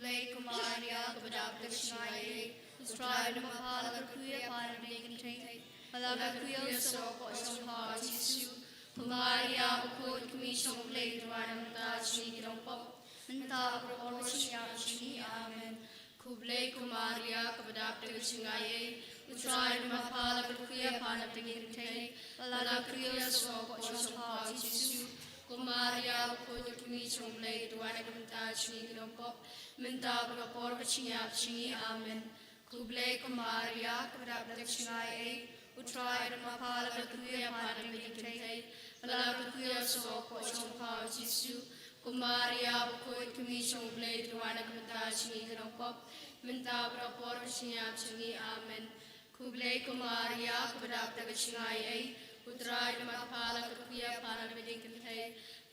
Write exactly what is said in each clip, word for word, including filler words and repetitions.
Ko Maria, kaba dap da ka jingaiei, U Trai u don bad pha, la kyrkhu ïa pha na pdeng ki kynthei, bad la kyrkhu ïa u sawdong ka por jong pha, U Jisu. Ko Maria, bakhuid ka kmie jong U Blei, to ai na ka bynta jong ngi ki nongpop, mynta bad ha ka por ba ngin ïap jong ngi. Amen. Khublei ko Maria, kaba dap da ka jingaiei, U Trai u don bad pha, la kyrkhu ïa pha na pdeng ki kynthei, bad la kyrkhu ïa u sawdong ka por jong pha, U Jisu. Ko Maria, bakhuid ka kmie jong U Blei, to ai na ka bynta jong ngi ki nongpop, mynta bad ha ka por ba ngin ïap jong ngi. Amen. Khublei ko Maria, kaba dap da ka jingaiei, U Trai u don bad pha, la kyrkhu ïa pha na pdeng ki kynthei, bad la kyrkhu ïa u sawdong ka por jong pha, U Jisu. Ko Maria, bakhuid ka kmie jong U Blei, to ai na ka bynta jong ngi ki nongpop, mynta bad ha ka por ba ngin ïap jong ngi. Amen. Khublei ko Maria, kaba dap da ka jingaiei, U Trai u don bad pha, la kyrkhu ïa pha na pdeng ki kynthei,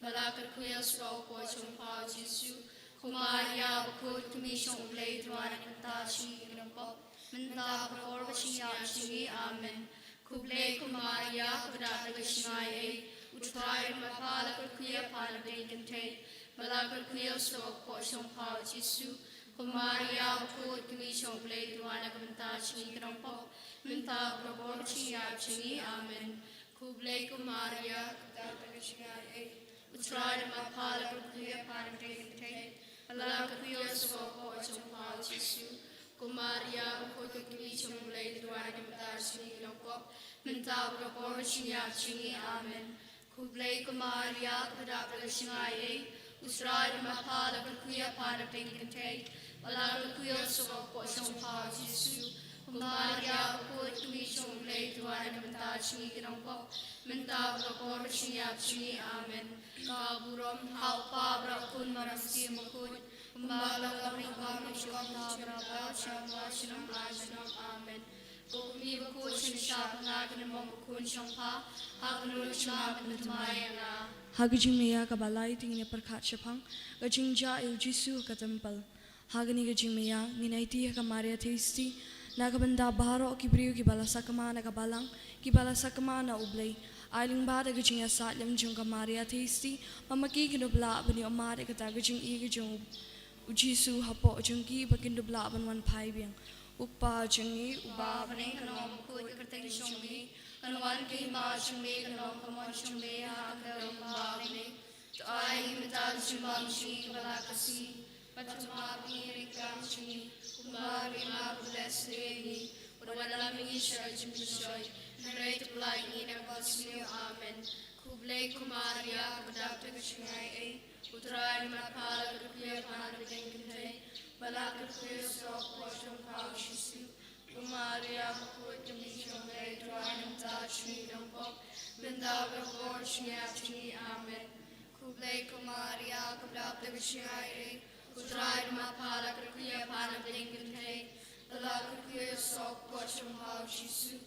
bad la kyrkhu ïa u sawdong ka por jong pha, U Jisu. Ko Maria, bakhuid ka kmie jong U Blei, to ai na ka bynta jong ngi ki nongpop, mynta bad ha ka por ba ngin ïap jong ngi. Amen. Khublei ko Maria, kaba dap da ka jingaiei, U Trai u don bad pha, la kyrkhu ïa pha na pdeng ki kynthei, bad la kyrkhu ïa u sawdong ka por jong pha, U Jisu. Ko Maria, bakhuid ka kmie jong U Blei, to ai na ka bynta jong ngi ki nongpop, mynta bad ha ka por ba ngin ïap jong ngi. Amen. Khublei ko Maria, kaba dap da ka jingaiei, U Trai u don bad pha, la kyrkhu ïa pha na pdeng ki kynthei, bad la kyrkhu ïa u sawdong ka por jong pha, U Jisu. Ko Maria, bakhuid ka kmie jong U Blei, to ai na ka bynta jong ngi ki nongpop, mynta bad ha ka por ba ngin ïap jong ngi. Amen. Khublei ko Maria, kaba dap da ka jingaiei, U Trai u don bad pha, la kyrkhu ïa pha na pdeng ki kynthei, bad la kyrkhu ïa u sawdong ka por jong pha, U Jisu. Ko Maria, bakhuid ka kmie jong U Blei, to ai na ka bynta jong ngi ki nongpop, mynta bad ha ka por ba ngin ïap jong ngi. Amen. Ka burom ha u Kpa bad ha u Khun bad ha u Mynsiem Bakhuid, kumba ka long, ha kaba mynta, ha u junom, ha u junom junom. Amen. Ko Kmie bakhuid, shim sha pha nga ki nym bakhuid jong pha, ha kano kano ka jingbymman jong nga. Ha ka jingmaïa kaba lai te ngin ïa pyrkhat shaphang ka jingjia ïa u Jisu ha ka templ. Ha kane ka jingmaïa ngin aiti ha ka Maria Theisotti na ka bynta baroh ki briew kiba la sakma na ka balang, kiba la sakma na U Blei. Ai lyngba da ka jingïasaid lem jong ka Maria Theisotti ba ma ki kin dup lah ban ïohmad ïa kata ka jingïeit ka jong u Jisu hapoh jong ki, ba kin dup lah ban wan phai biang. U Kpa jong ngi uba ha bneng, ka nongbakhuid ka kyrteng jong me, kan wan ka hima jong me, kan long ka mon jong me ha ka kyrteng jong me. To ai ha ngi mynta ka jingbam jong ngi kaba la ka sngi, bad to map ïa ngi ka kam jong ngi, kumba ngi map ïa kiba la sngewsih ïa ngi, bad wat lam ïa ngi sha ka jingpynshoi, hynrei to pyllait ïa ngi na kaba sniew. Amen. Khublei ko Maria, kaba dap da ka jingaiei, U Trai u don bad pha, la kyrkhu ïa pha na pdeng ki kynthei, bad la kyrkhu ïa u sawdong ka por jong pha, U Jisu. Ko Maria bakhuid ka kmie jong U Blei, to ai na ka bynta jong ngi ki nongpop, mynta bad ha ka por ba ngin ïap jong ngi. Amen. Khublei ko Maria, kaba dap da ka jingaiei, U Trai u don bad pha, la kyrkhu ïa pha na pdeng ki kynthei, bad la kyrkhu ïa u sawdong ka por jong pha, U Jisu.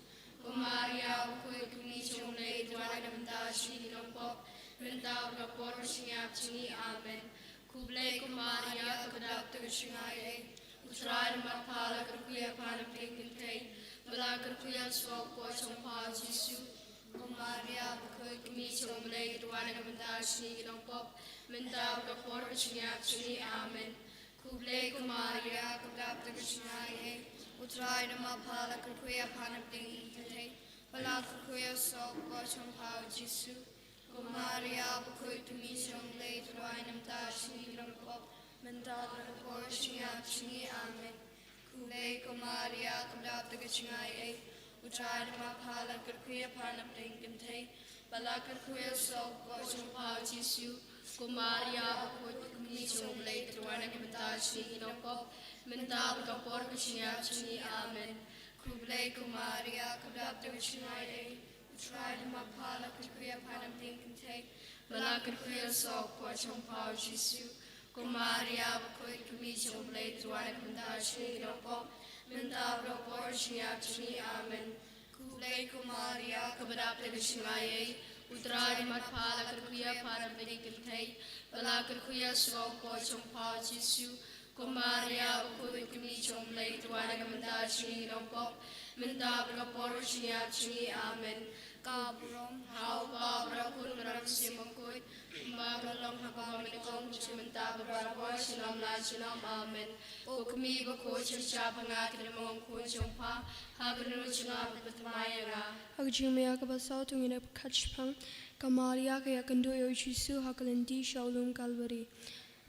Ko Maria bakhuid ka kmie jong U Blei, to ai na ka bynta jong ngi ki nongpop, mynta bad ha ka por ba ngin ïap jong ngi. Amen. Khublei ko Maria, kaba dap da ka jingaiei, U Trai u don bad pha, la kyrkhu ïa pha na pdeng ki kynthei, bad la kyrkhu ïa u sawdong ka por jong pha, U Jisu. Ko Maria bakhuid ka kmie jong U Blei, to ai na ka bynta jong ngi ki nongpop, mynta bad ha ka por ba ngin ïap jong ngi. Amen. Khublei ko Maria, kaba dap da ka jingaiei, U Trai u don bad pha, la kyrkhu ïa pha na pdeng ki kynthei, bad la kyrkhu ïa u sawdong ka por jong pha, U Jisu. Ko Maria bakhuid ka kmie jong U Blei, to ai na ka bynta jong ngi ki nongpop, mynta bad ha ka por ba ngin ïap jong ngi. Amen. Khublei ko Maria, kaba dap da ka jingaiei, U Trai u don bad pha, la kyrkhu ïa pha na pdeng ki kynthei, bad la kyrkhu ïa u sawdong ka por jong pha, U Jisu. Ko Maria bakhuid ka kmie jong U Blei, to ai na ka bynta jong ngi ki nongpop, mynta bad ha ka por ba ngin ïap jong ngi. Amen. Khublei ko Maria, kaba dap da ka jingaiei, U Trai u don bad pha, la kyrkhu ïa pha na pdeng ki kynthei, bad la kyrkhu ïa u sawdong ka por jong pha, U Jisu. Ko Maria bakhuid ka kmie jong U Blei, to ai na ka bynta jong ngi ki nongpop, mynta bad ha ka por ba ngin ïap jong ngi. Amen. Khublei ko Maria, kaba dap da ka jingaiei, U Trai u don bad pha, la kyrkhu ïa pha na pdeng ki kynthei, bad la kyrkhu ïa u sawdong ka por jong pha, U Jisu. Ko Maria bakhuid ka kmie jong U Blei, to ai na ka bynta jong ngi ki nongpop, mynta bad ha ka por ba ngin ïap jong ngi. Amen. Ka burom ha u Kpa bad ha u Khun bad ha u Mynsiem Bakhuid, kumba ka long ha Ba mynta, mynta bad baroh, junom la junom. Amen. Ko Kmie bakhuid, sngap ha nga, ki dei ma u Khun jong pha. Ha ka dohnud jong nga, pynthymmai ïa nga. Ha ka jingma ïa kaba saw, to ngin ïa pyrkhat shaphang ka Maria ka ïakynduh ïa u Jisu ha ka lynti sha u lum Kalbari.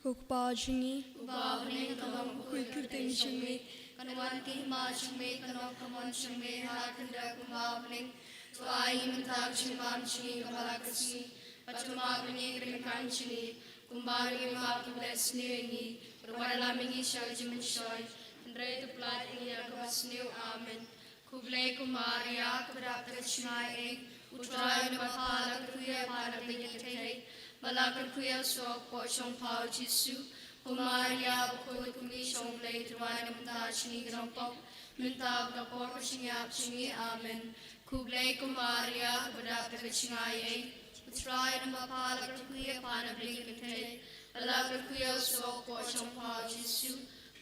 Ko Kpa jong ngi uba ha bneng, ka long bakhuid ka kyrteng jong me. Kan wan ka hima jong me, kan long ka mon jong me ha ka khyndew kumba ha bneng. To ai mynta ka jingbam jong ngi kaba la ka sngi. Bad to map ïa ngi ki ryngkat jong ngi kumba ngi map ïa kiba leh sniew ïa ngi. Bad wat ïalam ïa ngi sha ka jingmynshoi, hynrei to pyllait ïa ngi na kaba sniew. Amen. Khublei ko Maria, kaba dap da ka jingaiei, U Trai u don bad pha. La kyrkhu ïa pha na bneng ki kynthei, bad la kyrkhu ïa u soh ka kpoh jong pha, U Jisu. Ko Maria bakhuid, Kmie jong U Blei, to duwai na ka bynta jong ngi ki nongpop, mynta bad ka por ka jingïap jong ngi. Amen. Khublei ko Maria, kaba dap da ka jingaiei, U Trai u don bad pha. La kyrkhu ïa pha na bneng ki kynthei, bad la kyrkhu ïa u soh ka kpoh jong pha, U Jisu.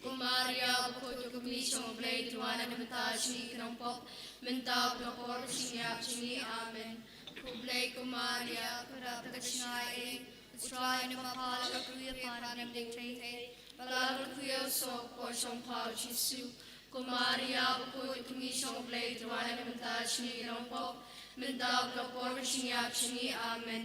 Ko Maria bakhuid, Kmie jong U Blei, to duwai na ka bynta jong ngi ki nongpop, mynta bad ka por ka jingïap jong ngi. Amen. Khublei ko Maria, kaba dap da ka jingaiei, U Trai u don bad pha. La kyrkhu ïa pha na bneng ki kynthei, bad la kyrkhu ïa u soh ka kpoh jong pha, U Jisu. Ko Maria bakhuid, Kmie jong U Blei, to duwai na ka bynta jong ngi ki nongpop, mynta bad ka por ka jingïap jong ngi. Amen.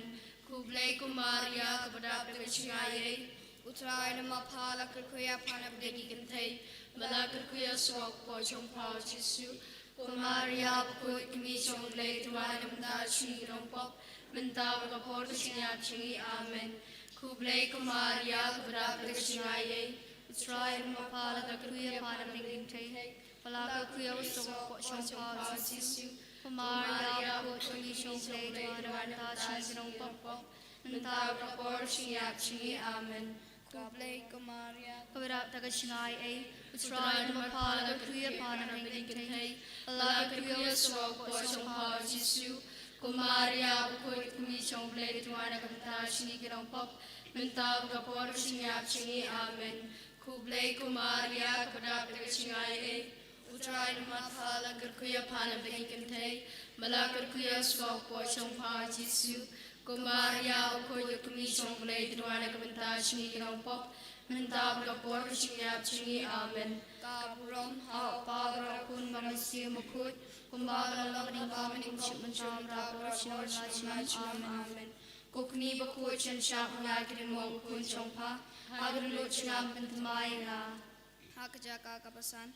Khublei ko Maria, kaba dap da ka jingaiei, U Trai u don bad pha. La kyrkhu ïa pha na bneng ki kynthei, bad la kyrkhu ïa u soh ka kpoh jong pha, U Jisu. Ko Maria bakhuid, Kmie jong U Blei, to duwai na ka bynta jong ngi ki nongpop, mynta bad ka por ka jingïap jong ngi. Amen. Khublei ko Maria, kaba dap da ka jingaiei, U Trai u don bad pha. La kyrkhu ïa pha na bneng ki kynthei, bad la kyrkhu ïa u soh ka kpoh jong pha, U Jisu. Ko Maria bakhuid, Kmie jong U Blei, to duwai na ka bynta jong ngi ki nongpop, mynta bad ka por ka jingïap jong ngi. Amen. Khublei ko Maria, kaba dap da ka jingaiei, U Trai u don bad pha. La kyrkhu ïa pha na bneng ki kynthei, bad la kyrkhu ïa u soh ka kpoh jong pha, U Jisu. Ko Maria bakhuid, Kmie jong U Blei, to duwai na ka bynta jong ngi ki nongpop, mynta bad ka por ka jingïap jong ngi. Amen. Khublei ko Maria, kaba dap da ka jingaiei, U Trai u don bad pha. La kyrkhu ïa pha na bneng ki kynthei, bad la kyrkhu ïa u soh ka kpoh jong pha, U Jisu. Ko Maria bakhuid, Kmie jong U Blei, to duwai na ka bynta jong ngi ki nongpop, mynta bad ka por ka jingïap jong ngi. Amen. Ka burom ha u Kpa bad ha u Khun bad ha u Mynsiem Bakhuid, kumba ka la long, kumba ha bneng, kumjuh mynta, bad baroh shi, junom la junom. Amen. Ko Kmie bakhuid, sngap ha nga, ki dei ma u Khun jong pha. Ha ka dohnud jong nga, pynthymmai ïa nga. Ha ka jaka kaba san,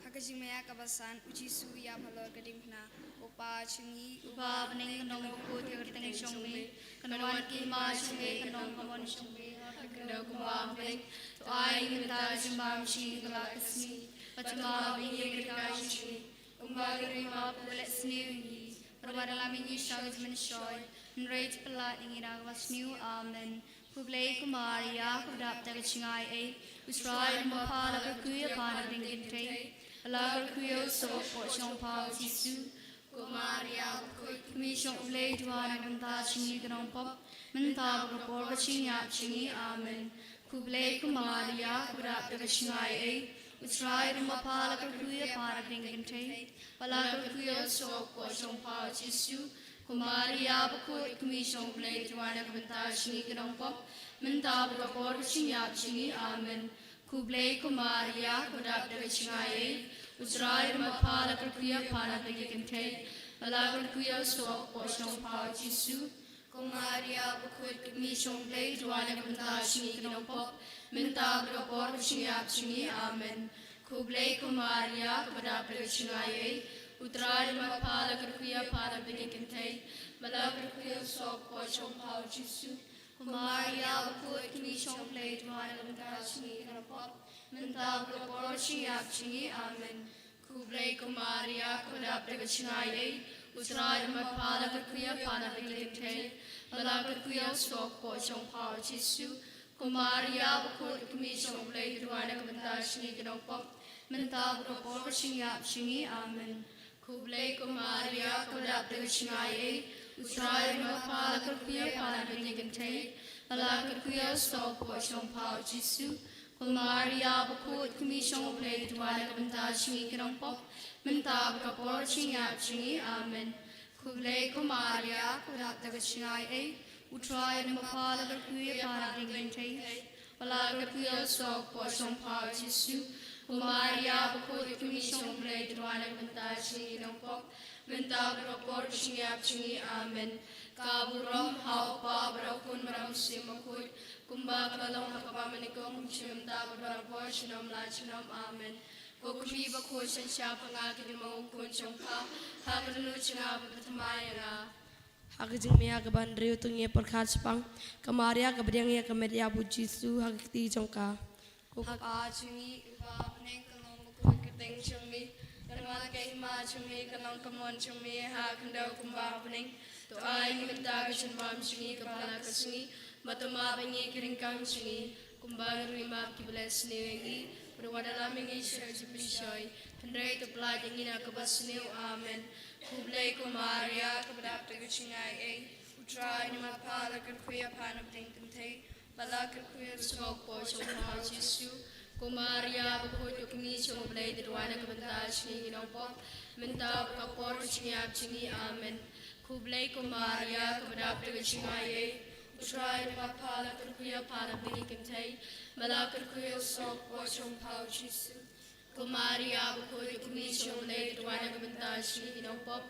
ha ka jingma ïa kaba san, U Jisu u ïap halor ka diengphna. Ko Kpa jong ngi uba ha bneng, kan long bakhuid ka kyrteng jong me, kan wan ka hima jong me, kan long ka mon jong me ha ka khyndew kumba ha bneng. To ai mynta ka jingbam jong ngi kaba la ka sngi, bad to map ïa ngi ki ryngkat jong ngi, kumba ngi map ïa kiba leh sniew ïa ngi. Bad wat ïalam ïa ngi sha ka jingmynshoi, hynrei to pyllait ïa ngi na kaba sniew. Amen. Khublei ko Maria, kaba dap da ka jingaiei, U Trai u don bad pha. La kyrkhu ïa pha na bneng ki kynthei, bad la kyrkhu ïa u soh ka kpoh jong pha, U Jisu. Ko Maria bakhuid, Kmie jong U Blei, to duwai na ka bynta jong ngi ki nongpop, mynta bad ka por ka jingïap jong ngi. Amen. Khublei ko Maria, kaba dap da ka jingaiei, U Trai u don bad pha. La kyrkhu ïa pha na bneng ki kynthei, bad la kyrkhu ïa u soh ka kpoh jong pha, U Jisu. Ko Maria bakhuid, Kmie jong U Blei, to duwai na ka bynta jong ngi ki nongpop, mynta bad ka por ka jingïap jong ngi. Amen. Khublei ko Maria, kaba dap da ka jingaiei, U Trai u don bad pha. La kyrkhu ïa pha na bneng ki kynthei, bad la kyrkhu ïa u soh ka kpoh jong pha, U Jisu. Ko Maria bakhuid, Kmie jong U Blei, to duwai na ka bynta jong ngi ki nongpop, mynta bad ka por ka jingïap jong ngi. Amen. Khublei ko Maria, kaba dap da ka jingaiei, U Trai u don bad pha. La kyrkhu ïa pha na bneng ki kynthei, bad la kyrkhu ïa u soh ka kpoh jong pha, U Jisu. Ko Maria bakhuid, Kmie jong U Blei, to duwai na ka bynta jong ngi ki nongpop, mynta bad ka por ka jingïap jong ngi. Amen. Khublei ko Maria, kaba dap da ka jingaiei, U Trai u don bad pha. La kyrkhu ïa pha na bneng ki kynthei, bad la kyrkhu ïa u soh ka kpoh jong pha, U Jisu. Ko Maria bakhuid, Kmie jong U Blei, to duwai na ka bynta jong ngi ki nongpop, mynta bad ka por ka jingïap jong ngi. Amen. Khublei ko Maria, kaba dap da ka jingaiei, U Trai u don bad pha. La kyrkhu ïa pha na bneng ki kynthei, bad la kyrkhu ïa u soh ka kpoh jong pha, U Jisu. Ko Maria bakhuid, Kmie jong U Blei, to duwai na ka bynta jong ngi ki nongpop, mynta bad ka por ka jingïap jong ngi. Amen. Khublei ko Maria, kaba dap da ka jingaiei, U Trai u ïa pha ha la ka kyrkhu ïa pha na pdeng ki kynthei, bad ha la ka kyrkhu ïa u sawkpoh jong pha U Jisu. Ko Maria bakhuid, ko kmie jong U Blei, to duwai na ka bynta jong ngi ki nongpop, mynta bad ha ka por ka jingïap jong ngi. Amen. Ka burom ha U Kpa bad ha U Khun bad ha U Mynsiem Bakhuid, kumba ka la long ha kaba mynnyngkong, kumjuh mynta bad barabor, junom la junom. Amen. Ko kmie bakhuid, synshar ha nga ki lymmong u khun jong pha, ha ka dohnud jong nga ba pha thymmai ïa nga. Ha ka jingmih ha kaba hynriew to ngin ïa pyrkhat shaphang ka Maria kaba pdiang ïa ka met ïap U Jisu ha ka kti jong ka. Ko Kpa jong ngi uba ha bneng, ka long bakhuid ka kyrteng jong me. Kan wan ka hima jong me, kan long ka mon jong me ha ka khyndew kumba ha bneng. To ai ngi mynta ka jingbam jong ngi kaba ha la ka sngi, bad to map ïa ngi ki ryngkang jong ngi, kumba ngi ruh ngi map ïa kiba leh sniew ïa ngi. Bad wat ïalam ïa ngi sha ka jingpynshoi, hynrei to pyllait ïa ngi na kaba sniew. Amen. Khublei ko Maria, kaba dap da ka jingaiei, U Trai u ïa pha ha la ka kyrkhu ïa pha na pdeng ki kynthei, bad ha la ka kyrkhu ïa u sawkpoh jong pha U Jisu. Ko Maria bakhuid, ko kmie jong U Blei, to duwai na ka bynta jong ngi ki nongpop, mynta bad ha ka por ka jingïap jong ngi. Amen. Khublei ko Maria, kaba dap da ka jingaiei, U Trai u ïa pha ha la ka kyrkhu ïa pha na pdeng ki kynthei, bad ha la ka kyrkhu ïa u sawkpoh jong pha U Jisu. Ko Maria bakhuid, ko kmie jong U Blei, to duwai na ka bynta jong ngi ki nongpop,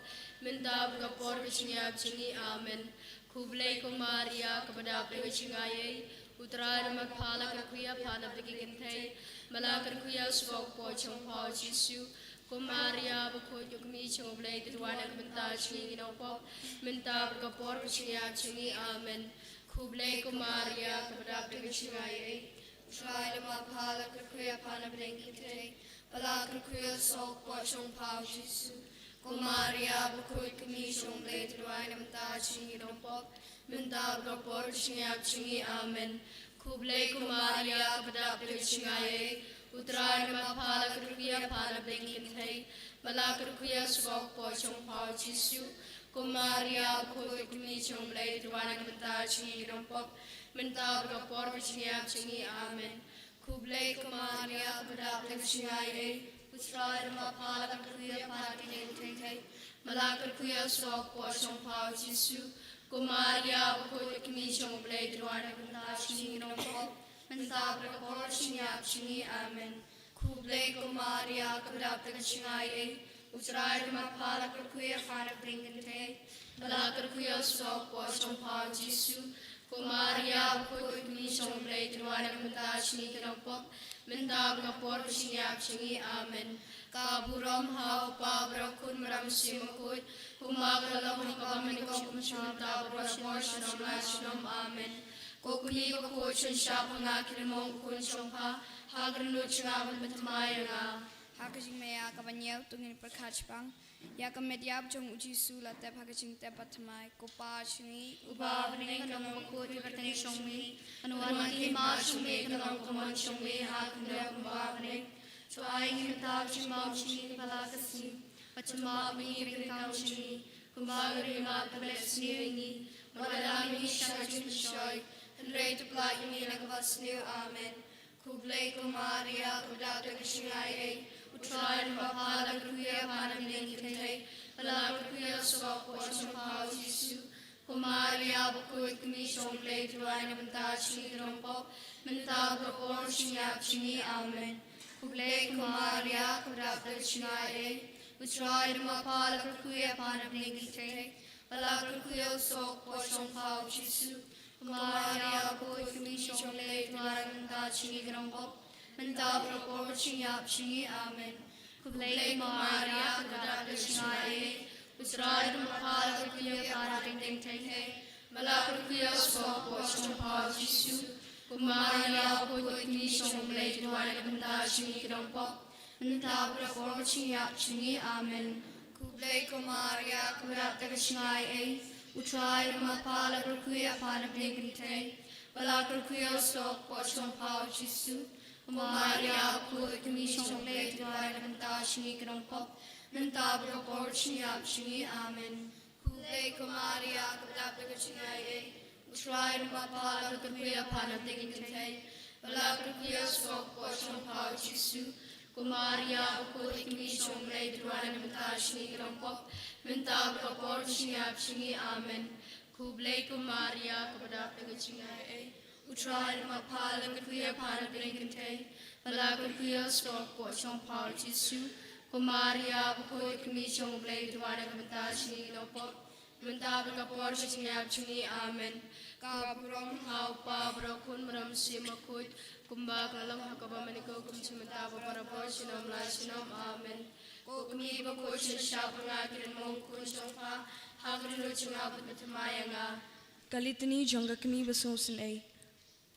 mynta bad ha ka por ka jingïap jong ngi. Amen. Khublei ko Maria, kaba dap da ka jingaiei, U Trai u ïa pha ha la ka kyrkhu ïa pha na pdeng ki kynthei, bad ha la ka kyrkhu ïa u sawkpoh jong pha U Jisu. Ko Maria bakhuid, ko kmie jong U Blei, to duwai na ka bynta jong ngi ki nongpop, mynta bad ha ka por ka jingïap jong ngi. Amen. Khublei ko Maria, kaba dap da ka jingaiei, U Trai u ïa pha ha la ka kyrkhu ïa pha na pdeng ki kynthei, bad ha la ka kyrkhu ïa u sawkpoh jong pha U Jisu. Ko Maria bakhuid, ko kmie jong U Blei, to duwai na ka bynta jong ngi ki nongpop, mynta bad ha ka por ka jingïap jong ngi. Amen. Khublei ko Maria, kaba dap da ka jingaiei, U Trai u ïa pha ha la ka kyrkhu ïa pha na pdeng ki kynthei, bad ha la ka kyrkhu ïa u sawkpoh jong pha U Jisu. Ko Maria bakhuid, ko kmie jong U Blei, to duwai na ka bynta jong ngi ki nongpop, mynta bad ha ka por ka jingïap jong ngi. Amen. Khublei ko Maria, kaba dap da ka jingaiei, U Trai u ïa pha ha la ka kyrkhu ïa pha na pdeng ki kynthei, bad ha la ka kyrkhu ïa u sawkpoh jong pha U Jisu. Ko Maria bakhuid, ko kmie jong U Blei, to duwai na ka bynta jong ngi ki nongpop, mynta bad ha ka por ka jingïap jong ngi. Amen. Khublei ko Maria, kaba dap da ka jingaiei, U Trai u ïa pha ha la ka kyrkhu ïa pha na pdeng ki kynthei, bad ha la ka kyrkhu ïa u sawkpoh jong pha U Jisu. Ko Maria bakhuid, ko kmie jong U Blei, to duwai na ka bynta jong ngi ki nongpop, mynta bad ha ka por ka jingïap jong ngi. Amen. Ka burom ha U Kpa bad ha U Khun bad ha U Mynsiem Bakhuid, kumba ka la long ha kaba mynnyngkong, kumjuh mynta bad barabor, junom la junom. Amen. Ko kmie bakhuid, synshar ha nga ki lymmong u khun jong pha, ha ka dohnud jong nga ba pha thymmai ïa nga. Ha ka jingmih ha kaba hynñiew to ngin pyrkhat shaphang ïa ka met ïap jong U Jisu la tep ha ka jingtep bathymmai. Ko Kpa jong ngi uba ha bneng, kan long bakhuid ka kyrteng jong me, kan wan ka hima jong me, kan long ka mon jong me ha ka khyndew kumba ha bneng. To ai ngi mynta ka jingbam jong ngi kaba ha la ka sngi, bad to map ïa ngi ki ryngkang jong ngi, kumba ngi ruh ngi map ïa kiba leh sniew ïa ngi, bad wat ïalam ïa ngi sha ka jingpynshoi, hynrei to pyllait ïa ngi na kaba sniew. Amen. Khublei ko Maria, kaba dap da ka jingaiei, U Trai u ïa pha ha la ka kyrkhu ïa pha na pdeng ki kynthei, bad ha la ka kyrkhu ïa u sawkpoh jong pha U Jisu. Ko Maria bakhuid, ko kmie jong U Blei, to duwai na ka bynta jong ngi ki nongpop, mynta bad ha ka por ka jingïap jong ngi. Amen. Khublei ko Maria, kaba dap da ka jingaiei, U Trai u ïa pha ha la ka kyrkhu ïa pha na pdeng ki kynthei, bad ha la ka kyrkhu ïa u sawkpoh jong pha U Jisu. Ko Maria bakhuid, ko kmie jong U Blei, to duwai na ka bynta jong ngi ki nongpop, mynta bad ha ka por ka jingïap jong ngi. Amen. Khublei ko Maria, kaba dap da ka jingaiei, U Trai u ïa pha ha la ka kyrkhu ïa pha na pdeng ki kynthei, bad ha la ka kyrkhu ïa u sawkpoh jong pha U Jisu. Ko Maria bakhuid, ko kmie jong U Blei, to duwai na ka bynta jong ngi ki nongpop, mynta bad ha ka por ka jingïap jong ngi. Amen. Khublei ko Maria, kaba dap da ka jingaiei, U Trai u ïa pha ha la ka kyrkhu ïa pha na pdeng ki kynthei, bad ha la ka kyrkhu ïa u sawkpoh jong pha U Jisu. Ko Maria bakhuid, ko kmie jong U Blei, to duwai na ka bynta jong ngi ki nongpop, mynta bad ha ka por ka jingïap jong ngi. Amen. Khublei ko Maria, kaba dap da ka jingaiei, U Trai u ïa pha ha la ka kyrkhu ïa pha na pdeng ki kynthei, bad ha la ka kyrkhu ïa u sawkpoh jong pha U Jisu. Ko Maria bakhuid, ko kmie jong U Blei, to duwai na ka bynta jong ngi ki nongpop, mynta bad ha ka por ka jingïap jong ngi. Amen. Khublei ko Maria, kaba dap da ka jingai ei. U Trai u don bad pha, la kyrkhu ïa pha na ki kynthei, bad la kyrkhu ïa u stok jong pha u Jisu. Ko Maria bakhuid, ka kmie jong u Blei, to duwai na ka bynta jong ngi ki nongpop, mynta bad ha ka por ka jingïap jong ngi. Amen. Ka burom ha u Kpa bad ha u Khun bad ha u Mynsiem Bakhuid, kumba ka la long ha kaba mynnyngkong, kum jong mynta bad barabor, junom la junom. Amen. Ko kmie bakhuid, sngap ïa nga ki ryngmong khun jong pha ha ka dohnud jong nga, bad pynthymmai ïa nga. Ka Litani jong ka Kmie Basngewsynei.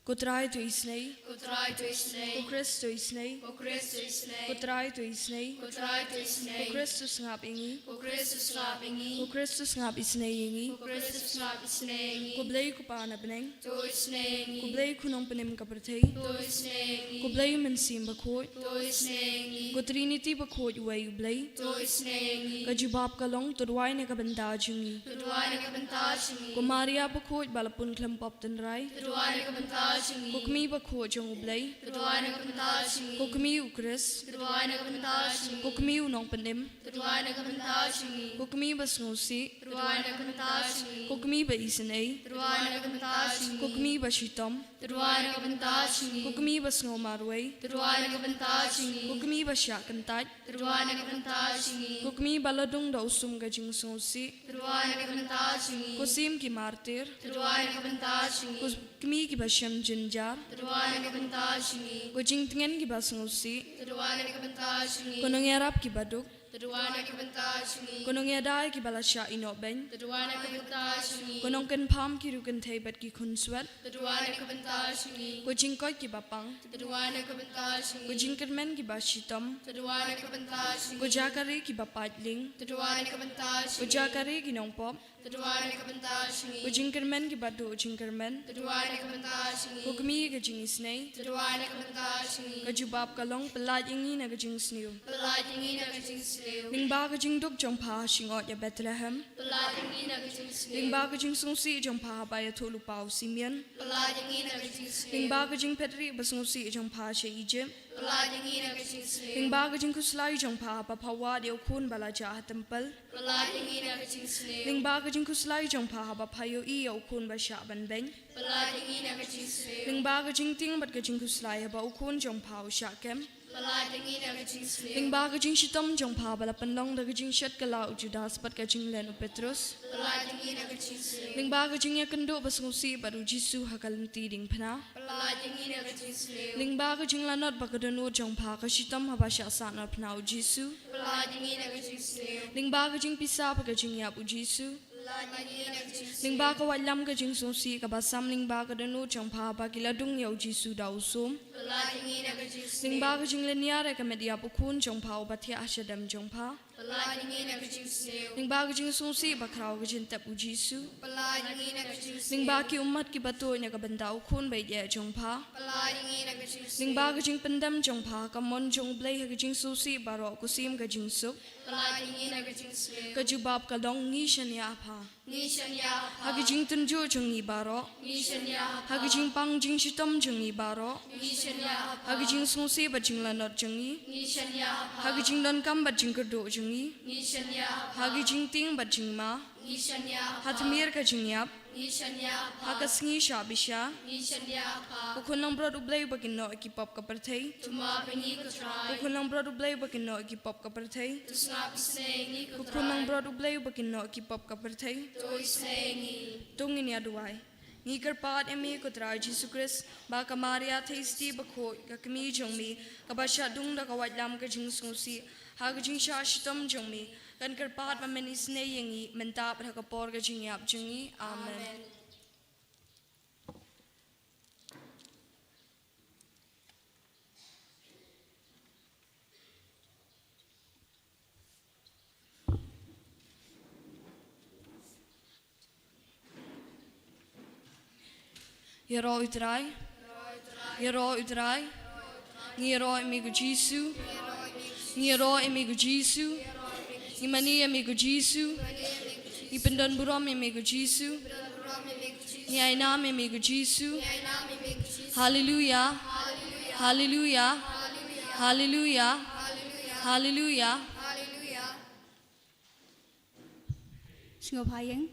Ko Trai, to isynei. Ko Trai, to isynei. Ko Khrist, to isynei. Ko Khrist, to isynei. Ko Trai, to isynei. Ko Trai, to isynei. Ko Khrist, to sngap ïa ngi. Ko Khrist, to sngap ïa ngi. Ko Khrist, to sngap isynei ïa ngi. Ko Khrist, to sngap isynei ïa ngi. Ko Blei ko Pa na bneng, to isynei ïa ngi. Ko Blei ko Nongpynim ka pyrthei, to isynei ïa ngi. Ko Blei u Mynsiem Bakhuid, to isynei ïa ngi. Ko Trinity bakhuid uwei u Blei, to isynei ïa ngi. Ka jubab ka long, to duwai na ka bynta jong ngi. To duwai na ka bynta jong ngi. Ko Maria bakhuid ba la pun khlem pop tynrai, to duwai na ka bynta jong ngi. Ko Kmie bakhuid jong u Blei, to duwai na ka bynta jong ngi. Ko Kmie u Khrist, to duwai na ka bynta jong ngi. Ko Kmie u Nongpynim, to duwai na ka bynta jong ngi. Ko Kmie basngewsih, to duwai na ka bynta jong ngi. Ko Kmie ba isynei, to duwai na ka bynta jong ngi. Ko Kmie bashitom, to duwai na ka bynta jong ngi. Ko Kmie basngew marwei, to duwai na ka bynta jong ngi. Ko Kmie bashah kyntait, to duwai na ka bynta jong ngi. Ko Kmie ba la dung da u sum ka jingsngewsih, to duwai na ka bynta jong ngi. Ko Sim ki Martir, to duwai na ka bynta jong ngi. Ko Kmie kiba shem jynjar, to duwai na ka bynta jong ngi. Ko Jingtngen kiba sngewsih, to duwai na ka bynta jong ngi. Ko Nongïarap kiba duk, to duwai na ka bynta jong ngi. Ko Nongïada ïa kiba la shah ïehnoh beiñ, to duwai na ka bynta jong ngi. Ko Nongkynpham ki riewkynthei bad ki khunswet, to duwai na ka bynta jong ngi. Ko Jingkoit kiba pang, to duwai na ka bynta jong ngi. Ko Jingkyrmen kiba shitom, to duwai na ka bynta jong ngi. Ko Jakari kiba paitling, to duwai na ka bynta jong ngi. Ko Jakari ki nongpop, to duwai na ka bynta jong ngi. Ko Jingkyrmen kiba duh jingkyrmen, to duwai na ka bynta jong ngi. Ko Kmie ka jingisynei, to duwai na ka bynta jong ngi. Ka jubab ka long, pyllait ïa ngi na ka jingsniew, pyllait ïa ngi na ka jingsniew. Lyngba ka jingduk jong pha ha shyngoh ïa Bethlehem, pyllait ïa ngi na ka jingsniew. Lyngba ka jingsngewsih jong pha haba ïathuh lypa u Simeon, pyllait ïa ngi na ka jingsniew. Lyngba ka jingphetrieh basngewsih jong pha sha Egypt, pyllait ïa ngi na ka jingsniew. Lyngba ka jingkhuslai jong pha haba pha wad ïa u khun ba la jah ha templ, pyllait ïa ngi na ka jingsniew. Lyngba ka jingkhuslai jong pha haba pha ïohi ïa u khun ba shah ban beiñ, pyllait ïa ngi na ka jingsniew. Lyngba ka jingtieng bad ka jingkhuslai haba u khun jong pha u shah kem, pyllait ïa ngi na ka jingsniew. Lyngba ka jingshitom jong pha ba la pynlong da ka jingshet kylla u Judas bad ka jinglen u Petrus, pyllait ïa ngi na ka jingsniew. Lyngba ka jingïakynduh basngewsih bad u Jisu ha ka lynti diengphna, pyllait ïa ngi na ka jingsniew. Lyngba ka jinglanot bad ka dohnud jong pha ka shitom haba shah sahnarphna u Jisu, pyllait ïa ngi na ka jingsniew. Lyngba ka jingpisa bad ka jingïap u Jisu, pyllait ïa ngi na ka jingsniew. Lyngba ka waitlam ka jingsngewsih kaba sam lyngba ka dohnud jong pha ba ki la dung ïa u Jisu da u sum, pyllait ïa ngi na ka jingsniew. Lyngba ka jinglynñiar ïa ka metïap u khun jong pha uba thiah ha shadem jong pha, pyllait ïa ngi na ka jingsniew. Lyngba ka jingsngewsih bakhraw ka jingtep u Jisu, pyllait ïa ngi na ka jingsniew. Lyngba ki ummat kiba tuid na ka bynta u khun ba ïeit jong pha, pyllait ïa ngi na ka jingsniew. Lyngba ka jingpyndem jong pha ha ka mon jong u Blei ha ka jingsngewsih baroh, ko Sim ka jingsuk, pyllait ïa ngi na ka jingsniew. Ka jubab ka long, ngi shaniah ha pha, ngi shaniah ha pha. Ha ka jingtynjuh jong ngi baroh, ngi shaniah ha pha. Ha ka jingpang jingshitom jong ngi baroh, ngi shaniah ha pha. Ha ka jingsngewsih bad jinglanot jong ngi, ngi shaniah ha pha. Ha ka jingdonkam bad jingkyrduh jong ngi, ngi shaniah ha pha. Ha ka jingtieng bad jingma, ngi shaniah ha pha. Ha tmier ka jingïap, ngi shaniah ha pha. Ha ka sngi shah bishar, ngi shaniah ha pha. Ko Khun langbrot u Blei uba kynnoh ïa ki pop ka pyrthei, to map ïa ngi ko Trai. Ko Khun langbrot u Blei uba kynnoh ïa ki pop ka pyrthei, to sngap isynei ïa ngi ko Trai. Ko Khun langbrot u Blei uba kynnoh ïa ki pop ka pyrthei, to isynei ïa ngi. To ngin ïa duwai. Ngi kyrpad ïa me ko Trai Jisu Khrist ba ka Maria Theisotti bakhuid, ka kmie jong me, kaba shah dung da ka waitlam ka jingsngewsih ha ka jingshah shitom jong me, kan kyrpad ba men isynei ïa ngi mynta bad ha ka por ka jingïap jong ngi. Amen. Amen. Ïaroh u Trai. Ïaroh u Trai. Ngi ïaroh ïa me ko Jisu. Ngi ïaroh ïa me ko Jisu. Ngi mane ïa me ko Jisu. Ngi pyndonburom ïa me ko Jisu. Ngi ai nam ïa me ko Jisu. Haleluia. Haleluia. Haleluia. Haleluia. Sngewbha ïeng.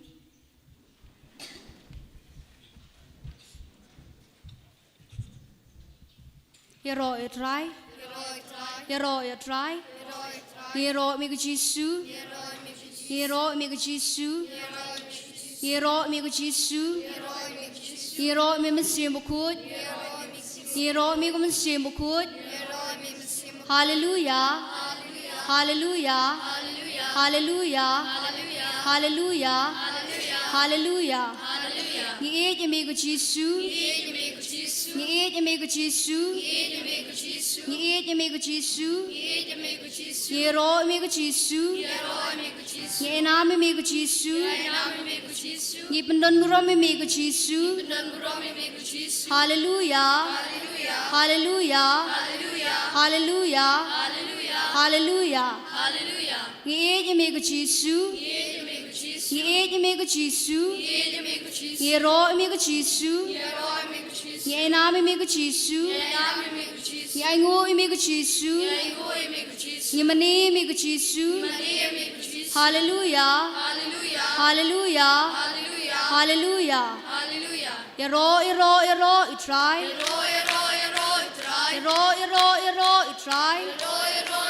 Ïaroh ïa u Trai. Ïaroh ïa u Trai. Ïaroh ïa me ko Jisu. Ïaroh ïa me ko Jisu. Ïaroh ïa me Mynsiem Bakhuid. Ïaroh ïa me ko Mynsiem Bakhuid. Haleluia. Haleluia. Haleluia. Haleluia. Haleluia. Ngi ïeit ïa me ko Jisu. Ngi ïeit ïa me ko Jisu. Ngi ïeit ïa me ko Jisu. Ngi ïeit ïa me ko Jisu. Ngi ïeit ïa me ko Jisu. Ngi ïaroh ïa me ko Jisu. Ngi ïainam ïa me ko Jisu. Ngi ïainam ïa me ko Jisu. Ngi pyndon burom ïa me ko Jisu. Ngi pyndon burom ïa me ko Jisu. Haleluia. Haleluia. Haleluia. Haleluia. Haleluia. Haleluia. Haleluia. Ngi ïeit ïa me ko Jisu. Ngi ïeit ïa me ko Jisu. Ngi ïeit ïa me ko Jisu. Ngi ïeit ïa me ko Jisu. Ngi ïaroh ïa me ko Jisu. Ngi ïainam ïa me ko Jisu. Ngi ïainam ïa me ko Jisu. Ngi ainguh ïa me ko Jisu. Ngi ainguh ïa me ko Jisu. Ngi mane ïa me ko Jisu. Ngi mane ïa me ko Jisu. Haleluia. Haleluia. Haleluia. Haleluia. Haleluia. Ïaroh, ïaroh, ïaroh ïa u Trai. Ïaroh, ïaroh, ïaroh ïa u Trai. Ïaroh, ïaroh, ïaroh ïa u Trai. Ïaroh, ïaroh,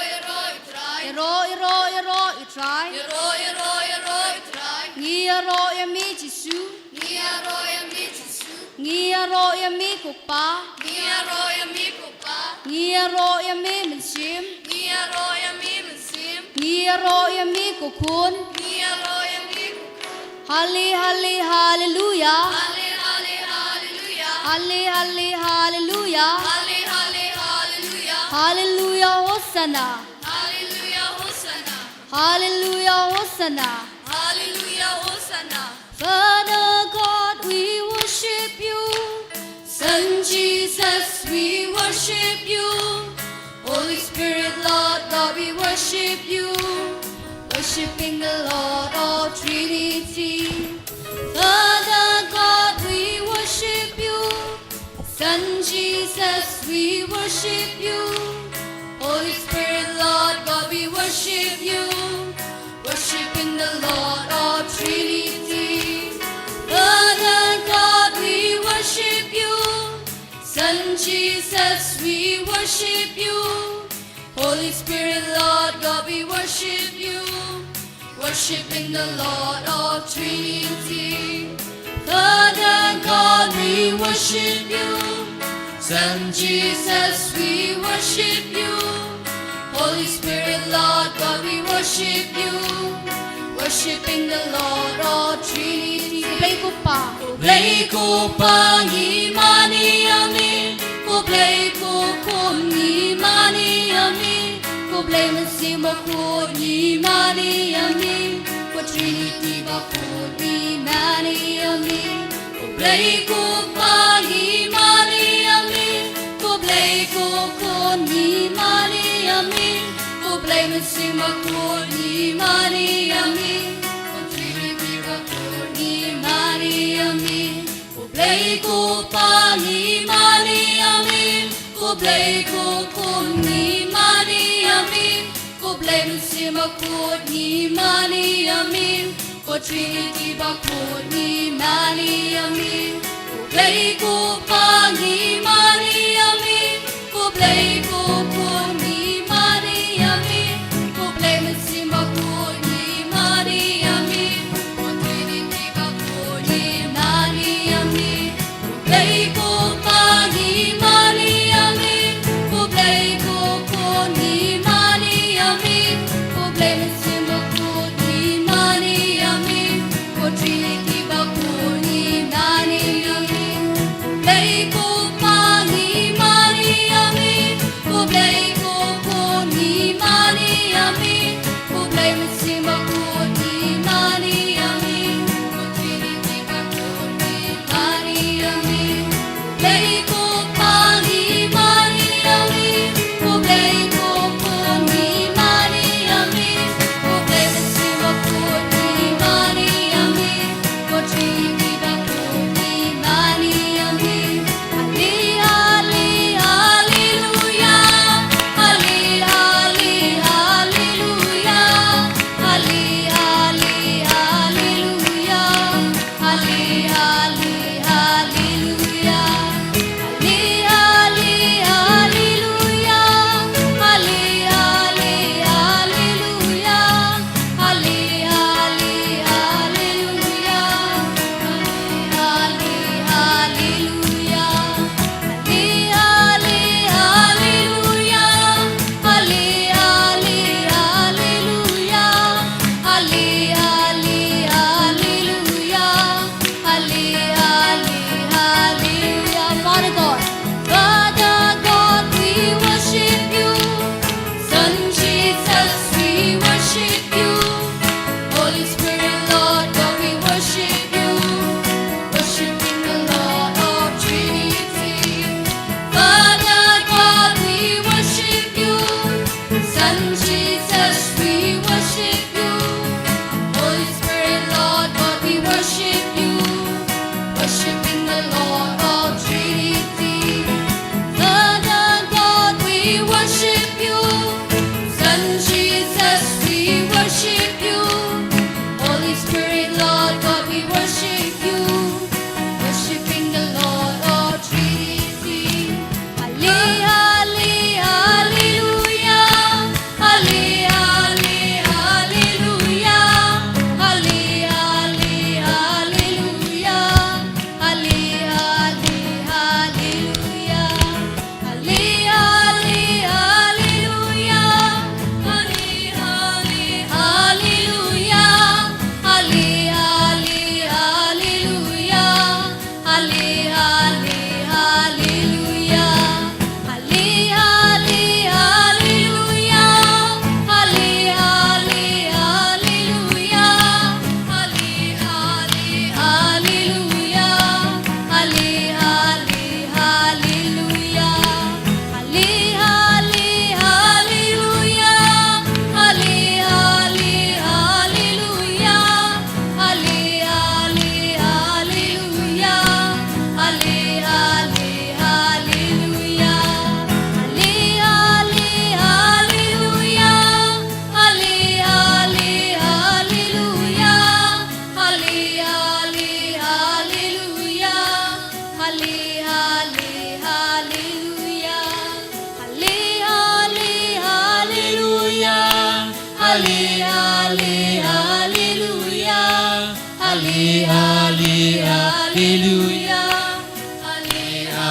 ïaroh ïa u Trai. Ïaroh, ïaroh, ïaroh ïa u Trai. Ïaroh, ïaroh, ïaroh ïa u Trai. Ngi ïaroh ïa me Jisu. Ngi ïaroh ïa me Jisu. Ngi ïaroh ïa me ko Kpa. Ngi ïaroh ïa me ko Kpa. Ngi ïaroh ïa me Mynsiem. Ngi ïaroh ïa me Mynsiem. Ngi ïaroh ïa me ko Khun. Ngi ïaroh ïa me ko Khun. Hale, hale, haleluia. Hale, hale, haleluia. Hale, hale, haleluia. Hale, hale, haleluia. Haleluia, Hosanna. Haleluia, Hosanna. Haleluia, Hosanna. Haleluia, Hosanna. Father God, we worship you. Son Jesus, we worship you. Holy Spirit, Lord God, we worship you. Worshiping the Lord of Trinity. Father God, we worship you. Son Jesus, we worship you. Holy Spirit, Lord God, we worship you. Worshiping the Lord of Trinity. Father God, we worship you. Son Jesus, we worship you. Holy Spirit, Lord God, we worship you. Worshiping the Lord of Trinity. Father God, we worship you. Son Jesus, we worship you. Holy Spirit, Lord God, we worship you. Worshiping the Lord of Trinity. Ko Blei ko Kpa. Ko Blei ko Kpa, ngi mane ïa me. Ko Blei ko Khun, ngi mane ïa me. Ko Blei Mynsiem Bakhuid, ngi mane ïa me. Ko Trinity Bakhuid, ngi mane ïa me. Ko Blei ko Kpa, ngi mane ïa me. Ko Blei ko Khun, ngi mane ïa me. Ko Blei Mynsiem Bakhuid, ngi mane ïa me. Ko Trinity Bakhuid, ngi mane ïa me. Ko Blei ko Kpa, ngi mane ïa me. Ko Blei ko Khun, ngi mane ïa me. Ko Blei Mynsiem Bakhuid, ngi mane ïa me. Ko Trinity Bakhuid, ngi mane ïa me. Ko Blei ko Kpa, ngi mane ïa me. Ko Blei ko Khun, ngi mane ïa me. Ko Blei Mynsiem Bakhuid, ngi mane ïa me. Ko Trinity Bakhuid, ngi mane ïa me. Ko Blei ko Kpa, ngi mane ïa me. Ko Blei ko Khun, ngi mane ïa me. Ko Blei Mynsiem Bakhuid, ngi mane ïa me. Ko Trinity Bakhuid, ngi mane ïa me. Ko Blei ko Kpa, ngi mane ïa me. Ko Blei ko Khun, ngi mane ïa me. Ko Blei Mynsiem Bakhuid, ngi mane ïa me. Ko Trinity Bakhuid, ngi mane ïa me. Ko Blei ko Kpa, ngi mane ïa me. Ko Blei ko Khun, ngi mane ïa me. Ko Blei Mynsiem Bakhuid, ngi mane ïa me. Ko Trinity Bakhuid, ngi mane ïa me. Halle, halle, haleluia. Halle, halle, haleluia. Halle, halle, haleluia. Halle, halle, haleluia.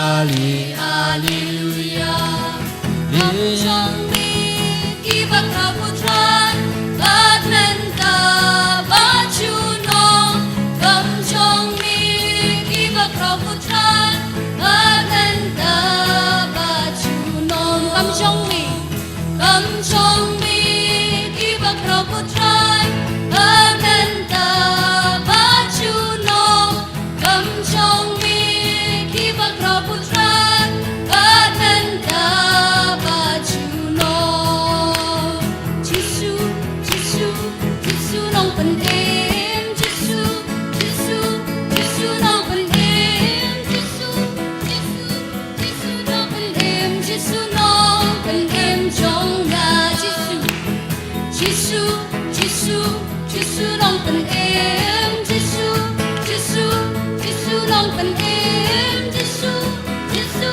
Hallelujah. Kam jong me kiba khraw, ko Trai, bad mynta bad junom. Kam jong me kiba khraw, ko Trai, bad mynta bad junom. Kam jong me, kam jong me kiba khraw, ko Trai, bad mynta bad junom. Kam jong me kiba khraw, ko Trai, bad mynta bad junom. Jisu, Jisu, Jisu Nongpynim, Jisu, Jisu, Jisu Nongpynim, Jisu, Jisu, Jisu Nongpynim, Jisu Nongpynim jong nga, Jisu. Jisu, Jisu, Jisu Nongpynim, Jisu, Jisu, Jisu Nongpynim, Jisu, Jisu,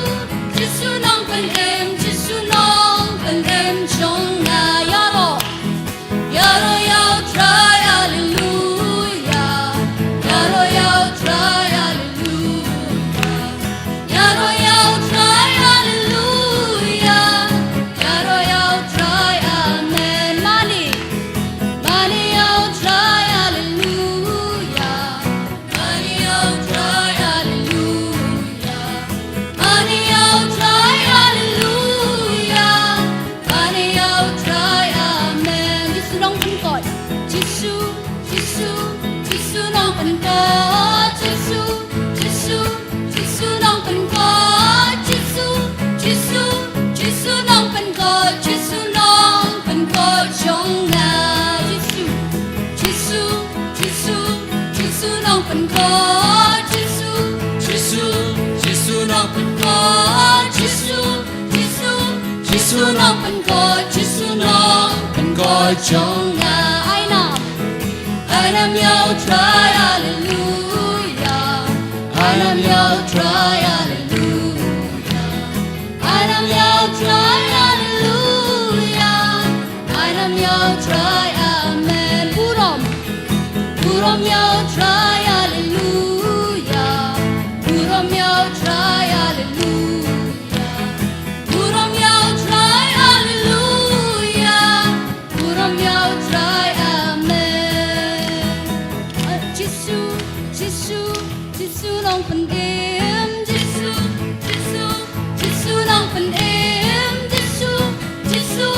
Jisu Nongpynim, Jisu Nongpynim jong nga. Ïaroh, ïaroh ïa U Trai, haleluya. Ïaroh ïa U Trai, haleluya. Ïaroh ïa U Trai, haleluya. Ïaroh ïa U Trai, amen. Mane, mane ïa U Trai, haleluya. Mane ïa U Trai, haleluya. Mane ïa U Trai, haleluya. Mane ïa U Trai, amen. Jisu Nongpynkhuid, Jisu. Jisu, Jisu Nongpynkhuid, Jisu, Jisu, Jisu Nongpynkhuid, Jisu, Jisu, Jisu Nongpynkhuid, Jisu Nongpynkhuid jong nga. Jisu, Jisu, Jisu, Jisu Nongpynkhuid, Jisu, Jisu, Jisu Nongpynkhuid, Jisu, Jisu, Jisu Nongpynkhuid, Jisu Nongpynkhuid jong nga. Ai nam, ai nam ïa U Trai, haleluya. Ai nam ïa U Trai, haleluya. Ai nam ïa U Trai, haleluya. Ai nam ïa U Trai, amen. Burom, burom ïa U Trai, haleluya. Burom ïa U Trai, haleluya. Burom ïa U Trai, haleluya. Burom ïa U Trai, amen. Ah, Jisu, Jisu, Jisu Nongpynim, Jisu, Jisu, Jisu Nongpynim, Jisu, Jisu,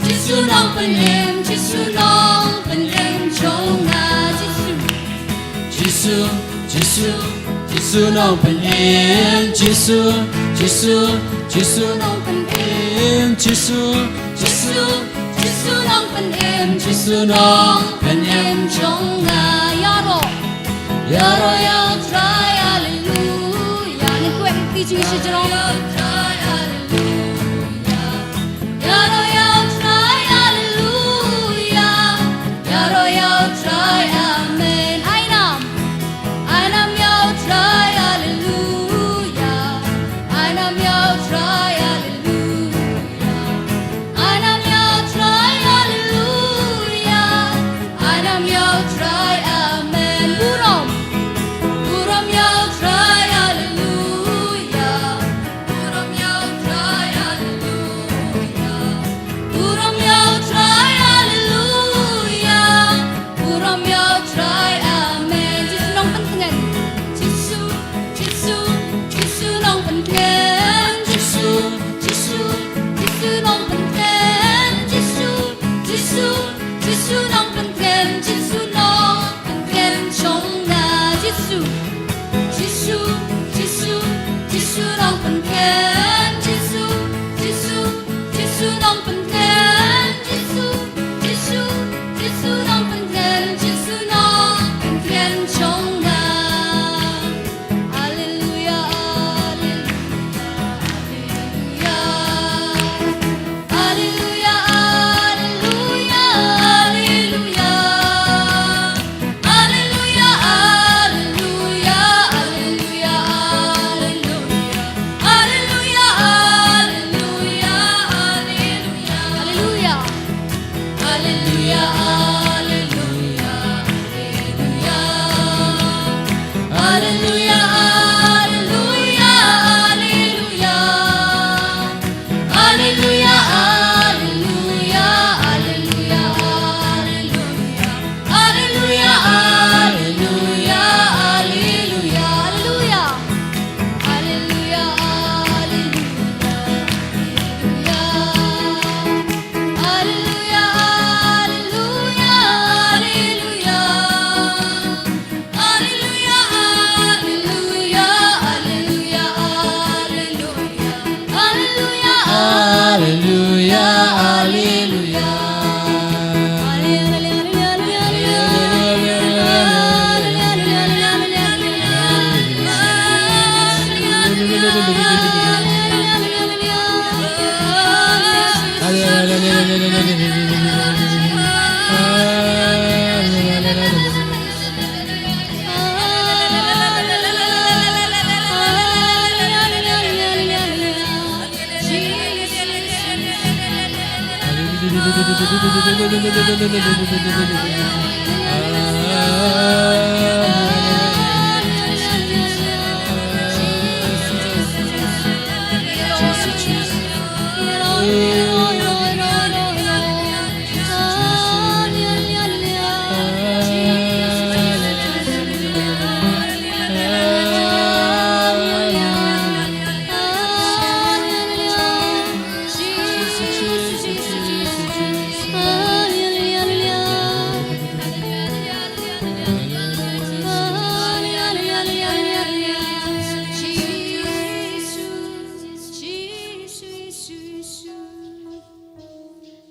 Jisu Nongpynim, Jisu Nongpynim jong nga, Jisu. Jisu, Jisu, Jisu Nongpynim, Jisu, Jisu, Jisu Nongpynim, Jisu, Jisu, Jisu Nongpynim, Jisu Nongpynim jong nga. Ïaroh, ïaroh ïa U Trai, haleluya. Ngin kwah ki jingshajrong. Ïaroh ïa U Trai, haleluya. Ïaroh ïa U Trai, amen. Ai nam, ai nam ïa U Trai, haleluya. Ai nam ïa U Trai, haleluya. Ai nam ïa U Trai, haleluya. Ai nam ïa U Trai, amen. Burom, burom ïa U Trai, haleluya. Burom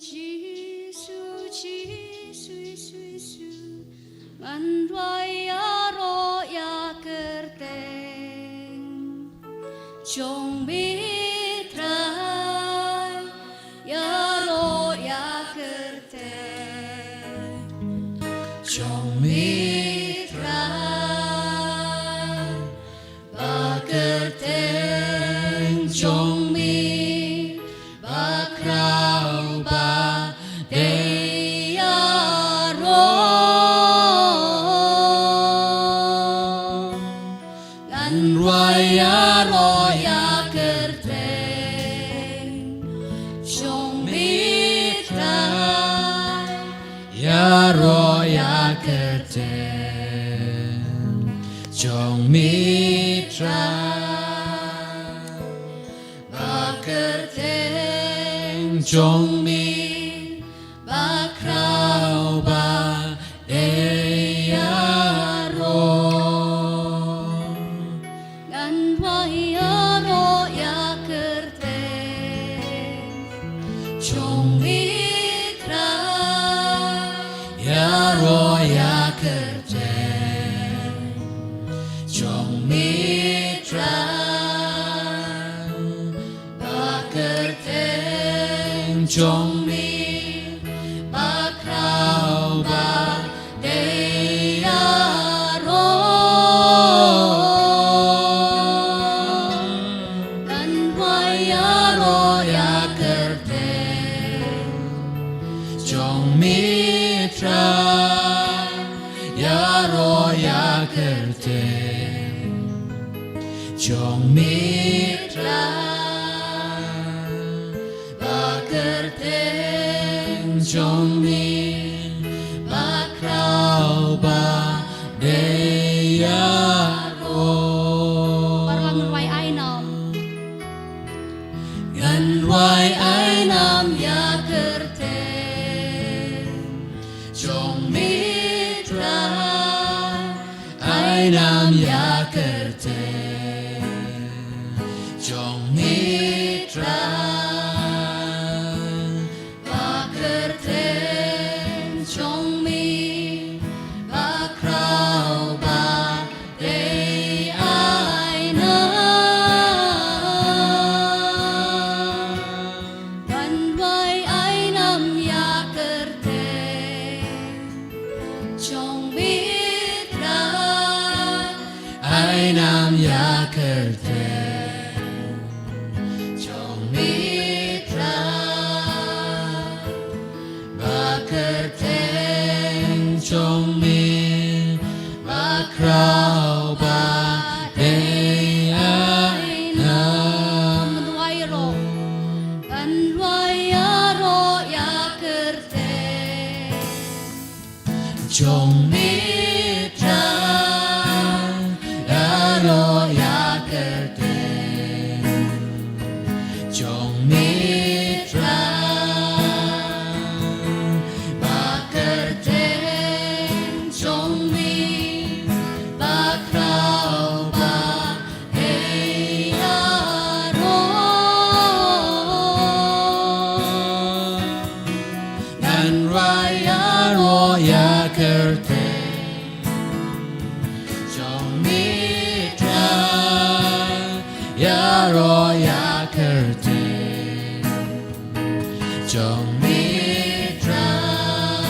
Jisu, Jisu, Jisu, Jisu, Jisu. Ngan duwai ïaroh ïa kyrteng jong me Trai, ïaroh ïa kyrteng jong me Trai. Ba kyrteng jong me ba khraw ba dei ïaroh. Ngan duwai ïaroh ïa kyrteng jong me Trai. Ïaroh ïa kyrteng jong me Trai. Ba kyrteng jong me ba khraw ba dei ïaroh. Ngan duwai ïaroh ïa kyrteng jong me Trai. Ïaroh ïa kyrteng jong me Trai. Ba kyrteng jong me ba khraw ba dei ïaroh. Ngan duwai ïaroh ïa kyrteng jong me Trai. Ïaroh ïa kyrteng jong me Trai. Ba kyrteng jong me ba khraw ba dei ïaroh. Baroh ngan duwai ai nam. Ngan duwai ai nam ïa kyrteng jong me Trai. Ai nam ïa kyrteng jong me Trai. Ba kyrteng jong me ba khraw ba dei ai nam. Ngan duwai ai nam ïa kyrteng jong me Trai. Ai nam ïa kyrteng jong me Trai. Ba kyrteng jong me ba khraw ba dei ai nam. Ngan duwai ïaroh, ngan duwai ïaroh ïa kyrteng jong me Trai. Ïaroh ïa kyrteng jong me Trai. Ba kyrteng jong me ba khraw ba dei ïaroh. Ngan duwai ïaroh ïa kyrteng ïa kyrteng jong me Trai,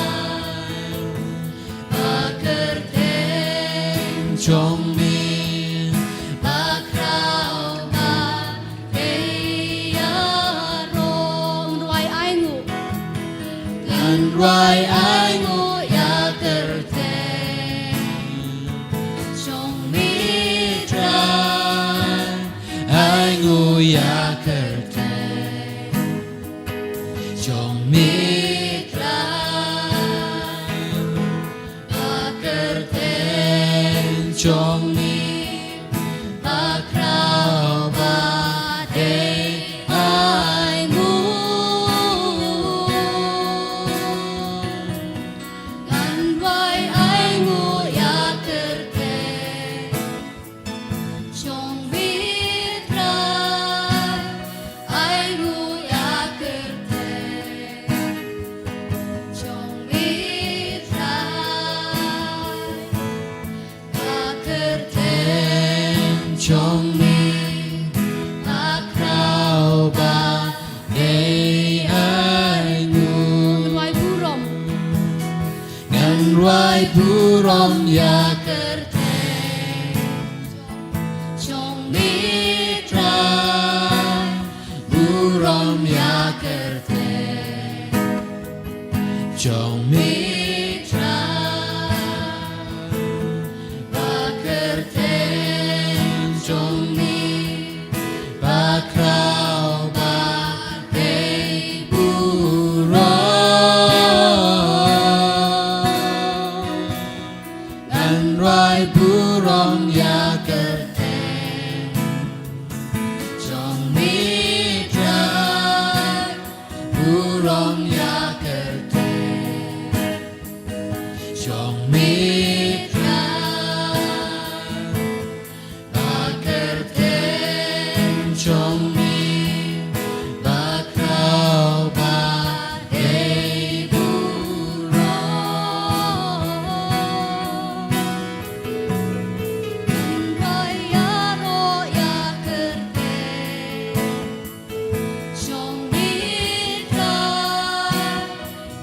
ba kyrteng jong me ba khraw ba dei ïaroh. Ngan duwai ainguh, ngan duwai ainguh ïa kyrteng jong me Trai, ainguh ïa kyrteng jong me Trai, ba kyrteng jong me ba khraw ba dei, ainguh. Ngan duwai ainguh ïa kyrteng jong me Trai, ainguh ïa kyrteng jong me Trai, ba kyrteng jong me ba khraw ba dei, ainguh. Ngan duwai burom, ngan duwai burom ïa kyrteng jong me Trai, burom ïa kyrteng jong me Trai, ba kyrteng jong me ba khraw ba dei burom. Ngan duwai burom ïa kyrteng jong me Trai, burom ïa kyrteng jong me Trai, ba kyrteng jong me ba khraw ba dei burom. Ngan duwai ïaroh ïa kyrteng jong me Trai,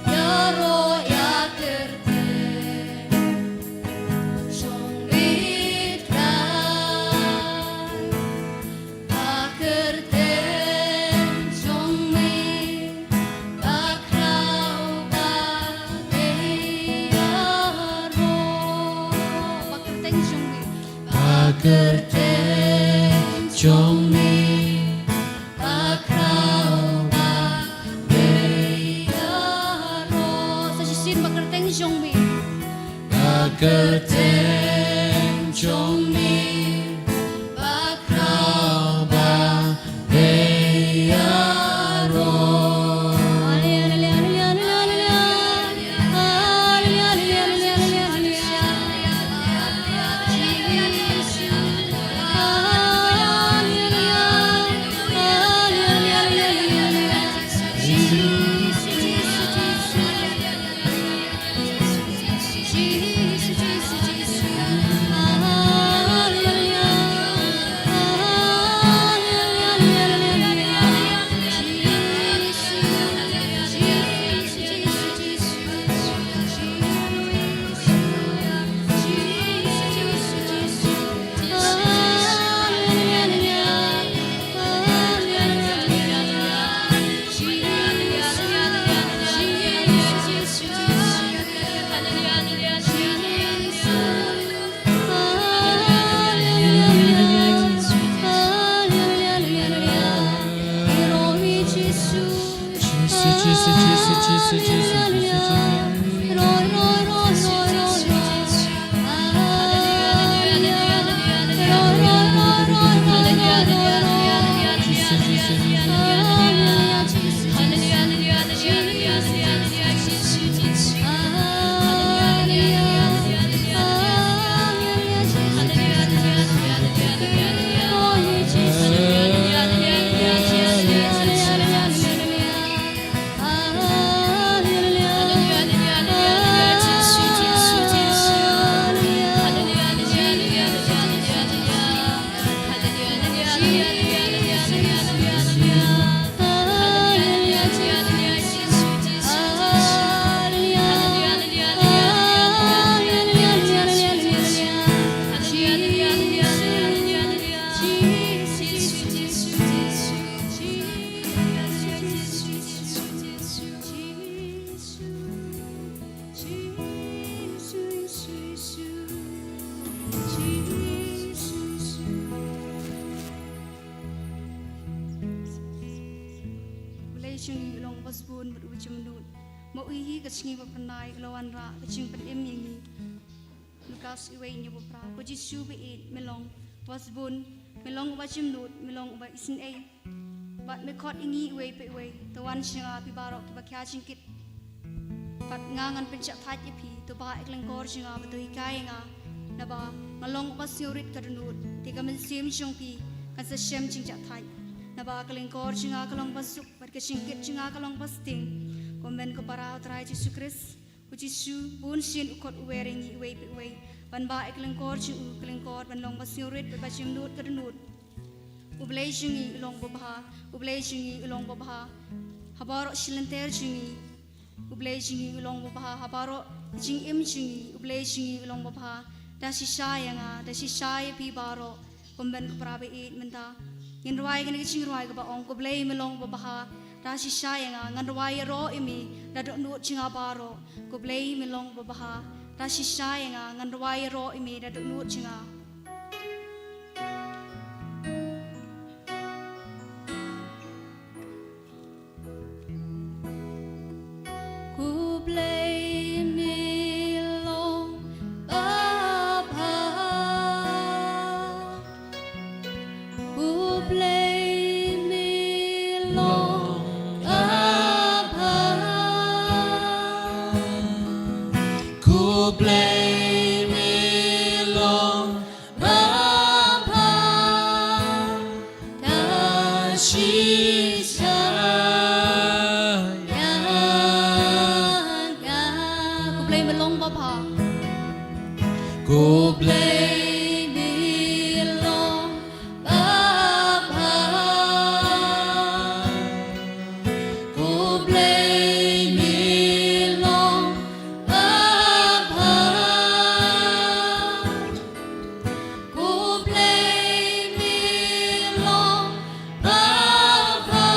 ïaroh ïa kyrteng jong me Trai, ba kyrteng jong me ba khraw ba dei ïaroh. Ba kyrteng jong me, ba kyrteng jong me ba khraw ba dei ïaroh. Sa shisien, ba kyrteng jong me, ba kyrteng jong me ba khraw ba dei ïaroh. Jong ngi u long uba sbun bad uba jemnud. Ma u hi ka sngi ba phyrnai u la wanrah ka jingpynim ïa ngi. Lukas wei hynñiew ba phra. Ko Jisu ba ïeit, me long uba sbun, me long uba jemnud, me long uba isynei. Bad me khot ïa ngi iwei pa iwei. To wan sha nga phi baroh kiba khia jingkit. Bad nga ngan pynjahthait ïa phi, to bah ïa ka lyngkor jong nga bad to hikai ïa nga. Naba nga long uba sngewrit ka dohnud, te ka mynsiem jong phi kan sa shem jingjahthait. Naba ka lyngkor jong nga ka long ba suk, bad ka jingkit jong nga ka long ba sting. Ko Hynmen ko Para U Trai Jisu Khrist, ko Jisu bun sien u khot u wer ïa ngi iwei pa iwei ban bah ïa ka lyngkor jong u, ka lyngkor ban long ba sngewrit bad ba jemnud ka dohnud. U Blei jong ngi u long uba bha, U Blei jong ngi u long uba bha ha baroh shi lynter jong ngi. U Blei jong ngi u long uba bha ha baroh jingim jong ngi. U Blei jong ngi u long uba bha. Da shisha ïa nga, da shisha ïa phi baroh. Ko Hynmen ko Para ba ïeit, mynta ngin rwai kane ka jingrwai kaba ong, Ko Blei me long uba bha, da shisha ïa nga, ngan rwai ïaroh ïa me da dohnud jong nga baroh. Ko Blei me long uba bha, da shisha ïa nga, ngan rwai ïaroh ïa me da dohnud jong nga. Ko Blei me long ba bha. Ko Blei me long ba bha. Ko Blei me long ba bha. Da shisha ïa nga. Ko Blei me long ba bha. Ko Blei me long ba bha. Ko Blei me long ba bha. Ko Blei me long ba bha.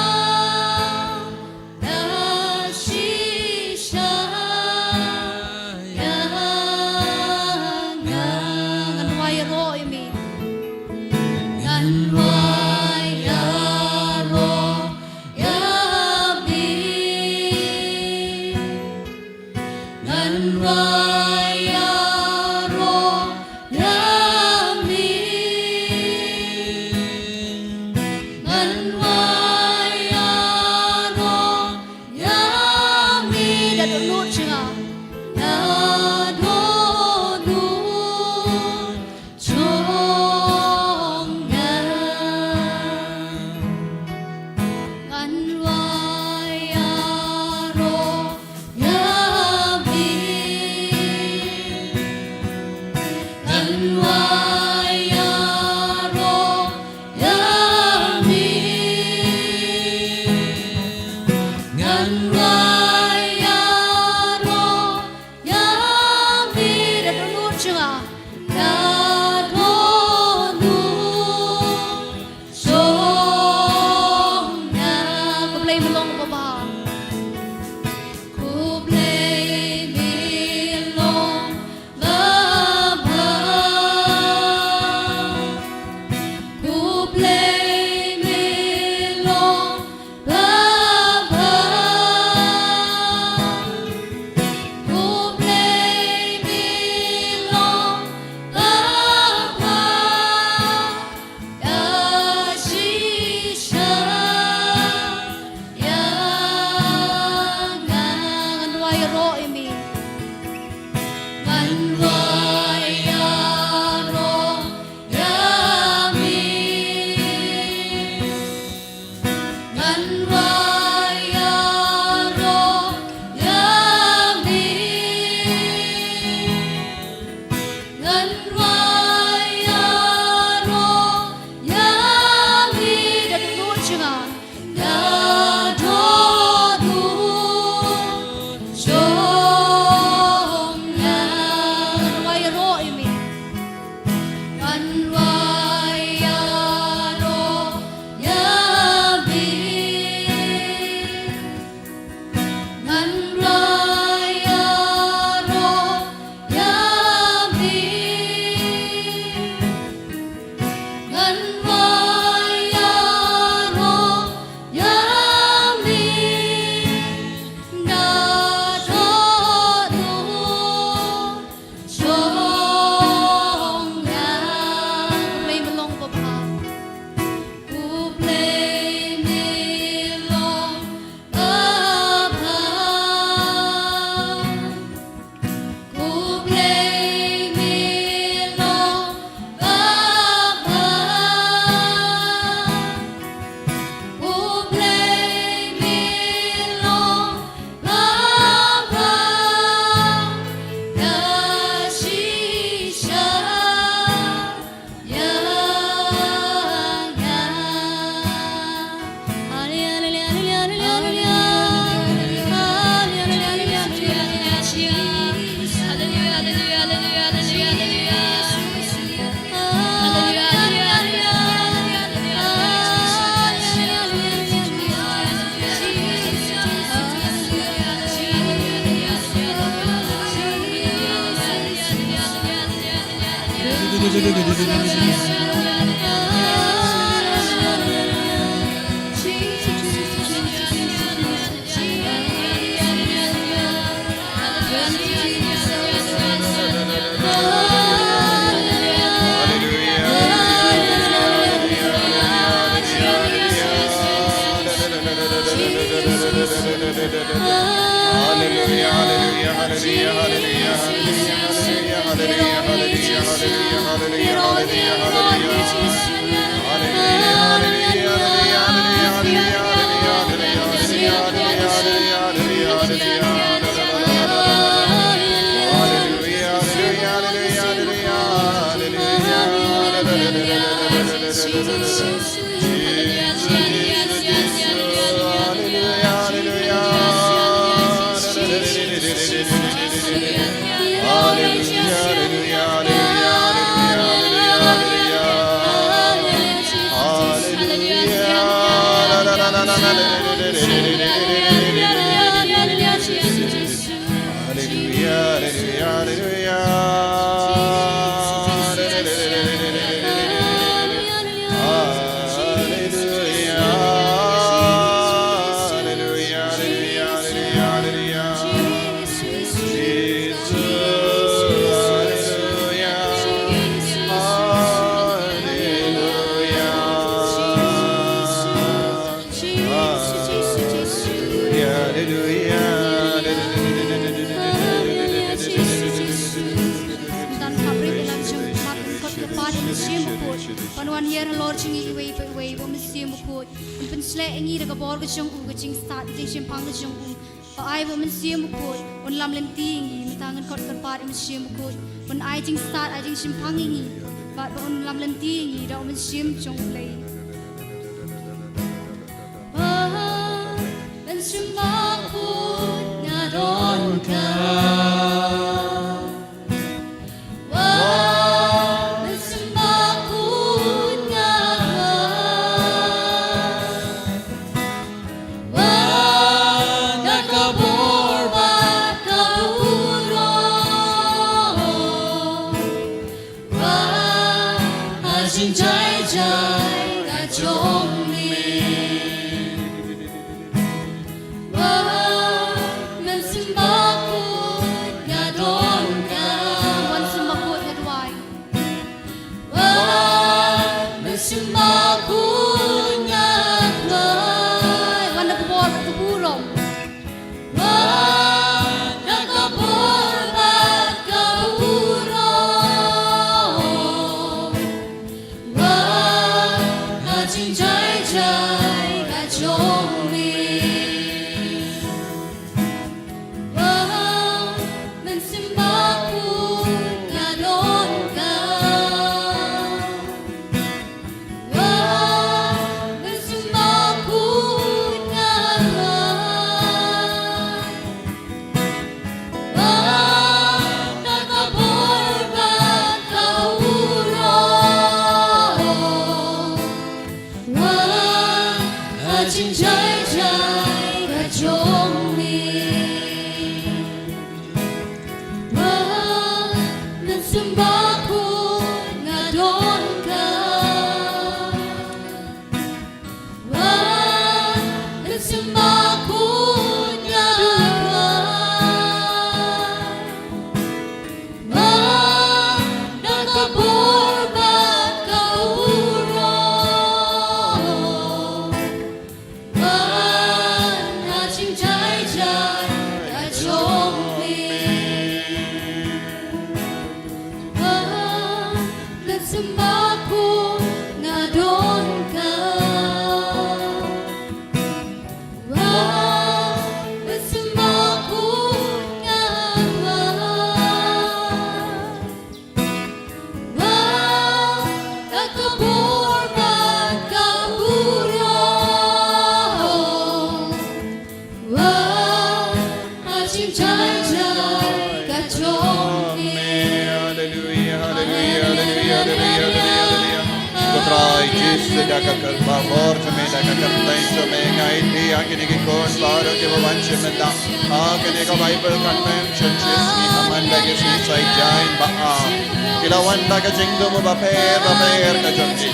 Ntan khapri ïalam jong Martin kot ka pat ïa Mynsiem Bakhuid. Ban wan hiar halor jong ngi iwei pa iwei, ba Mynsiem Bakhuid un pynsleh ïa ngi da ka bor ka jong u, ka jingstad, ka jingshemphang ka jong u. Ba ai ba Mynsiem Bakhuid un lam lynti ïa ngi, mynta ngan kot kyrpad ïa Mynsiem Bakhuid un ai jingstad, ai jingshemphang ïa ngi. Bad ba un lam lynti ïa ngi da u Mynsiem jong U Blei. Ba Mynsiem Bakhuid nga don ka. Wa Mynsiem Bakhuid nga don. Wa na ka bor bad ka burom. Wa ha jingjai jai ka jong me. Wa Mynsiem Bakhuid nga don ka. Wa Mynsiem Bakhuid nga duwai. Wa Mynsiem Bakhuid nga duwai. Wa na ka bor bad ka burom. Wa na ka bor bad ka burom. Wa ha jingjai jai ka jong me. Wa Mynsiem Bakhuid nga don ka. Wa Mynsiem Bakhuid nga don. Wa na ka bor bad ka burom. Wa ha jingjai jai ka jong me. Wa Mynsiem Bakhuid nga don ka. Wa Mynsiem Bakhuid nga don ka. Wa na ka bor bad ka burom. Wa Ïa ka kyrpad bor jong me da ka kyrteng jong me, nga aiti ïa kine ki khun baroh kiba wan sha mynta ha kane ka Bible convention shisngi, ha man da ki sngi Saitjaiñ ba ar. Ki la wan da ka jingthmu bapher bapher ka jong ki.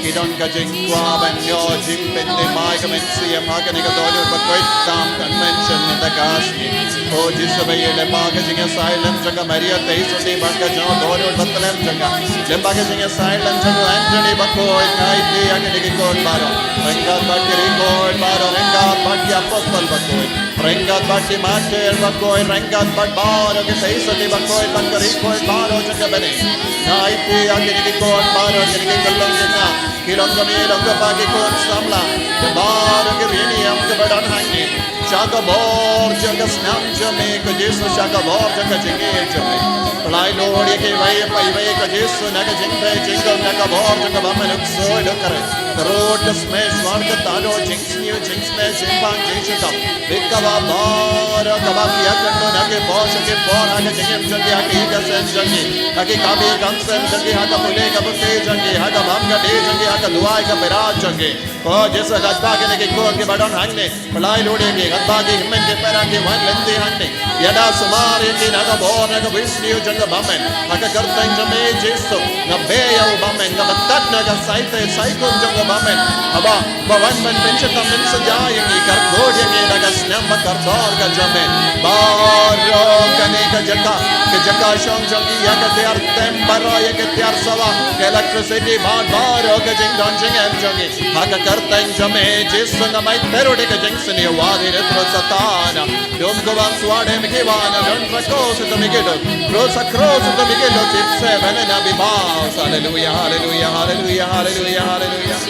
Ki don ka jingkwah ban ïoh jingpynthymmai ka mynsiem ha kane ka dohnud bakhuid tam convention mynta ka sngi. Ko Jisu ba ïeit, lyngba ka jingïasaid lem jong ka Maria Theisotti bad ka jong u dohnud bathylliew jong ka, lyngba ka jingïasaid lem jong u Anthony bakhuid, nga aiti ïa kine ki khun baroh. Ryngkat bad ki riewkhuid baroh, ryngkat bad ki apostol bakhuid, ryngkat bad ki martir bakhuid, ryngkat bad baroh ki Theisotti bakhuid bad ki riewkhuid baroh jong ka bneng. Nga aiti ïa kine ki khun baroh, kine ki khyllung ki kpa, ki long kmie long kpa, ki khun samla, ki baroh ki riewniam kiba don hangne. Sha ka bor jong ka snam jong me ko Jisu, sha ka bor jong ka jingïeit jong me. Pynlait lut ïa kiwei pa iwei ko Jisu na ka jingpynjot, na ka bor jong ka bymman, u ksuid u kren, ka rud ka smiej, ka tador, jingsniew jingsmiej, jingpang jingshitom. Bad kaba baroh kaba ki ïakynduh na ki por sha ki por ha ka jingim jong ki, ha ka ïing jong ki, ha ki kam ïing kam sem jong ki, ha ka pule ka puthi jong ki, ha ka bam ka dih jong ki, ha ka duwai ka pyrshah jong ki. Ko Jisu, katba kine ki khun kiba don hangne, pynlait lut ïa ki, katba ki hynmen ki para ki wan lynti hangne, ïada sumar ïa ki na ka bor na ka bor sniew jong ka bymman. Ha ka kyrteng jong me Jisu, nga beh ïa u bymman, nga btad na ka saitei saikum jong ka bymman. Haba ba wan ban pynshitom pynshitom ïa ki, kyrkhu ïa ki da ka snam ba kordor ka jong me. Baroh kane ka jaka, ka jaka shong jong ki, ïa ka tiar tem baroh, ïa ka tiar sawa, ka electricity, bad baroh ka jingdon jingem jong ki. Ha ka kyrteng jong me Jisu, nga mih tyrwa da ka jingsniew, wat ïa u Satan. Dum ko bang swade me ki wan, don sa ko sa to me ki duk. Cross, cross to me ki duk, tip se bene na bi bas. Hallelujah, hallelujah, hallelujah, hallelujah, hallelujah.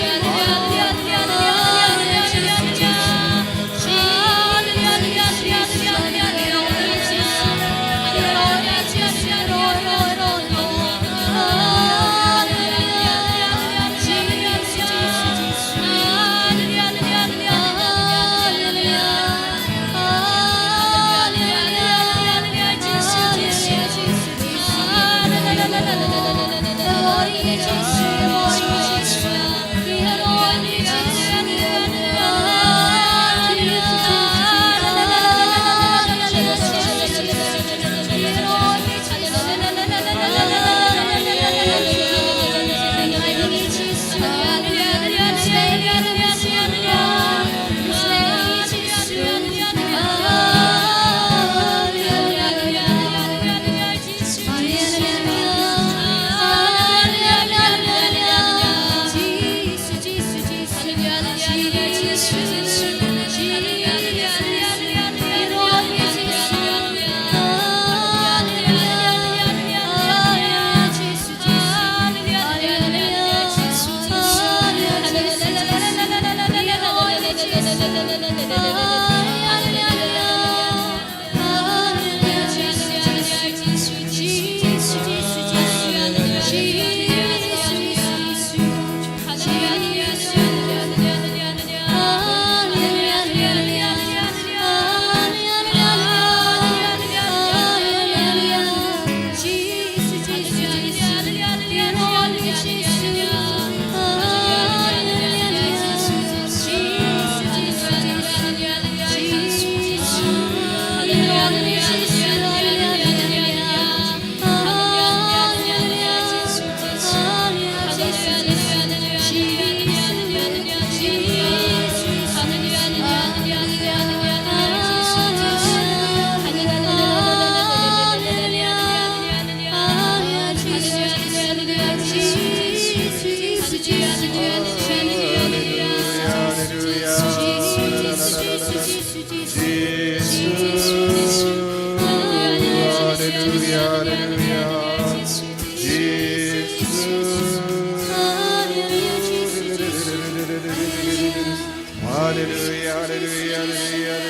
Hallelujah, hallelujah, hallelujah, hallelujah.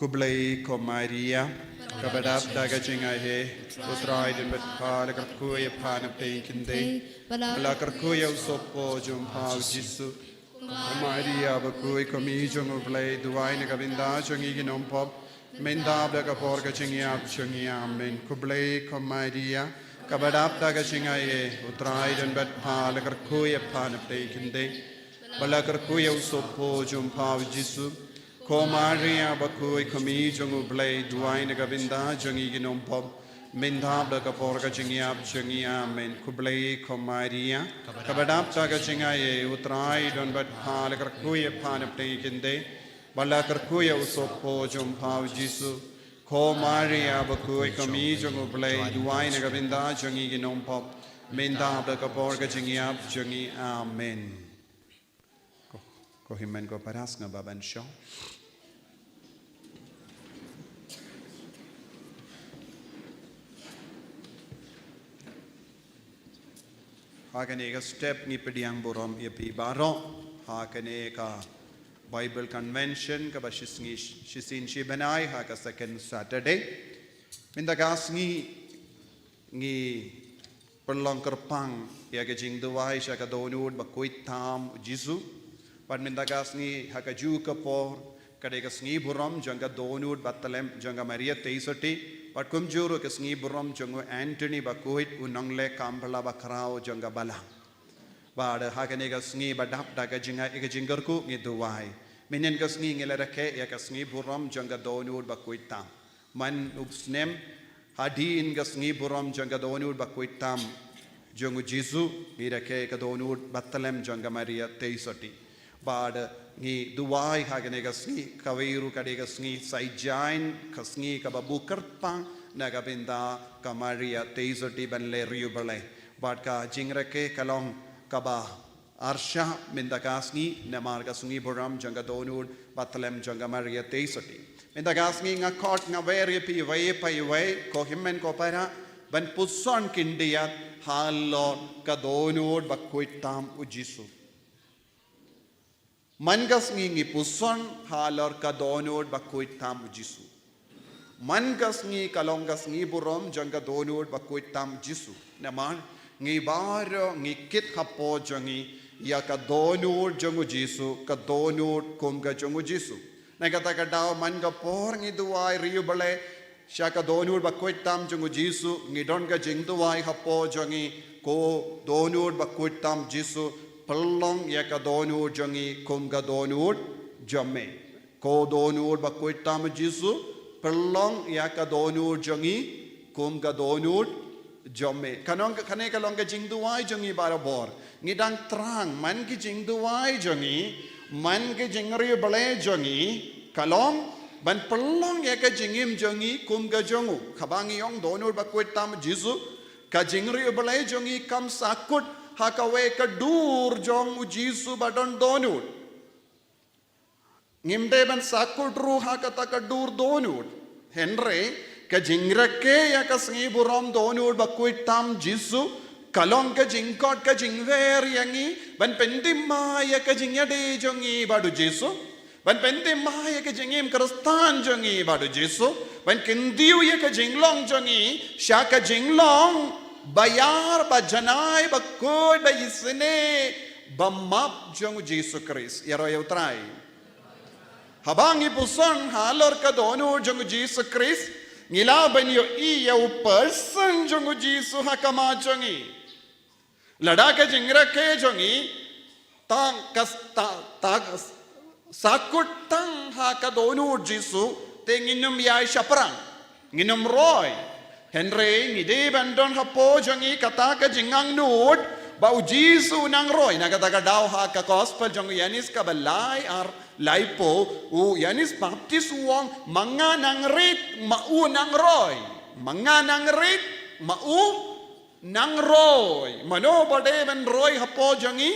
Khublei ko Maria, kaba dap da ka jingaiei, U Trai u don bad pha, la kyrkhu ïa pha na pdeng ki khyndai, bad la kyrkhu ïa u sohpoi jong pha u Jisu. Ko Maria bakhuid, ko Mei jong U Blei, duwai na ka bynta jong ngi ki nongpop, Mynta bad ha ka por ka jingïap jong ngi. Amen. Khublei ko Maria, kaba dap da ka jingaiei, U Trai u don bad pha, la kyrkhu ïa pha na pdeng ki khyndai, bad la kyrkhu ïa u sohpop jong pha u Jisu. Ko Maria bakhuid, ko Kmie jong U Blei, duwai na ka bynta jong ngi ki nongpop, mynta bad ha ka por ka jingïap jong ngi. Amen. Khublei ko Maria, kaba dap da ka jingaiei, U Trai u don bad pha, la kyrkhu ïa pha na pdeng ki khyndai, bad la kyrkhu ïa u sohpop jong pha u Jisu. Ko Maria bakhuid, ko Kmie jong U Blei, duwai na ka bynta jong ngi ki nongpop, mynta bad ha ka por ka jingïap jong ngi. Amen. Ko, ko hynmen ko para, sngewbha ban shong. Ha kane ka step ngi pdiang burom ïa phi baroh ha kane ka Bible Convention kaba shisngi, shisien shi bnai, ha ka second Saturday. Mynta ka sngi ngi pynlong kyrpang ïa ka jingduwai sha ka dohnud bakhuid tam u Jisu. Bad mynta ka sngi ha kajuh ka por ka dei ka sngi burom jong ka dohnud bathylliem jong ka Maria Theisotti, bad kumjuh ruh ka sngi burom jong u Anthony bakhuid, u nongleh kam phylla bakhraw jong ka balang. Bad ha kane ka sngi ba dap da ka jingaiei ka jingkyrkhu ngi duwai. Mynhynnin ka sngi ngi la rakhe ïa ka sngi burom jong ka dohnud bakhuid tam. Man u snem, hadien ka sngi burom jong ka dohnud bakhuid tam jong u Jisu, ngi rakhe ka dohnud bathylliem jong ka Maria Theisotti. Bad ngi duwai ha kane ka sngi, kawei ruh ka dei ka sngi Saint John, ka sngi kaba buh kyrpang na ka bynta ka Maria Theisotti ban leh riewblei. Bad ka jingrakhe ka long kaba arshah mynta ka sngi, namar ka sngi burom jong ka dohnud bathylliem jong ka Maria Theisotti. Mynta ka sngi nga khot, nga wer ïa phi iwei pa iwei, ko hynmen ko para, ban puson khyndiat halor ka dohnud bakhuid tam u Jisu. Man ka sngi ngi puson halor ka dohnud bakhuid tam u Jisu. Man ka sngi ka long ka sngi burom jong ka dohnud bakhuid tam Jisu. Namar ngi baroh ngi kit hapoh jong ngi ïa ka dohnud jong u Jisu, ka dohnud kum ka jong u Jisu. Na kata ka daw man ka por ngi duwai riewblei sha ka dohnud bakhuid tam jong u Jisu, ngi don ka jingduwai hapoh jong ngi, ko dohnud bakhuid tam Jisu, pynlong ïa ka dohnud jong ngi kum ka dohnud jong me. Ko dohnud bakhuid tam Jisu, pynlong ïa ka dohnud jong ngi kum ka dohnud jong me. Ka long ka, kane ka long ka jingduwai jong ngi barabor. Ngi dang thrang, man ki jingduwai jong ngi, man ki jingriewblei jong ngi, ka long ban pynlong ïa ka jingim jong ngi kum ka jong u. Kaba ngi ong dohnud bakhuid tam Jisu, ka jingriewblei jong ngi kam sahkut ha kawei ka dur jong u Jisu ba don dohnud. Ngim dei ban sahkut ruh ha kata ka dur dohnud. Hynrei ka jingrakhe ïa ka sngi burom dohnud bakhuid tam Jisu, ka long ka jingkhot, ka jingwer ïa ngi ban pynthymmai ïa ka jingïadei jong ngi bad u Jisu, ban pynthymmai ïa ka jingim Khristan jong ngi bad u Jisu, ban kyntiew ïa ka jinglong jong ngi sha ka jinglong ba ïar, ba janai, ba khuid, ba isynei, ba map jong u Jisu Khrist. Ïaroh ïa u Trai. Haba ngi puson halor ka dohnud jong u Jisu Khrist, ngi lah ban ïohi ïa u person jong u Jisu ha khmat jong ngi. Lada ka jingrakhe jong ngi tang ka s-, ta, ta ka s-, sahkut tang ha ka dohnud Jisu, te ngin ym ïaishaphrang. Ngin ym roi. Hynrei ngi dei ban don hapoh jong ngi kata ka jingangnud ba u Jisu u nang roi. Na kata ka daw ha ka gospel jong u Ïoannis kaba lai ar laiphew, u Ïoannis Baptist u ong, ma nga nang rit ma u nang roi. Ma nga nang rit ma u nang roi. Mano ba dei ban roi hapoh jong ngi?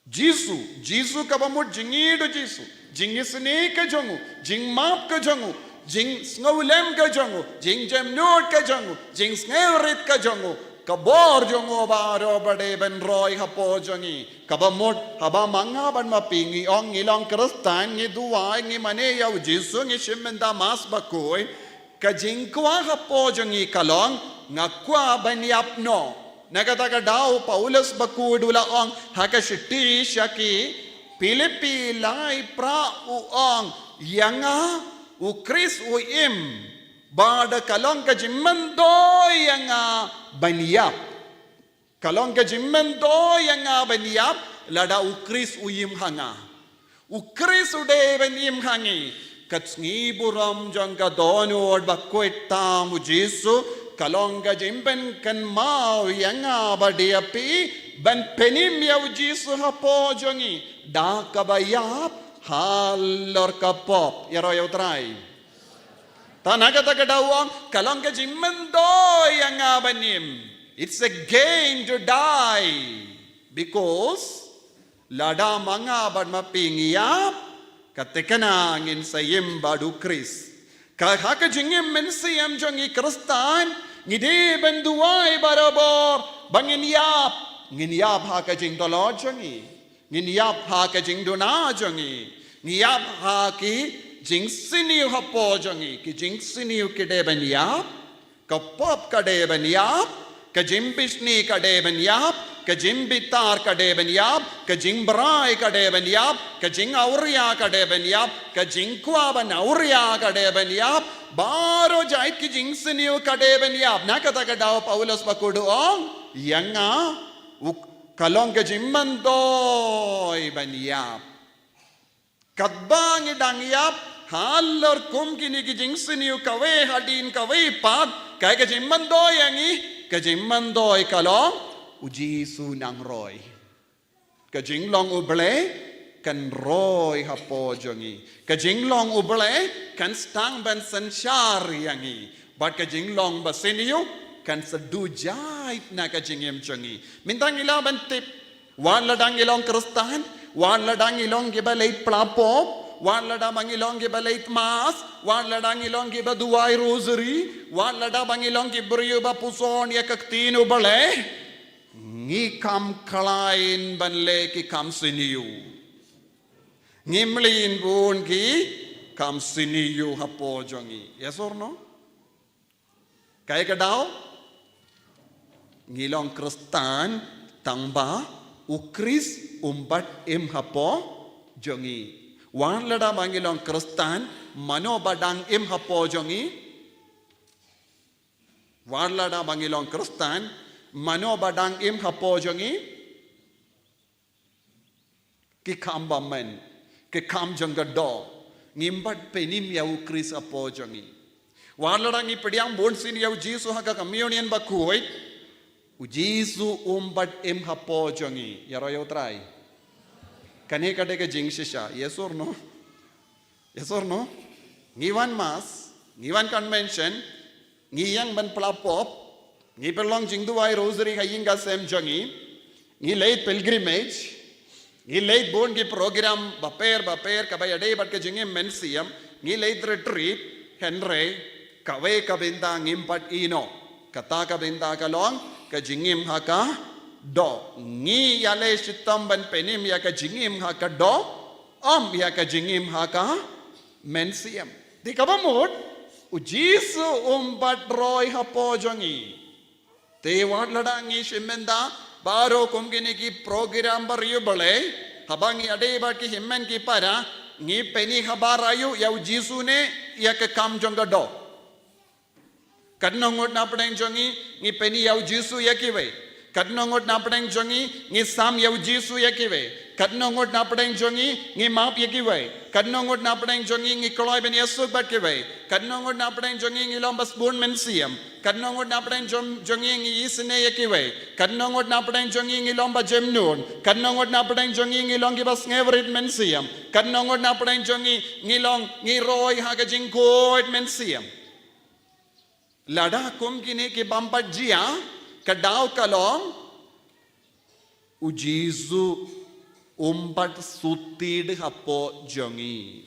Jisu, Jisu kaba mut jingïeit u Jisu, jingisynei ka jong u, jingmap ka jong u, jingsngewlem ka jong u, jingjemnud ka jong u, jingsngewrit ka jong u, ka bor jong u baroh ba dei ban roi hapoh jong ngi. Kaba mut haba ma nga bad ma phi ngi ong ngi long Khristan, ngi duwai, ngi mane ïa u Jisu, ngi shim bynta Mass bakhuid, ka jingkwah hapoh jong ngi ka long, nga kwah ban ïap noh. Na kata ka daw Paulus bakhuid u la ong ha ka shithi sha ki Philippi lai phra u ong, ïa nga U Khrist u im, bad ka long ka jingmyntoi ïa nga ban ïap. Ka long ka jingmyntoi ïa nga ban ïap, lada u Khrist u im ha nga. U Khrist u dei ban im ha ngi. Ka sngi burom jong ka dohnud bakhuid tam u Jisu, ka long ka jingpynkynmaw ïa nga bad ïa phi, ban pynim ïa u Jisu hapoh jong ngi, da kaba ïap halor ka pop. Ïaroh ïa u Trai. Te na kata ka daw u ong, ka long ka jingmyntoi ïa nga ban im. It's a gain to die. Because lada ma nga bad ma phi ngi ïap, ka thikna ngin sa im bad u Khrist. Ka ha ka jingim mynsiem jong ngi Khristan, ngi dei ban duwai barabor ba ngin ïap. Ngin ïap ha ka jingdolor jong ngi. Ngin ïap ha ka jingduna jong ngi. Ngi ïap ha ki jingsniew hapoh jong ngi. Ki jingsniew ki dei ban ïap. Ka pop ka dei ban ïap. Ka jingbishni ka dei ban ïap. Ka jingbitar ka dei ban ïap. Ka jingbrai ka dei ban ïap. Ka jingawria ka dei ban ïap. Ka jingkwah ban awria ka dei ban ïap. Baroh jait ki jingsniew ka dei ban ïap. Na kata ka daw Paulus bakhuid u ong, ïa nga u Ka long ka jingmyntoi ban ïap. Katba ngi dang ïap halor kum kine ki jingsniew kawei hadien kawei pat, kaei ka jingmyntoi ïa ngi? Ka jingmyntoi ka long u Jisu nang roi. Ka jinglong U Blei kan roi hapoh jong ngi. Ka jinglong U Blei kan sdang ban synshar ïa ngi. Bad ka jinglong basniew kan sa duh jait na ka jingim jong ngi. Mynta ngi lah ban tip, wat lada ngi long Khristan, wat lada ngi long kiba leit pla pop, wat lada ba ngi long kiba leit mass, wat lada ngi long kiba duwai rosary, wat lada ba ngi long ki briew ba puson ïa ka ktien U Blei, ngi kam khlaiñ ban leh ki kam sniew. Ngim leh bun ki kam sniew hapoh jong ngi. Yes or no? Kaei ka daw? Ngi long Khristan tang ba u Khrist um pat im hapoh jong ngi. Wat lada ba ngi long Khristan, mano ba dang im hapoh jong ngi? Wat lada ba ngi long Khristan, mano ba dang im hapoh jong ngi? Ki kam ba men, ki kam jong ka doh. Ngim pat pynim ïa u Khrist hapoh jong ngi. Wat lada ngi pdiang bun sien ïa u Jisu ha ka communion bakhuid, u Jisu um pat im hapoh jong ngi. Ïaroh ïa u Trai. Kane ka dei ka jingshisha. Yes or no? Yes or no? Ngi wan mass, ngi wan convention, ngi ïeng ban pla pop, ngi pynlong jingduwai rosary ha ïing ha sem jong ngi, ngi leit pilgrimage, ngi leit bun ki program bapher bapher kaba ïadei bad ka jingim mynsiem, ngi leit retreat, hynrei kawei ka bynta ngim pat ïehnoh. Kata ka bynta ka long ka jingim ha ka doh. Ngi ïaleh shitom ban pynim ïa ka jingim ha ka doh, ym ïa ka jingim ha ka mynsiem. Te kaba mut, u Jisu um pat roi hapoh jong ngi. Te wat lada ngi shim bynta baroh kum kine ki program ba riewblei, Blei, haba ngi ïadei bad ki hynmen ki para, ngi pyni habar aïu, ïa u Jisu ne ïa ka kam jong ka doh? Katno ngut na pdeng jong ngi ngi pyni ïa u Jisu ïa kiwei? Katno ngut na pdeng jong ngi ngi sam ïa u Jisu ïa kiwei? Katno ngut na pdeng jong ngi ngi map ïa kiwei? Katno ngut na pdeng jong ngi ngi kloi ban ïasuk bad kiwei? Katno ngut na pdeng jong ngi ngi long ba sbun mynsiem? Katno ngut na pdeng jong, jong ngi ngi isynei ïa kiwei? Katno ngut na pdeng jong ngi ngi long ba jemnud? Katno ngut na pdeng jong ngi ngi long kiba sngewrit mynsiem? Katno ngut na pdeng jong ngi ngi long ngi roi ha ka jingkhuid mynsiem? Lada kum kine ki bym pat jia, ka daw ka long, u Jisu um pat shu tied hapoh jong ngi.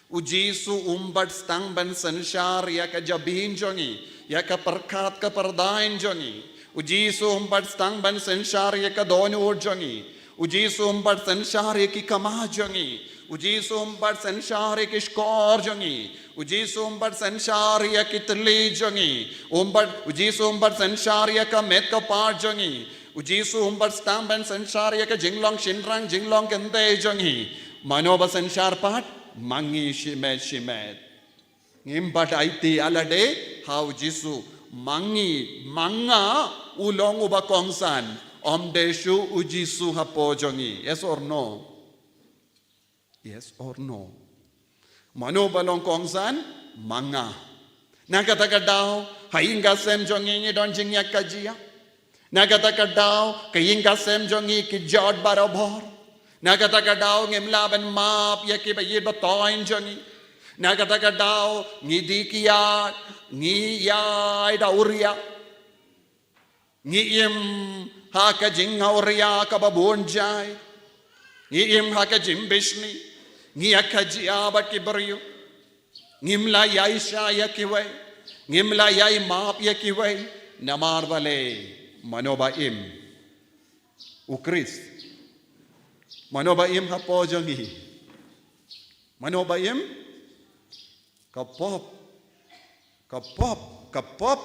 U Jisu um pat sdang ban synshar ïa ka jabieng jong ngi, ïa ka pyrkhat ka pyrdaiñ jong ngi. U Jisu um pat sdang ban synshar ïa ka dohnud jong ngi. U Jisu um pat synshar ïa ki kama jong ngi. U Jisu um pat synshar ïa ki shkor jong ngi. U Jisu um pat synshar ïa ki thylli jong ngi. Um pat, u Jisu um pat synshar ïa ka met ka phad jong ngi. U Jisu um pat sdang ban synshar ïa ka jinglong shynrang jinglong kynthei jong ngi. Mano ba synshar pat? Ma ngi shimet shimet. Ngim pat aiti ïalade ha u Jisu. Ma ngi, ma nga u long uba kongsan. Ym dei shuh u Jisu hapoh jong ngi. Yes or no? Yes or no? Mano ba long kongsan? Ma nga. Na kata ka daw, ha ïing ha sem jong ngi ngi don jingïakajia. Na kata ka daw, ka ïing ka sem jong ngi ki jot barabor. Na kata ka daw, ngim lah ban map ïa ki ba ïeit ba thoiñ jong ngi. Na kata ka daw, ngi dih ki ïa, ngi ïai da awria. Ngi im ha ka jingawria kaba bun jait. Ngi im ha ka jingbishni. Ngi ïakajia bad ki briew. Ngim lah ïaishah ïa kiwei. Ngim lah ïai map ïa kiwei. Namar balei? Mano ba im? U Khrist. Mano ba im hapoh jong ngi? Mano ba im? Ka pop. Ka pop. Ka pop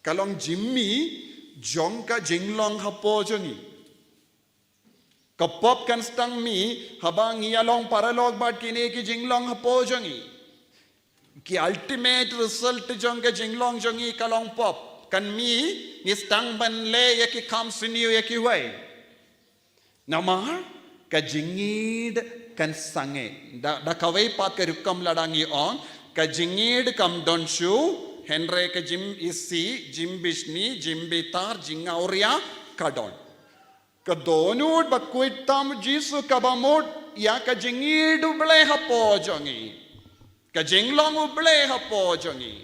ka long jingmih jong ka jinglong hapoh jong ngi. Ka pop kan sdang mih haba ngi ïalong paralok bad kine ki jinglong hapoh jong ngi. Ki ultimate result jong ka jinglong jong ngi ka long pop. Kan mih ngi sdang ban leh ïa ki kam sniew ïa kiwei. Namar ka jingïeid kan sangeh. Da, da kawei pat ka rukom lada ngi ong, ka jingïeid kam don shuh, hynrei ka jingisih, jingbishni, jingbitar, jingawria ka don. Ka dohnud bakhuid tam Jisu kaba mut ïa ka jingïeid U Blei hapoh jong ngi. Ka jinglong U Blei hapoh jong ngi.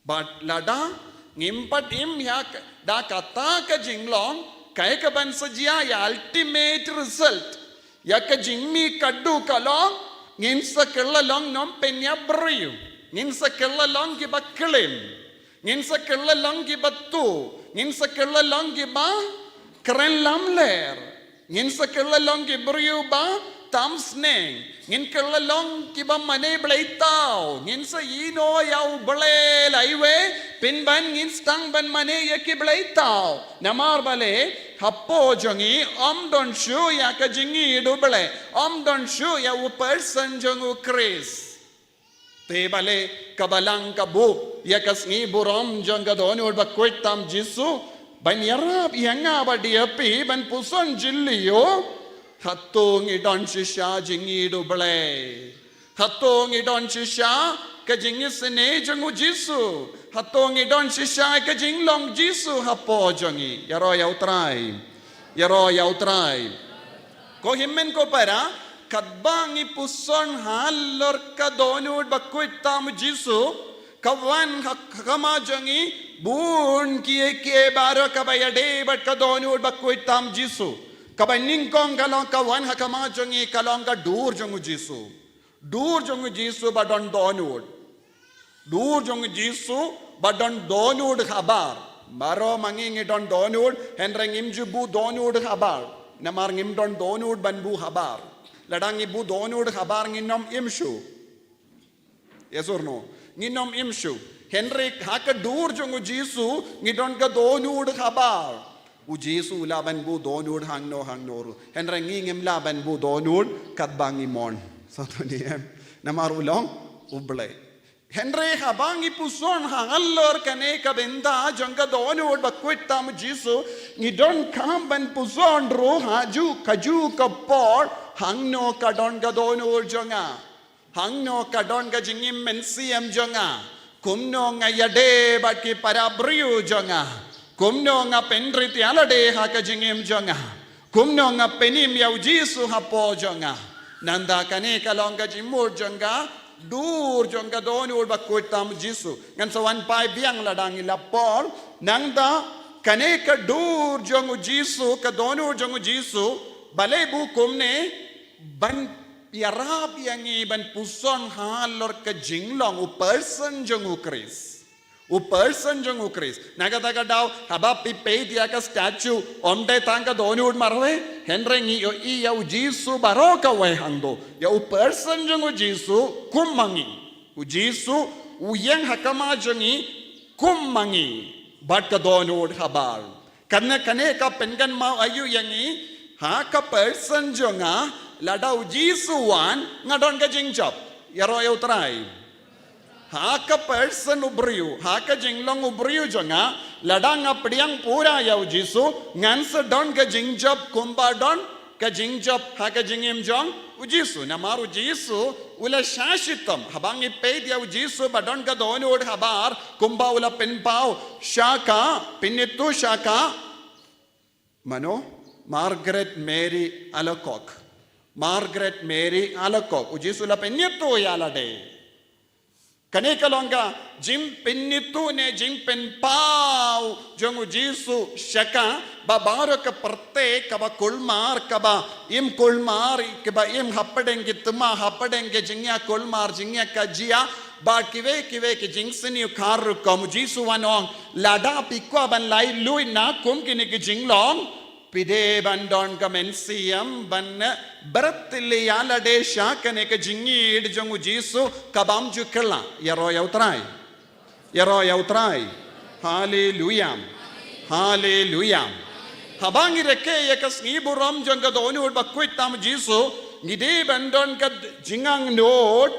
Bad lada ngim pat im ïa ka, da kata ka jinglong, kaei kaban sa jia ïa ultimate result. Ïa ka jingmih ka dei ka long, ngin sa kylla long nym pynïap briew. Ngin sa kylla long kiba klim. Ngin sa kylla long kiba tuh. Ngin sa kylla long kiba kren lamler. Ngin sa kylla long ki briew ba tam sneng. Ngin kylla long kiba mane blei thaw. Ngin sa ïehnoh ïa U Blei laiwei. Pynban ngin sdang ban mane ïa ki blei thaw. Namar balei? Hapoh jong ngi ym don shuh ïa ka jingïeid U Blei. Ym don shuh ïa u person jong U Khrist. Te balei ka Balang ka buh ïa ka sngi burom jong ka dohnud bakhuid tam Jisu, ban ïarap ïa nga bad ïa phi ban puson jylliew. Hato ngi don shisha jingïeid U Blei? Hato ngi don shisha ka jingisynei jong U Jisu? Hato ngi don shisha ka jinglong Jisu hapoh jong ngi? Ïaroh ïa U Trai. Ïaroh ïa U Trai. Ko hynmen ko para, katba ngi puson halor ka dohnud bakhuid tam Jisu, ka wan ha khmat jong ngi bun kiei kiei baroh kaba ïadei bad ka dohnud bakhuid tam Jisu. Kaba nyngkong ka long, ka wan ha khmat jong ngi ka long ka dur jong U Jisu. Dur jong U Jisu ba don dohnud. Dur jong U Jisu ba don dohnud habar. Baroh ma ngi ngi don dohnud, hynrei ngim ju buh dohnud habar. Namar ngim don dohnud ban buh habar. Lada ngi buh dohnud habar ngin ym im shuh. Yes or no? Ngin ym im shuh. Hynrei ha ka dur jong U Jisu ngi don ka dohnud habar. U Jisu u lah ban buh dohnud hangno hangno ruh. Hynrei ngi ngim lah ban buh dohnud katba ngi mon. Sa to ni em. Namar u long U Blei. Hynrei haba ngi puson halor kane ka bynta jong ka dohnud bakhuid tam Jisu, ngi donkam ban puson ruh ha ju, ka ju ka por, hangno ka don ka dohnud jong nga. Hangno ka don ka jingim mynsiem jong nga. Kumno nga ïadei bad ki para briew jong nga. Kumno nga pynrit ïalade ha ka jingim jong nga. Kumno nga pynim ïa U Jisu hapoh jong nga. Nangta kane ka long ka jingmut jong ka dur jong ka dohnud bakhuid tam Jisu. Ngan sa wan phai biang lada ngi la por. Nangta kane ka dur jong U Jisu, ka dohnud jong U Jisu, balei buh kumne? Ban ïarap ïa ngi ban puson halor ka jinglong, u person jong U Khrist. U person jong U Khrist. Na kata ka daw, haba phi peit ïa ka statue, ym dei tang ka dohnud marwei, hynrei ngi ïohi ïa U Jisu baroh kawei hangto. Ïa u person jong U Jisu kum ma ngi. U Jisu u ïeng ha khmat jong ngi kum ma ngi. Bad ka dohnud habar. Kane, kane ka pynkynmaw aïu ïa ngi, ha ka person jong nga, lada U Jisu wan, nga don ka jingjop. Ïaroh ïa U Trai. Ha ka person u briew, ha ka jinglong u briew jong nga, lada nga pdiang pura ïa u Jisu, ngan sa don ka jingjop kumba don ka jingjop ha ka jingim jong u Jisu. Namar u Jisu u la shah shitom. Haba ngi peit ïa u Jisu ba don ka dohnud habar, kumba u la pynpaw sha ka, pynithuh sha ka, mano, Margaret Mary Alacoque. Margaret Mary Alacoque. U Jisu u la pynithuh ïa lade. Kane ka long ka jingpynithuh ne jingpynpaw jong u Jisu sha ka, ba baroh ka pyrthei kaba kulmar, kaba im kulmar, kaba im hapdeng ki thma, hapdeng ki jingïakulmar, jingïakajia, bad kiwei kiwei ki jingsniew khar rukom. U Jisu u ong, lada phi kwah ban laitluid na kum kine ki jinglong, phi dei ban don ka mynsiem ban bret ïa lade sha kane ka jingïeid jong u Jisu kabym ju kylla. Ïaroh ïa u Trai. Ïaroh ïa u Trai. Haleluia. Haleluia. Haba ngi rakhe ïa ka sngi burom jong ka dohnud bakhuid tam u Jisu, ngi dei ban don ka jingangnud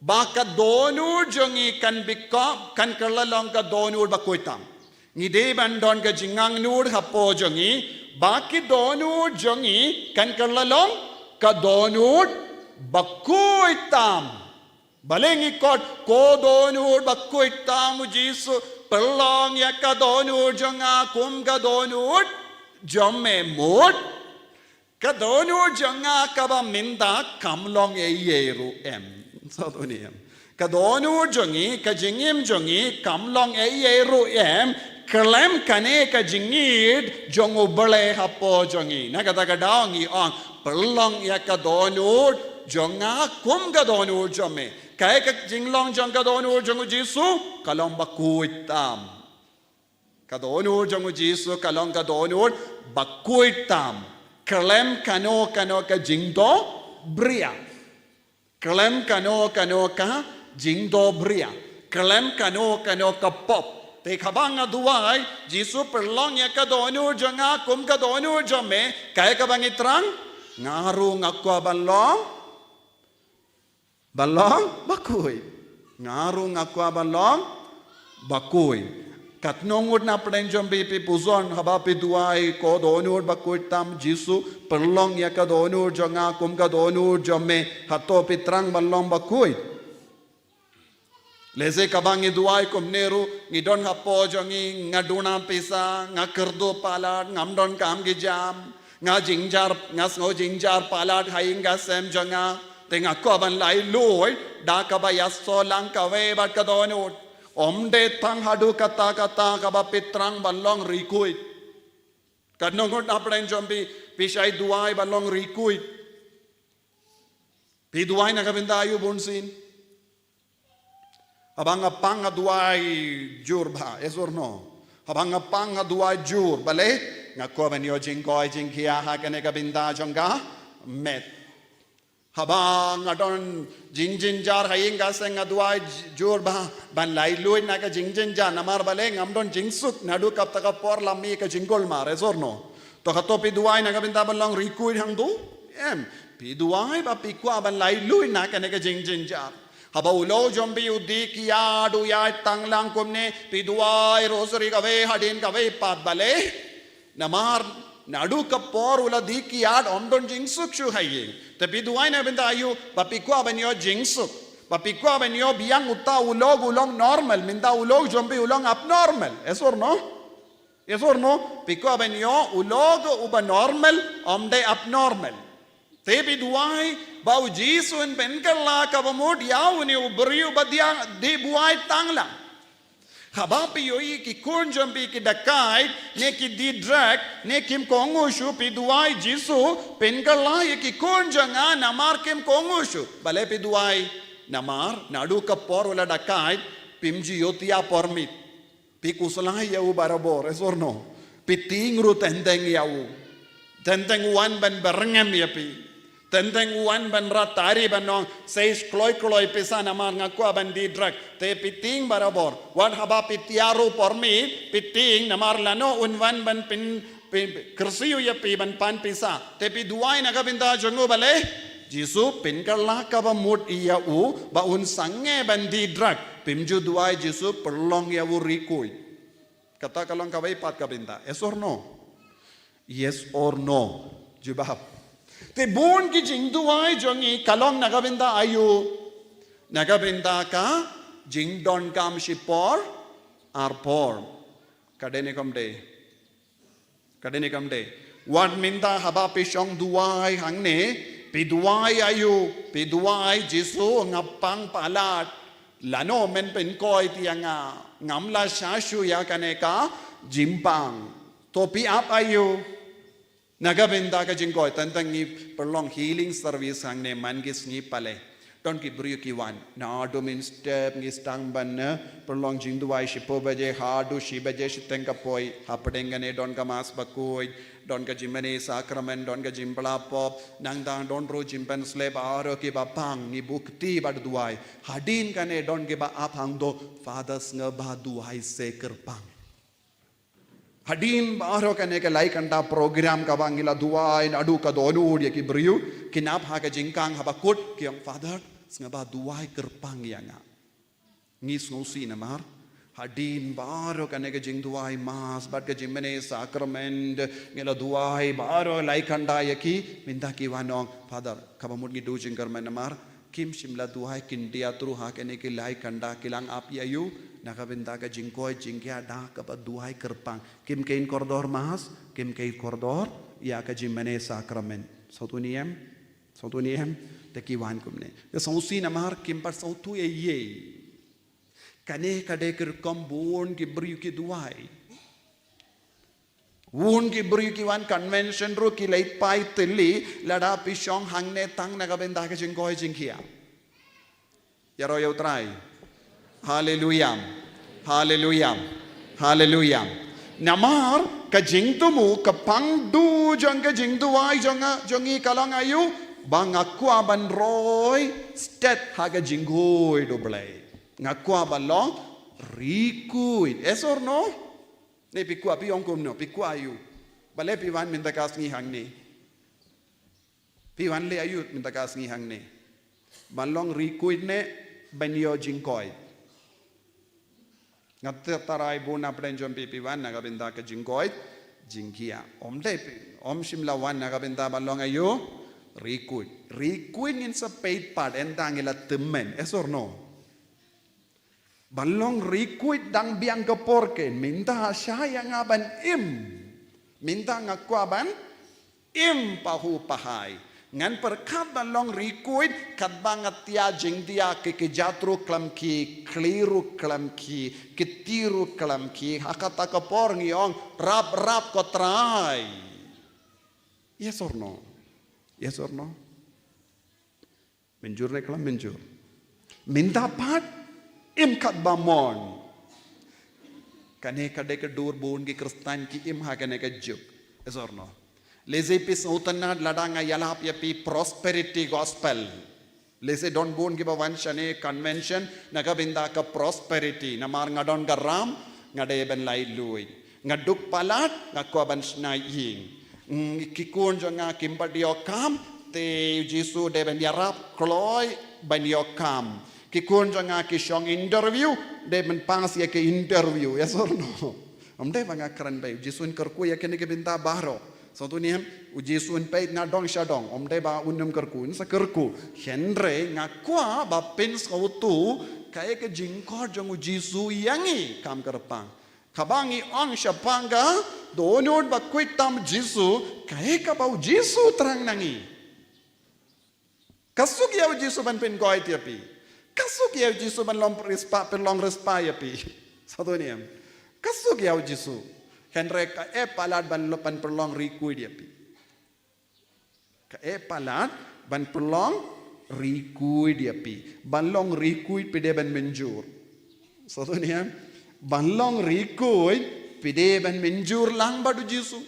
ba ka dohnud jong ngi kan bikop, kan kylla long ka dohnud bakhuid tam. Ngi dei ban don ka jingangnud hapoh jong ngi ba ki dohnud jong ngi kan kylla long ka dohnud bakhuid tam. Balei ngi khot, ko dohnud bakhuid tam u Jisu, pynlong ïa ka dohnud jong nga kum ka dohnud jong me mut. Ka dohnud jong nga kaba mynta kam long ei ei ruh em. Sa to ni em. Ka dohnud jong ngi, ka jingim jong ngi kam long ei ei ruh em. Khlem kane ka jingïeid jong u Blei hapoh jong ngi. Na kata ka daw ngi ong, pynlong ïa ka dohnud jong nga kum ka dohnud jong me. Kaei ka jinglong jong ka dohnud jong u Jisu? Ka long bakhuid tam. Ka dohnud jong u Jisu ka long ka dohnud bakhuid tam. Khlem kano kano ka jingdohbria. Khlem kano kano ka jingdohbria. Khlem kano kano ka pop. Te haba nga duwai, Jisu pynlong ïa ka dohnud jong nga kum ka dohnud jong me, kaei kaba ngi thrang? Nga ruh nga kwah ban long, ban long bakhuid. Nga ruh nga kwah ban long bakhuid. Katno ngut na pdeng jong phi phi puzon haba phi duwai, ko dohnud bakhuid tam Jisu, pynlong ïa ka dohnud jong nga kum ka dohnud jong me, hato phi thrang ban long bakhuid? Lehse kaba ngi duwai kumne ruh, ngi don hapoh jong ngi, nga duna pisa, nga kyrduh palat, ngam don kam ki jam, nga jynjar, nga sngew jynjar palat ha ïing ha sem jong nga, te nga kwah ban laitluid da kaba ïasoh lang kawei bad ka dohnud. Ym dei tang haduh katta katta kaba phi thrang ban long riewkhuid. Katno ngut na pdeng jong phi phi shait duwai ban long riewkhuid? Phi duwai na ka bynta aïu bunsien? Haba nga pang nga duwai jur bha, yes or no? Haba nga pang nga duwai jur, balei? Nga kwah ban ïoh jingkoit jingkhiah ha kane ka bynta jong ka met. Haba nga don jingjynjar ha ïing ha sem nga duwai jur bha ban laitluid na ka jingjynjar, namar balei? Ngam don jingsuk naduh kata ka por lymne ka jingkulmar, yes or no? To hato phi duwai na ka bynta ban long riewkhuid hangto? Em, phi duwai ba phi kwah ban laitluid na kane ka jingjynjar. Haba u lok jong phi u dih kiad u ïaid tang lang kumne, phi duwai rosary kawei hadien kawei pat, balei? Namar naduh ka por u la dih kiad ym don jingsuk shuh ha ïing. Te phi duwai na bynta aïu? Ba phi kwah ban ïoh jingsuk. Ba phi kwah ban ïoh biang uta u lok u long normal, mynta u lok jong phi u long abnormal, yes or no? Yes or no? Phi kwah ban ïoh u lok uba normal, ym dei abnormal. Te phi duwai ba u Jisu un pynkylla kaba mut ïa une u briew ba dang dih buaid tang lang. Haba phi ïohi ki khun jong phi ki dakaid, ne ki dih drug, ne kim kohnguh shuh, phi duwai, Jisu, pynkylla ïa ki khun jong nga namar kim kohnguh shuh. Balei phi duwai? Namar naduh ka por u la dakaid, phim ju ïohthiah por miet. Phi khuslai ïa u barabor, yes or no? Phi tieng ruh teng teng ïa u. Teng teng u wan ban byrngem ïa phi. Teng teng u wan ban rat tari ban ong, seish kloi kloi pisa namar nga kwah ban dih drug. Te phi tieng barabor. Wat haba phi thiah ruh por miet, phi tieng namar lano un wan ban pyn, pyn, kyrsiew ïa phi ban pan pisa. Te phi duwai na ka bynta jong u, balei? Jisu pynkylla kaba mut ïa u ba un sangeh ban die drug. Phim ju duwai Jisu pynlong ïa u rikuid. Kata ka long kawei pat ka bynta. Yes or no? Yes or no? Jubab. Te bun ki jingduwai jong ngi ka long na ka bynta aïu? Na ka bynta ka jingdonkam shipor ar por. Ka dei ne kam dei? Ka dei ne kam dei? Wat mynta haba phi shong duwai hangne, phi duwai aïu? Phi duwai Jisu nga pang palat. Lano men pynkoit ïa nga, ngam lah sha shuh ïa kane ka jingpang. To phi ap aïu? Na ka bynta ka jingkoit, tang tang ngi pynlong healing service hangne man ki sngi pale. Don ki briew ki wan. Naduh mynstep ngi sdang ban, eh, pynlong jingduwai shiphew baje haduh shi baje shiteng ka poi. Hapdeng kane don ka mass bakhuid, don ka jingmane sakramen, don ka jingpla pop. Nangta don ruh jingpynsleh baroh kiba pang, ngi buh kti bad duwai. Hadien kane don kiba ap hangto, Father, sngewbha duwai seh kyrpang. Hadien baroh kane ka lai kynta program kaba ngi la duwai naduh ka dohnud ïa ki briew, kin ap ha ka jingkhang haba kut ki ong, Father, sngewbha duwai kyrpang ïa nga. Ngi sngewsih namar hadien baroh kane ka jingduwai mass bad ka jingmane sakramen, ngi la duwai baroh lai kynta ïa ki, mynta ki wan ong, Father, kaba mut ngi duh jingkyrmen namar kim shym la duwai khyndiat ruh ha kane ki lai kynta, ki la ap ïa u na ka bynta ka jingkoit jingkhiah da kaba duwai kyrpang. Kim kein kordor mass, kim kein kordor ïa ka jingmane sakramen. Sngewthuh ne em? Sngewthuh ne em? Te ki wan kumne. Ka sngewsih namar kim pat sngewthuh ei ei. Kane ka dei ka rukom bun ki briew ki duwai. Bun ki briew ki wan convention ruh ki leit phai thylli, lada phi shong hangne tang na ka bynta ka jingkoit jingkhiah. Ïaroh ïa U Trai. Haleluya. Haleluya. Haleluya. Namar ka jingthmu, ka pangdu jong ka jingduwai jong nga, jong ngi ka long aïu, ba nga kwah ban roi stet ha ka jingkhuid U Blei. Nga kwah ban long rikuid. Yes or no? Ne phi kwah, phi ong kumno, phi kwah aïu? Balei phi wan mynta ka sngi hangne? Phi wan leh aïu mynta ka sngi hangne? Ban long rikuid ne ban ïoh jingkoit? Nga tip tharai bun na pdeng jong phi phi wan na ka bynta ka jingkoit jingkhiah. Ym dei phi, ym shym la wan na ka bynta ban long aïu? Rikuid. Rikuid ngin sa peit pat ynda ngi la tymmen. Yes or no? Ban long rikuid dang biang ka por, keiñ mynta shah ïa nga ban im. Mynta nga kwah ban im pahuh pahai. Ngan pyrkhat ban long rikuid katba nga thiah jingthiah, ki kjat ruh khlem khie, khlieh ruh khlem khie, kti ruh khlem khie. Ha kata ka por ngi ong, rap rap ko Trai. Yes or no? Yes or no? Mynjur ne khlem mynjur? Mynta pat im katba mon. Kane ka dei ka dur bun ki Khristan ki im ha kane ka juk. Yes or no? Lehse phi sngewtynnad lada nga ïalap ïa phi prosperity gospel. Lehse don bun kiba wan shane convention na ka bynta ka prosperity. Namar nga don ka ram, nga dei ban laitluid. Nga duk palat, nga kwah ban shna ïing. Mm, ki khun jong nga kim pat ïoh kam, te Jisu dei ban ïarap kloi ban ïoh kam. Ki khun jong nga ki shong interview, dei ban pass ïa ki interview. Yes or no? Ym dei ba nga kren bha, U Jisu un kyrkhu ïa kine ki bynta baroh. Sngewthuh ne em? U Jisu un peit na dong sha dong. Ym dei ba un ym kyrkhu, un sa kyrkhu. Hynrei nga kwah ba phin sngewthuh kaei ka jingkhot jong U Jisu ïa ngi, kam kyrpang. Kaba ngi ong shaphang ka dohnud bakhuid tam Jisu, kaei kaba U Jisu thrang na ngi. Ka suk ïa U Jisu ban pynkoit ïa phi. Ka suk ïa U Jisu ban long riewspah, pynlong riewspah ïa phi. Sngewthuh ne em? Ka suk ïa U Jisu. Hynrei ka eh palat ban lo-, ban pynlong rikuid ïa phi. Ka eh palat ban pynlong rikuid ïa phi. Ban long rikuid phi dei ban mynjur. Sngewthuh ne em? Ban long rikuid phi dei ban mynjur lang bad U Jisu.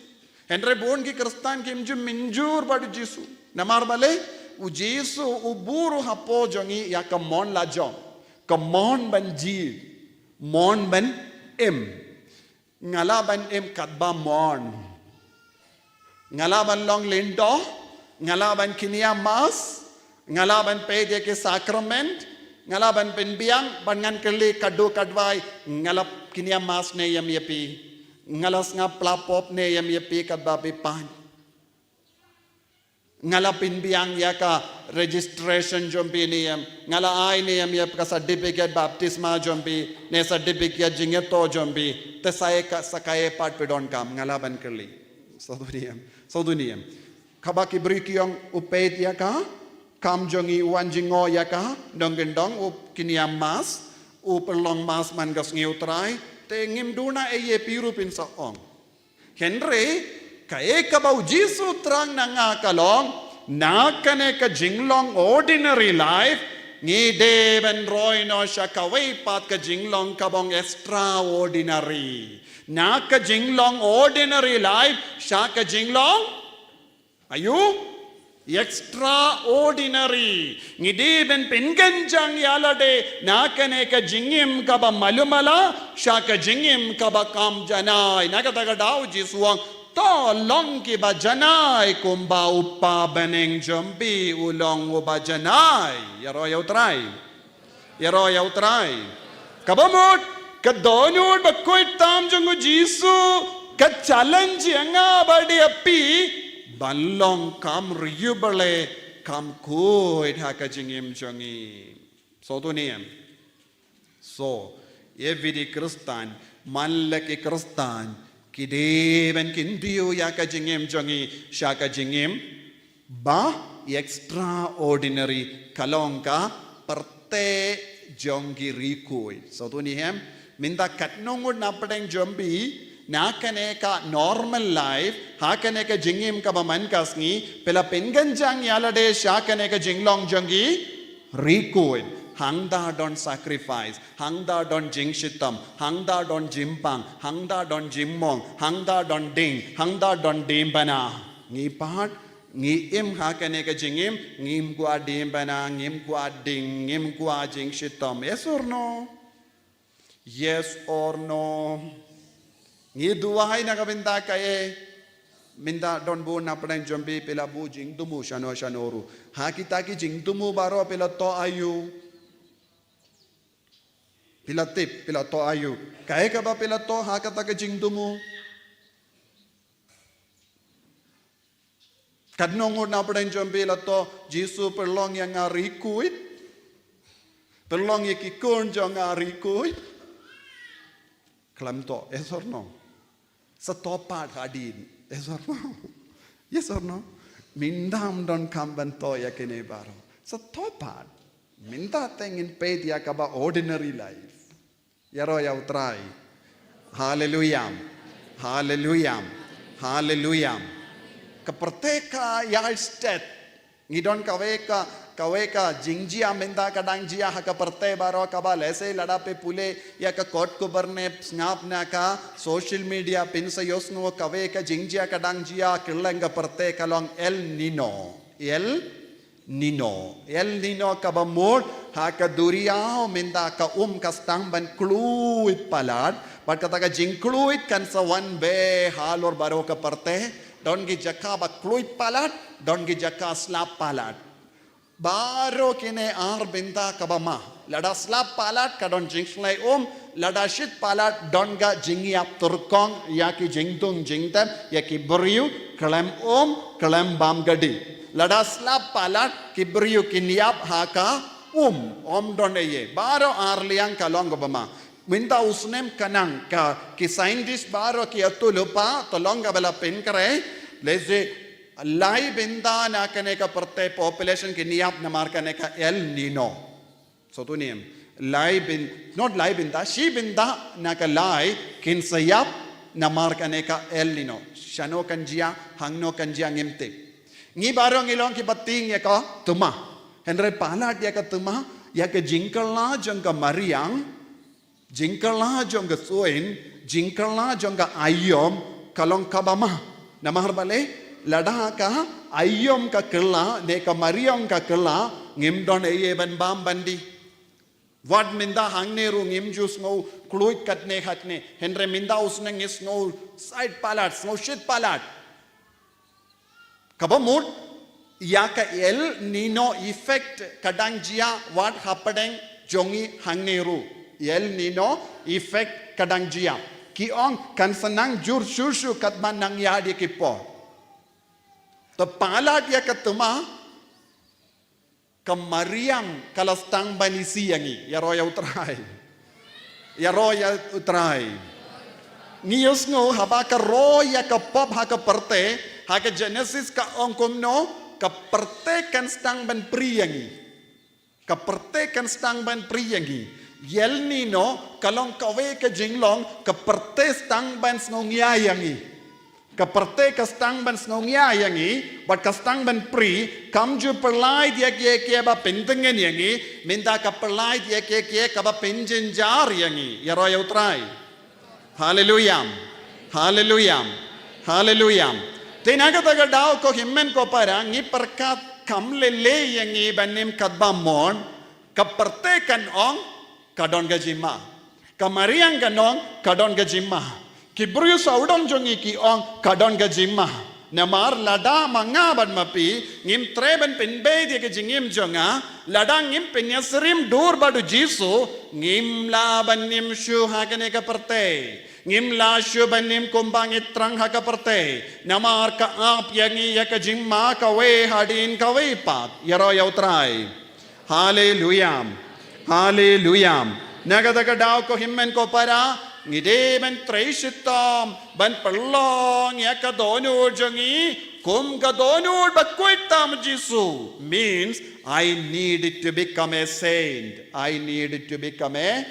Hynrei bun ki Khristan kim ju mynjur bad U Jisu. Namar balei? U Jisu u buh ruh hapoh jong ngi ïa ka mon la jong. Ka mon ban jied. Mon ban im. Nga lah ban im katba mon. Nga lah ban long lyngdoh. Nga lah ban kynja mass. Nga lah ban peit ïa ki sakrament, nga lah ban pynbiang, ban ngan kylli katto katwai, nga lah kynïa mass ne ïam ïa phi, nga lah sngap pla pop ne ïam ïa phi katba phi pang. Nga lah pynbiang ïa ka registration jong phi ne ïam, nga lah ai ne ïam ïa ka certificate baptisma jong phi, ne certificate jingïathuh jong phi, te sa ïa ka, sa kaei pat phi donkam, nga lah ban kylli. Sngewthuh ne ïam, sngewthuh ne ïam. Kaba ki briew ki ong u peit ïa ka kam jong ngi, u wan jngoh ïa ka nongkyndong, u kynïa mass, u pynlong mass man ka sngi u Trai, te ngim duna ei ei phi ruh phin sa ong. Hynrei kaei kaba u Jisu u thrang na nga ka long, na kane ka jinglong ordinary life, ngi dei ban roi noh sha kawei pat ka jinglong kaba ong extraordinary. Na ka jinglong ordinary life sha ka jinglong, aïu? Extraordinary. Ngi dei ban pynkynjang ïa lade na kane ka jingim kaba malu mala sha ka jingim kaba kham janai. Na kata ka daw Jisu u ong, to long kiba janai kumba u Kpa bneng jong phi u long uba janai. Ïaroh ïa u Trai. Ïaroh ïa u Trai. Kaba mut, ka dohnud bakhuid tam jong u Jisu ka challenge ïa nga bad ïa phi ban long kham riewblei, kham khuid ha ka jingim jong ngi. Sngewthuh ne ïam. So, every Khristan, man la ki Khristan, ki dei ban kyntiew ïa ka jingim jong ngi sha ka jingim ba extraordinary, ka long ka pyrthei jong ki riewkhuid. Sngewthuh ne ïam, mynta katno ngut na pdeng jong phi, na kane ka normal life, ha kane ka jingim kaba man ka sngi, phi la pynkynjang ïa lade sha kane ka jinglong jong ki riewkhuid. Hangta don sacrifice, hangta don jingshitom, hangta don jingpang, hangta don jingmong, hangta don ding, hangta don diengphna. Ngi pat, ngi im ha kane ka jingim, ngim kwah diengphna, ngim kwah ding, ngim kwah jingshitom. Yes or no? Yes or no? Ngi duwai na ka bynta kaei? Mynta don bun na pdeng jong phi, phi la buh jingthmu shano shano ruh. Ha kita ki jingthmu baroh phi la thoh aïu? Phi la tip, phi la thoh aïu? Kaei kaba phi la thoh ha kata ka jingthmu? Katno ngut na pdeng jong phi la thoh, Jisu, pynlong ïa nga riewkhuid? Pynlong ïa ki khun jong nga riewkhuid? Khlem thoh, yes or no? Sa thoh pat hadien, yes or no? Yes or no? Mynta ym don kam ban thoh ïa kine baroh. Sa thoh pat. Mynta te ngin peit ïa kaba ordinary life. Ïaroh ïa u Trai. Haleluya. Haleluya. Haleluya. Ka pyrthei ka ïaid stet. Ngi don kawei ka, kawei ka jingjia mynta ka dang jia ha ka pyrthei baroh kaba lehse lada phi pule ïa ka kot khubor ne sngap na ka social media phin sa ïohsngew kawei ka jingjia ka dang jia kylleng ka pyrthei ka long El Nino. El Nino. El Nino kaba mut ha ka duriaw mynta ka um ka sdang ban khlud palat. Bad kata ka jingkhlud kan sa wan bha halor baroh ka pyrthei. Don ki jaka ba khlud palat, don ki jaka slap palat. Baroh kine ar bynta kaba ma. Lada slap palat ka don jingshlei um, lada shit palat don ka jingïap turkong ïa ki jingdung jingtep ïa ki briew khlem um, khlem bam gadi. Lada slap palat ki briew kin ïap ha ka um, ym don ei ei. Baroh ar liang ka long kaba ma. Mynta u snem ka nang ka ki scientist baroh ki ïathuhlypa, to long kaba la pynkhreh, lehse lai bynta na kane ka pyrthei population kin ïap namar kane ka El Nino. Sngewthuh ne ïam. Lai byn, not lai bynta, shi bynta na ka lai kin sa ïap namar kane ka El Nino. Shano kan jia, hangno kan jia ngim tip. Ngi baroh ngi long kiba tieng ïa ka thma. Hynrei palat ïa ka thma, ïa ka jingkylla jong ka mariang, jingkylla jong ka suin, jingkylla jong ka aïom, ka long kaba ma. Namar balei, lada ka aïom ka kylla, ne ka mariang ka kylla, ngim don ei ei ban bam ban die. Wat mynta hangne ruh ngim ju sngew khlud katne katne, hynrei mynta u snem ngi sngew sait palat, sngew shit palat. Kaba mut, Ïa ka El Nino effect ka dang jia wat hapdeng jong ngi hangne ruh. El Nino effect ka dang jia. Ki ong kan sa nang jur shuh shuh katba nang ïaid ïa ki por. Te palat ïa ka thma, ka mariang ka la sdang ban isih ïa ngi. Ïaroh ïa U Trai. Ïaroh ïa U Trai. Ngi ïohsngew haba ka roi ïa ka pop ha ka pyrthei, ha ka Genesis ka ong kumno, ka pyrthei kan sdang ban prie ïa ngi. Ka pyrthei kan sdang ban prie ïa ngi. El Nino ka long kawei ka jinglong ka pyrthei sdang ban sngew ngiai ïa ngi. Ka pyrthei ka sdang ban sngew ngiai ïa ngi, bad ka sdang ban prie, kam ju pynlait ïa kiei kiei ba pyntngen ïa ngi, mynta ka pynlait ïa kiei kiei kaba pynjynjar ïa ngi. Ïaroh ïa U Trai. Haleluya. Haleluya. Haleluya. Te na kata ka daw ko hynmen ko para, ngi pyrkhat kam lei lei ïa ngi ban im katba mon, ka pyrthei kan ong ka don ka jingma. Ka mariang kan ong ka don ka jingma. Ki briew sawdong jong ngi ki ong ka don ka jingma. Namar lada ma nga bad ma phi ngim treh ban pynbeit ïa ka jingim jong nga, lada ngim pynïasyriem dur bad U Jisu, ngim lah ban im shuh ha kane ka pyrthei. Ngim lah shuh ban im kumba ngi thrang ha ka pyrthei. Namar ka ap ïa ngi ïa ka jingma kawei hadien kawei pat. Ïaroh ïa U Trai. Haleluya. Haleluya. Na kata ka daw ko hynmen ko para, ngi dei ban trei shitom ban pynlong ïa ka dohnud jong ngi kum ka dohnud ba khuid tam U Jisu. Means, I need to become a saint. I need to become a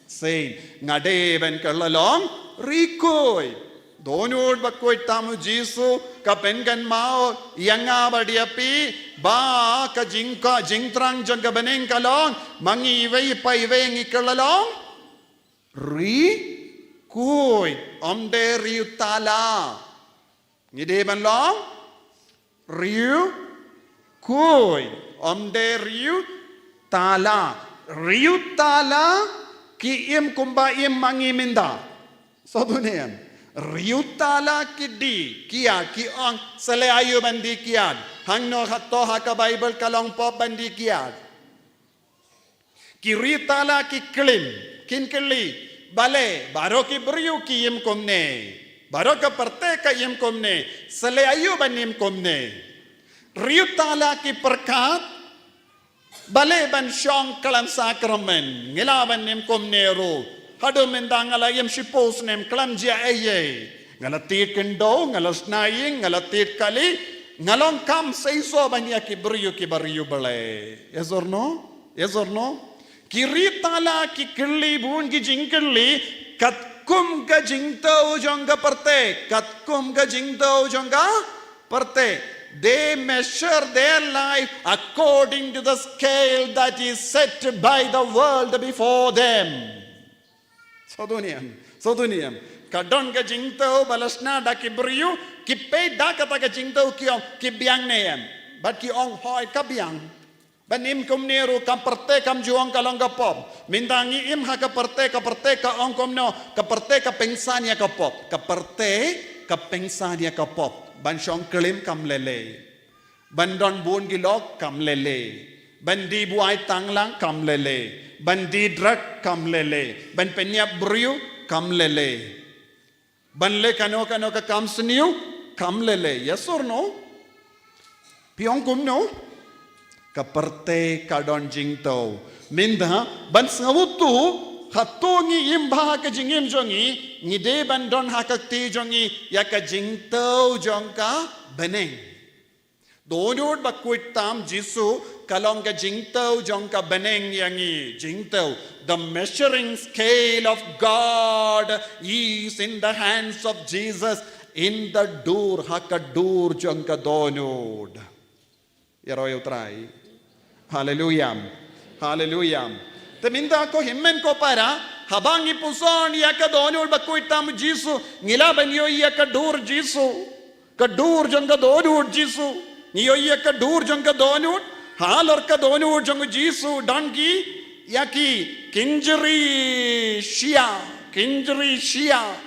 saint. Nga dei ban kylla long ri khuid. Dohnud ba khuid tam U Jisu ka pynkynmaw ïa nga bad ïa phi ba ka jingka jingthrang jong ka bneng ka long ma ngi iwei pa iwei ngi kylla long ri khuid, ym dei riewthala. Ngi dei ban long riewkhuid, ym dei riewthala. Riewthala ki im kumba im ma ngi mynta. Sngewthuh ne em? Riewthala ki die kiad, ki ong sa leh aïu ban die kiad. Hangno hato ha ka Baibl ka long pop ban die kiad? Ki riewthala ki klim, kin kylli, balei baroh ki briew ki im kumne? Baroh ka pyrthei ka im kumne? Sa leh aïu ban im kumne? Riewthala ki pyrkhat, balei ban shong khlem sakramen? Ngi lah ban im kumne ruh. Haduh mynta nga la im shiphew snem khlem jia ei ei. Nga la thied khyndew, nga la shna ïing, nga la thied kali, nga long kam seisoh ban ïa ki briew kiba riewblei. Yes or no? Yes or no? Ki riewthala ki kylli bun ki jingkylli, katkum ka jingthew jong ka pyrthei, katkum ka jingthew jong ka pyrthei. They measure their life according to the scale that is set by the world before them. Sngewthuh ne em? Sngewthuh ne em? Ka don ka jingthew ba la shna da ki briew, ki peit da kata ka jingthew ki ong ki biang ne em. Bad ki ong hooid ka biang. Ban im kumne ruh ka pyrthei kam ju ong ka long ka pop. Mynta ngi im ha ka pyrthei, ka pyrthei ka ong kumno, ka pyrthei ka pynsan ïa ka pop. Ka pyrthei ka pynsan ïa ka pop. Ban shong klim kam lei lei. Ban don bun ki lok kam lei lei. Ban die buaid tanglang kam lei lei. Ban die drug kam lei lei. Ban pynïap briew kam lei lei. Ban leh kano kano ka kam sniew kam lei lei. Yes or no? Phi ong kumno? Ka pyrthei ka don jingthew. Mynta ban sngewthuh hato ngi im bha ha ka jingim jong ngi, ngi dei ban don ha ka kti jong ngi ïa ka jingthew jong ka bneng. Dohnud ba khuid tam Jisu ka long ka jingthew jong ka bneng ïa ngi. Jingthew, the measuring scale of God is in the hands of Jesus, in the dur, ha ka dur jong ka dohnud. Ïaroh ïa U Trai. Haleluya. Haleluya. Te mynta ko hynmen ko para, haba ngi puson ïa ka dohnud ba khuid tam Jisu, ngi lah ban ïohi ïa ka dur Jisu. Ka dur jong ka dohnud Jisu. Ngi ïohi ïa ka dur jong ka dohnud. Halor ka dohnud jong Jisu don ki, ïa ki kynjri shyiap, kynjri shyiap.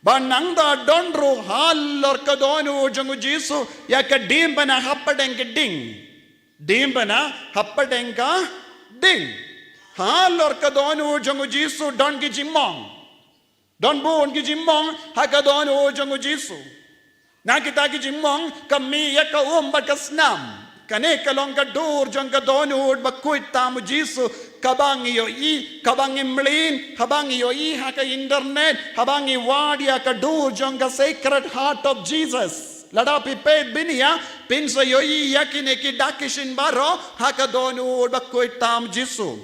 Ba nangta don ruh halor ka dohnud jong u Jisu ïa ka dieng ba na hapdeng ka dieng. Dieng ba na hapdeng ka dieng. Halor ka dohnud jong u Jisu don ki jingmong. Don bun ki jingmong ha ka dohnud jong u Jisu. Na kita ki jingmong ka mih ïa ka um bad ka snam. Kane ka long ka dur jong ka dohnud ba khuid tam u Jisu, kaba ngi ïohi, kaba ngi mlien, haba ngi ïohi ha ka internet, haba ngi wad ïa ka dur jong ka Sacred Heart of Jesus. Lada phi peit bniah, phin sa ïohi ïa kine ki dak ki shin baroh ha ka dohnud ba khuid tam u Jisu.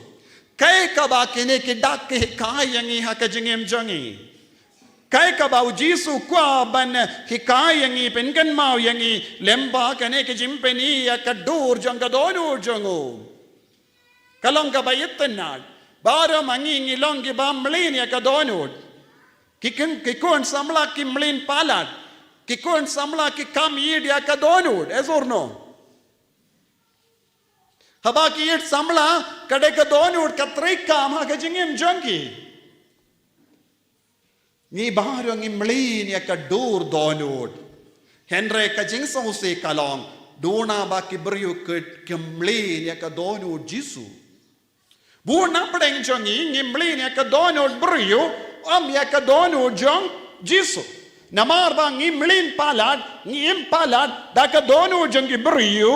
Kaei kaba kine ki dak ki hikai ïa ngi ha ka jingim jong ngi? Kaei kaba u Jisu u kwah ban hikai ïa ngi, pynkynmaw ïa ngi lyngba kane ka jingpyni ïa ka dur jong ka dohnud jong u? Ka long kaba itynnad. Baroh ma ngi ngi long kiba mlien ïa ka dohnud. Ki khun, ki khun samla ki mlien palat. Ki khun samla ki kam ïeit ïa ka dohnud, yes or no? Haba ki ïeit samla, ka dei ka dohnud ka treikam ha ka jingim jong ki. Ngi baroh ngi mlien ïa ka dur dohnud. Hynrei ka jingsngewsih ka long, duna ba ki briew ki, ki mlien ïa ka dohnud Jisu. Bun na pdeng jong ngi ngi mlien ïa ka dohnud briew, ym ïa ka dohnud jong Jisu. Namar ba ngi mlien palat, ngi im palat da ka dohnud jong ki briew,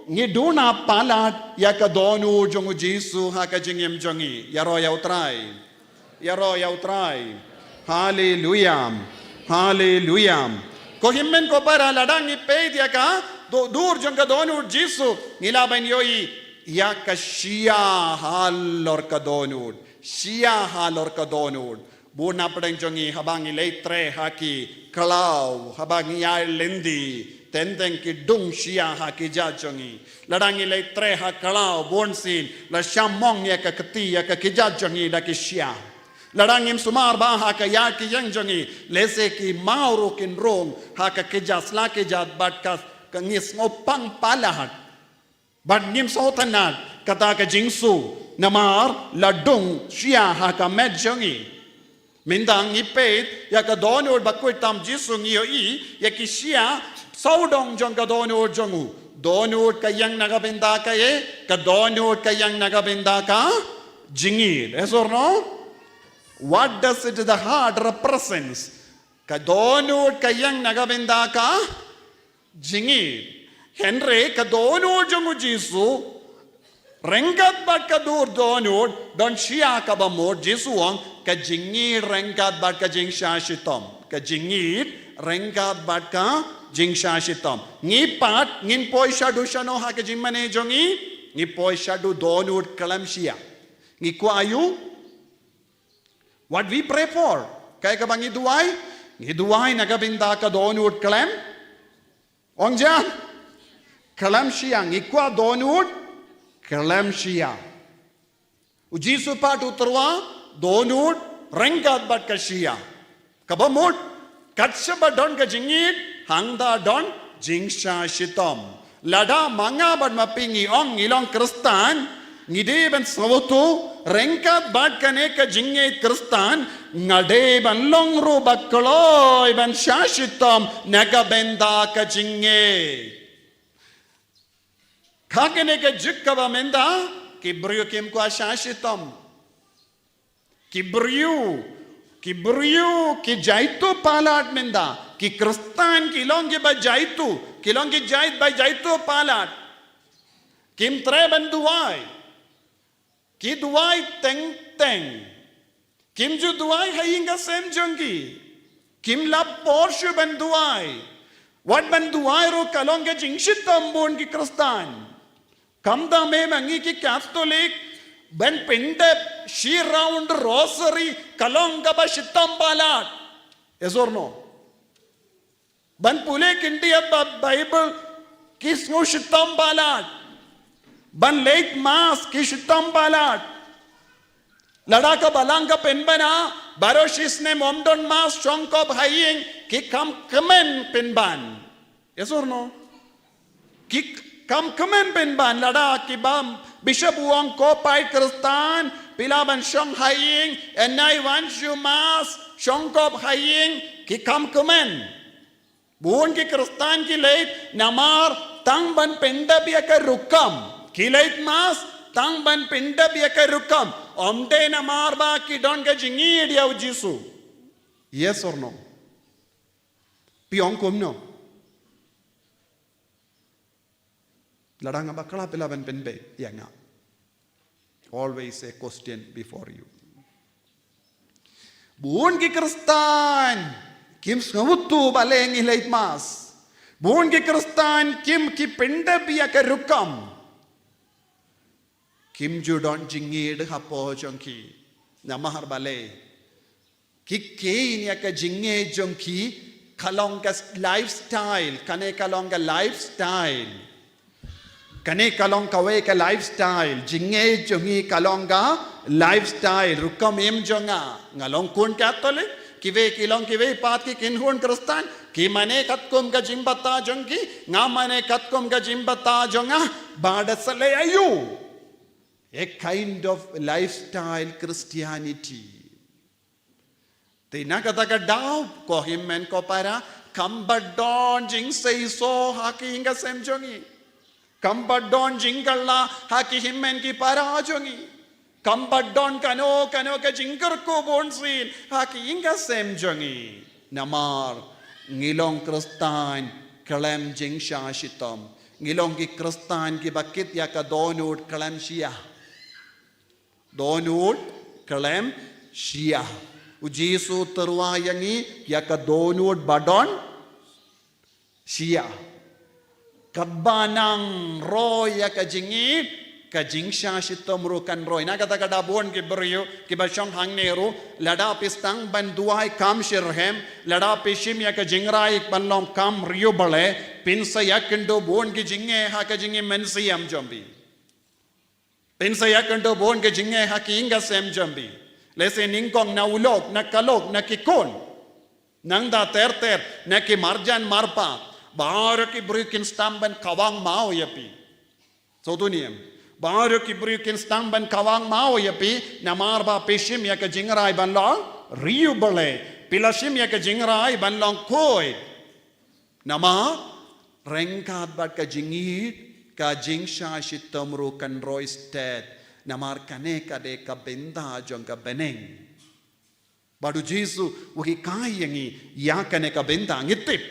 ngi duna palat ïa ka dohnud jong u Jisu ha ka jingim jong ngi. Ïaroh ïa u Trai. Ïaroh ïa u Trai. Haleluia. Haleluia. Ko hynmen ko para, lada ngi peit ïa ka do-, dur jong ka dohnud Jisu, ngi lah ban ïohi ïa ka shia halor ka dohnud. Shia halor ka dohnud. Bun na pdeng jong ngi haba ngi leit treh ha ki khlaw, haba ngi ïaid lynti, teng teng ki dung shia ha ki kjat jong ngi. Lada ngi leit treh ha khlaw, bunsien la shah mong ïa ka kti ïa ka kjat jong ngi da ki shia. Lada ngim sumar bha ha ka ïa ki ïeng jong ngi, lehse ki maw ruh kin rung ha ka kjat, sla kjat bad ka, ka ngi sngewpang palat. Bad ngim sngewtynnad kata ka jingsu, namar la dung shia ha ka met jong ngi. Mynta ngi peit ïa ka dohnud ba khuid tam Jisu, ngi ïohi ïa ki shia sawdong jong ka dohnud jong u. Dohnud ka ïeng na ka bynta kaei? Ka dohnud ka ïeng na ka bynta ka jingïeit. Yes or no? What does it, the heart represents? Ka dohnud ka ïeng na ka bynta ka jingïeit. Hynrei ka dohnud jong u Jisu, ryngkat bad ka dur dohnud, don shia kaba mut. Jisu u ong, ka jingïeit ryngkat bad ka jingshah shitom. Ka jingïeit ryngkat bad ka jingshah shitom. Ngi pat ngin poi shaduh shano ha ka jingmane jong ngi? Ngi poi shaduh dohnud khlem shia. Ngi kwah aiu? What we pray for? Kaei kaba ngi duwai? Ngi duwai na ka bynta ka dohnud khlem, ong jan, khlem shia. Ngi kwah dohnud khlem shia. U Jisu pat u tyrwa dohnud ryngkat bad ka shia. Kaba mut, kat shaba don ka jingïeit, hangta don jingshah shitom. Lada ma nga bad ma phi ngi ong ngi long Khristan, ngi dei ban sngewthuh, ryngkat bad kane ka jingïeit Khristan, nga dei ban long ruh ba kloi ban shah shitom na ka bynta ka jingïeit. Ha kane ka juk kaba mynta, ki briew kim kwah shah shitom. Ki briew, ki briew ki jaituh palat mynta. Ki Khristan ki long kiba jaituh, ki long ki jait ba jaituh palat. Kim treh ban duwai. Ki duwai teng teng. Kim ju duwai ha ïing ha sem jong ki. Kim lap por shuh ban duwai. Wat ban duwai ruh ka long ka jingshitom bun ki Khristan. Khamtam ma ngi ki Katholik, ban pyndep shi round rosary ka long kaba shitom palat. Yes or no? Ban pule khyndiat ba Bible ki sngew shitom palat. Ban leit Mass ki shitom palat. Lada ka balang ka pynbna, baroh shisnem ym don Mass, shongkop ha ïing, ki kham kmen pynban. Yes or no? Ki kham kmen pynban, lada ki bam, Bishop u ong ko paid Khristan, Phi lah ban shong ha ïing, ynda wan shu mass, shong kop ha ïing, ki kham kmen. Bun ki Khristan ki leit namar tang ban pyndep ïa ka rukom. Ki leit mass tang ban pyndep ïa ka rukom. Ym dei namar ba ki don ka jingïeit ïa u Jisu. Yes or no? Phi ong kumno? Lada nga bakla, phi lah ban pynbeit ïa nga. Always a question before you. Bun ki Khristan kim sngewthuh balei ngi leit mass. Bun ki Khristan kim ki pyndep ïa ka rukom. Kim ju don jingïeit hapoh jong ki. Namar balei? Ki kheiñ ïa ka jingïeit jong ki ka long ka lifestyle, kane ka long ka lifestyle. Kane ka long kawei ka lifestyle, jingïeit jong ngi ka long ka lifestyle, rukom im jong nga. Nga long khun Katholik, kiwei ki long kiwei pat ki kynhun Khristan, ki mane katkum ka jingbthah jong ki, nga mane katkum ka jingbthah jong nga, ba da sa leh aïu. A kind of lifestyle Christianity. Te na kata ka daw, ko hynmen ko para, kam pat don jingseisoh ha ki ïing ka sem jong ngi. Kam pat don jingkylla ha ki hynmen ki para jong ngi. Kam pat don kano kano ka jingkyrkhu bunsien ha ki ïing ka sem jong ngi. Namar ngi long Khristan khlem jingshah shitom. Ngi long ki Khristan kiba kit ïa ka dohnud khlem shyiap. Dohnud khlem shyiap. U Jisu u tyrwa ïa ngi ïa ka dohnud ba don shyiap. Katba nang roi ïa ka jingïeit, ka jingshah shitom ruh kan roi. Na kata ka daw bun ki briew kiba shong hangne ruh, lada phi sdang ban duwai kham shitrhem, lada phi shim ïa ka jingrai ban long kham riewblei, phin sa ïakynduh bun ki jingeh ha ka jingim mynsiem jong phi. Phin sa ïakynduh bun ki jingeh ha ki ïing ka sem jong phi. Lehse nyngkong na u lok, na ka lok, na ki khun. Nangta ter ter, na ki marjan marpa. Baroh ki briew kin sdang ban kawang maw ïa phi. Sngewthuh ne em? Baroh ki briew kin sdang ban kawang maw ïa phi, namar ba phi shim ïa ka jingrai ban long riewblei. Phi la shim ïa ka jingrai ban long khuid. Namar ryngkat bad ka jingïeit, ka jingshah shitom ruh kan roi stet. Namar kane ka dei ka bynta jong ka bneng. Bad u Jisu u hikai ïa ngi ïa kane ka bynta, ngi tip.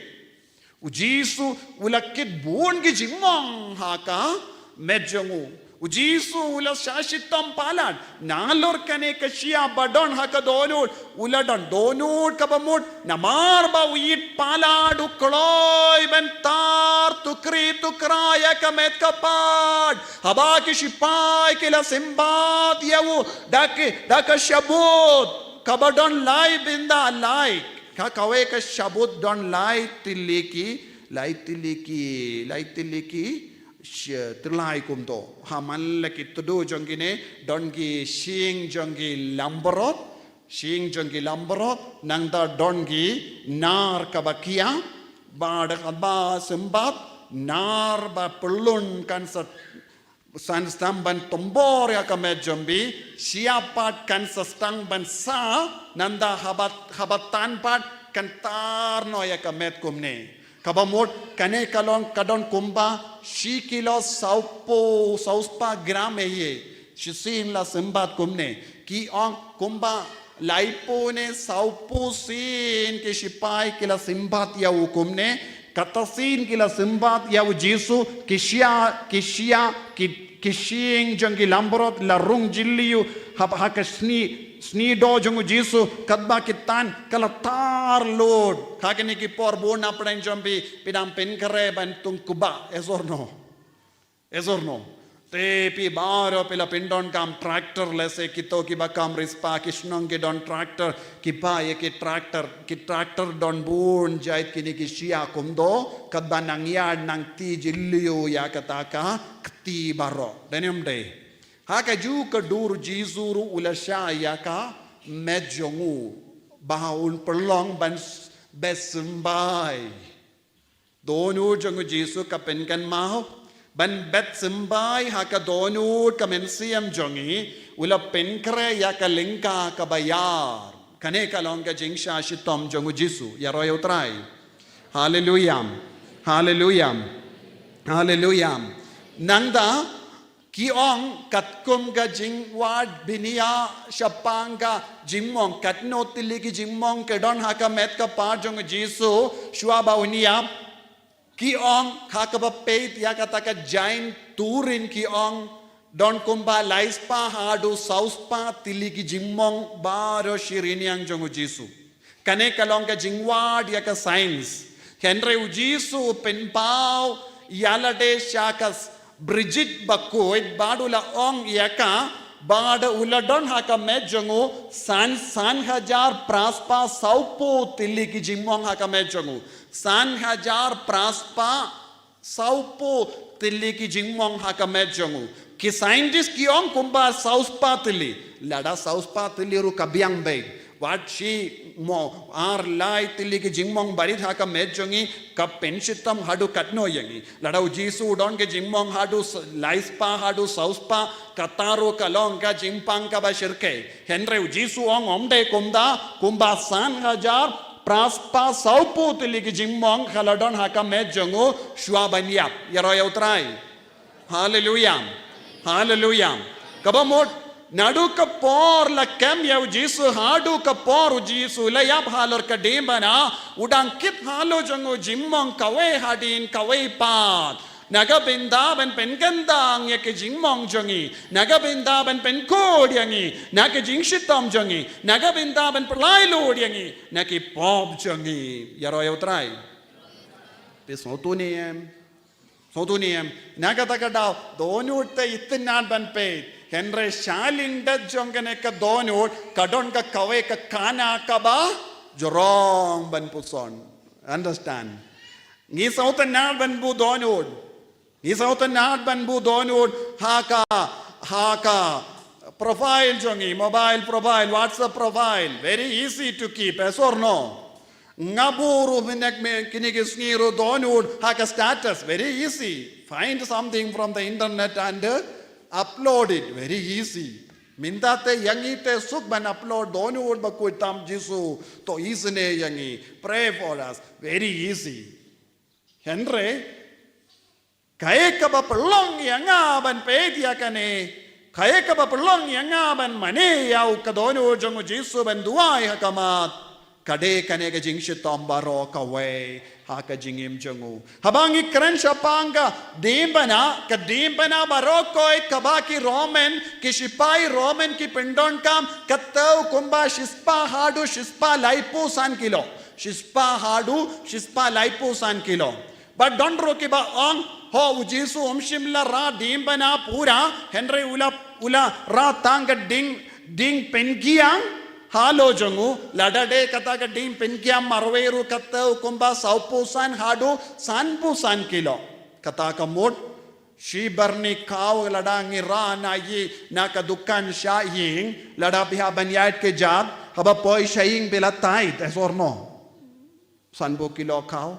U Jisu u la kit bun ki jingmong ha ka met jong u. U Jisu u la shah shitom palat. Nalor kane ka shyiap ba don ha ka dohnud, u la don dohnud kaba mut. Namar ba u ïeit palat u kloi ban tar tukri tukra ïa ka met ka phad. Haba ki shipai ki la symbat ïa u da ki, da ka shabut kaba don lai bynda lai. Ka kawei ka shabut don lai tylli ki, lai tylli ki, lai tylli ki, sh-, tylli kumto. Ha man la ki tdu jong kine, don ki shing jong ki lambrot, shing jong ki lambrot, nangta don ki nar kaba khia, bad haba symbat, nar ba pyllun kan sa San sdang ban tombor ïa ka met jong phi, shyiap pat kan sa sdang ban sah, nangta haba, haba tan pat kan tar noh ïa ka met kumne. Kaba mut kane ka long ka don kumba shi kilo sawphew, sawspah gram ei ei. Shisien la symbat kumne. Ki ong kumba laiphew ne sawphew sien ki shipai ki la symbat ïa u kumne. Kata sien ki la symbat ïa u Jisu, ki shia, ki shia, ki, ki shing jong ki lambrot la rung jylliew ha, ha ka sni, snidoh jong u Jisu, katba ki tan ka la tar lut. Ha kine ki por bun na pdeng jong phi, phi dang pynkhreh ban tung kba, yes or no? Yes or no? Te phi baroh phi la pyndonkam tractor, lehse kito kiba kam riewspah ki shnong ki don tractor, ki pha ïa ki tractor, ki tractor don bun jait kine ki shia kumto, katba nang ïaid nang ti jylliew ïa kata ka kti baroh. Dei ne ym dei? Ha kajuh ka dur u Jisu ruh u la shah ïa ka met jong u ba un pynlong ban s-, beh symbai. Dohnud jong u Jisu ka pynkynmaw, Ban bet symbai ha ka dohnud ka mynsiem jong ngi, u la pynkhreh ïa ka lyngkha kaba ïar. Kane ka long ka jingshah shitom jong u Jisu. Ïaroh ïa u Trai. Haleluya. Haleluya. Haleluya. Nangta, ki ong katkum ka jingwad bniah shaphang ka jingmong, katno tylli ki jingmong ki don ha ka met ka phad jong u Jisu, shuwa ba un ïap. Ki ong ha kaba peit ïa kata ka Jain Turin ki ong don kumba laispah haduh sawspah tylli ki jingmong baroh shi rynïeng jong u Jisu. Kane ka long ka jingwad ïa ka science. Hynrei u Jisu u pynpaw ïa lade sha ka Brijit bakhuid bad u la ong ïa ka, bad u la don ha ka met jong u san, san hajar phraspah sawphew tylli ki jingmong ha ka met jong u. San hajar phraspah sawphew tylli ki jingmong ha ka met jong u. Ki scientist ki ong kumba sawspah tylli. Lada sawspah tylli ruh ka biang beit. Wat shi mo ar lai tylli ki jingmong barit ha ka met jong ngi, ka pynshitom haduh katno ïa ngi. Lada u Jisu u don ki jingmong haduh s-, laispah haduh sawspah, kata ruh ka long ka jingpang kaba shyrkhei. Hynrei u Jisu u ong ym dei kumta, kumba san hajar phraspah sawphew tylli ki jingmong ka la don ha ka met jong u shuwa ban ïap. Ïaroh ïa u Trai. Haleluya. Haleluya. Kaba mut, naduh ka por la kem ïa u Jisu, haduh ka por u Jisu la ïap halor ka diengphna, u dang kit halor jong u jingmong kawei hadien kawei pat. Na ka bynta ban pynkyntang ïa ki jingmong jong ngi, na ka bynta ban pynkhuid ïa ngi na ki jingshitom jong ngi, na ka bynta ban pynlait lut ïa ngi na ki pop jong ngi. Ïaroh ïa u Trai. Phi sngewthuh ne em? Sngewthuh ne em? Na kata ka daw, dohnud te itynnad ban peit. Hynrei shalyndet jong kane ka dohnud, ka don ka kawei ka khana kaba jrong ban puson. Understand? Ngi sngewtynnad ban buh dohnud. Ngi sngewtynnad ban buh dohnud ha ka, ha ka profile jong ngi, mobile profile, WhatsApp profile. Very easy to keep, yes or no? Nga buh ruh mynne mynne kine ki sngi ruh dohnud ha ka status. Very easy. Find something from the internet and, uh, upload it. Very easy. Mynta te ïa ngi te suk ban upload dohnud bakhuid tam Jisu. To isynei ïa ngi. Pray for us. Very easy. Hynrei kaei kaba pynlong ïa nga ban peit ïa kane, kaei kaba pynlong ïa nga ban mane ïa u ka dohnud jong u Jisu ban duwai ha khmat. Ka dei kane ka jingshitom baroh kawei ha ka jingim jong u. Haba ngi kren shaphang ka diengphna, ka diengphna baroh kawei kaba ki Roman, ki shipai Roman ki pyndonkam, ka thew kumba shispah haduh shispah laiphew san kilo. Shispah haduh shispah laiphew san kilo. Bad don ruh kiba ong, ho, u Jisu um shym la rah diengphna pura, hynrei u la, u la rah tang ka dieng, dieng pynkiang halor jong u. Lada dei kata ka dieng pynkiang marwei ruh ka thew kumba sawphew san haduh sanphew san kilo. Kata ka mut, shi byrni khaw lada ngi rah na ïing, na ka dukan sha ïing, lada phi hap ban ïaid kjat, haba poi sha ïing phi la tied, yes or no? Sanphew kilo khaw.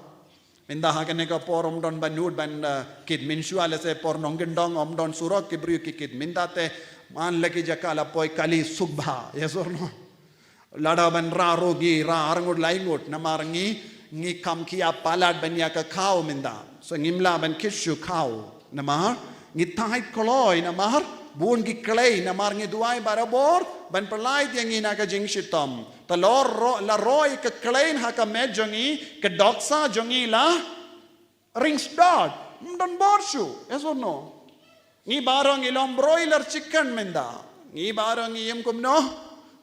Mynta ha kane ka por ym don ba nud ban, eh, kit, mynshuwa lehse por nongkyndong ym don surok ki briew ki kit. Mynta te man la ki jaka la poi kali suk bha, yes or no? Lada ban rah ruh ngi rah ar ngut lai ngut namar ngi, ngi kham khia palat ban ïa ka khaw mynta. So ngim lah ban kit shuh khaw namar ngi tied kloi namar bun ki klei namar ngi duwai barabor ban pynlait ïa ngi na ka jingshitom. Te la roi, la roi ka klei ha ka met jong ngi, ka dohkha jong ngi la ring stad. Ym don bor shuh, yes or no? Ngi baroh ngi long broiler chicken mynta. Ngi baroh ngi im kumno?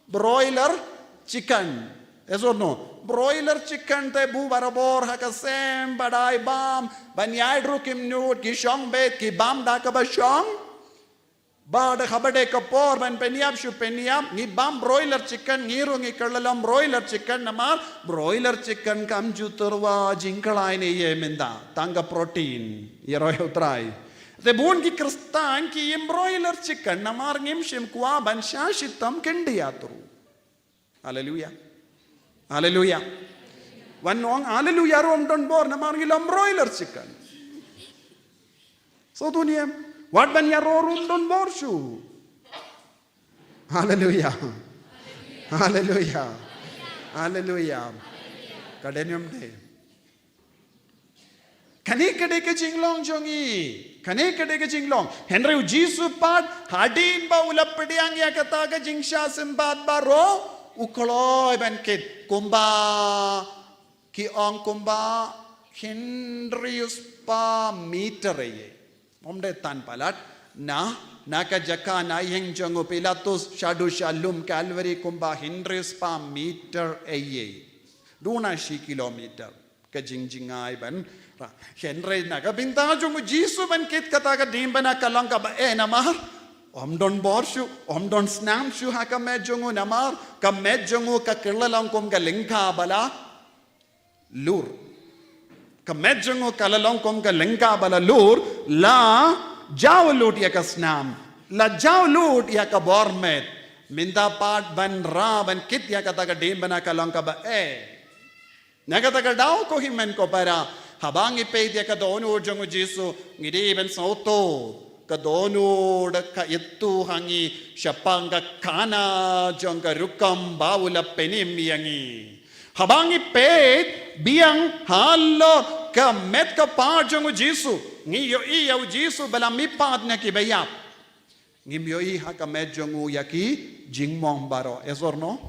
Broiler chicken. Yes or no? Broiler chicken te buh barabor ha ka sem, ba dei bam, ban ïaid ruh kim nud, ki shong beit, ki bam da kaba shong. Bad haba dei ka por ban pynïap shu pynïap, ngi bam broiler chicken, ngi ruh ngi kylla long broiler chicken namar broiler chicken kam ju tyrwa jingkhlaiñ ne ïa mynta, tang ka protein, ïaroh ïa u Trai. Te bun ki Khristan ki im broiler chicken namar ngim shym kwah ban shah shitom khyndiat ruh. Haleluya. Haleluya. Wan ong haleluya ruh ym don bor namar ngi long broiler chicken. Sawdong niam. Wat ban ïaroh ruh ym don bor shuh. Haleluya. Haleluya. Haleluya. Ka dei niam dei. Kane ka dei ka jinglong jong ngi. Kane ka dei ka jinglong. Hynrei u Jisu pat, hadien ba u la pdiang ïa kata ka jingshah sympat baroh, u kloi ban kit kumba, ki ong kumba hynriew spah meter ïa. Ym dei tang palat, na, na ka jaka na ïing jong u Pilatus shaduh sha lum Calvary kumba hynriew spah meter ïa. Duna shi kilometer. Ka jingjngai ban rah. Hynrei na ka bynta jong u Jisu ban kit kata ka diengphna ka long kaba eh namar ym don bor shuh, ym don snam shuh ha ka met jong u namar ka met jong u ka kylla long kum ka lyngkha ba la lur. Ka met jong u ka la long kum ka lyngkha ba la lur, la jaw lut ïa ka snam, la jaw lut ïa ka bor met. Mynta pat ban rah ban kit ïa kata ka diengphna ka long kaba eh. Na kata ka daw ko hynmen ko para, haba ngi peit ïa ka dohnud jong u Jisu, ngi dei ban sngewthuh ka dohnud ka ïathuh ha ngi shaphang ka khana jong ka rukom ba u la pynim ïa ngi. Haba ngi peit biang halor ka met ka phad jong u Jisu, ngi ïohi ïa u Jisu ba la mihpat na kiba ïap. Ngim ïohi ha ka met jong u ïa ki jingmong baroh. Yes or no?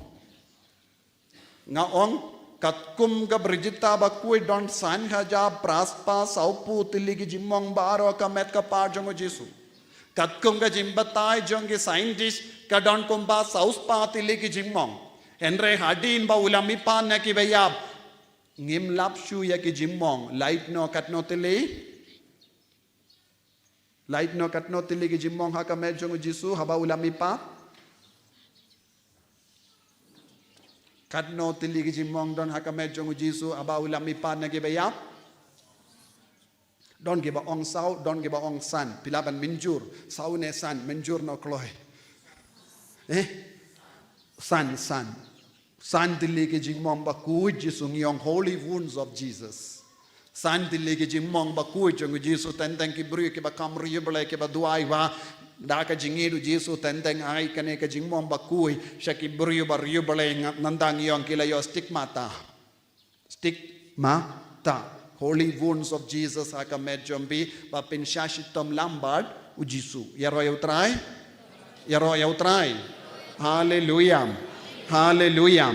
Nga ong, katkum ka Brijita bakhuid don san hajar phra spah sawphew tylli ki jingmong baroh ha ka met ka phad jong u Jisu. Katkum ka jingbatai jong ki scientist ka don kumba saw spah tylli ki jingmong. Hynrei hadien ba u la mihpat na kiba ïap, ngim lap shuh ïa ki jingmong, laitno katno tylli? Laitno katno tylli ki jingmong ha ka met jong u Jisu haba u la mihpat? Katno tylli ki jingmong don ha ka met jong u Jisu haba u la mihpat na kiba ïap? Don kiba ong saw, don kiba ong san. Phi lah ban mynjur. Saw ne san, mynjur noh kloi. Eh? San, san. San tylli ki jingmong bakhuid Jisu, ngi ong holy wounds of Jesus. San tylli ki jingmong bakhuid jong u Jisu, teng teng ki briew kiba kham riewblei kiba duwai ba da ka jingïeit u Jisu teng teng ai kane ka jingmong bakhuid sha ki briew ba riewblei, nga-, nangta ngi ong ki la ïoh stigmata. Stigmata. Holy wounds of Jesus ha ka met jong phi, ba phin shah shitom lang bad u Jisu. Ïaroh ïa u Trai. Ïaroh ïa u Trai. Haleluya. Haleluya.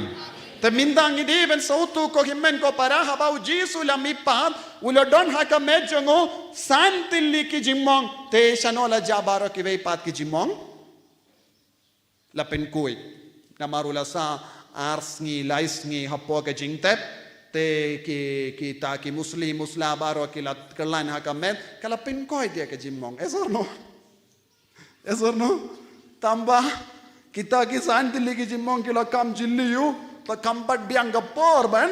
Te mynta ngi dei ban sngewthuh ko hynmen ko para, haba u Jisu la mihpat, u la don ha ka met jong u san tylli ki jingmong, te shano la jah baroh kiwei pat ki jingmong? La pynkhuid. Namar u la sah ar sngi, lai sngi hapoh ka jingtep, te ki, kita ki musli musla baroh ki la kyllon ha ka met, ka la pynkhuid ïa ka jingmong. Yes or no? Yes or no? Tangba kita ki san tylli ki jingmong ki la kham jylliew, te kham pat biang ka por ban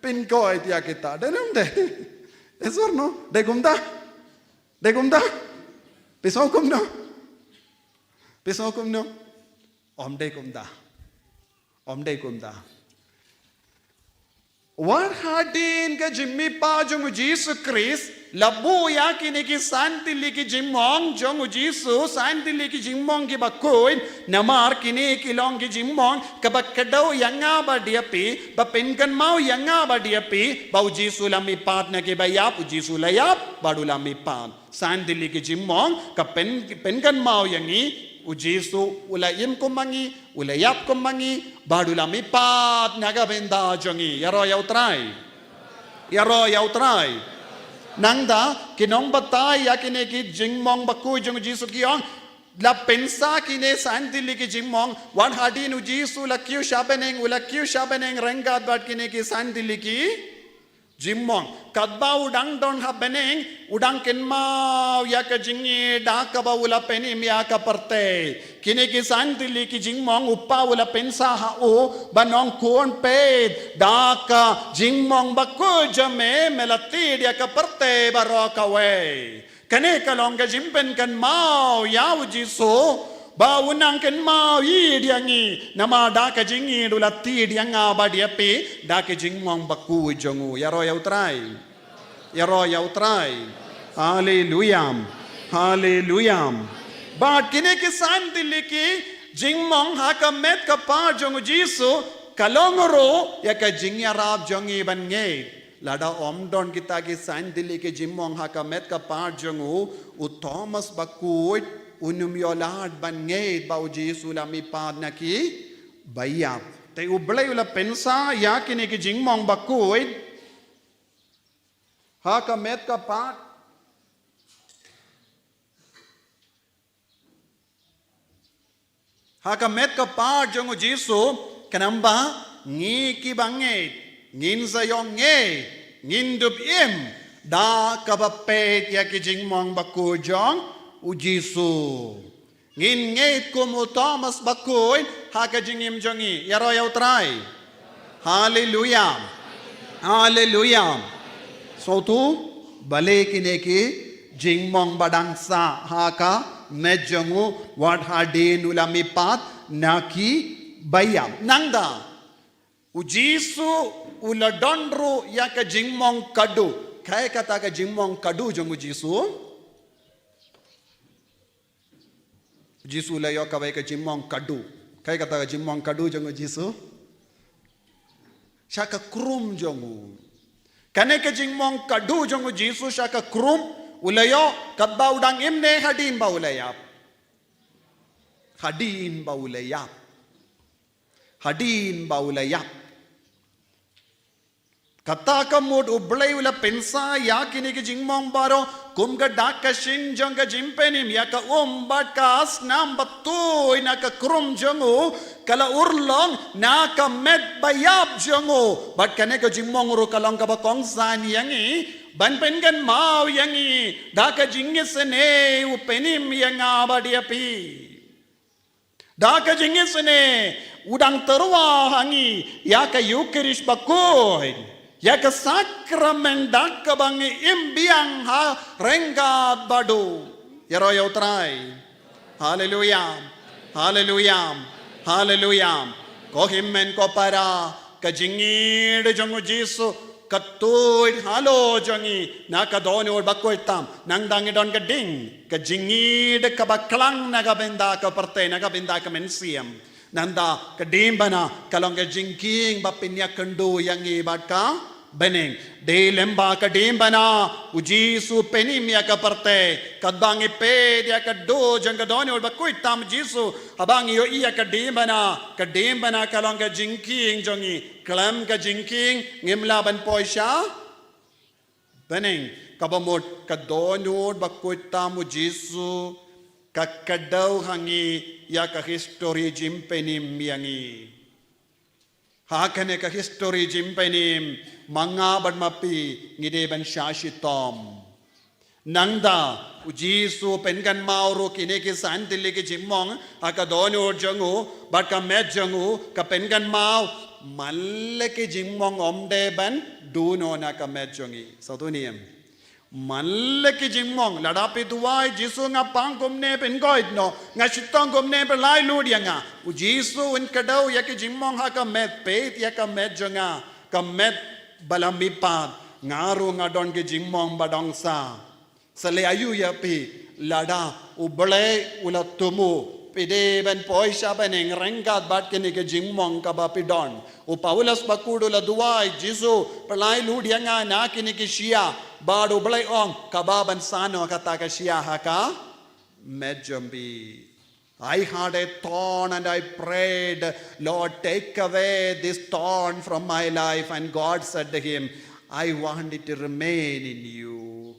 pynkhuid ïa kita. Dei ne ym dei? Yes or no? Dei kumta? Dei kumta? Phi sngew kumno? Phi sngew kumno? Ym dei kumta. Ym dei kumta. Wat hadien ka jingmihpat jong u Jisu Khrist, la buh ïa kine ki san tylli ki jingmong jong u Jisu, san tylli ki jingmong kiba khuid, namar kine ki long ki jingmong kaba kdew ïa nga bad ïa phi, ba pynkynmaw ïa nga bad ïa phi ba u Jisu la mihpat na kiba ïap, u Jisu la ïap bad u la mihpat. San tylli ki jingmong ka pyn, pynkynmaw ïa ngi, u Jisu u la im kum ma ngi, u la ïap kum ma ngi, bad u la mihpat na ka bynta jong ngi. Ïaroh ïa u Trai. Ïaroh ïa u Trai. Nangta ki nongbatai ïa kine ki jingmong bakhuid jong u Jisu ki ong, la pynsah kine san tylli ki jingmong, wat hadien u Jisu u la kiew sha bneng, u la kiew sha bneng ryngkat bad kine ki san tylli ki jingmong. Katba u dang don ha bneng, u dang kynmaw ïa ka jingïeit da kaba u la pynim ïa ka pyrthei. Kine ki san tylli ki jingmong u Kpa u la pynsah ha u, ban ong khun, peit, da ka jingmong bakhuid jong me, me la tied ïa ka pyrthei baroh kawei. Kane ka long ka jingpynkynmaw ïa u Jisu, ba u nang kynmaw ïa ngi, namar da ka jingïeit u la tied ïa nga bad ïa phi, da ka jingmong bakhuid jong u. Ïaroh ïa u Trai. Ïaroh ïa u Trai. Haleluya. Haleluya. Bad kine ki san tylli ki jingmong ha ka met ka par jong u Jisu, ka long ruh ïa ka jingïarap jong ngi ban ngeit. Lada ym don kita ki san tylli ki jingmong ha ka met ka par jong u, u Thomas bakhuid un ym ïoh lad ban ngeit ba u Jisu la mihpat na ki baïap. Te U Blei u la pynsah ïa kine ki jingmong bakhuid ha ka met ka par, ha ka met ka par jong u Jisu, khnang ba ngi kiba ngeit ngin sa ïoh ngeit, ngin dup im da kaba peit ïa ki jingmong bakhuid jong u Jisu. Ngin ngeit kum u Thomas bakhuid ha ka jingim jong ngi. Ïaroh ïa U Trai. Haleluya. Haleluya. Sngewthuh, balei kine ki jingmong ba dang sah ha ka met jong u wat hadien u la mihpat na ki baïap? Nangta u Jisu u la don ruh ïa ka jingmong khatduh. Kaei kata ka jingmong khatduh jong u Jisu? U Jisu u la ïoh kawei ka jingmong khatduh. Kaei kata ka jingmong khatduh jong u Jisu? Sha ka krum jong u. Kane ka jingmong khatduh jong u Jisu sha ka krum u la ïoh katba u dang im ne hadien ba u la ïap? Hadien ba u la ïap. Hadien ba u la ïap. Kata ka mut U Blei u la pynsah ïa kine ki jingmong baroh kum ka dak ka shyieng jong ka jingpynim ïa ka um bad ka snam ba tuid na ka krum jong u, ka la urlong na ka met baïap jong u. Bad kane ka jingmong ruh ka long kaba kongsan ïa ngi ban pynkynmaw ïa ngi da ka jingisynei u pynim ïa nga bad ïa phi. Da ka jingisynei u dang tyrwa ha ngi ïa ka Eukharist bakhuid, ïa ka sakramen da kaba ngi im biang ha ryngkat bad u. Ïaroh ïa U Trai. Haleluya. Haleluya. Haleluya. Ko hynmen ko para, ka jingïeid jong u Jisu ka tuid halor jong ngi na ka dohnud bakhuid tam. Nangta ngi don ka ding, ka jingïeid kaba klang na ka bynta ka pyrthei, na ka bynta ka mynsiem. Nangta ka diengphna ka long ka jingkieng ba pynïakynduh ïa ngi bad ka bneng. Dei lyngba ka diengphna u Jisu u pynim ïa ka pyrthei. Katba ngi peit ïa ka dur jong ka dohnud bakhuid tam u Jisu, haba ngi ïohi ïa ka diengphna, ka diengphna ka long ka jingkieng jong ngi. Khlem ka jingkieng ngim lah ban poi sha bneng. Kaba mut ka dohnud bakhuid tam u Jisu ka kdew ha ngi ïa ka histori jingpynim ïa ngi. Ha kane ka histori jingpynim, ma nga bad ma phi ngi dei ban shah shitom. Nangta u Jisu u pynkynmaw ruh kine ki san tylli ki jingmong ha ka dohnud jong u bad ka met jong u, ka pynkynmaw man la ki jingmong ym dei ban duh noh na ka met jong ngi. Sngewthuh ne em? Man la ki jingmong, lada phi duwai, Jisu nga pang kumne phin koit noh, nga shitom kumne phin laitluid ïa nga. U Jisu un kdew ïa ki jingmong ha ka met, peit ïa ka met jong nga, ka met ba la mihpat, nga ruh nga don ki jingmong ba dang sah. Sa leh aïu ïa phi, lada U Blei u la thmu phi dei ban poi sha bneng ryngkat bad kine ki jingmong kaba phi don? U Paulus bakhuid u la duwai, Jisu, pynlait lut ïa nga na kine ki shyiap. Bad U Blei u ong, kaba ban sah noh kata ka shyiap ha ka met jong phi. I had a thorn and I prayed, Lord, take away this thorn from my life. And God said to him, I want it to remain in you.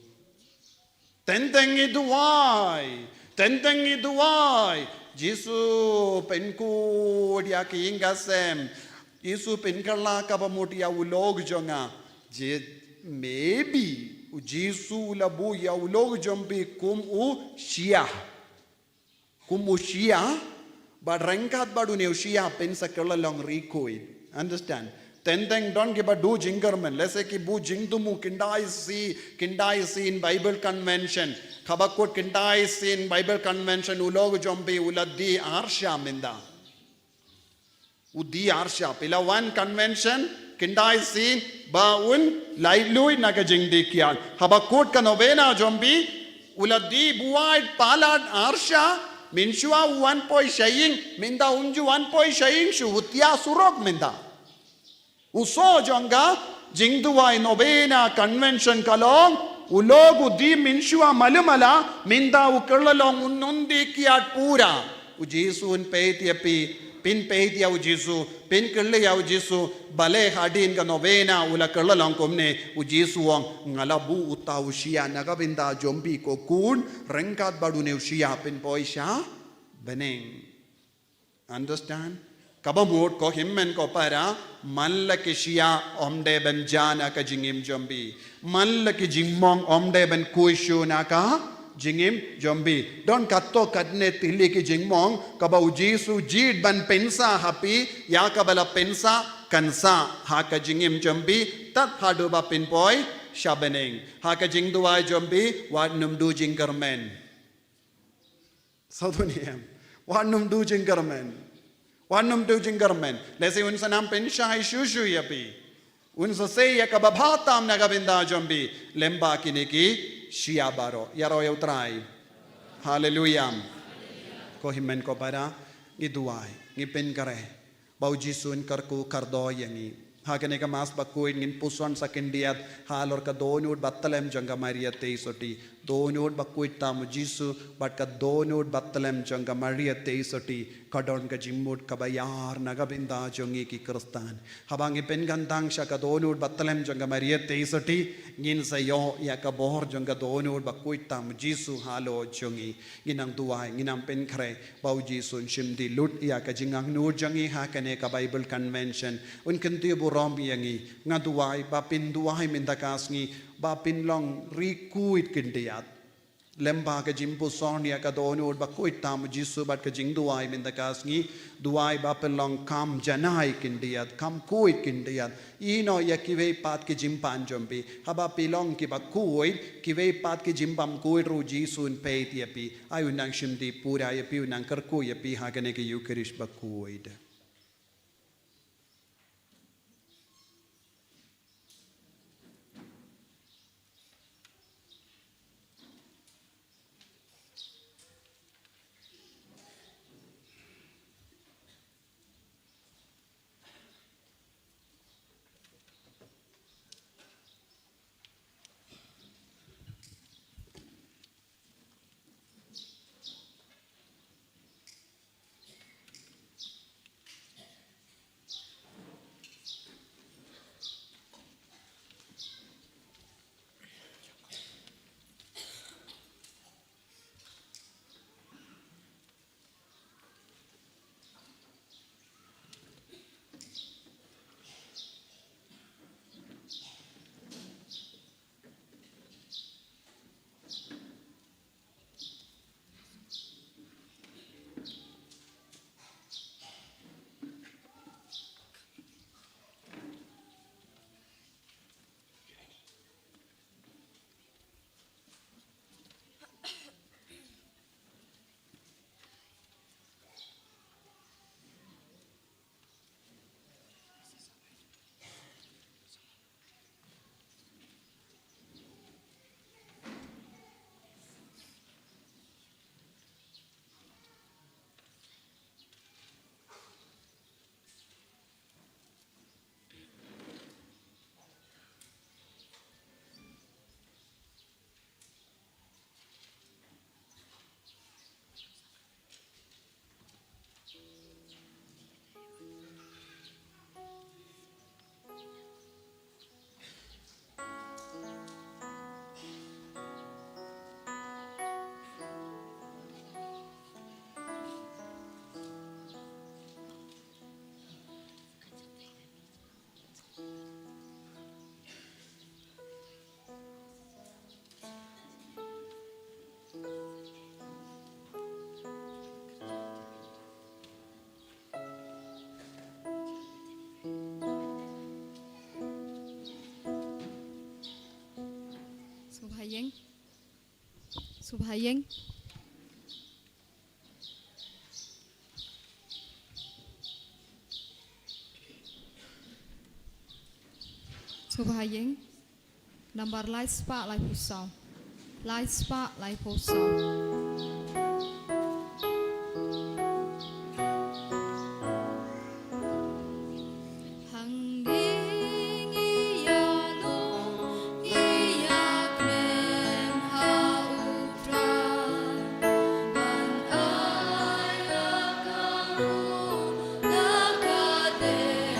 Teng teng i duwai, teng teng i duwai. Jisu pynkut ïa ki ïing ki sem. Jisu pynkylla kaba mut ïa u lok jong nga. Je, maybe u Jisu u la buh ïa u lok jong phi kum u shyiap. Kum u shyiap, bad ryngkat bad une u shyiap phin sa kylla long riewkhuid. Understand? Teng teng don kiba duh jingkyrmen. Let's say ki buh jingthmu khyndai sien, khyndai sien Bible Convention. Kaba kut khyndai sien Bible Convention u lok jong phi u la die ar shyiap mynta. U die ar shyiap. Phi la wan convention khyndai sien ba un laitluid na ka jingdie kiad. Haba kut ka novena jong phi, U la die buaid palat arsha, mynshuwa u wan poi sha ïing, mynta um ju wan poi sha ïing shuh, u thiah surok mynta. U soh jong ka jingduwai novena convention ka long, u lok u die mynshuwa malu mala, mynta u kylla long u nongdie kiad pura. U Jisu un peit ïa phi, phin peit ïa u Jisu, phin kylli ïa u Jisu, balei hadien ka novena u la kylla long kumne, u Jisu u ong, nga la buh uta u shyiap na ka bynta jong phi ko khun, ryngkat bad une u shyiap phin poi sha bneng. Understand? Kaba mut ko hynmen ko para, man la ki shyiap ym dei ban jia na ka jingim jong phi. Man la ki jingmong ym dei ban khuid shuh na ka jingim jong phi. Don katto katne tylli ki jingmong kaba u Jisu jied ban pynsah ha phi, ïa kaba la pynsah kan sah ha ka jingim jong phi tad haduh ba phin poi sha bneng. Ha ka jingduwai jong phi, wat nym duh jingkyrmen. Sawdong em. Wat nym duh jingkyrmen. Wat nym duh jingkyrmen. Lehse un sa nang pynshai shuh shuh ïa phi. Un sa sei ïa kaba bha tam na ka bynta jong phi. Lyngba kine ki shyiap baroh. Ïaroh ïa u Trai. Haleluia. Ko hynmen ko para, ngi duwai, ngi pynkhreh ba u Jisu un kyrkhu kyrdoh ïa ngi. Ha kane ka Mass bakhuid ngin puson sa khyndiat halor ka dohnud bathylliem jong ka Maria Theisotti. Dohnud bakhuid tam u Jisu bad ka dohnud bathylliem jong ka Maria Theisotti ka don ka jingmut kaba ïar na ka bynta jong ngi ki Khristan. Haba ngi pynkyntang sha ka dohnud bathylliem jong ka Maria Theisotti, ngin sa ïoh ïa ka bor jong ka dohnud bakhuid tam u Jisu halor jong ngi. Ngin nang duwai, ngin nang pynkhreh ba u Jisu un shim die lut ïa ka jingangnud jong ngi ha kane ka Bible Convention. Un kyntiew burom ïa ngi. Nga duwai ba phin duwai mynta ka sngi ba phin long ri khuid khyndiat. Lyngba ka jingpuson ïa ka dohnud bakhuid tam u Jisu bad ka jingduwai mynta ka sngi, duwai ba phin long kham janai khyndiat, kham khuid khyndiat. Ïehnoh ïa kiwei pat ki jingpan jong phi. Haba phi long kiba khuid, kiwei pat ki jingbymkhuid ruh u Jisu un peit ïa phi. Ai un nang shim die pura ïa phi, un nang kyrkhu ïa phi ha kane ka Eucharist bakhuid. Sngewbha ïeng. Sngewbha ïeng. Sngewbha ïeng. Nambar lai spah laiphew saw. Lai spah laiphew saw. Hangne ngi ïalong, ngi ïakren ha U Trai, ban ai la ka mut la ka dei.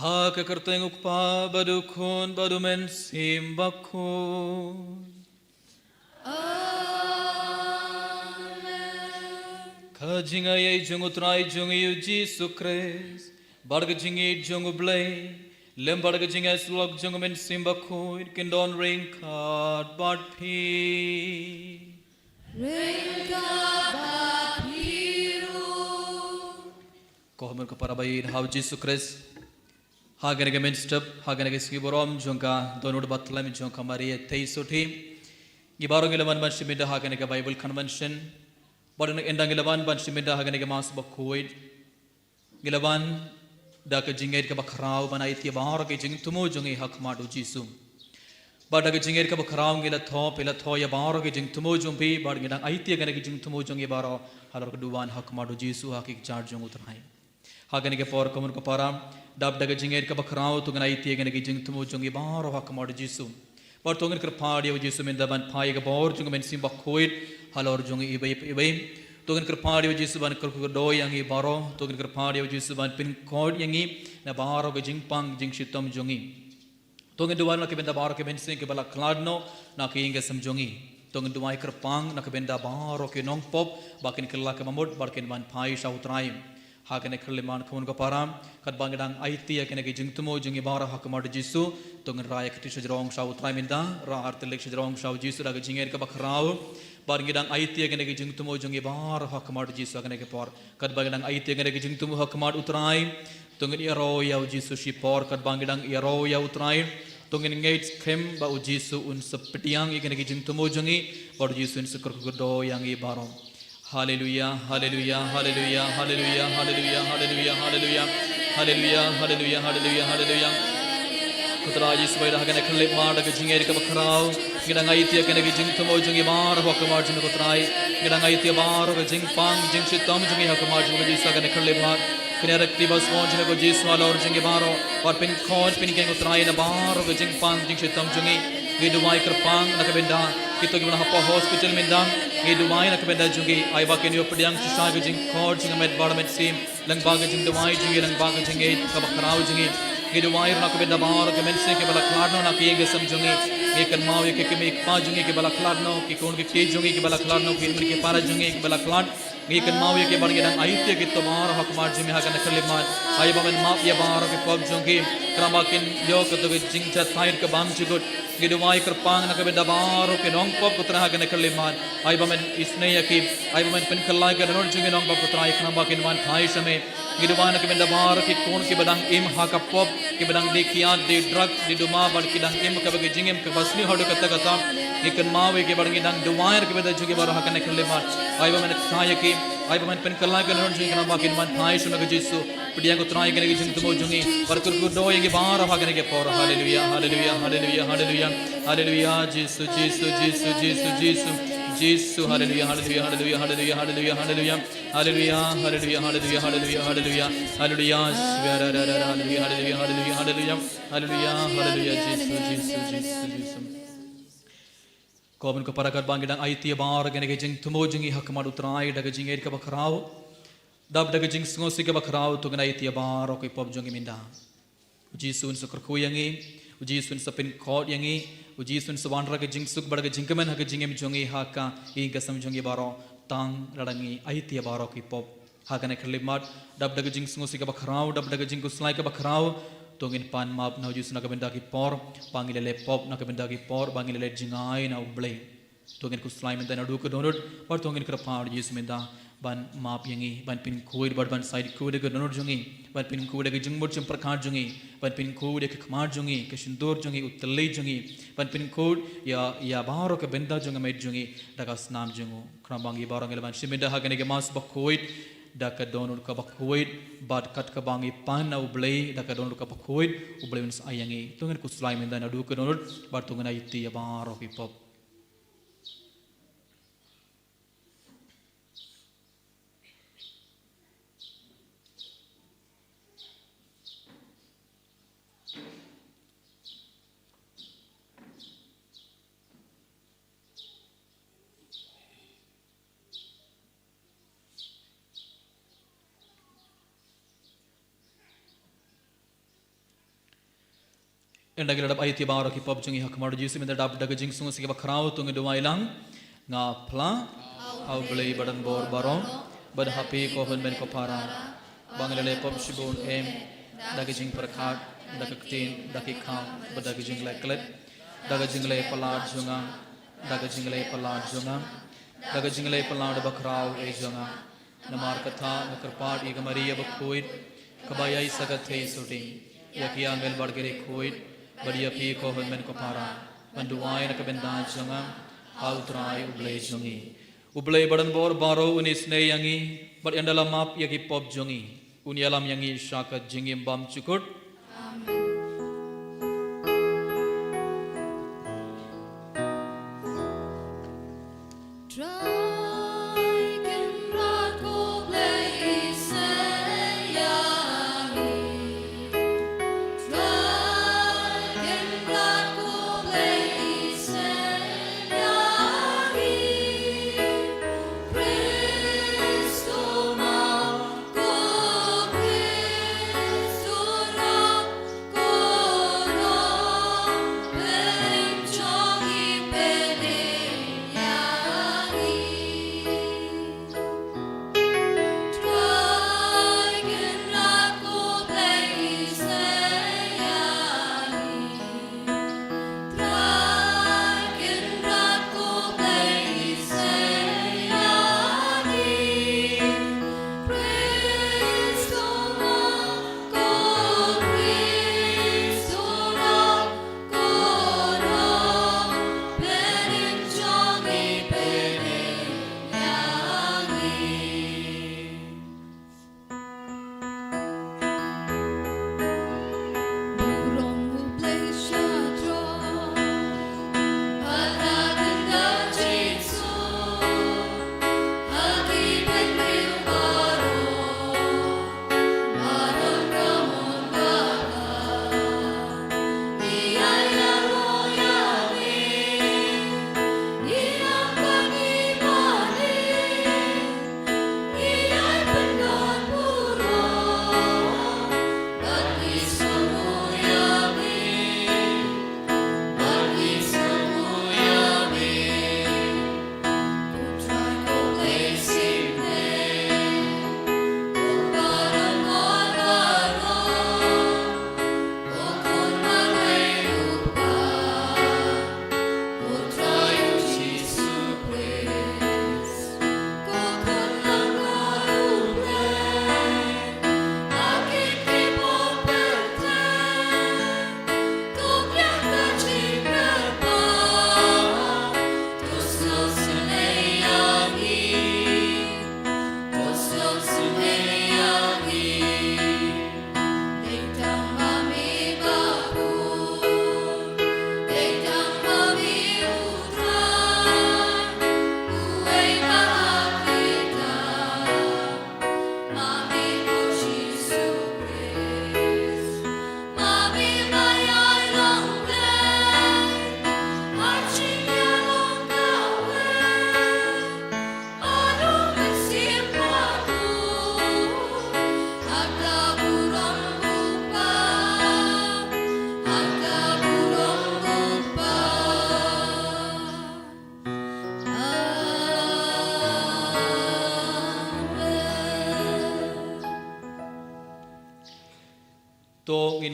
Ha ka kyrteng U Kpa bad U Khun bad U Mynsiem Bakhuid. Amen. Ka jingaiei jong U Trai jong ngi U Jisu Khrist, bad ka jingïeit jong U Blei, lem bad ka jingïasyllok jong U Mynsiem Bakhuid, kin don ryngkat bad phi. Ryngkat bad phi ruh. Ko khun ko para ba ïeit ha U Jisu Khrist. Ha kane ka mynstep, ha kane ka sngi burom jong ka dohnud bathlem jong ka Maria Theisotti, ngi baroh ngi la wan ban shim bynta ha kane ka Bible Convention. Bad ynda ngi la wan ban shim bynta ha kane ka Mass bakhuid, ngi la wan da ka jingngeit kaba khraw ban aiti ïa baroh ki jingthmu jong ngi ha khmat U Jisu. Bad da ka jingngeit kaba khraw ngi la thoh, phi la thoh ïa baroh ki jingthmu jong phi, bad ngi dang aiti ïa kane ki jingthmu jong ngi baroh halor ka duwan ha khmat U Jisu ha ki kjat jong U Trai. Ha kane ka por ko khun ko para, dap da ka jingngeit kaba khraw to ngin aiti ïa kane ki jingthmu jong ngi baroh ha khmat U Jisu. Bad to ngin kyrpad ïa U Jisu mynta ban phai ïa ka bor jong U Mynsiem Bakhuid halor jong ngi iwei pa iwei. To ngin kyrpad ïa U Jisu ban kyrkhu kyrdoh ïa ngi baroh. To ngin kyrpad ïa U Jisu ban pynkhuid ïa ngi na baroh ka jingpang jingshitom jong ngi. To ngin duwai na ka bynta baroh ki mynsiem kiba la khlad noh na ka ïing ka sem jong ngi. To ngin duwai kyrpang na ka bynta baroh ki nongpop ba kin kylla ka bamut bad kin wan phai sha U Trai. Ha kane ka khyllipmat ko khun ko para, katba ngi dang aiti ïa kane ki jingthmu jong ngi baroh ha khmat U Jisu, to ngin rah ïa ka kti shajrong sha U Trai mynta, rah artylli shajrong sha U Jisu da ka jingngeit kaba khraw. Bad ngi dang aiti ïa kane ki jingthmu jong ngi baroh ha khmat U Jisu ha kane ka por. Katba ngi dang aiti ïa kane ki jingthmu ha khmat U Trai, to ngin ïaroh ïa U Jisu shipor, katba ngi dang ïaroh ïa U Trai, to ngin ngeit skhem ba U Jisu un sa pdiang ïa kane ki jingthmu jong ngi, bad U Jisu un sa kyrkhu kyrdoh ïa ngi baroh. Haleluia, haleluia, haleluia, haleluia. Ko Trai Jisu, ba ïa da ha kane ka khyllipmat da ka jingngeit kaba khraw, ngi dang aiti ïa kane ki jingthmu jong ngi baroh ha khmat jong me ko Trai. Ngi dang aiti ïa baroh ki jingpang jingshitom jong ngi ha khmat jong me ko Jisu ha kane ka khyllipmat. Kane ka kti ba sngewbha jong ngi ko Jisu halor jong ngi baroh. Wat pynkhot pynkheiñ ko Trai na baroh ka jingpan jingshitom jong ngi. Ngi duwai kyrpang na ka bynta kito kiba na hapoh hospital mynta. Ngi duwai na ka bynta jong ngi. Ai ba kin ïoh pdiang shisha ka jingkhot jong ngi met baroh met sim. Lyngba ka jingduwai jong ngi, lyngba ka jingïeit kaba khraw jong ngi. Ngi duwai ruh na ka bynta baroh ki mynsiem kiba la khlad noh na ka ïing ka sem jong ngi. Ngi kynmaw ïa ki kmie ki kpa jong ngi kiba la khlad noh, ki khun ki kti jong ngi kiba la khlad noh, ki hynmen ki para jong ngi kiba la khlad. Ngi kynmaw ïa ki bad ngi dang aiti ïa kito baroh ha khmat jong me ha kane ka khyllipmat. Ai ba men map ïa baroh ki pop jong ki. Khnang ba kin ïoh kato ka jingjahthait ka bym jukut. Ngi duwai kyrpang na ka bynta baroh ki nongpop ko Trai ha kane ka khyllipmat. Ai ba men isynei ïa ki. Ai ba men pynkylla ïa ka dohnud jong ki nongpop ko Trai khnang ba kin wan phai sha me. Ngi duwai na ka bynta baroh ki khun kiba dang im ha ka pop, kiba dang die kiad, die drug, die duma bad ki dang im kaba ka jingim kaba sniew haduh katta katta. Ngi kynmaw ïa ki bad ngi dang duwai na ka bynta jong ki baroh ha kane ka khyllipmat. Ai ba men kyntait ïa ki, ai ba men pynkylla ïa ki na ka dohnud jong ki khnang ba kin wan phai sha me ko Jisu. Pdiang ko Trai kane ka jingthmu jong ngi. Bad kyrkhu ïa ngi baroh ha kane ka por. Haleluya, haleluya, haleluya, haleluya. Haleluya, Jisu, Jisu, Jisu, Jisu, Jisu. Jisu, haleluya, haleluya, haleluya, haleluya, haleluya, haleluya. Haleluya, haleluya, haleluya, haleluya, haleluya. Haleluya, haleluya, haleluya, haleluya, haleluya. Haleluya, haleluya, Jisu, Jisu, Jisu, Jisu. Ko hynmen ko para, katba ngi dang aiti ïa baroh kane ka jingthmu jong ngi ha khmat u Trai da ka jingïeit kaba khraw. Dap da ka jingsngewsih kaba khraw to ngin aiti ïa baroh ki pop jong ngi mynta. U Jisu un sa kyrkhu ïa ngi, u Jisu un sa pynkhot ïa ngi, u Jisu un sa wanrah ka jingsuk bad ka jingkmen ha ka jingim jong ngi ha ka ïing ka sem jong ngi baroh, tang lada ngi aiti ïa baroh ki pop. Ha kane ka khyllipmat, dap da ka jingsngewsih kaba khraw, dap da ka jingkhuslai kaba khraw, to ngin pan map na u Jisu na ka bynta ki por ba ngi la leh pop, na ka bynta ki por ba ngi la leh jngai na U Blei. To ngin khuslai mynta naduh ka dohnud, bad to ngin kyrpad ïa u Jisu mynta ban map ïa ngi, ban pynkhuid bad ban said khuid ïa ka dohnud jong ngi, ban pynkhuid ïa ka jingmut jingpyrkhat jong ngi, ban pynkhuid ïa ka khmat jong ngi, ka shyntur jong ngi, u tylli jong ngi, ban pynkhuid ïa, ïa baroh ka bynta jong ka met jong ngi da ka snam jong u. Khnang ba ngi baroh ngi lah ban shim mynta ha kane ka Mass bakhuid da ka dohnud kaba khuid, bad kat kaba ngi pan na U Blei da ka dohnud kaba khuid, U Blei un sa ai ïa ngi. To ngin khuslai mynta naduh ka dohnud, bad to ngin aiti ïa baroh ki pop. Ynda ngi la dep aiti ïa baroh ki pop jong ngi ha khmat u Jisu mynta, dap da ka jingsngewsih kaba khraw to ngin duwai lang. Nga phla ha U Blei badonbor baroh, bad ha phi ko hynmen ko para, ba nga la leh pop shibun em, da ka jingpyrkhat, da ka ktien, da ki kam, bad da ka jingleh klet, da ka jingleh palat jong nga, da ka jingleh palat jong nga, da ka jingleh palat bakhraw eh jong nga. Namar kata nga kyrpad ïa ka Maria bakhuid, kaba ïaid sa ka theisotti, ïa ki angel bad ki riewkhuid, bad ïa phi ko hynmen ko para, ban duwai na ka bynta jong nga ha u Trai U Blei jong ngi. U Blei badonbor baroh un isynei ïa ngi, bad ynda la map ïa ki pop jong ngi, un ïalam ïa ngi sha ka jingim bymjukut. Amen.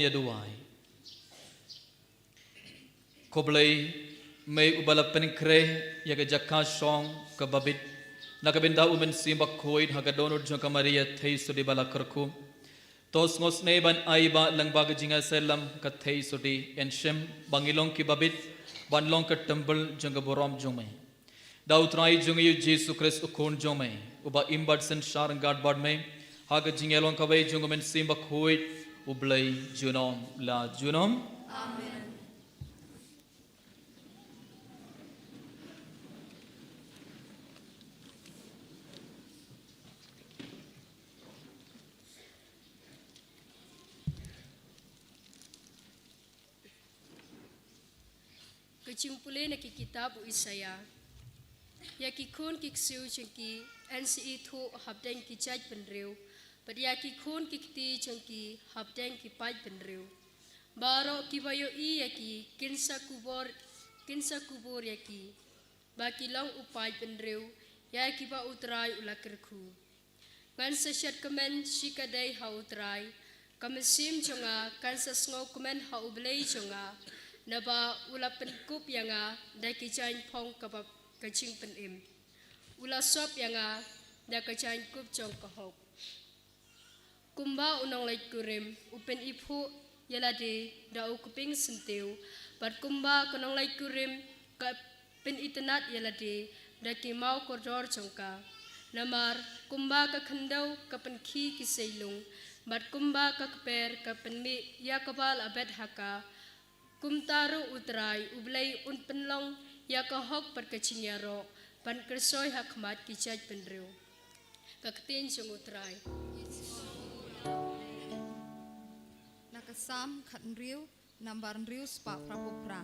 Ïa duwai. Ko Blei, me uba la pynkhreh ïa ka jaka shong kaba bit na ka bynta u Mynsiem Bakhuid ha ka dohnud jong ka Maria theisotti ba la kyrkhu. To sngewsynei ban ai ba lyngba ka jingïaseng lam ka theisotti, yn shim ba ngi long kiba bit ban long ka templ jong ka burom jong me. Da U Trai jong ngi U Jisu Khrist U Khun jong me, uba im bad synshar ryngkat bad me ha ka jingïalong kawei jong U Mynsiem Bakhuid, U Blei junom la junom. Amen. Ka jingpule na ki kitab u Isaïah. Ïa ki khun ki ksiew jong ki yn sa ithuh hapdeng ki jaitbynriew, bad ïa ki khun ki kti jong ki hapdeng ki paidbynriew. Baroh kiba ïohi ïa ki kin sa kubur, kin sa kubur ïa ki ba ki long u paidbynriew ïa kiba U Trai u la kyrkhu. Ngan sa shad kmen shikatdei ha U Trai, ka mynsiem jong nga kan sa sngewkmen ha U Blei jong nga, naba u la pynkup ïa nga da ki jaiñphong kaba ka jingpynim. U la sop ïa nga da ka jaiñkup jong ka hok. Kumba u nongleit kurim u pyniphuh ïa lade da u kpieng syntiew, bad kumba ka nongleit kurim ka pynitynnad ïa lade da ki maw kordor jong ka. Namar kumba ka khyndew ka pynkhih ki seilung, bad kumba ka kper ka pynmih ïa kaba la bet ha ka, kumta ruh U Trai U Blei un pynlong ïa ka hok bad ka jingïaroh ban kyrsoi ha khmat ki jaitbynriew. Ka ktien jong U Trai. Na ka Salm khathynriew, nambar hynriew spah phraphew phra.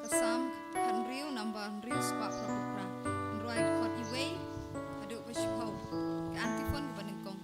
Ka Salm khathynriew, nambar hynriew spah phraphew phra. Hynriew khot iwei haduh ba shiphew. Ka antiphon kaba nyngkong.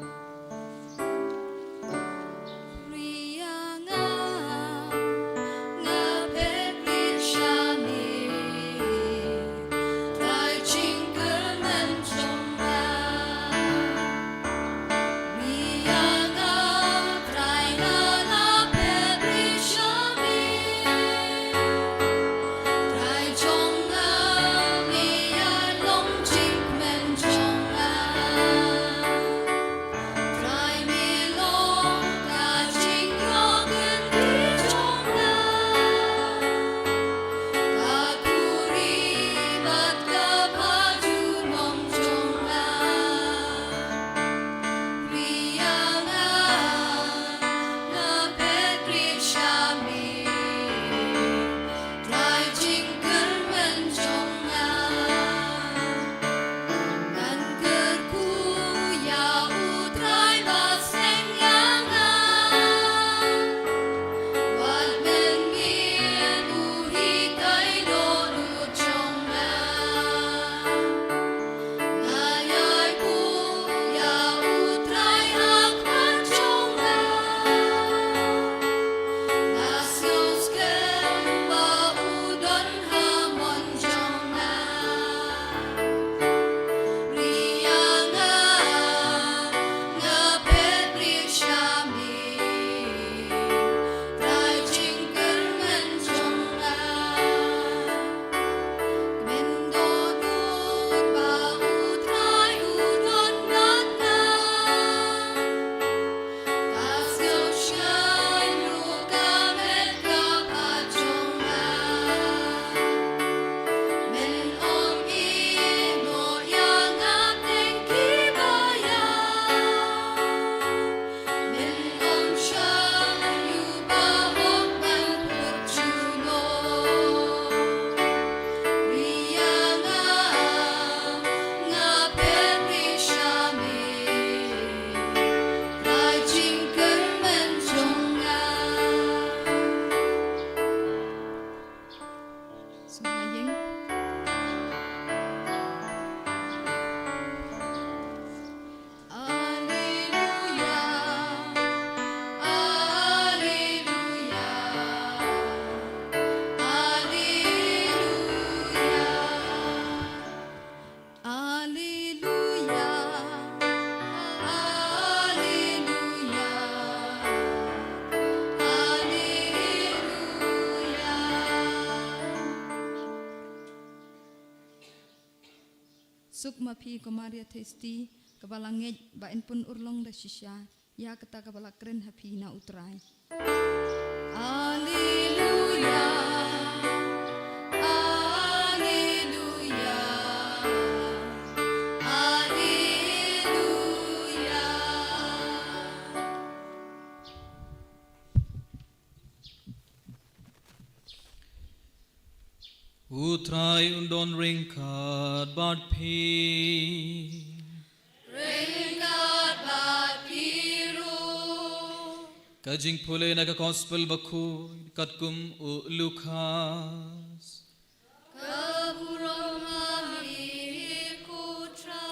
Suk ma phi ko Maria Theisotti, kaba la ngeit ba yn pynurlong da shisha ïa kata kaba la kren ha phi na U Trai. Alleluia, alleluia, alleluia. U Trai un don ryngkat bad phi. Ryngkat bad phi ruh. Ka jingpule na ka Gospel Bakhuid katkum u Lukas. Ka burom ha me ko Trai.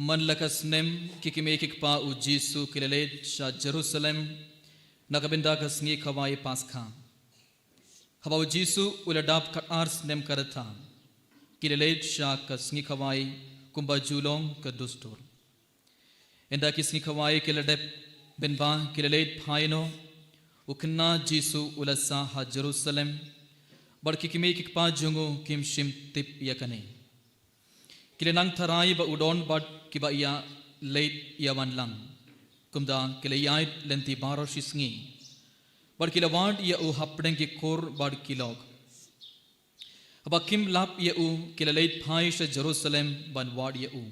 Man la ka snem, ki kmie ki kpa u Jisu ki la leit sha Jerusalem na ka bynta ka sngi khawai Paskha. Haba u Jisu u la dap khatar snem ka rta, ki la leit sha ka sngi khawai kumba ju long ka dustur. Ynda ki sngi khawai ki la dep, bynba ki la leit phai noh, u khynnah Jisu u la sah ha Jerusalem, bad ki kmie ki kpa jong u kim shym tip ïa kane. Ki la nang tharai ba u don bad kiba ïa leit ïa wan lang. Kumta ki la ïaid lynti baroh shi sngi, bad ki la wad ïa u hapdeng ki kur bad ki lok. Haba kim lap ïa u, ki la leit phai sha Jerusalem ban wad ïa u.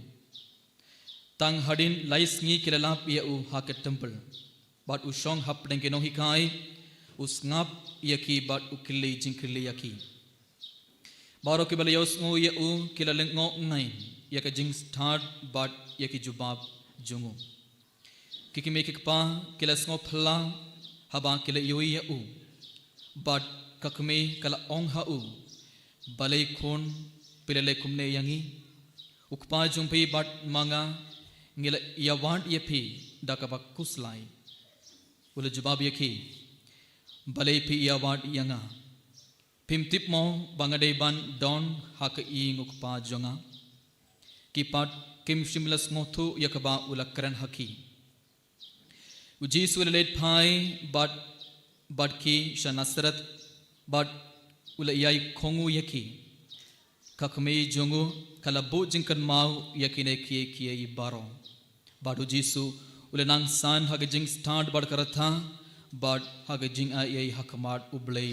Tang hadien lai sngi ki la lap ïa u ha ka templ, bad u shong hapdeng ki nonghikai, u sngap ïa ki bad u kylli jingkylli ïa ki. Baroh kiba la ïohsngew ïa u ki la lyngngoh ngai ïa ka jingstad bad ïa ki jubab jong u. Ki kmie ki kpa ki la sngewphylla haba ki la ïohi ïa u. Bad ka kmie ka la ong ha u, "Balei khun, phi la leh kumne ïa ngi? U kpa jong phi bad ma nga ngi la ïawad ïa phi da kaba khuslai." U la jubab ïa ki, "Balei phi ïawad ïa nga? Phim tip mo ba nga dei ban don ha ka ïing u kpa jong nga?" Ki pat kim shym la sngewthuh ïa kaba u la kren ha ki. U Jisu u la leit phai bad, bad ki sha Nasareth, bad u la ïai kohnguh ïa ki. Ka kmie jong u ka la buh jingkynmaw ïa kine kiei kiei baroh. Bad u Jisu u la nang san ha ka jingstad bad ka rta, bad ha ka jingai ei ha khmat U Blei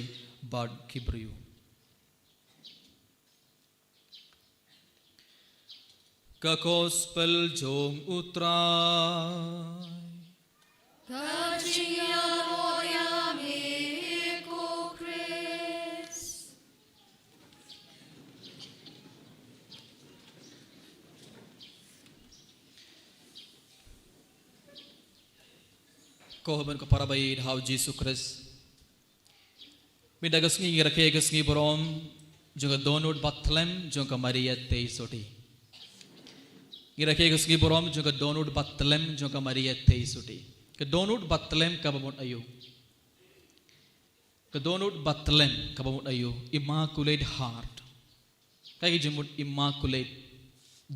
bad ki briew. Ka Gospel jong U Trai. Ka jingïaroh ïa me ko Khrist. Ko hynmen ko para baieit ha U Jisu Khrist. Mynta ka sngi ngi rakhe ka sngi burom jong ka dohnud bathlem jong ka Maria Theisotti. Ngi rakhe ka sngi burom jong ka dohnud bathlem jong ka Maria Theisotti. Ka dohnud bathlem kaba mut aïu? Ka dohnud bathlem kaba mut aïu? Immaculate Heart. Kaei ka jingmut Immaculate?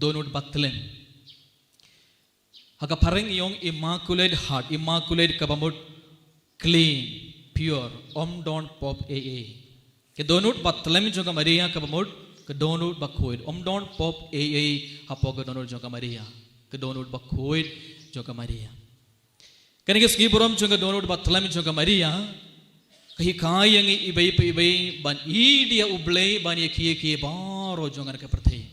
Dohnud bathlem. Ha ka phareng ïong Immaculate Heart, Immaculate kaba mut clean, pure, ym don pop ei ei. Ka dohnud bathlem jong ka Maria kaba mut ka dohnud bakhuid, ym don pop ei ei hapoh ka dohnud jong ka Maria. Ka dohnud bakhuid jong ka Maria. Kane ka sngi burom jong ka dohnud bathlem jong ka Maria ka hikai ïa ngi iwei pa iwei ban ïeit ïa U Blei, ban ïa kiei kiei baroh jong ka pyrthei.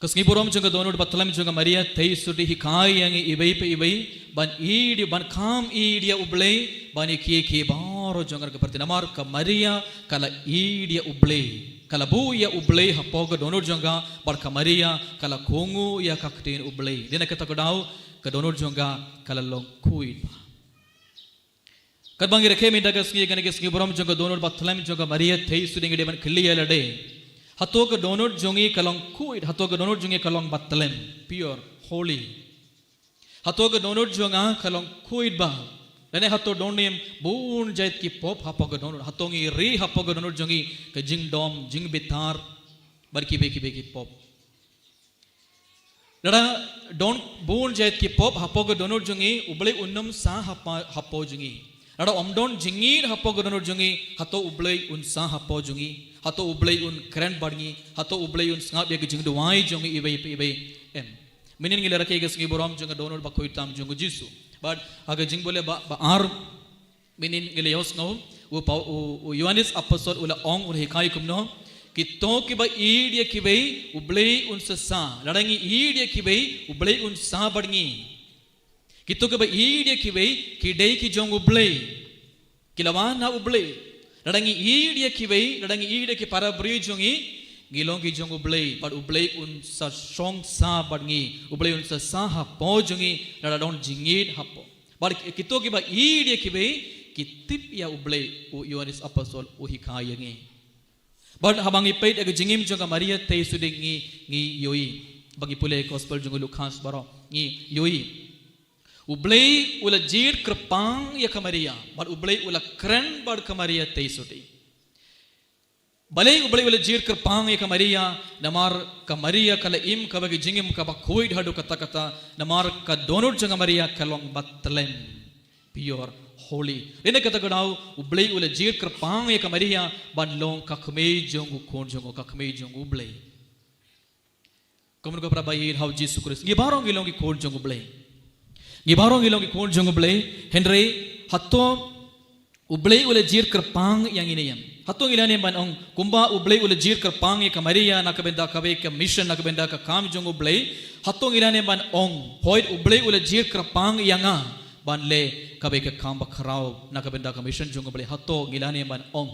Ka sngi burom jong ka dohnud bathlem jong ka Maria Theisotti hikai ïa ngi iwei pa iwei ban ïeit, ban kham ïeit ïa U Blei, ban ïa kiei kiei baroh jong ka pyrthei. Namar ka Maria ka la ïeit ïa U Blei, ka la buh ïa U Blei hapoh ka dohnud jong ka, bad ka Maria ka la kohnguh ïa ka ktien U Blei. Dei na kata ka daw ka dohnud jong ka ka la long khuid bha. Katba ngi rakhe mynta ka sngi, kane ka sngi burom jong ka dohnud bathlem jong ka Maria Theisotti, ngi dei ban kylli ïa lade, hato ka dohnud jong ngi ka long khuid? Hato ka dohnud jong ngi ka long bathlem, pure, holy? Hato ka dohnud jong nga ka long khuid bha? Lane hato don ne em bun jait ki pop hapoh ka dohnud, hato ngi ri hapoh ka dohnud jong ngi ka jingdom, jingbitar bad kiwei kiwei ki pop. Lada don bun jait ki pop hapoh ka dohnud jong ngi, U Blei un ym sah hapoh, hapoh jong ngi. Lada ym don jingngeit hapoh ka dohnud jong ngi, hato U Blei un sah hapoh jong ngi? Hato U Blei un kren bad ngi? Hato U Blei un sngap ïa ka jingduwai jong ngi iwei pa iwei? Em. Mynhynnin ngi la rakhe ïa ka sngi burom jong ka dohnud bakhuid tam jong U Jisu. Bad ha ka jingbun ba, ba ar, mynhynnin ngi la ïohsngew u Pau-, u, u Ïoannis Apostol u la ong, u la hikai kumno: Kito kiba ïeit ïa kiwei, U Blei un sa sah. Lada ngi ïeit ïa kiwei, U Blei un sah bad ngi. Kito kiba ïeit ïa kiwei ki dei ki jong U Blei, ki la wan na U Blei. Lada ngi ïeit ïa kiwei, lada ngi ïeit ïa ki para briew jong ngi, ngi long ki jong U Blei, bad U Blei un sa shong sah bad ngi. U Blei un sa sah hapoh jong ngi lada don jingngeit hapoh. Bad kito kiba ïeit ïa kiwei ki tip ïa U Blei, u Ïoannis Apostol u hikai ïa ngi. Bad haba ngi peit ïa ka jingim jong ka Maria Theisotti ngi, ngi ïohi. Ba ngi pule Gospel jong u Lukas baroh, ngi ïohi U Blei u la jied kyrpang ïa ka Maria, bad U Blei u la kren bad ka Maria Theisotti. Balei U Blei u la jied kyrpang ïa ka Maria? Namar ka Maria ka la im kaba ka jingim kaba khuid haduh katta katta, namar ka dohnud jong ka Maria ka long ba tlem, pure, holy. Lane kata ka daw U Blei u la jied kyrpang ïa ka Maria ban long ka kmie jong u Khun jong u, ka kmie jong U Blei. Kumno ko para ba ïeit ha u Jisu Khrist, ngi baroh ngi long ki khun jong U Blei. Ngi baroh ngi long ki khun jong U Blei. Hynrei hato U Blei u la jied kyrpang ïa ngi ne em? Hato ngi lah ne em ban ong, kumba U Blei u la jied kyrpang ïa ka Maria na ka bynta kawei ka mission, na ka bynta ka kam jong U Blei, hato ngi lah ne em ban ong, hooid, U Blei u la jied kyrpang ïa nga ban leh kawei ka kam ba khraw na ka bynta ka mission jong U Blei? Hato ngi lah ne em ban ong?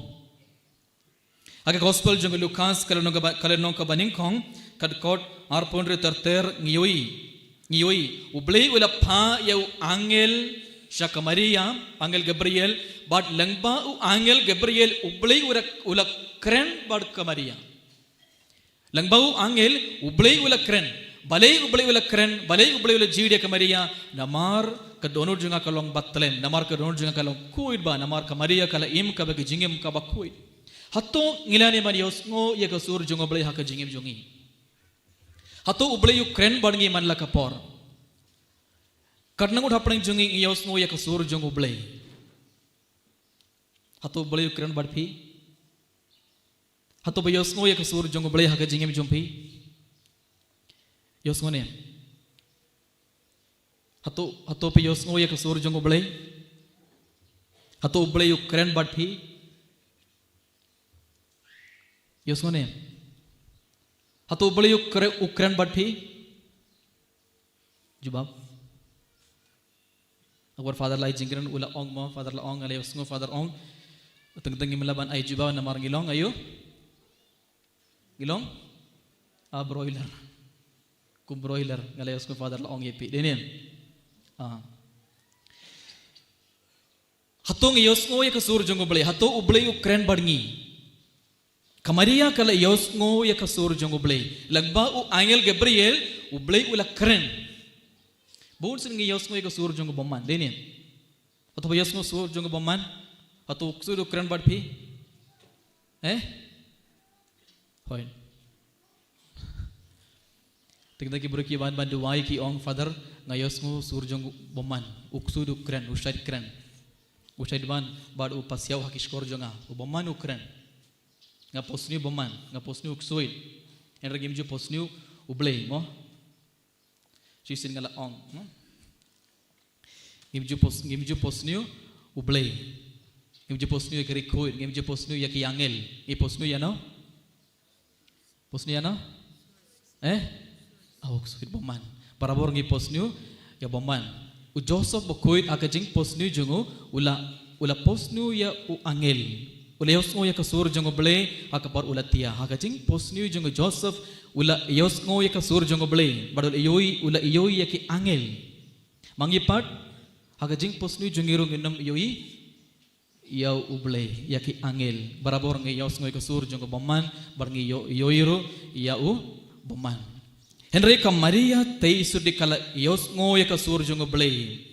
Ha ka Gospel jong u Lukas, ka lynnong kaba, ka lynnong kaba nyngkong, ka dkhot arphew hynriew ter ter, ngi ïohi, ngi ïohi U Blei u la phah ïa u angel sha ka Maria, angel Gabriel, bad lyngba u angel Gabriel U Blei u la, u la kren bad ka Maria. Lyngba u angel U Blei u la kren. Balei U Blei u la kren? Balei U Blei u la jied ïa ka Maria? Namar ka dohnud jong nga ka long ba tlem, namar ka dohnud jong nga ka long khuid bha, namar ka Maria ka la im kaba ka jingim kaba khuid. Hato ngi lah ne em ban ïohsngew ïa ka sur jong U Blei ha ka jingim jong ngi? Hato U Blei u kren bad ngi man la ka por? Katno ngut hapdeng jong ngi ngi ïohsngew ïa ka sur jong U Blei? Hato U Blei u kren bad phi? Hato phi ïohsngew ïa ka sur jong U Blei ha ka jingim jong phi? Ïohsngew ne em? Hato, hato phi ïohsngew ïa ka sur jong U Blei? Hato U Blei u kren bad phi? Ïohsngew ne em? Hato U Blei u kre-, u kren bad phi? Jubab. Akbar Father la ai jingkren, u la ong mo, Father la ong, nga la ïohsngew Father ong. Teng teng ngim lah ban ai jubab namar ngi long, aïu? Ngi long? Ah, broiler. Kum broiler, nga la ïohsngew Father la ong ïa phi, dei ne em? Ah. Hato ngi ïohsngew ïa ka sur jong U Blei? Hato U Blei u kren bad ngi? Ka Maria ka la ïohsngew ïa ka sur jong U Blei. Lyngba u angel Gabriel, U Blei u la kren. Bun sien ngi ïohsngew ïa ka sur jong u bymman, dei ne em? Hato phi ïohsngew sur jong u bymman? Hato u ksuid u kren bad phi? Eh? Hooid. Teng teng ki briew ki wan ban duwai ki ong, Father, nga ïohsngew sur jong u bymman. U ksuid u kren, u shait kren. U shait wan bad u pasiaw ha ki shkor jong nga. U bymman u kren. Nga pyrshang u bymman, nga pyrshang u ksuid. Hynrei ngim ju pyrshang U Blei mo. Shisien nga la ong, hmm? Ngim ju pyrsh-, ngim ju pyrshang U Blei. Ngim ju pyrshang ïa ki riewkhuid, ngim ju pyrshang ïa ki angel. Ngi pyrshang ïa no? Pyrshang ïa no? Eh? Ah, u ksuid bymman. Barabor ngi pyrshang ïa u bymman. U Joseph bakhuid ha ka jingpyrshang jong u, u la, u la pyrshang ïa u angel. U la ïohsngew ïa ka sur jong U Blei ha ka por u la thiah. Ha ka jingpyrshang jong u Joseph, u la ïohsngew ïa ka sur jong U Blei. Bad u la ïohi, u la ïohi ïa ki angel. Ma ngi pat, ha ka jingpyrshang jong ngi ruh ngin ym ïohi ïa U Blei, ïa ki angel. Barabor ngi ïohsngew ïa ka sur jong u bymman, bad ngi ïoh, ïohi ruh ïa u bymman. Hynrei ka Maria Theisotti ka la ïohsngew ïa ka sur jong U Blei.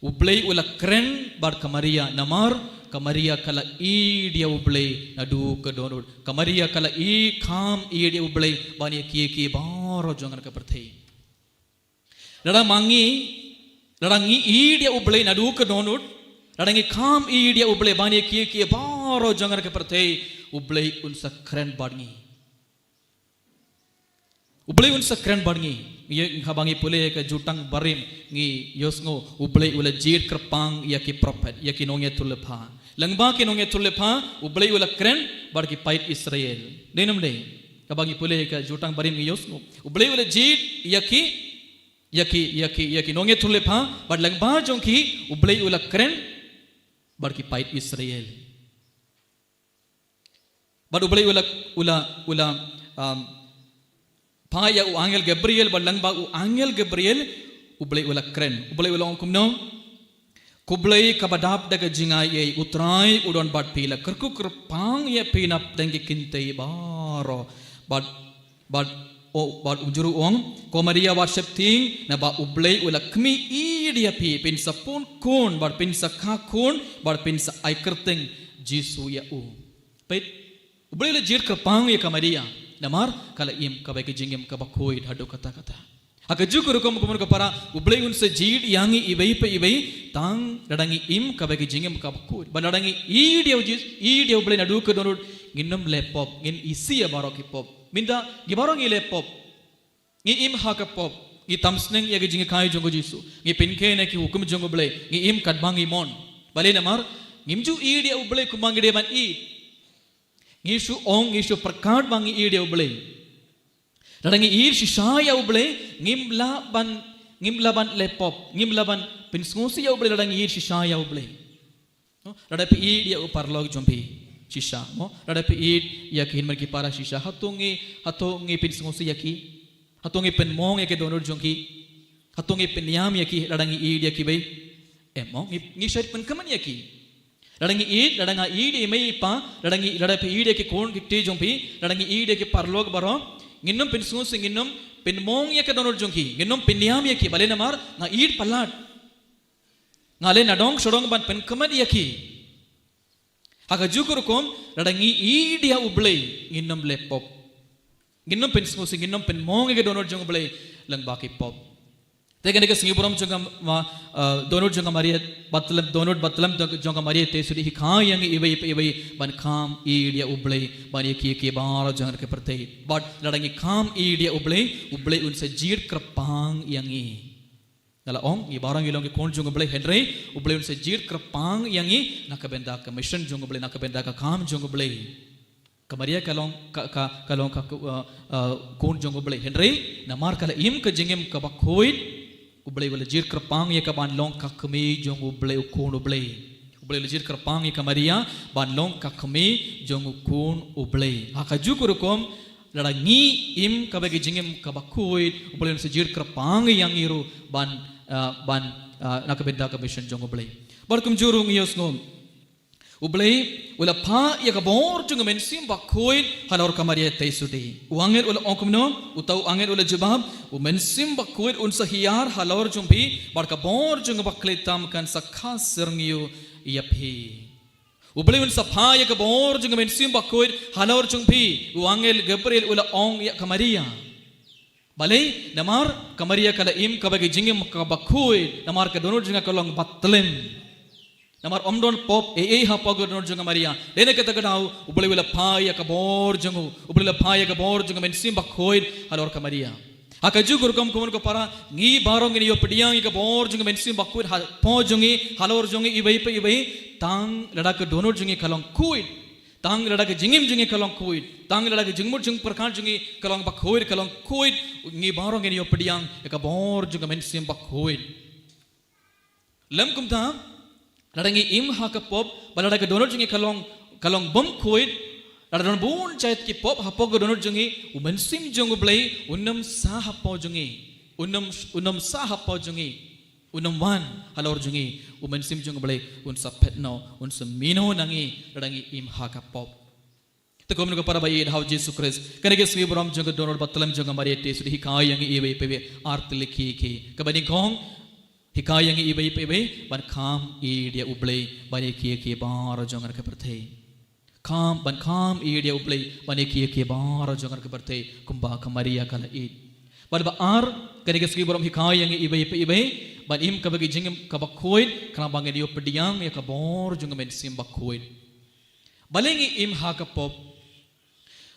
U Blei u la kren bad ka Maria, namar ka Maria ka la ïeit ïa U Blei naduh ka dohnud. Ka Maria ka la ïeit, kham ïeit ïa U Blei ban ïa kiei kiei baroh jong ka pyrthei. Lada ma ngi, lada ngi ïeit ïa U Blei naduh ka dohnud, lada ngi kham ïeit ïa U Blei ban ïa kiei kiei baroh jong ka pyrthei, U Blei un sa kren bad ngi. U Blei un sa kren bad ngi. Ïa, haba ngi pule ka Jutang Barim ngi ïohsngew U Blei u la jied kyrpang ïa ki prophet, ïa ki nongïathuhlypa. Lyngba ki nongïathuhlypa U Blei u la kren bad ki paid Israel. Dei ne ym dei? Haba ngi pule ka Jutang Barim ngi ïohsngew U Blei u la jied ïa ki, ïa ki, ïa ki, ïa ki nongïathuhlypa, bad lyngba jong ki U Blei u la kren bad ki paid Israel. Bad U Blei u la, u la, u la, um, phah ïa u angel Gabriel, bad lyngba u angel Gabriel U Blei u la kren. U Blei u la ong kumno? Khublei kaba dap da ka jingai ei, U Trai u don bad phi, la kyrkhu kyrpang ïa phi na pdeng ki kynthei baroh. Bad, bad, o, bad u jur u ong, ko Maria wat sheptieng, naba U Blei u la khmih ïeit ïa phi, phin sa pun khun, bad phin sa kha khun, bad phin sa ai kyrteng Jisu ïa u. Peit, U Blei u la jied kyrpang ïa ka Maria, namar ka la im kawei ka jingim kaba khuid haduh katta katta. Ha kajuh ka rukom, ko mon ko para, U Blei un sa jied ïa ngi iwei pa iwei, tang lada ngi im kawei ka jingim kaba khuid. Bad lada ngi ïeit ïa U Jis-, ïeit ïa U Blei naduh ka dohnud, ngin ym leh pop, ngin isih ïa baroh ki pop. Mynta, ngi baroh ngi leh pop. Ngi im ha ka pop, ngi tam sneng ïa ka jinghikai jong U Jisu, ngi pynkheiñ ïa ki hukum jong U Blei, ngi im katba ngi mon. Balei? Namar ngim ju ïeit ïa U Blei kumba ngi dei ban ïeit. Ngi shu ong, ngi shu pyrkhat ba ngi ïeit ïa U Blei. Lada ngi ïeit shisha ïa U Blei, ngim lah ban, ngim lah ban leh pop, ngim lah ban pynsngewsih ïa U Blei lada ngi ïeit shisha ïa U Blei. No? Lada phi ïeit ïa u paralok jong phi shisha, mo? Lada phi ïeit ïa ki hynmen ki para shisha, hato ngi, hato ngi pynsngewsih ïa ki? Hato ngi pynmong ïa ki dohnud jong ki? Hato ngi pynïam ïa ki lada ngi ïeit ïa kiwei? Em, mo, ngi, ngi shait pynkmen ïa ki. Lada ngi ïeit, lada nga ïeit ïa i mei i pa, lada ngi, lada phi ïeit ïa ki khun ki kti jong phi, lada ngi ïeit ïa ki paralok baroh, ngin ym pynsngewsih, ngin ym pynmong ïa ki dohnud jong ki, ngin ym pynïam ïa ki, balei? Namar nga ïeit palat. Nga leh nadong shadong ban pynkmen ïa ki. Ha kajuh ka rukom, lada ngi ïeit ïa U Blei, ngin ym leh pop. Ngin ym pynsngewsih, ngin ym pynmong ïa ki dohnud jong U Blei lyngba ki pop. Te kane ka sngi burom jong ka ma, uh, dohnud jong ka Maria Bathlem, dohnud Bathlem jong ka Maria Theisotti hikai ïa ngi iwei pa iwei ban kham ïeit ïa U Blei, ban ïa kiei kiei baroh jong ka pyrthei. Bad lada ngi kham ïeit ïa U Blei, U Blei un sa jied kyrpang ïa ngi. Nga la ong, ngi baroh ngi long ki khun jong U Blei, hynrei U Blei un sa jied kyrpang ïa ngi na ka bynta ka mission jong U Blei, na ka bynta ka kam jong U Blei. Ka Maria ka long ka, ka, ka long ka, uh, uh, khun jong U Blei, hynrei namar ka la im ka jingim kaba khuid, U Blei u la jied kyrpang ïa ka ban long ka kmie jong U Blei, u khun U Blei. U Blei u la jied kyrpang ïa ka Maria ban long ka kmie jong u khun U Blei. Ha kajuh ka rukom, lada ngi im kawei ka jingim kaba khuid, U Blei un sa jied kyrpang ïa ngi ruh ban, ah, ban, ah, na ka bynta ka mission jong U Blei. Bad kumjuh ruh ngi ïohsngew, U Blei u la phah ïa ka bor jong ka Mynsiem Bakhuid halor ka Maria Theisotti. U angel u la ong kumno? Uta u angel u la jubab, U Mynsiem Bakhuid un sa hiar halor jong phi, bad ka bor jong ka bakhleh tam kan sa kha syrngiew ïa phi. U Blei un sa phah ïa ka bor jong ka Mynsiem Bakhuid halor jong phi, u angel Gabriel u la ong ïa ka Maria. Balei? Namar ka Maria ka la im kawei ka jingim kaba khuid, namar ka dohnud jong ka ka long bathlem. Namar ym don pop ei ei hapoh ka dohnud jong ka Maria. Dei na kata ka daw, U Blei u la phah ïa ka bor jong u, U Blei u la phah ïa ka bor jong ka Mynsiem Bakhuid halor ka Maria. Ha kajuh ka rukom, ko mon ko para, ngi baroh ngin ïoh pdiang ïa ka bor jong ka Mynsiem Bakhuid hapoh jong ngi, halor jong ngi iwei pa iwei, tang lada ka dohnud jong ngi ka long khuid, tang lada ka jingim jong ngi ka long khuid, tang lada ka jingmut jingpyrkhat jong ngi ka long bakhuid, ka long khuid, ngi baroh ngin ïoh pdiang ïa ka bor jong ka Mynsiem Bakhuid. Lym kumta, lada ngi im ha ka pop, bad lada ka dohnud jong ngi ka long, ka long bym khuid, lada don bun jait ki pop hapoh ka dohnud jong ngi, U Mynsiem jong U Blei un ym sah hapoh jong ngi, un ym, un ym sah hapoh jong ngi, un ym wan halor jong ngi, U Mynsiem jong U Blei un sa phet noh, un sa mih noh na ngi, lada ngi im ha ka pop. Te ko mon ko para ba ïeit ha U Jisu Khrist, kane ka sngi burom jong ka dohnud bathlem jong ka Maria Theisotti hikai ïa ngi iwei pa iwei ar tylli ki ki. Kaba nyngkong, Hikai ïa ngi iwei pa iwei ban kham ïeit ïa U Blei ban ïa ki ïa ki baroh jong ka pyrthei. Kham, ban kham ïeit ïa U Blei ban ïa ki ïa ki baroh jong ka pyrthei kumba ka Maria ka la ïeit. Bad ba ar, kane ka sngi burom hikai ïa ngi iwei pa iwei ban im kaba ki jingim kaba khuid, khnang ba ngin ïoh pdiang ïa ka bor jong ka Mynsiem Bakhuid. Balei ngi im ha ka pop?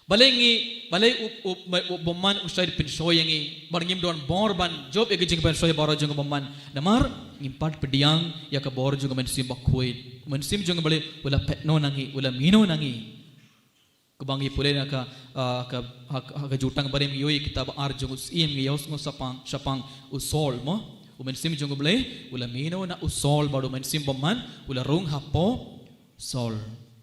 Balei ngi, balei u, u, u, u bymman u shait pynshoi ïa ngi? Bad ngim don bor ban jop ïa ki jingpynshoi baroh jong u bymman. Namar ngim pat pdiang ïa ka bor jong u Mynsiem Bakhuid. U Mynsiem jong u Blei u la phet noh na ngi, u la mih noh na ngi. Kaba ngi pule na ka, ah, ka, ha, ha ka Jutang Barim ngi ïohi kitab ar jong u Syiem ngi ïohsngew shaphang, shaphang u Saul mo. U Mynsiem jong u Blei u la mih noh na u Saul bad u mynsiem bymman u la rung hapoh Saul.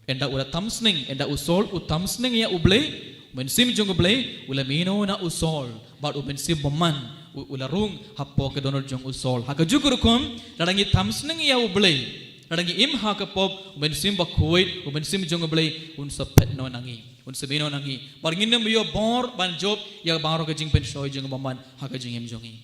Ynda u la tam sning, ynda u Saul u tam sning ïa U Blei, u Mynsiem jong u Blei u la mih noh na u Saul bad u mynsiem bymman u, u la rung hapoh ka dohnud jong u Saul. Ha kajuh ka rukom, lada ngi tam sning ïa U Blei, lada ngi im ha ka pop, u Mynsiem Bakhuid, u Mynsiem jong u Blei un sa phet noh na ngi, un sa mih noh na ngi. Bad ngin ym ïoh bor ban jop ïa baroh ka jingpynshoi jong u bymman ha ka jingim jong ngi.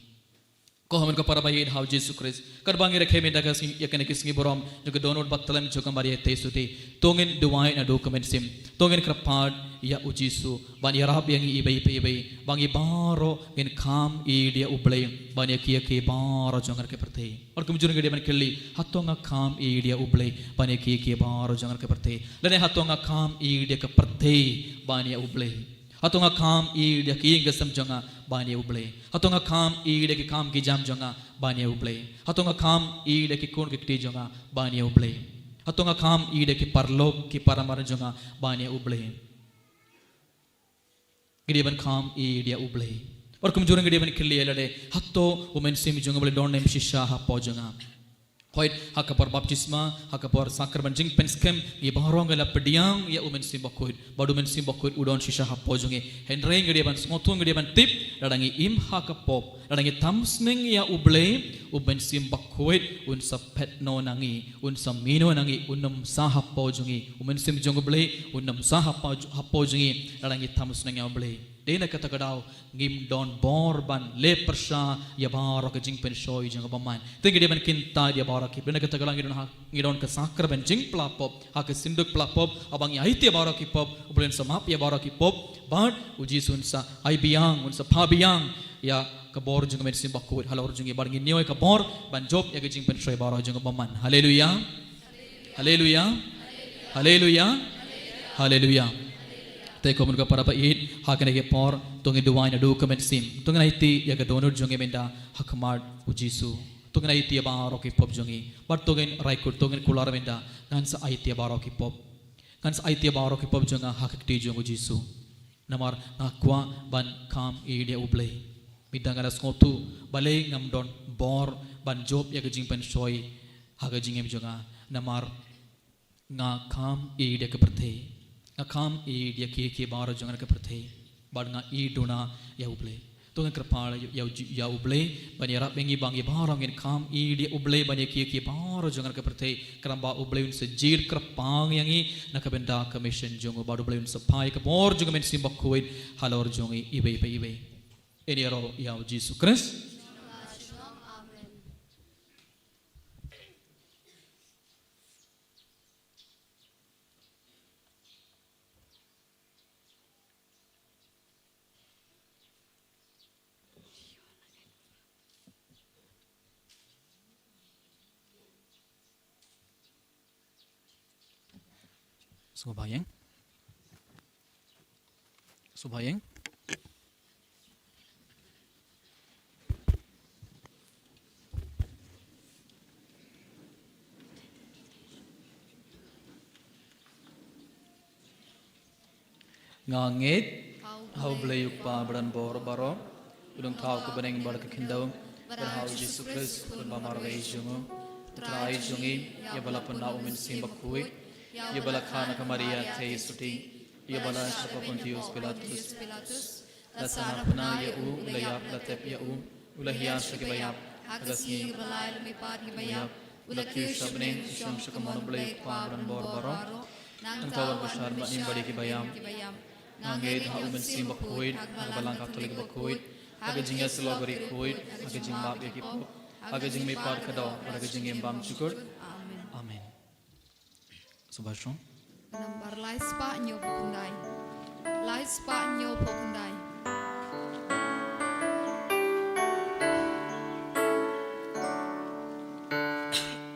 Ko hynmen ko para ba ïeit ha u Jisu Khrist. Katba ngi rakhe mynta ka sngi, ïa kane ka sngi burom jong ka dohnud bad tlem jong ka Maria Theisotti, to ngin duwai naduh ka mynsiem, to ngin kyrpad ïa u Jisu ban ïarap ïa ngi iwei pa iwei ba ngi baroh ngin kham ïeit ïa U Blei ban ïa ki ïa ki baroh jong ka pyrthei. Bad kumjuh ngi dei ban kylli, hato nga kham ïeit ïa U Blei ban ïa ki ïa ki baroh jong ka pyrthei? Lane hato nga kham ïeit ïa ka pyrthei ban ïa U Blei? Hato nga kham ïeit ïa ki ïing ki sem jong nga ban ïa U Blei? Hato nga kham ïeit ïa ki kam ki jam jong nga ban ïa U Blei? Hato nga kham ïeit ïa ki khun ki kti jong nga ban ïa U Blei? Hato nga kham ïeit ïa ki paralok ki para mar jong nga ban ïa U Blei? Ngi dei ban kham ïeit ïa U Blei. Bad kumjuh ngi dei ban kylli ïa lade, hato u Mynsiem jong U Blei don ne em shisha hapoh jong nga? Hooid, ha ka por baptisma, ha ka por sakramen jingpynskhem, ngi baroh ngi la pdiang ïa u Mynsiem Bakhuid. Bad u Mynsiem Bakhuid u don shisha hapoh jong ngi. Hynrei ngi dei ban sngewthuh, ngi dei ban tip, lada ngi im ha ka pop, lada ngi tam sning ïa U Blei, u Mynsiem Bakhuid un sa phet noh na ngi, un sa mih noh na ngi, un ym sah hapoh jong ngi. U Mynsiem jong U Blei un ym sah hapoh, hapoh jong ngi lada ngi tam sning ïa U Blei. Dei na kata ka daw ngim don bor ban leh pyrshah ïa baroh ka jingpynshoi jong u bymman. Te ngi dei ban kyntait ïa baroh ki pop. Dei na kata ka daw ngi don ha, ngi don ka sakramen jingpla pop, ha ka synduk pla pop, haba ngi aiti ïa baroh ki pop, U Blei un sa map ïa baroh ki pop bad u Jisu un sa ai biang, un sa phah biang ïa ka bor jong ka Mynsiem Bakhuid halor jong ngi bad ngin ïoh ïa ka bor ban jop ïa ka jingpynshoi baroh jong u bymman. Haleluia. Haleluia. Haleluia. Haleluia. Te ko hynmen ko para ba ïeit, ha kane ka por to ngin duwai naduh ka mynsiem. To ngin aiti ïa ka dohnud jong ngi mynta ha khmat u Jisu. To ngin aiti ïa baroh ki pop jong ngi. Bad to ngin rai kut, to ngin kular mynta, ngan sa aiti ïa baroh ki pop. Ngan sa aiti ïa baroh ki pop jong nga ha ka kti jong u Jisu. Namar nga kwah ban kham ïeit ïa U Blei. Mynta nga la sngewthuh balei ngam don bor ban jop ïa ka jingpynshoi ha ka jingim jong nga. Namar nga kham ïeit ïa ka pyrthei. Nga kham ïeit ïa ki, ki baroh jong ka pyrthei. Bad nga ïeit duna ïa U Blei. To ngin kyrpad ïa, ïa, ïa U Blei ban ïarap ïa ngi ba ngi baroh ngin kham ïeit ïa U Blei ban ïa ki, ki baroh jong ka pyrthei. Khnang ba U Blei un sa jied kyrpang ïa ngi na ka bynta ka mission jong u bad U Blei un sa phah ïa ka bor jong ka Mynsiem Bakhuid halor jong ngi iwei pa iwei. Ïa ngi ïaroh ïa u Jisu Khrist. Sngewbha ïeng. Sngewbha ïeng. Nga ngeit ha U Blei U Kpa badonbor baroh, u nongthaw ka bneng bad ka khyndew, bad ha u Jisu Khrist, u ba marwei jong u, u Trai jong ngi, ïa ba la pynlah u Mynsiem Bakhuid, ïa ba la kha na ka Maria Theisotti, ïa ba la shah ha u Pontius Pilatus, la sah na bneng, ïa u, u la ïap, la tep ïa u, u la hiar sha ki ba ïap, ha ka sngi ba lai la mihpat ki ba ïap, u la kiew sha bneng, u shong sha ka mon U Blei U Kpa badonbor baroh, nangta un bishar bad ïa ki ba ïap. Nga ngeit ha u Mynsiem Bakhuid, ha ka Balang Katholik bakhuid, ha ka jingïasyllok bakhuid, ha ka jingmap ïa ki pop. ha ka jingmihpat kaba doh bad ha ka jingim bymjukut. Amen. Amen. Sngewbha shong. Nambar lai spah hynñiew phew khyndai. Lai spah hynñiew phew khyndai.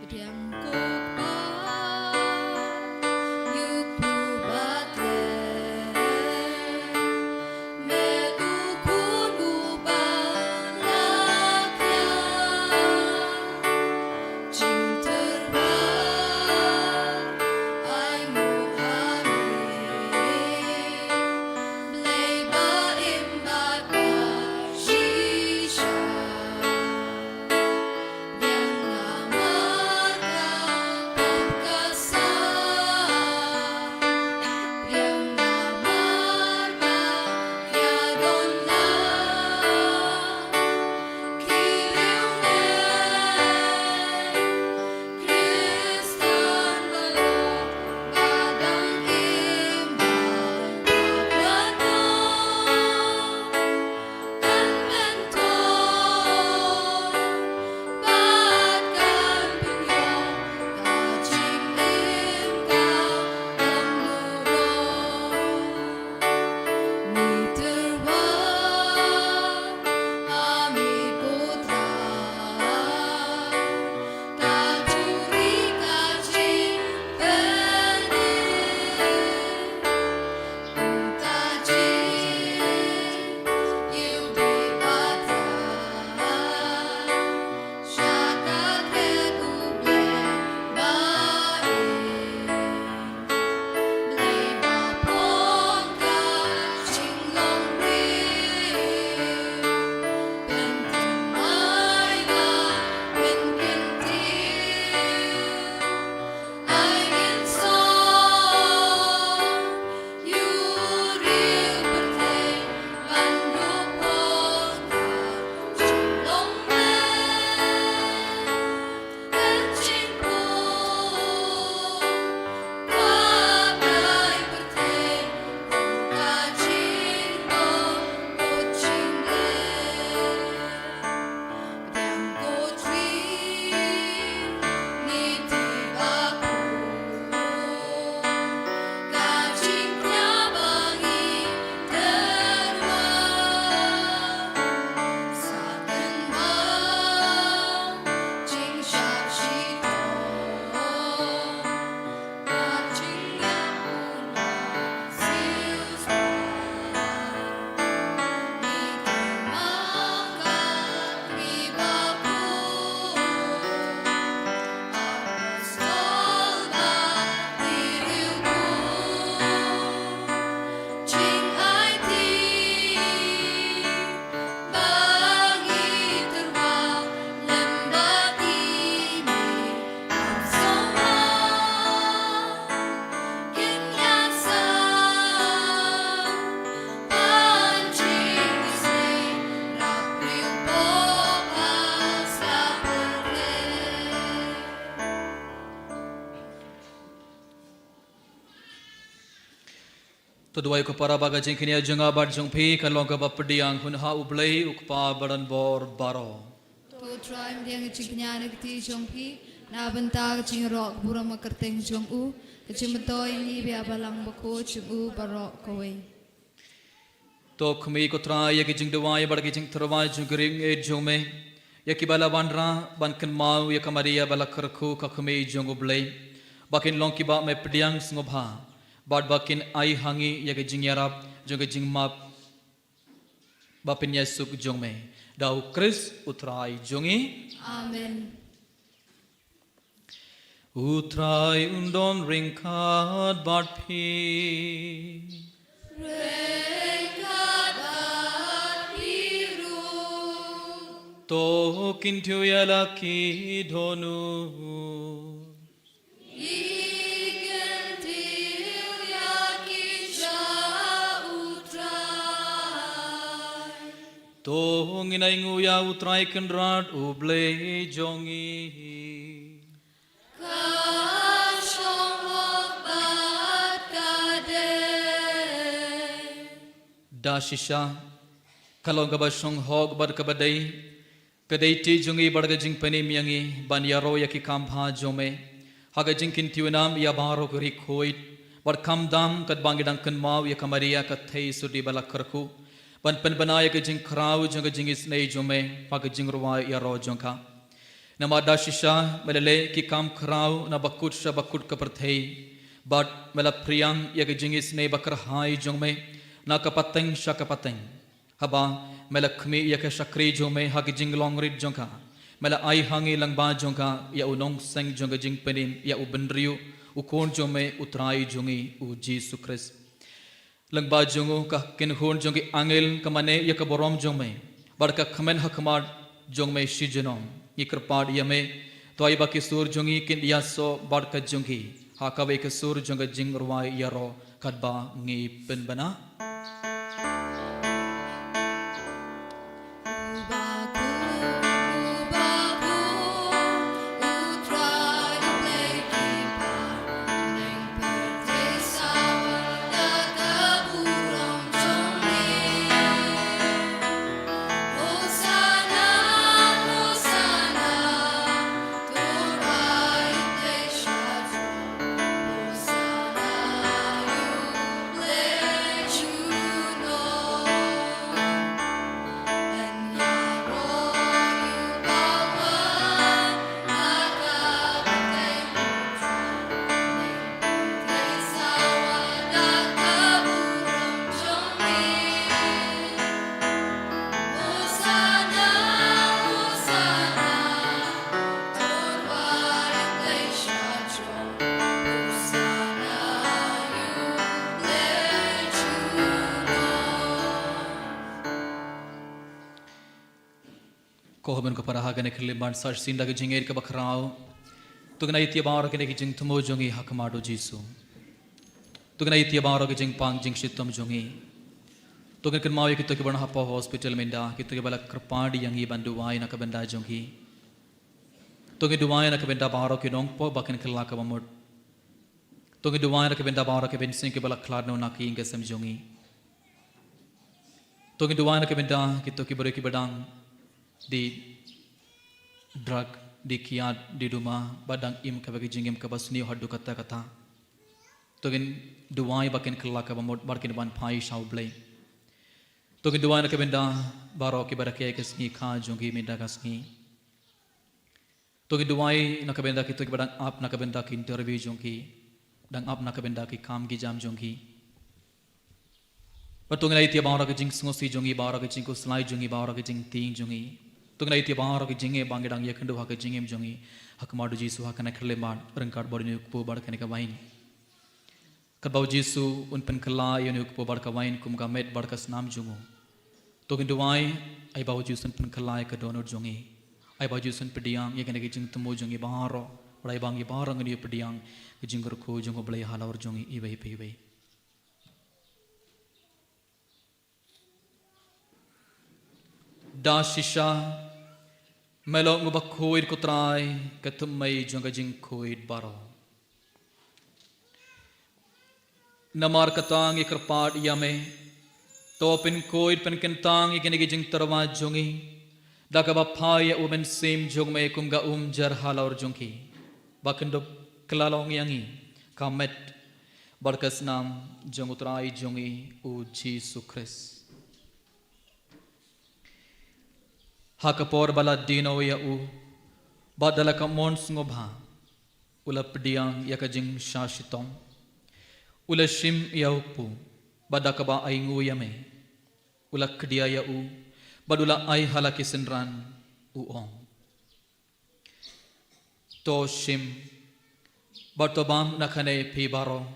Pdiang ko Kpa, ïa u kpu ba teh, met u khun uba la khia, jingtyrwa ai nguh ha me, Blei ba im bad ba shisha. To duwai ko para ba ka jingkñia jong nga bad jong phi kan long kaba pdiang hun ha U Blei U Kpa badonbor baroh. To Trai, pdiang ka jingkñia na ka kti jong phi na bynta ka jingïaroh ka burom ka kyrteng jong u, ka jingmyntoi ïa ngi ba ïa balang bakhuid jong u baroh kawei. To khmih ko Trai ïa ki jingduwai bad ki jingtyrwa jong ki riewngeit jong me, ïa kiba la wanrah ban kynmaw ïa ka Maria ba la kyrkhu ka kmie jong U Blei, ba kin long kiba me pdiang sngewbha bad ba kin ai ha ngi ïa ka jingïarap jong ka jingmap ba pynïasuk jong me. Da U Khrist U Trai jong ngi. Amen. U Trai un don ryngkat bad phi. Ryngkat bad phi ruh. To kin tip ïa la ki dohnud. Ngi kyntiew ïa ki sha U Trai. To ngin ainguh ïa U Trai Kynrad U Blei jong ngi. Ka shonghok bad ka dei. Da shisha ka long kaba shonghok bad kaba dei. Ka dei ti jong ngi bad ka jingpynim ïa ngi ban ïaroh ïa ki kam bha jong me ha ka jingkyntiew nam ïa baroh ki riewkhuid, bad khamtam katba ngi dang kynmaw ïa ka Maria ka theisotti ba la kyrkhu, ban pynbna ïa ka jingkhraw jong ka jingisynei jong me ha ka jingrwai ïaroh jong ka. Namar da shisha me la leh ki kam khraw na bakut sha bakut ka pyrthei, bad me la phriang ïa ka jingisynei ba kyrhai jong me na ka pateng sha ka pateng, haba me la khmih ïa ka shakri jong me ha ka jinglong rit jong ka. Me la ai ha ngi lyngba jong ka ïa u nongseng jong ka jingpynim, ïa u bynriew, u Khun jong me, u Trai jong ngi, u Jisu Khrist. Lyngba jong u, ka kynhun jong ki angel ka mane ïa ka burom jong me, bad ka kmen ha khmat jong me shi junom. Ngi kyrpad ïa me, to ai ba ki sur jong ngi kin ïasoh bad ka jong ki ha kawei ka sur jong ka jingrwai ïaroh, katba ngi pynbna. Ko hynmen ko para, ha kane ka khyllipmat sa shisien da ka jingngeit kaba khraw, to ngin ïa ïeit ïa baroh kine ki jingthmu jong ngi ha khmat u Jisu. To ngin ïa ïeit ïa baroh ki jingpang jingshitom jong ngi. To ngin kynmaw ïa kito kiba don hapoh hospital mynta, kito kiba la kyrpad ïa ngi ban duwai na ka bynta jong ki. To ngin duwai na ka bynta baroh ki nongpop ba kin kylla kaba mut. To ngin duwai na ka bynta baroh ki bynta kiba la khlad noh na ka ïing ka sem jong ngi. To ngin duwai na ka bynta kito ki briew kiba dang die drug, die kiad, die duma, ba dang im kaba ki jingim kaba sniew haduh katta katta. To ngin duwai ba kin kylla kaba mut bad kin wan phai sha U Blei. To ngin duwai na ka bynta baroh kiba rakhe ka sngi kha jong ki mynta ka sngi. To ngin duwai na ka bynta kito kiba dang ap na ka bynta ki interview jong ki, dang ap na ka bynta ki kam ki jam jong ki. Bad to ngin ïa ïeit ïa baroh ki jingsngewsih jong ngi, baroh ki jingkhuslai jong ngi, baroh ki jingtieng jong ngi. To ngin ïa ïeit ïa baroh ki jingeh ba ngi dang ïakynduh ha ka jingim jong ngi ha khmat u Jisu ha kane ka khyllipmat, ryngkat bad une u kpu bad kane ka wain. Katba u Jisu un pynkylla ïa une u kpu bad ka wain kum ka met bad ka snam jong u, to ngin duwai, ai ba u Jisu un pynkylla ïa ka dohnud jong ngi. Ai ba u Jisu un pdiang ïa kine ki jingthmu jong ngi baroh. Bad ai ba ngi baroh ngin ïoh pdiang ka jingkyrkhu jong U Blei halor jong ngi iwei pa iwei. Da shisha me long uba khuid, ko Trai, ka thymmei jong ka jingkhuid baroh. Namar kata ngi kyrpad ïa me, to pynkhuid pynkyntang ïa kine ki jingtyrwa jong ngi da kaba phai ïa u Mynsiem jong me kum ka umjar halor jong ki, ba kin dup kylla long ïa ngi ka met bad ka snam jong u Trai jong ngi u Jisu Khrist. Ha ka por ba la die noh ïa u, bad da la ka mon sngewbha, u la pdiang ïa ka jingshah shitom, u la shim ïa u kpu, bad da kaba ainguh ïa me, u la khdia ïa u, bad u la ai ha la ki synran, u ong: To shim, bad to bam na kane phi baroh,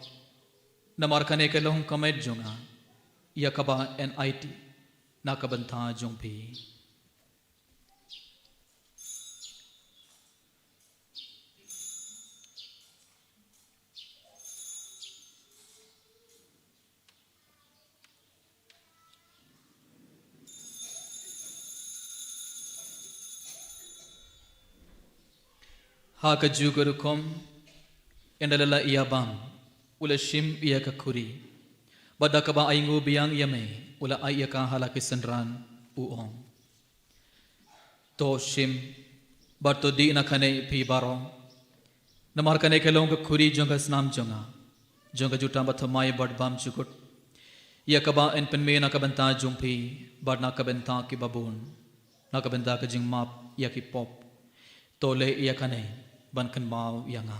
namar kane ka long ka met jong nga, ïa kaba yn aiti na ka bynta jong phi. Ha kajuh ka rukom, ynda la ïa bam, u la shim ïa ka khuri, bad da kaba ainguh biang ïa me, u la ai ïa ka ha la ki synran, u ong: To shim, bad to dih na kane phi baroh. Namar kane ka long ka khuri jong ka snam jong nga, jong ka jutang bathymmai bad bymjukut, ïa kaba yn pynmih na ka bynta jong phi bad na ka bynta kiba bun, na ka bynta ka jingmap ïa ki pop. To leh ïa kane ban kynmaw ïa nga.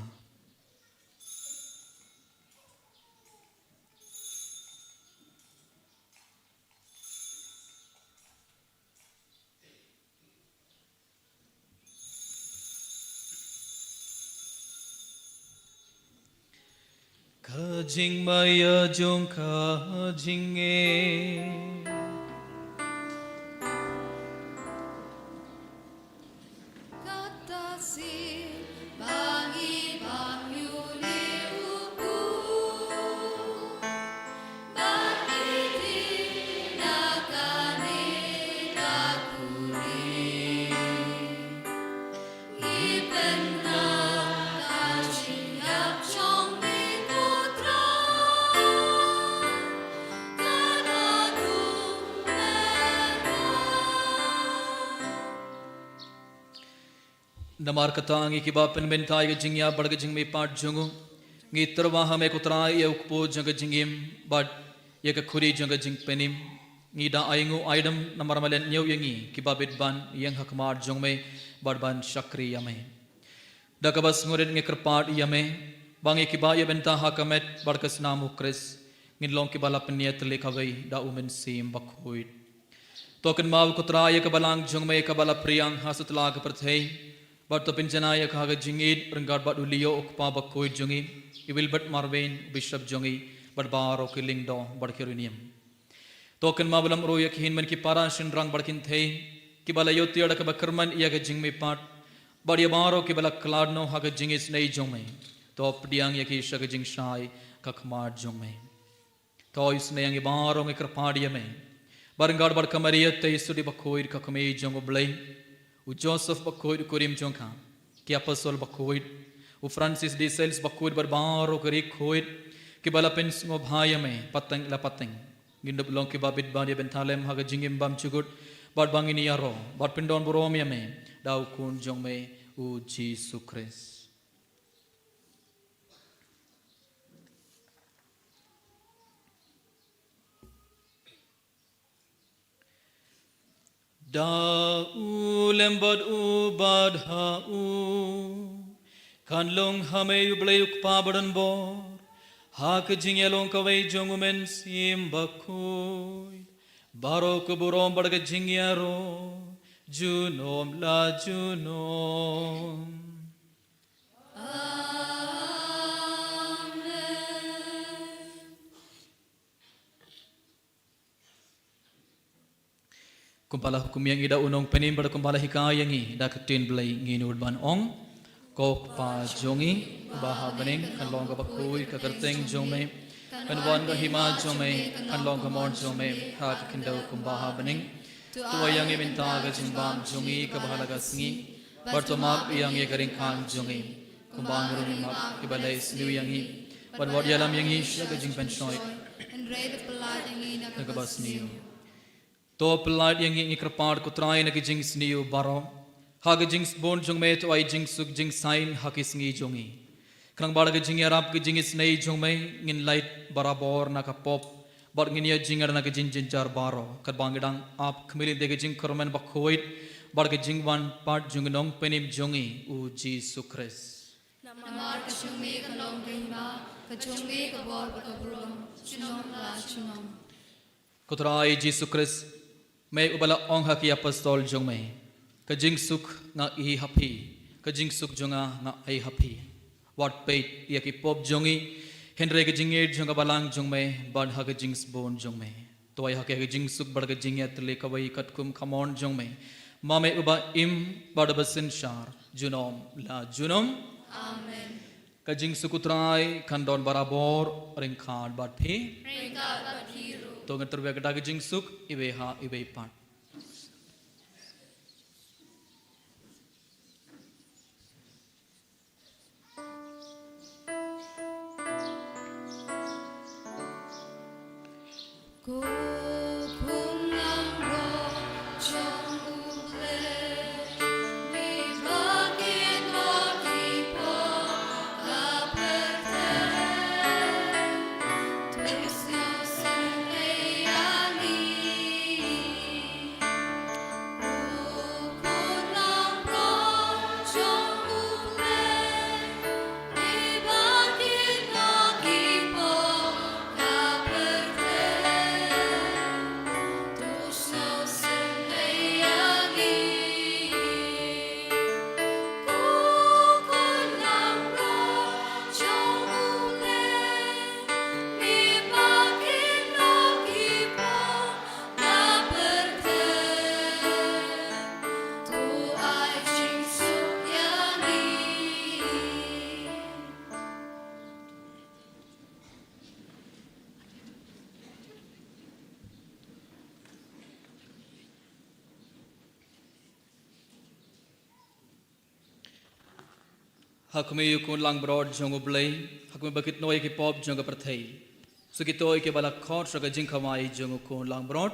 Ka jingmaïa jong ka jingim. Kata si bangi bang yu li u ku. Namar kata ngi kiba pynbynta ïa ka jingïap bad ka jingmihpat jong u, ngi tyrwa ha me ko Trai ïa u kpu jong ka jingim bad ïa ka khuri jong ka jingpynim. Ngi da ai nguh ai dem namar me la ñiew ïa ngi kiba bit ban ïeng ha khmat jong me bad ban shakri ïa me. Da kaba sngewrit ngi kyrpad ïa me ba ngi kiba ïa bynta ha ka met bad ka snam u Khrist ngin long kiba la pynïaid tylli kawei da u Mynsiem Bakhuid. To kynmaw ko Trai ïa ka balang jong me kaba la pdiang ha satlak ka pyrthei, bad to pynjanai ïa ka ha ka jingïeit ryngkat bad u Leo u kpa bakhuid jong ngi, i Wilbert Marwein u bishop jong ngi, bad baroh ki lyngdoh bad ki riewniam. To kynmaw bad lem ruh ïa ki hynmen ki para shynrang bad kynthei kiba la ïohthiar da kaba kyrmen ïa ka jingmihpat, bad ïa baroh kiba la khlad noh ha ka jingisynei jong me. To pdiang ïa ki sha ka jingshai ka khmat jong me. To isynei ïa ngi baroh ngi kyrpad ïa me, ba ryngkat bad ka Maria Theisotti bakhuid ka kmie jong u Blei, u Joseph bakhuid u kurim jong ka, ki apostol bakhuid, u Francis de Sales bakhuid bad baroh ki riewkhuid kiba la pynsngewbha ïa me pateng la pateng, ngin dup long kiba bit ban ïa bynta lem ha ka jingim bymjukut, bad ba ngin ïaroh bad pyndon burom ïa me da u Khun jong me u Jisu Khrist. Da u lem bad u bad ha u kan long ha me u Blei u Kpa badonbor, ha ka jingïalong kawei jong u Mynsiem Bakhuid, baroh ka burom bad ka jingïaroh junom la junom. Amen. Kumba la hukum ïa ngi da u Nongpynim bad kumba la hikai ïa ngi da ka ktien Blei, ngin nud ban ong: Ko Kpa jong ngi uba ha bneng, kan long kaba khuid ka kyrteng jong me, kan wan ka hima jong me, kan long ka mon jong me ha ka khyndew kumba ha bneng. To ai ïa ngi mynta ka jingbam jong ngi kaba ha la ka sngi, bad to map ïa ngi ka ryngkat jong ngi, kumba ngi ruh ngi map ïa kiba leh sniew ïa ngi, bad wat ïalam ïa ngi sha ka jingpynshoi, hynrei to pyllait ïa ngi na kaba sniew. To pyllait ïa ngi, ngi kyrpad ko Trai, na ka jingsniew baroh. Ha ka jingsbun jong me to ai jingsuk jingsaiñ ha ki sngi jong ngi. Khnang ba da ka jingïarap ka jingisynei jong me ngin lait barabor na ka pop, bad ngin ïoh jingngeit na ka jingjynjar baroh, katba ngi dang ap khmih lynti ka jingkyrmen bakhuid bad ka jingwan pat jong u Nongpynim jong ngi u Jisu Khrist. Namar ka jong me ka long ka hima, ka jong me ka bor bad ka burom junom la junom. Ko Trai Jisu Khrist, me uba la ong ha ki apostol jong me: Ka jingsuk nga ai ha phi, ka jingsuk jong nga nga ai ha phi. Wat peit ïa ki pop jong ngi, hynrei ka jingïeit jong ka balang jong me, bad ha ka jingsbun jong me to ai ha ki ka jingsuk bad ka jingïatylli kawei katkum ka mon jong me, ma me uba im bad uba synshar junom la junom. Amen. Ka jingsuk u Trai kan don barabor ryngkat bad phi. Ryngkat bad phi ruh. To ngin tyrwa da ka jingsuk iwei ha iwei pat. Ko khun langbrot jong U Blei. Ha khmih ïa u khun langbrot jong U Blei, ha khmih ba kit noh ïa ki pop jong ka pyrthei. Sa kito ïa kiba la khot sha ka jingkawei jong u khun langbrot.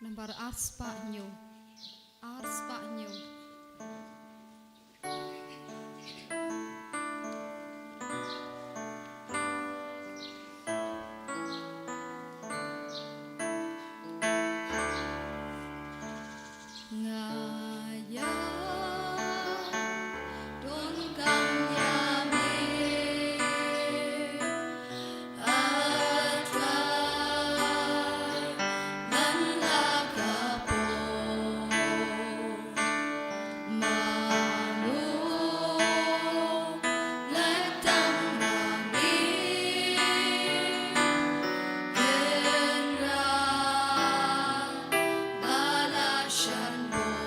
Nambar ar spah hynñiew. Ar spah hynñiew. Nga ïa donkam ïa me, A Trai, man la ka por. Mano la tang ma me, Kynrad, ba la shan bor.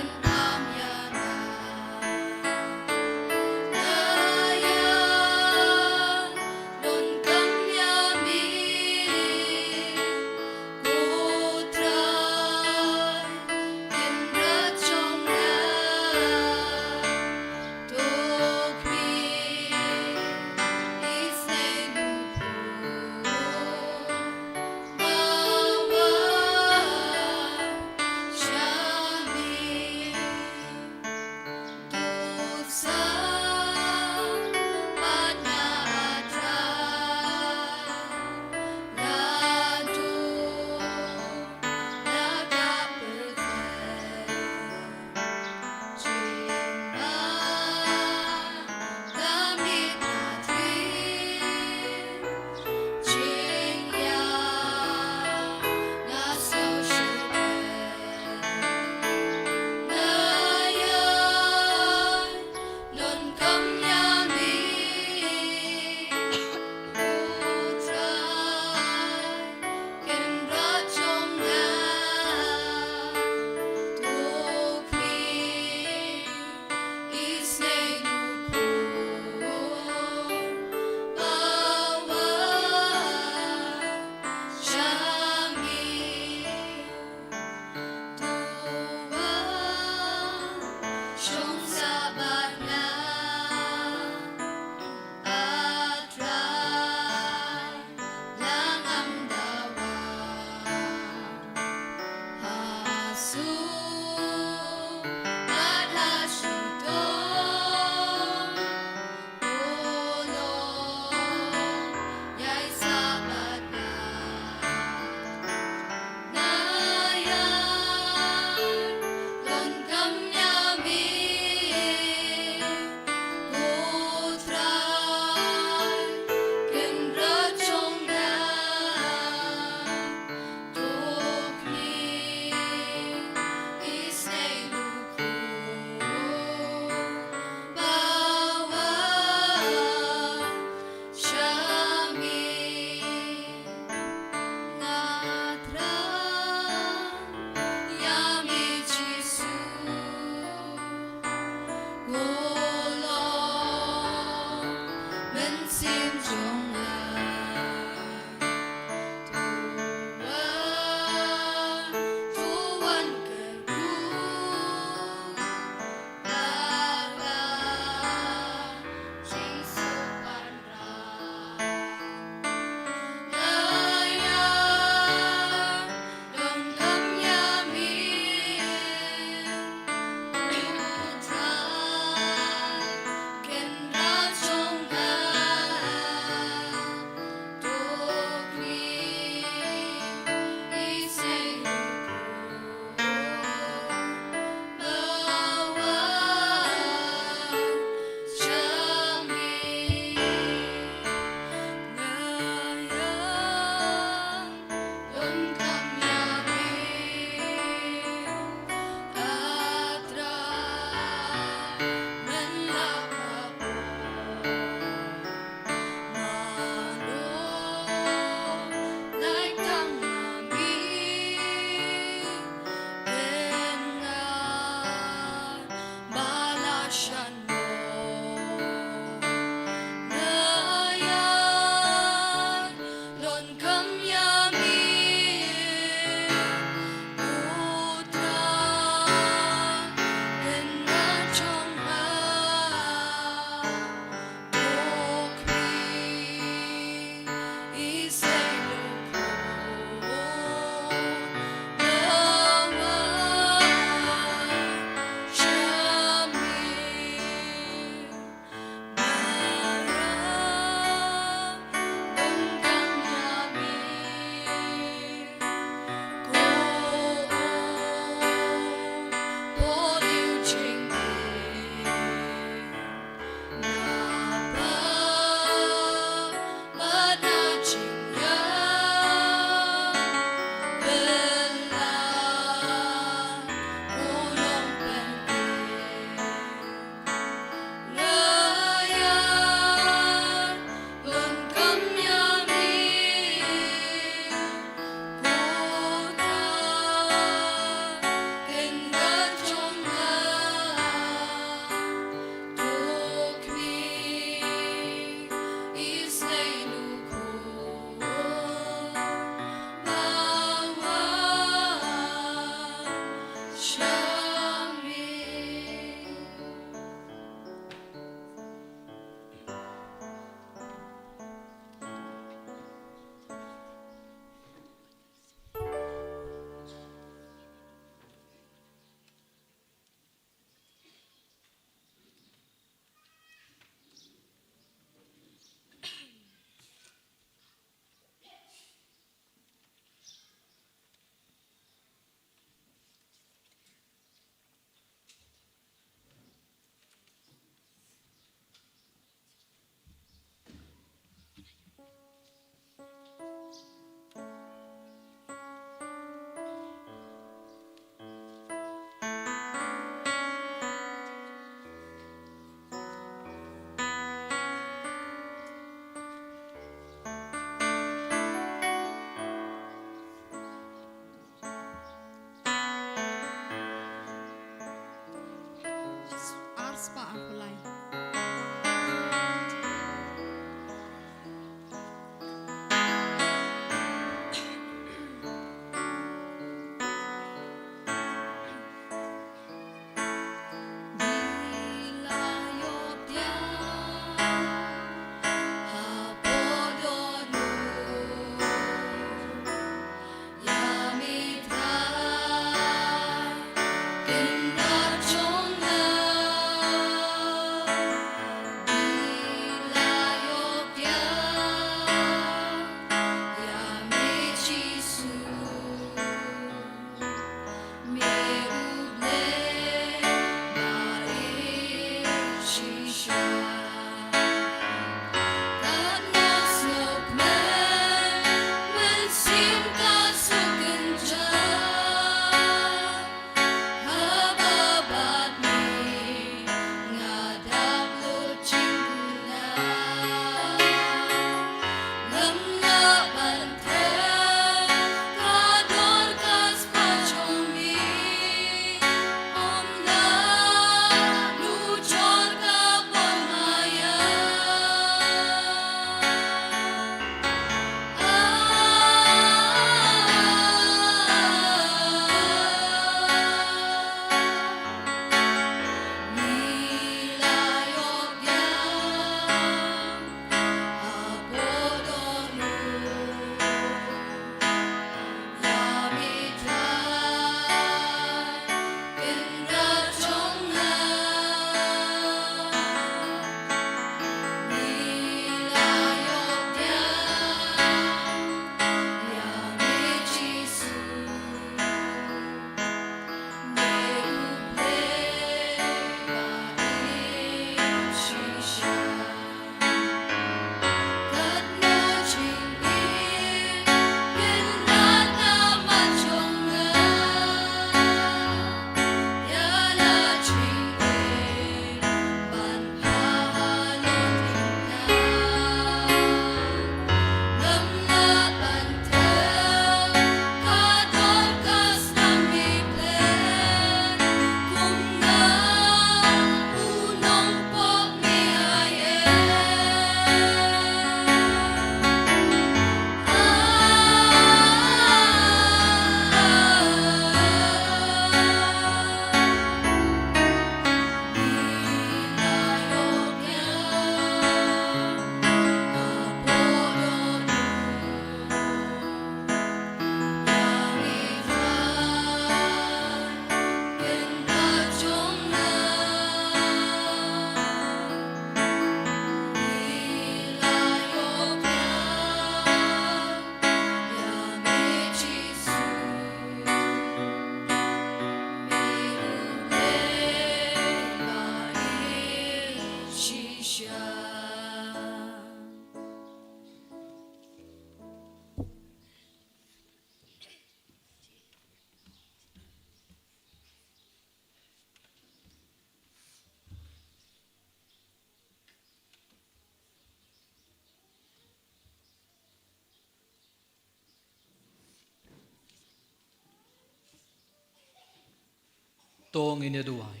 To ngin ïa duwai.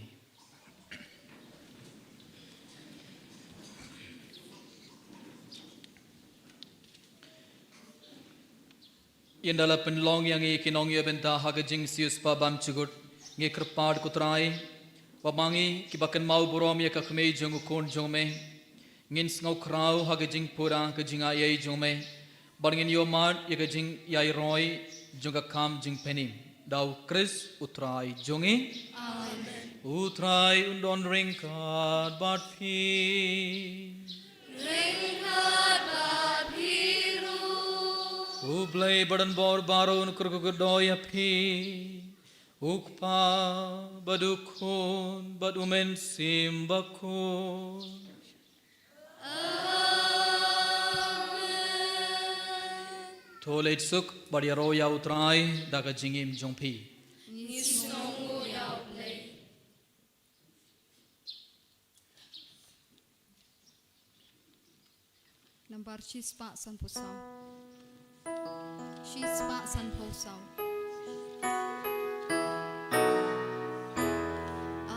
Ynda la pynlong ïa ngi ki nongïoh bynta ha ka jingsiewspah bymjukut, ngi kyrpad ko Trai, ba ma ngi kiba kynmaw burom ïa ka kmie jong u khun jong me, ngin sngew khraw ha ka jingpura ka jingaiei jong me, bad ngin ïohmad ïa ka jingïairoi jong ka kam jingpynim. Da u Khrist u Trai jong ngi. Amen. U Trai un don ryngkat bad phi. Ryngkat bad phi ruh. U Blei badonbor baroh un kyrkhu kyrdoh ïa phi. U Kpa bad u Khun bad u Mynsiem Bakhuid. Amen. To leit suk bad ïaroh ïa u Trai da ka jingim jong phi. Ngi sngewnguh ïa u Blei. Nambar shispah sanphew saw. Shispah sanphew saw.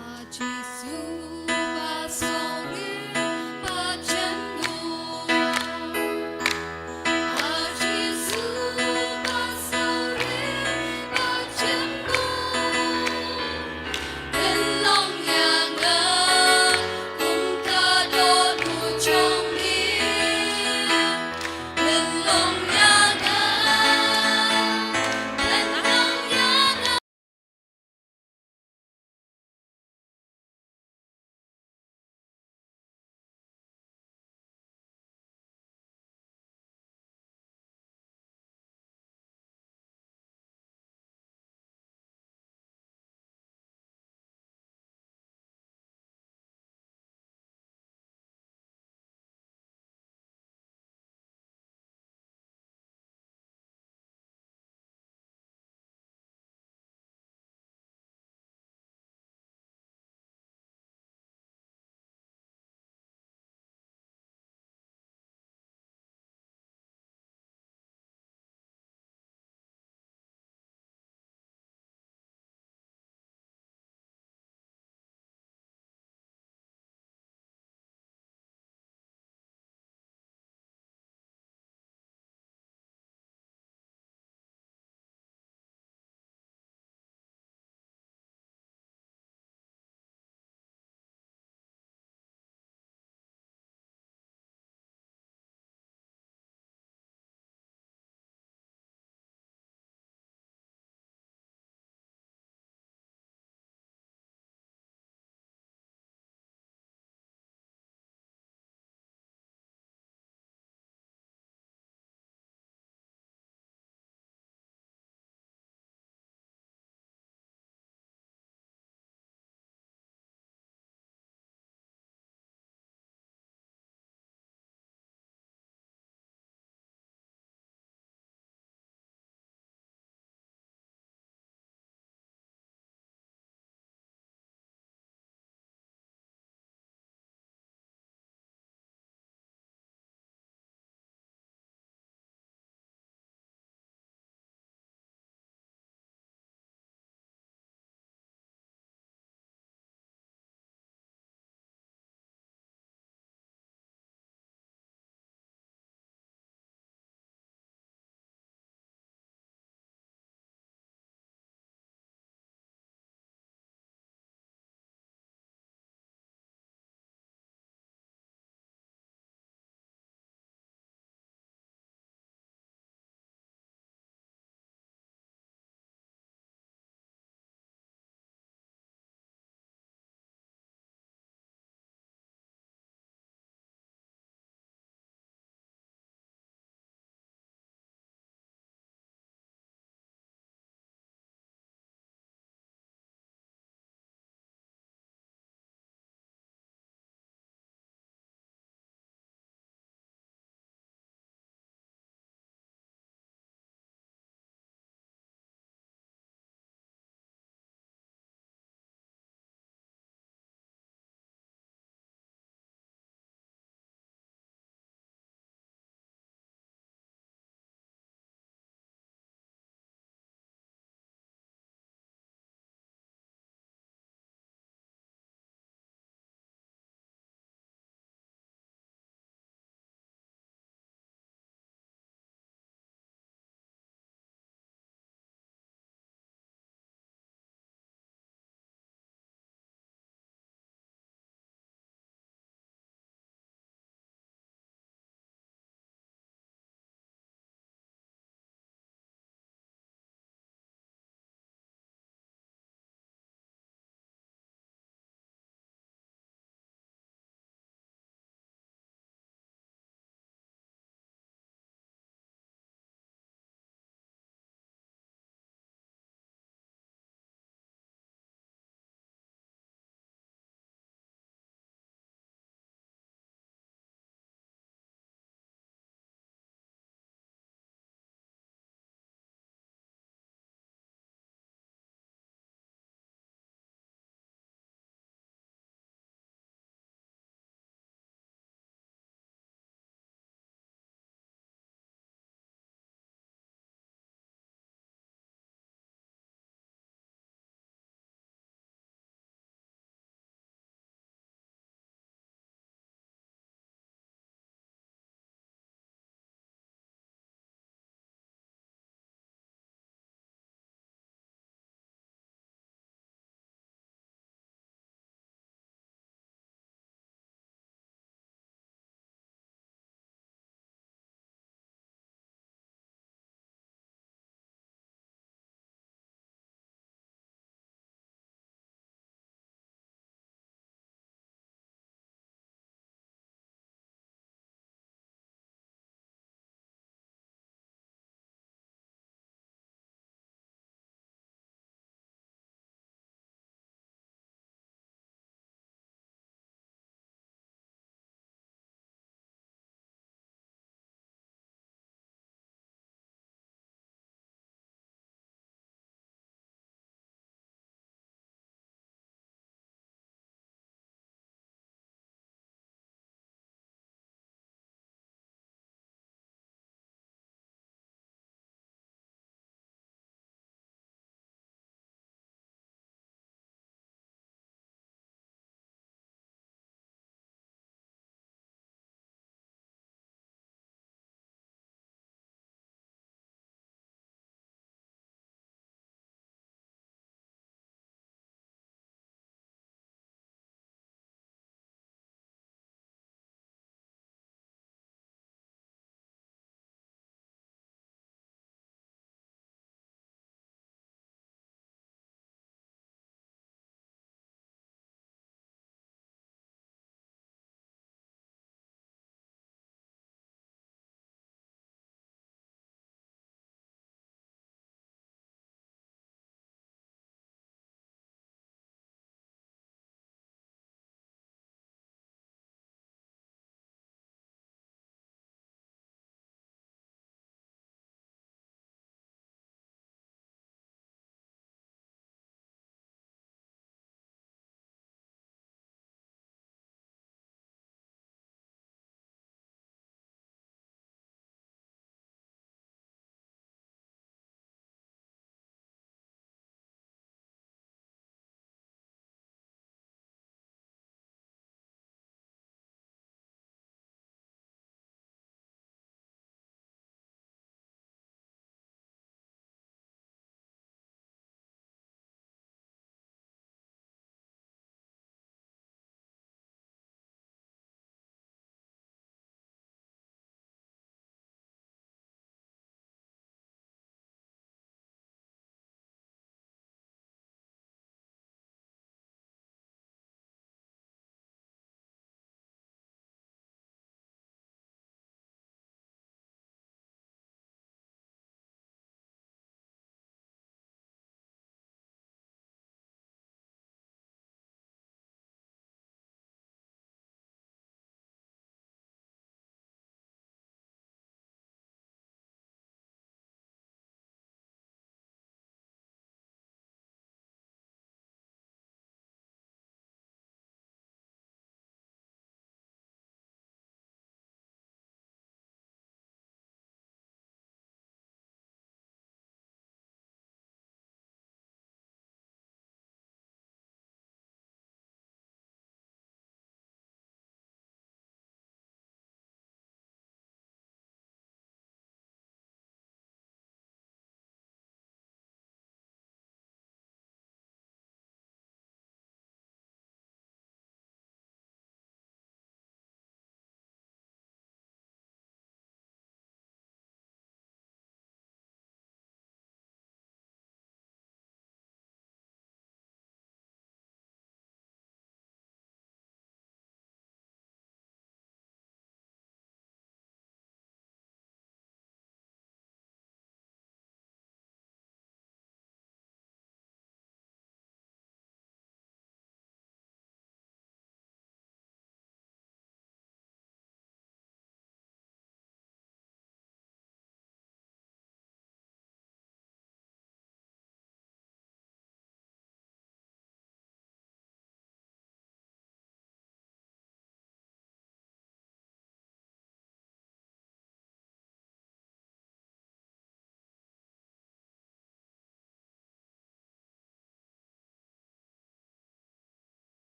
A Jisu ba sawri ba jemnud. A Jisu ba sawri ba jemnud. Pynlong ïa nga kum ka dohnud jong me. Pynlong ïa nga, pynlong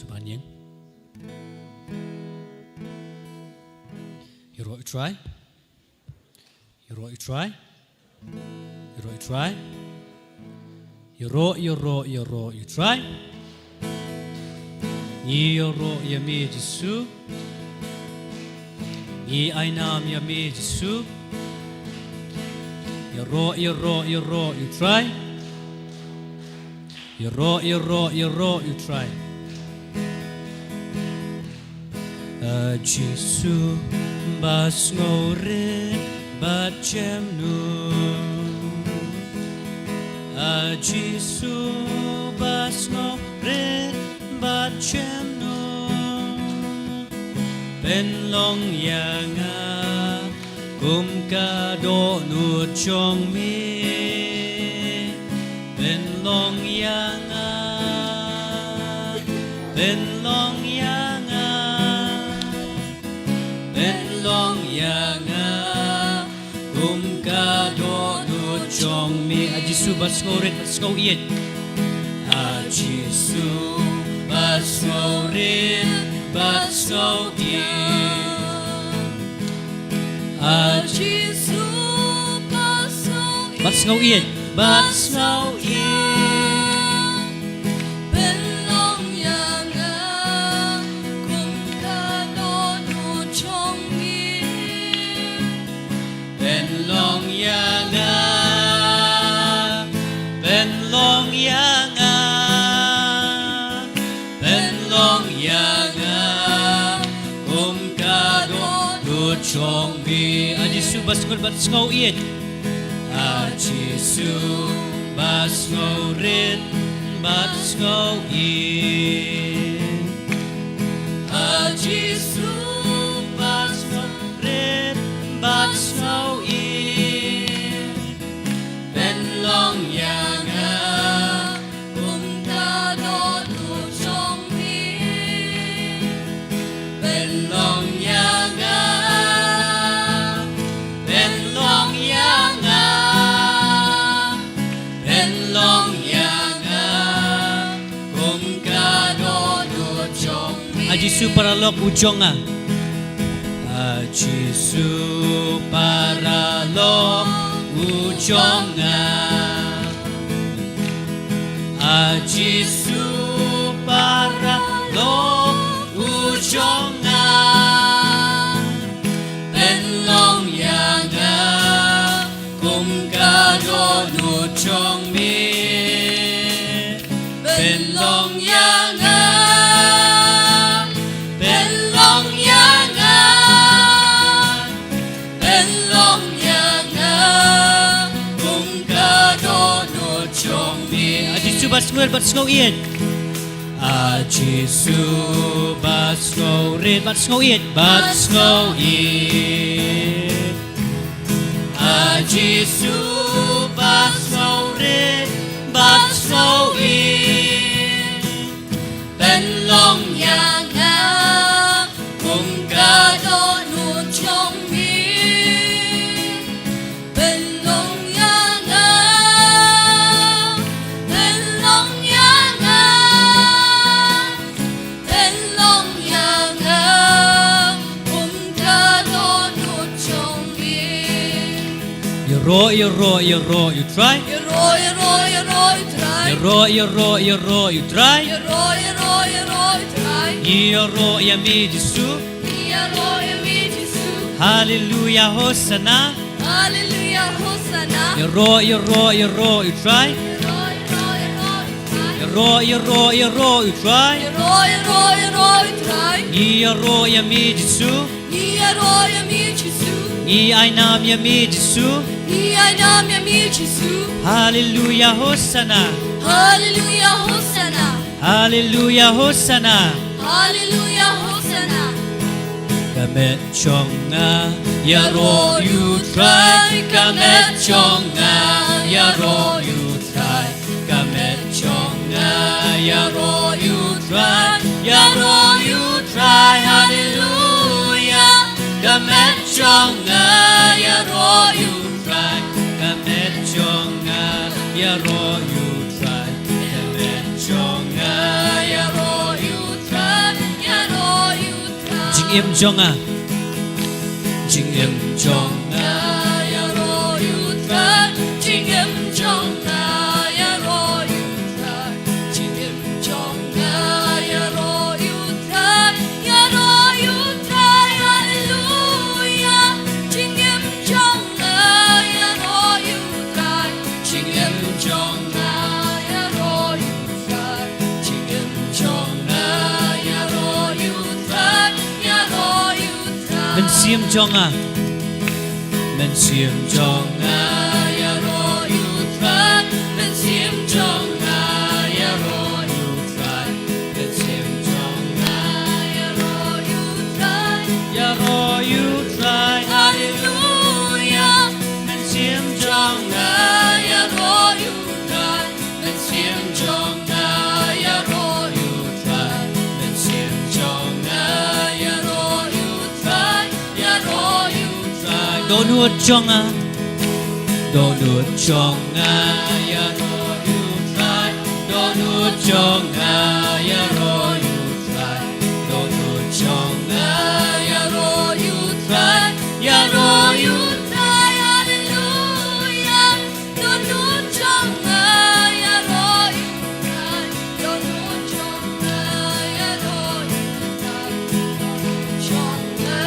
Ban ïeng. Ïaroh ïa u Trai. Ïaroh ïa u Trai. Ïaroh ïa u Trai. Ïaroh, ïaroh, ïaroh ïa u Trai. Ngi ïaroh ïa me Jisu. Ngi ai nam ïa me Jisu. Ïaroh, ïaroh, ïaroh ïa u Trai. Ïaroh, ïaroh, ïaroh ïa u Trai. A Jisu ba sngewrit bad jemnud. A Jisu ba sngewrit bad jemnud. Pynlong ïa nga kum ka dohnud jong me. Pynlong ïa nga, pynlong ïa nga, pynlong ïa nga kum ka dohnud jong me. A Jisu ba sngewrit bad sngewïeit. A Jisu ba sngewrit bad sngewïeit. A Jisu ba sngewïeit. Bad sngewïeit. Bad sngewïeit. Pynlong ïa nga kum ka dohnud jong me. Pynlong ïa nga, pynlong ïa nga, pynlong ïa nga kum ka dohnud jong me. A Jisu ba sngewrit bad sngewïeit. A Jisu ba sngewrit bad sngewïeit. A Jisu ba sngewrit bad sngewïeit. Pynlong ïa nga kum ka dohnud jong me. Pynlong ïa nga, pynlong ïa nga, pynlong ïa nga kum ka dohnud jong me. A Jisu paralok u jong nga. A Jisu paralok u jong nga. A Jisu paralok u jong nga. Pynlong ïa nga kum ka dohnud jong me. Pynlong ïa nga, pynlong ïa nga, pynlong ïa nga kum ka dohnud jong me. A Jisu ba sngewrit bad sngewïeit. A Jisu ba sngewrit bad sngewïeit, bad sngewïeit. A Jisu ba sngewrit bad sngewïeit. Pynlong ïa nga kum ka dohnud jong me. Pynlong ïa nga, pynlong ïa nga, pynlong ïa nga kum ka dohnud jong me. Ïaroh, ïaroh, ïaroh ïa u Trai. Ïaroh, ïaroh, ïaroh ïa u Trai. Ïaroh, ïaroh, ïaroh ïa u Trai. Ïaroh, ïaroh, ïaroh ïa u Trai. Ngi ïaroh ïa me Jisu. Ngi ïaroh ïa me Jisu. Haleluia, Hosana. Haleluia, Hosana. Ïaroh, ïaroh, ïaroh ïa u Trai. Ïaroh, ïaroh, ïaroh ïa u Trai. Ïaroh, ïaroh, ïaroh ïa u Trai. Ngi ïaroh ïa me Jisu. Ngi ïaroh ïa me Jisu. Ngi ai nam ïa me Jisu. Ngi ai nam ïa me Jisu. Haleluia, Hosana. Haleluia, Hosana. Haleluia, Hosana. Haleluia, Hosana. Ka met jong nga ïaroh ïa u Trai, ka met jong nga ïaroh ïa u Trai. Ka met jong nga ïaroh ïa u Trai, ïaroh ïa u Trai, haleluia. Ka met jong nga ïaroh ïa u Trai, ka met jong nga ïaroh ïa u Trai, ka met jong nga ïaroh ïa u Trai. Im jong nga. Jingim jong nga ïaroh ïa u Trai. Jingim jong nga ïaroh ïa u Trai. Jingim jong nga ïaroh ïa u Trai. Ïaroh ïa u Trai. Haleluia. Jingim jong nga ïaroh ïa u Trai. Jingim jong nga ïaroh ïa u Trai. Jingim jong nga ïaroh ïa u Trai. Ïaroh ïa u Trai. Mynsiem jong nga. Mynsiem jong nga ïaroh ïa u Trai. Mynsiem jong nga ïaroh ïa u Trai. Mynsiem jong nga ïaroh ïa u Trai. Ïaroh ïa u Trai. Haleluia. Mynsiem jong nga ïaroh ïa u Trai. Mynsiem jong nga ïaroh ïa u Trai. Mynsiem jong nga ïaroh ïa u Trai. Ïaroh ïa u Trai. Dohnud jong nga. Dohnud jong nga ïaroh ïa u Trai. Dohnud jong nga ïaroh ïa u Trai. Dohnud jong nga ïaroh ïa u Trai. Ïaroh ïa u Trai. Haleluia. Dohnud jong nga ïaroh ïa u Trai. Dohnud jong nga ïaroh ïa u Trai. Dohnud jong nga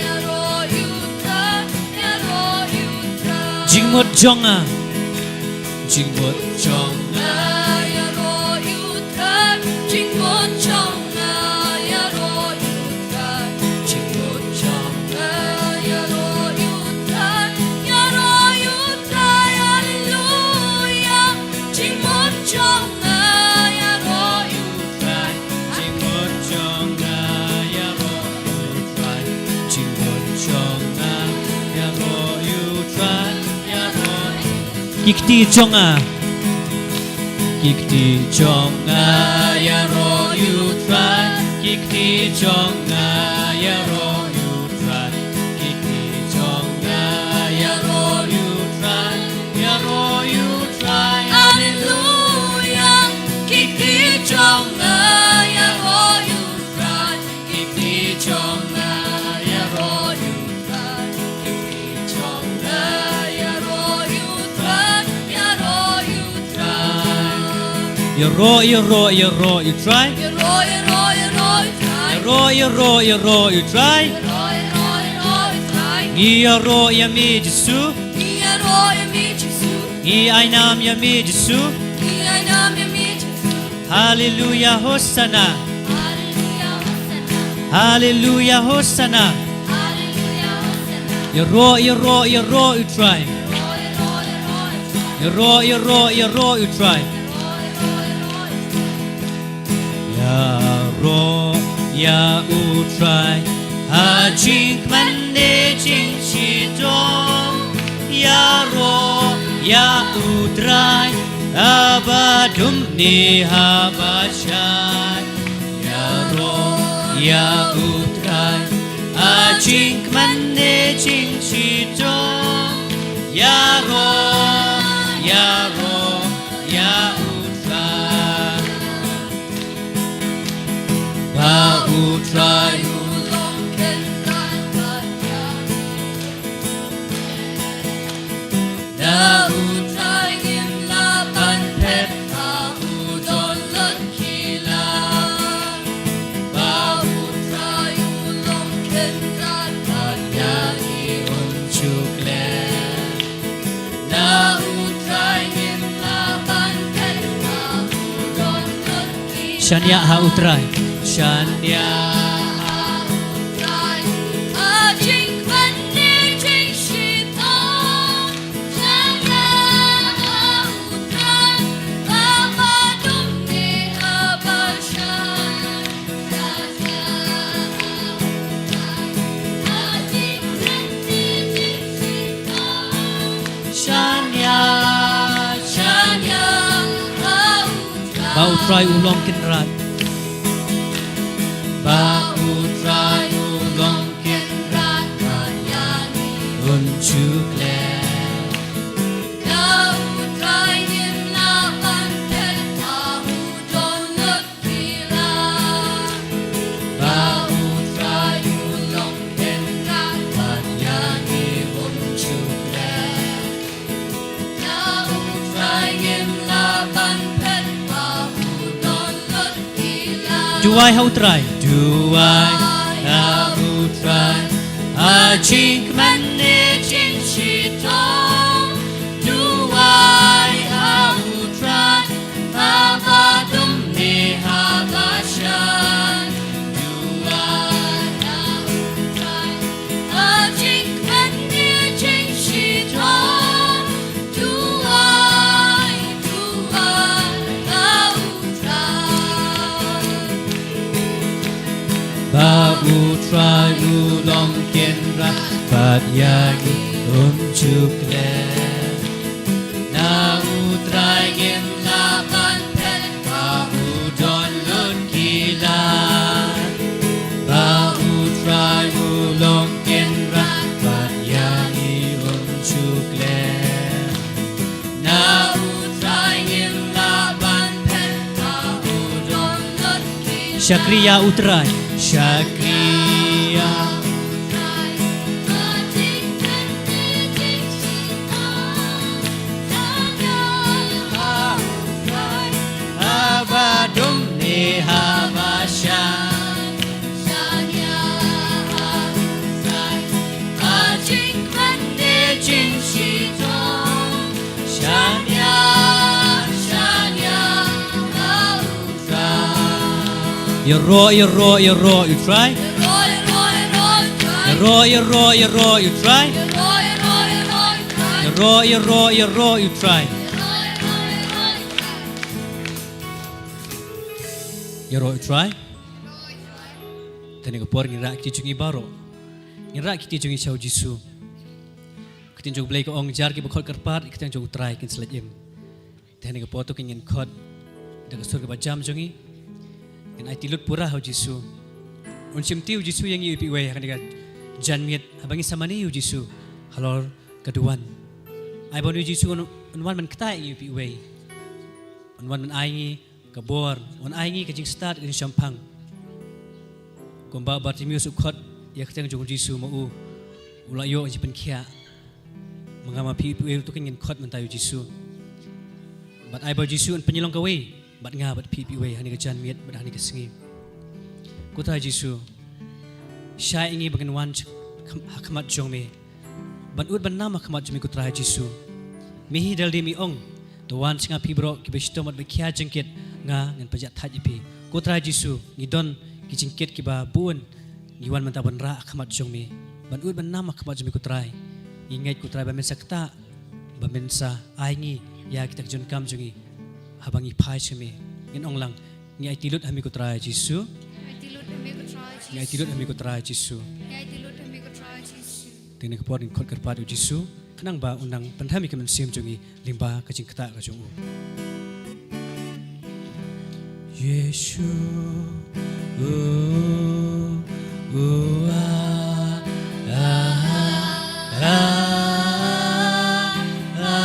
ïaroh ïa u Trai. Ïaroh ïa u Trai. Jingmut jong nga. Jingmut jong nga ïaroh ïa u Trai. Jingmut jong nga ïaroh ïa u Trai. Jingmut jong nga ïaroh ïa u Trai. Ïaroh ïa u Trai. Haleluia. Jingmut jong nga ïaroh ïa u Trai. Jingmut jong nga ïaroh ïa u Trai. Jingmut jong nga ïaroh ïa u Trai. Ïaroh ïa u Trai. Ki kti jong nga. Ki kti jong nga ïaroh ïa u Trai. Ki kti jong nga ïaroh ïa u Trai. Ki kti jong nga ïaroh ïa u Trai. Ïaroh ïa u Trai. Haleluia. Ki kti jong nga ïaroh ïa u Trai. Ki kti jong nga ïaroh ïa u Trai. Ki kti jong nga ïaroh ïa u Trai. Ïaroh ïa u Trai. Ïaroh, ïaroh, ïaroh ïa u Trai. Ïaroh, ïaroh, ïaroh ïa u Trai. Ïaroh, ïaroh, ïaroh ïa u Trai. Ïaroh, ïaroh, ïaroh ïa u Trai. Ngi ïaroh ïa me Jisu. Ngi ïaroh ïa me Jisu. Ngi ai nam ïa me Jisu. Ngi ai nam ïa me Jisu. Haleluia, Hosanna. Haleluia, Hosanna. Haleluia, Hosanna. Haleluia, Hosanna. Ïaroh, ïaroh, ïaroh ïa u Trai. Ïaroh, ïaroh, ïaroh ïa u Trai. Ïaroh, ïaroh, ïaroh ïa u Trai. Ïaroh, ïaroh, ïaroh ïa u Trai. Ïaroh ïa u Trai ha jingkmen ne jingshitom. Ïaroh ïa u Trai haba dum ne haba shai. Ïaroh ïa u Trai ha jingkmen ne jingshitom. Ïaroh, ïaroh ïa u Trai. Ba u Trai u long Kynrad bad Ïaroh. Da u Trai ngim lah ban phet, ba u don lut ki la. Ba u Trai u long Kynrad bad ïa ngi un shu klet. Da u Trai ngim lah ban phet, ba u don lut ki la. Shaniah ha u Trai. Shaniah ha u Trai ha jingkmen ne jingshitom. Shaniah ha u Trai haba dum ne haba shai. Shaniah, shaniah ha u Trai. Ba u Trai u long Kynrad. Ba u Trai u long Kynrad, ba ïa ngi un shu klet. Da u Trai ngim lah ban phet, ba u don lut ki la. Ba u Trai u Duwai ha U Trai. Duwai ha U Trai. Ha jingkmen ne jingshitom. Duwai ha U Trai. Haba dum ne haba shai. Duwai ha U Trai. Ha jingkmen ne jingshitom. Duwai, duwai ha U Trai. Ba U Trai u long kynrad bad ïa ngi un shu klet. Na U Trai ngim lah ban phet, ba u don lut ki lad. Ba U Trai u long kynrad bad ïa ngi un shu klet. Na U Trai ngim lah ban phet, ba u don lut ki lad. Shakri ïa U Trai. Shakri ïa U Trai. Haba dum ne haba shai. Ïaroh, ïaroh, ïaroh ïa U Trai. Ïaroh, ïaroh, ïaroh ïa U Trai. Ïaroh, ïaroh, ïaroh ïa U Trai. Ïaroh ïa U Trai. Te ha kane ka por ngin rah kti jong ngi baroh. Ngin rah kti jong ngi sha U Jisu. Ka ktien jong U Blei ka ong, jar kiba khot kyrpad ïa ka kyrteng jong U Trai kin sa leit im. Te ha kane ka por to ngin khot da ka sur kaba jam jong ngi. Ngin aiti lut pura ha U Jisu. Un shimti U Jisu ïa ngi iwei pa iwei ha kane ka janmiet haba ngi sa mane ïa U Jisu halor ka duwan. Ai ba U Jisu un, un wan ban ktah ïa ngi iwei pa iwei. Un wan ban ai ngi ka bor, un ai ngi ka jingstad, ka jingshemphang. Kumba u Bartimeus u khot ïa ka kyrteng jong U Jisu, ma u u la ïoh ka jingpynkhiah. Ma nga ma phi iwei pa iwei ruh to ngin khot mynta ïa U Jisu. Bad ai ba U Jisu un pynlong kawei bad nga bad phi iwei pa iwei ha kane ka janmiet bad ha kane ka sngi. Ko Trai Jisu, shai ïa ngi ba ngin wan ha khmat jong me. Ban ud ban nam ha khmat jong me ko Trai Jisu. Me hi da lade me ong, to wan sha nga phi baroh kiba shitom bad ba khia jingkit, nga ngan pynjah thait ïa phi. Ko Trai Jisu, ngi don ki jingkit kiba bun, ngi wan mynta ban rah ha khmat jong me. Ban ud ban nam ha khmat jong me ko Trai. Ngi ngeit ko Trai ba men sa ktah, ba men sa ai ngi ïa kita ki jingkam jong ngi. Haba ngi phai sha me, ngin ong lang, ngi aiti lut ha me ko Trai Jisu. Ngi aiti lut ha me ko Trai Jisu. Ngi aiti lut ha me ko Trai Jisu. Te ha kane ka por ngin khot kyrpad ïa U Jisu khnang ba un nang pynrhem ïa ka mynsiem jong ngi lyngba ka jingktah ka jong u. Jisu, u, u, a, a, a, a, a.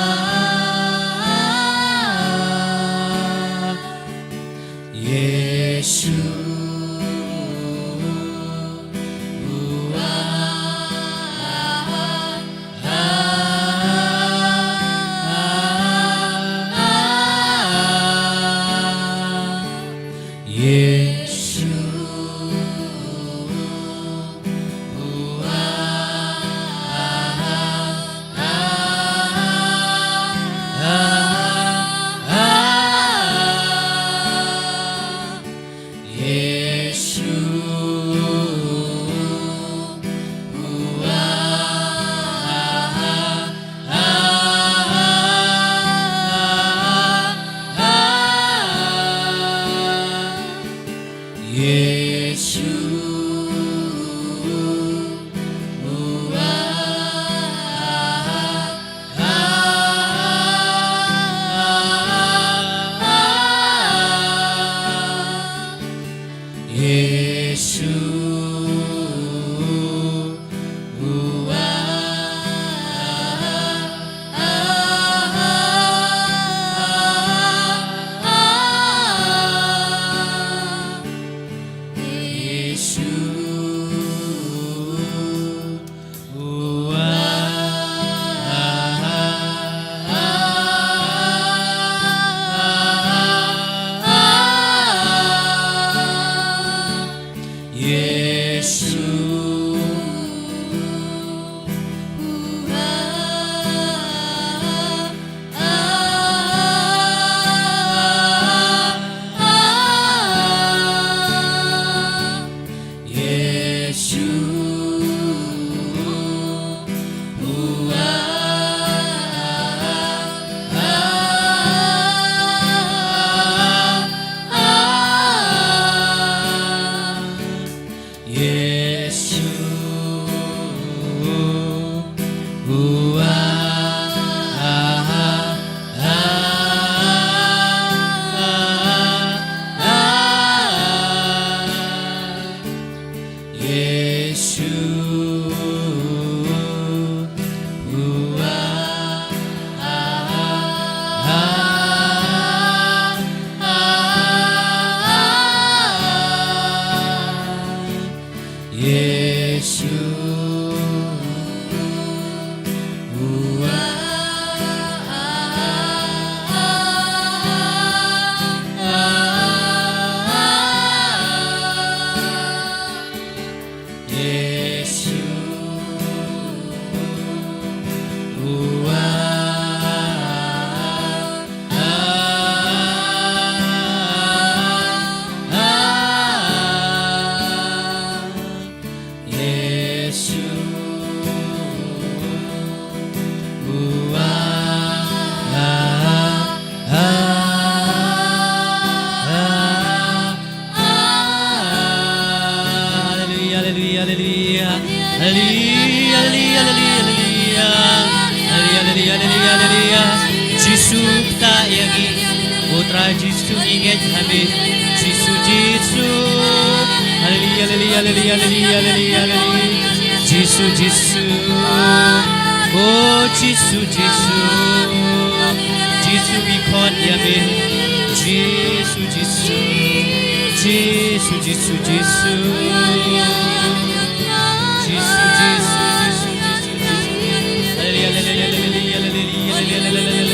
Jisu, u, a, a, a, a, a, Jisu. ïa ngi. O Trai Jisu ngi ngeit ha me. Jisu, Jisu. Haleluya, haleluya, haleluya, haleluya, haleluya, haleluya. Jisu, Jisu. O Jisu, Jisu. Jisu ngi khot ïa me. Jisu, Jisu. Jisu, Jisu, Jisu. Jisu, Jisu, Jisu, Jisu.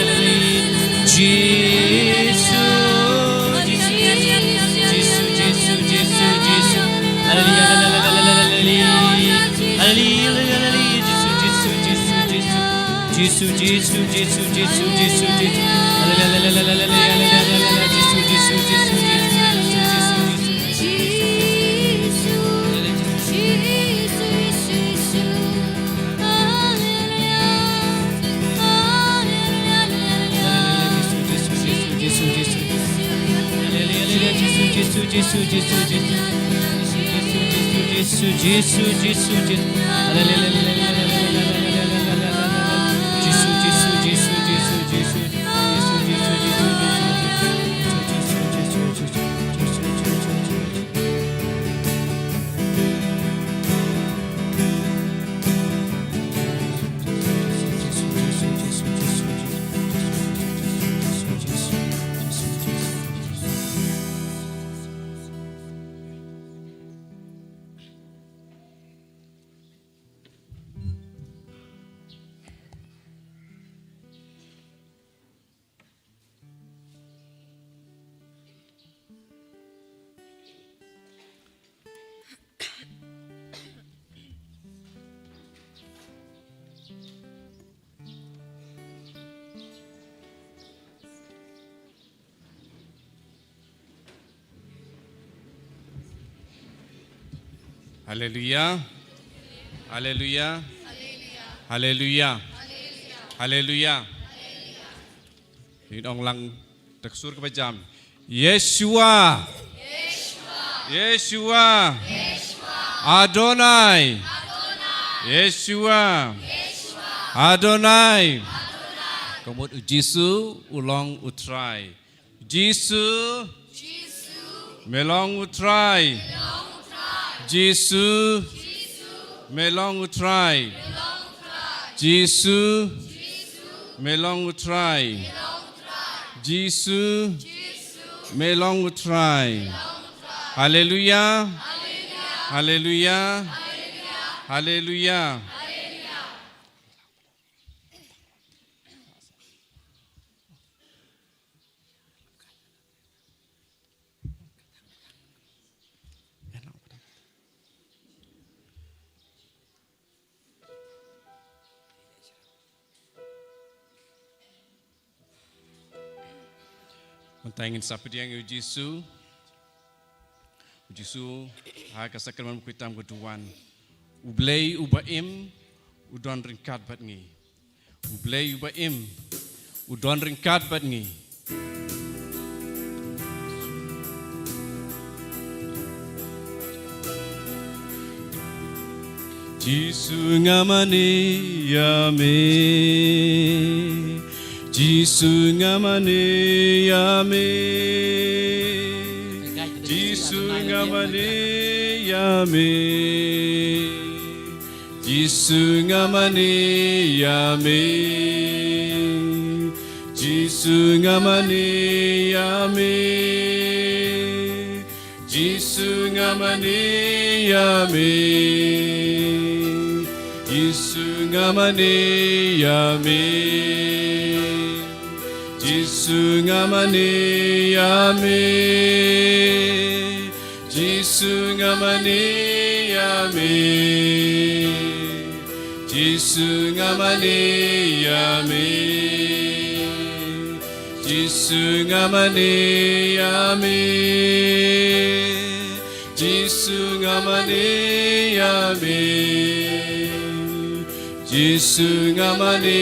Jisu, Jisu, Jisu, Jisu. Haleluya, haleluya, haleluya. Haleluya, haleluya. Jisu, Jisu, Jisu, Jisu. Jisu, Jisu, Jisu, Jisu, Jisu, Jisu. Haleluya, haleluya, haleluya, haleluya. Jisu, Jisu, Jisu, Jisu, Jisu, Jisu, Jisu. Haleluya. Haleluya. Haleluya. Haleluya. Ngin ong lang da ka sur kaba jam. Yeshua. Yeshua. Adonai. Yeshua. Adonai. Ka mut u Jisu u long u Trai. Jisu. Me long u Trai. Jisu. Me long u Trai. Jisu. Me long u Trai. Jisu. Me long u Trai. Haleluya. Haleluya. Haleluya. Mynta ngin sa pdiang ïa u Jisu. U Jisu ha ka sakramen bakhuid tam ka duwan. U Blei uba im u don ryngkat bad ngi. U Blei uba im u don ryngkat bad ngi. Jisu nga mane ïa me. Jisu nga mane ïa me. Jisu nga mane ïa me. Jisu nga mane ïa me. Jisu nga mane ïa me. Jisu nga mane ïa me. Jisu nga mane ïa me. Jisu nga mane ïa me. Jisu nga mane ïa me. Jisu nga mane ïa me. Jisu nga mane ïa me. Jisu nga mane ïa me. Jisu nga mane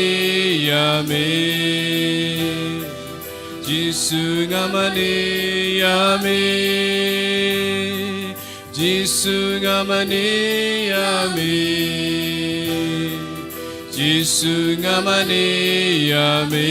ïa me. Jisu nga mane ïa me. Jisu nga mane ïa me. Jisu nga mane ïa me.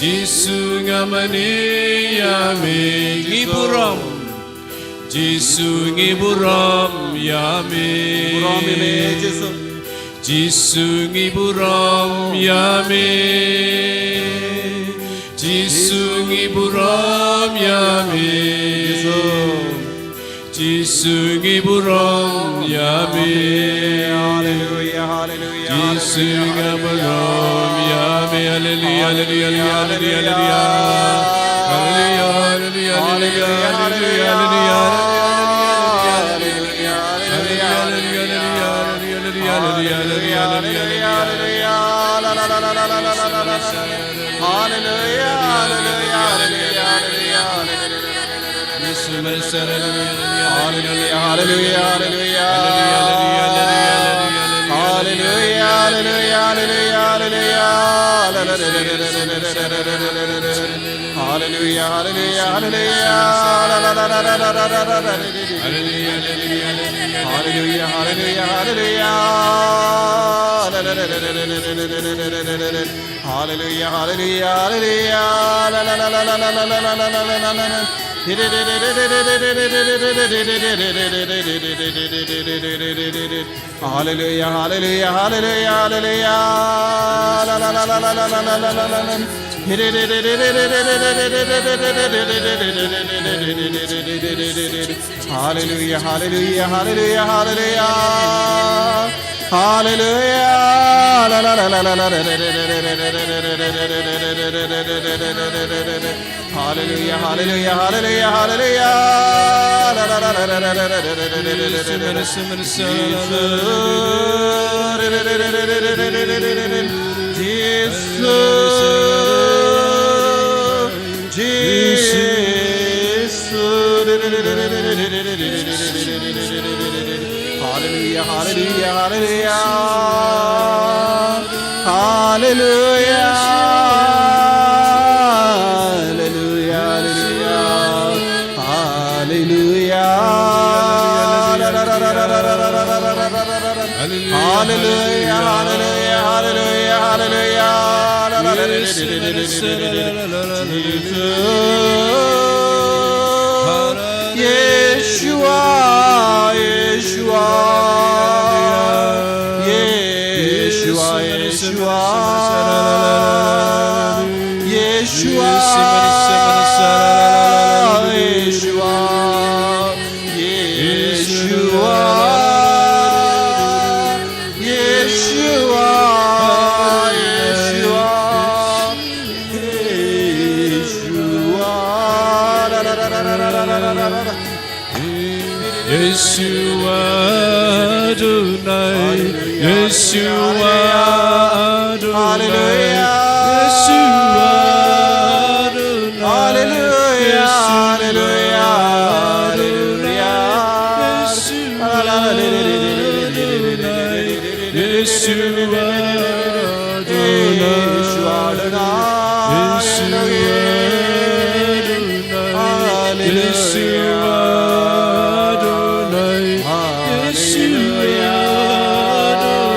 Jisu nga mane ïa me, ngi burom. Jisu ngi burom ïa me. Burom ïa me Jisu. Jisu ngi burom ïa me. Jisu ngi burom ïa me. Jisu. Jisu ngi burom ïa me. Haleluya, haleluya. Jisu ngi burom ïa me. Haleluya, haleluya, haleluya, haleluya, haleluya. Haleluya, haleluya, haleluya, haleluya. Haleluya, haleluya, haleluya, haleluya. Haleluya, haleluya, haleluya, haleluya. Haleluya, haleluya, haleluya, haleluya, haleluya. Haleluya, haleluya, haleluya. Haleluya, haleluya, haleluya, haleluya. Haleluya, haleluya, haleluya. Haleluya, haleluya, haleluya. Haleluya, haleluya, haleluya. La, la, la, la, la. Haleluya, haleluya, haleluya, haleluya. La, la, la, la, la, la, la, la, la, la. Haleluya, haleluya, haleluya, haleluya. Haleluya. La, la, la, la, la, la. Haleluya, haleluya, haleluya, haleluya. La, la, la, la, la. Jisu. Jisu. Jisu. Haleluya, haleluya, haleluya. Haleluya. Haleluya, haleluya. Haleluya. Haleluya, haleluya, haleluya, haleluya. Jisu. Yeshua, Yeshua. Yeshua, Yeshua. Yeshua, Yeshua. Yeshua, Yeshua, Yeshua, Yeshua. Yeshua Adonai, Yeshua Adonai, Yeshua Adonai, Yeshua Adonai, Yeshua Adonai, Yeshua Adonai, Yeshua Adonai, Yeshua Adonai, Yeshua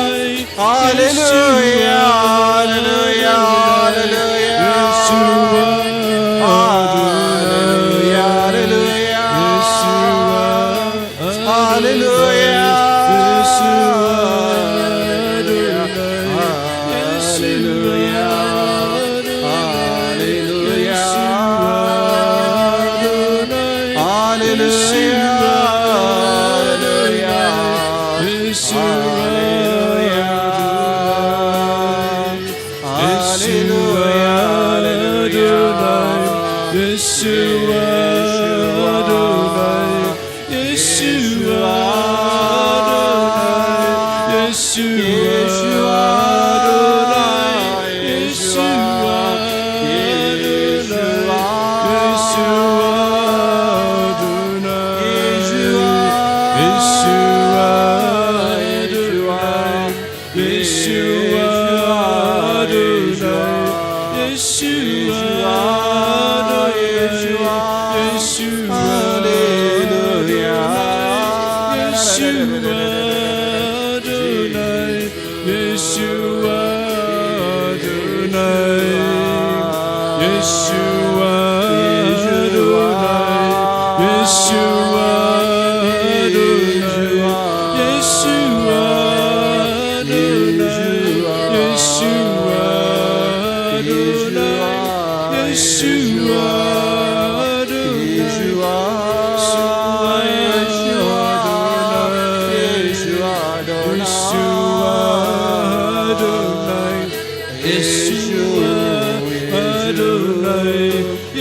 Adonai. Haleluya, haleluya, haleluya. Yeshua Adonai. Haleluya, haleluya. Yeshua Adonai. Haleluya. Yeshua Adonai. Haleluya. Haleluya. Yeshua Adonai. Haleluya. Yeshua Adonai. Haleluya. Haleluya, haleluya. Yeshua Adonai, Yeshua Adonai, Yeshua Adonai, Yeshua Adonai, Yeshua Adonai, Yeshua Adonai. Yeshua Adonai, Yeshua Adonai, Yeshua Adonai, Yeshua Adonai. Yeshua Adonai, Yeshua Adonai, Yeshua Adonai, Yeshua Adonai, Yeshua Adonai, Yeshua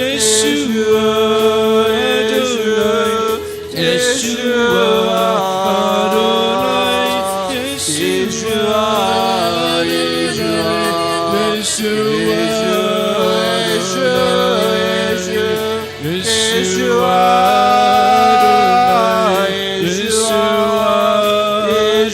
Adonai, Yeshua Adonai. Yeshua Adonai, Yeshua Adonai, Yeshua Adonai, Yeshua Adonai, Yeshua Adonai.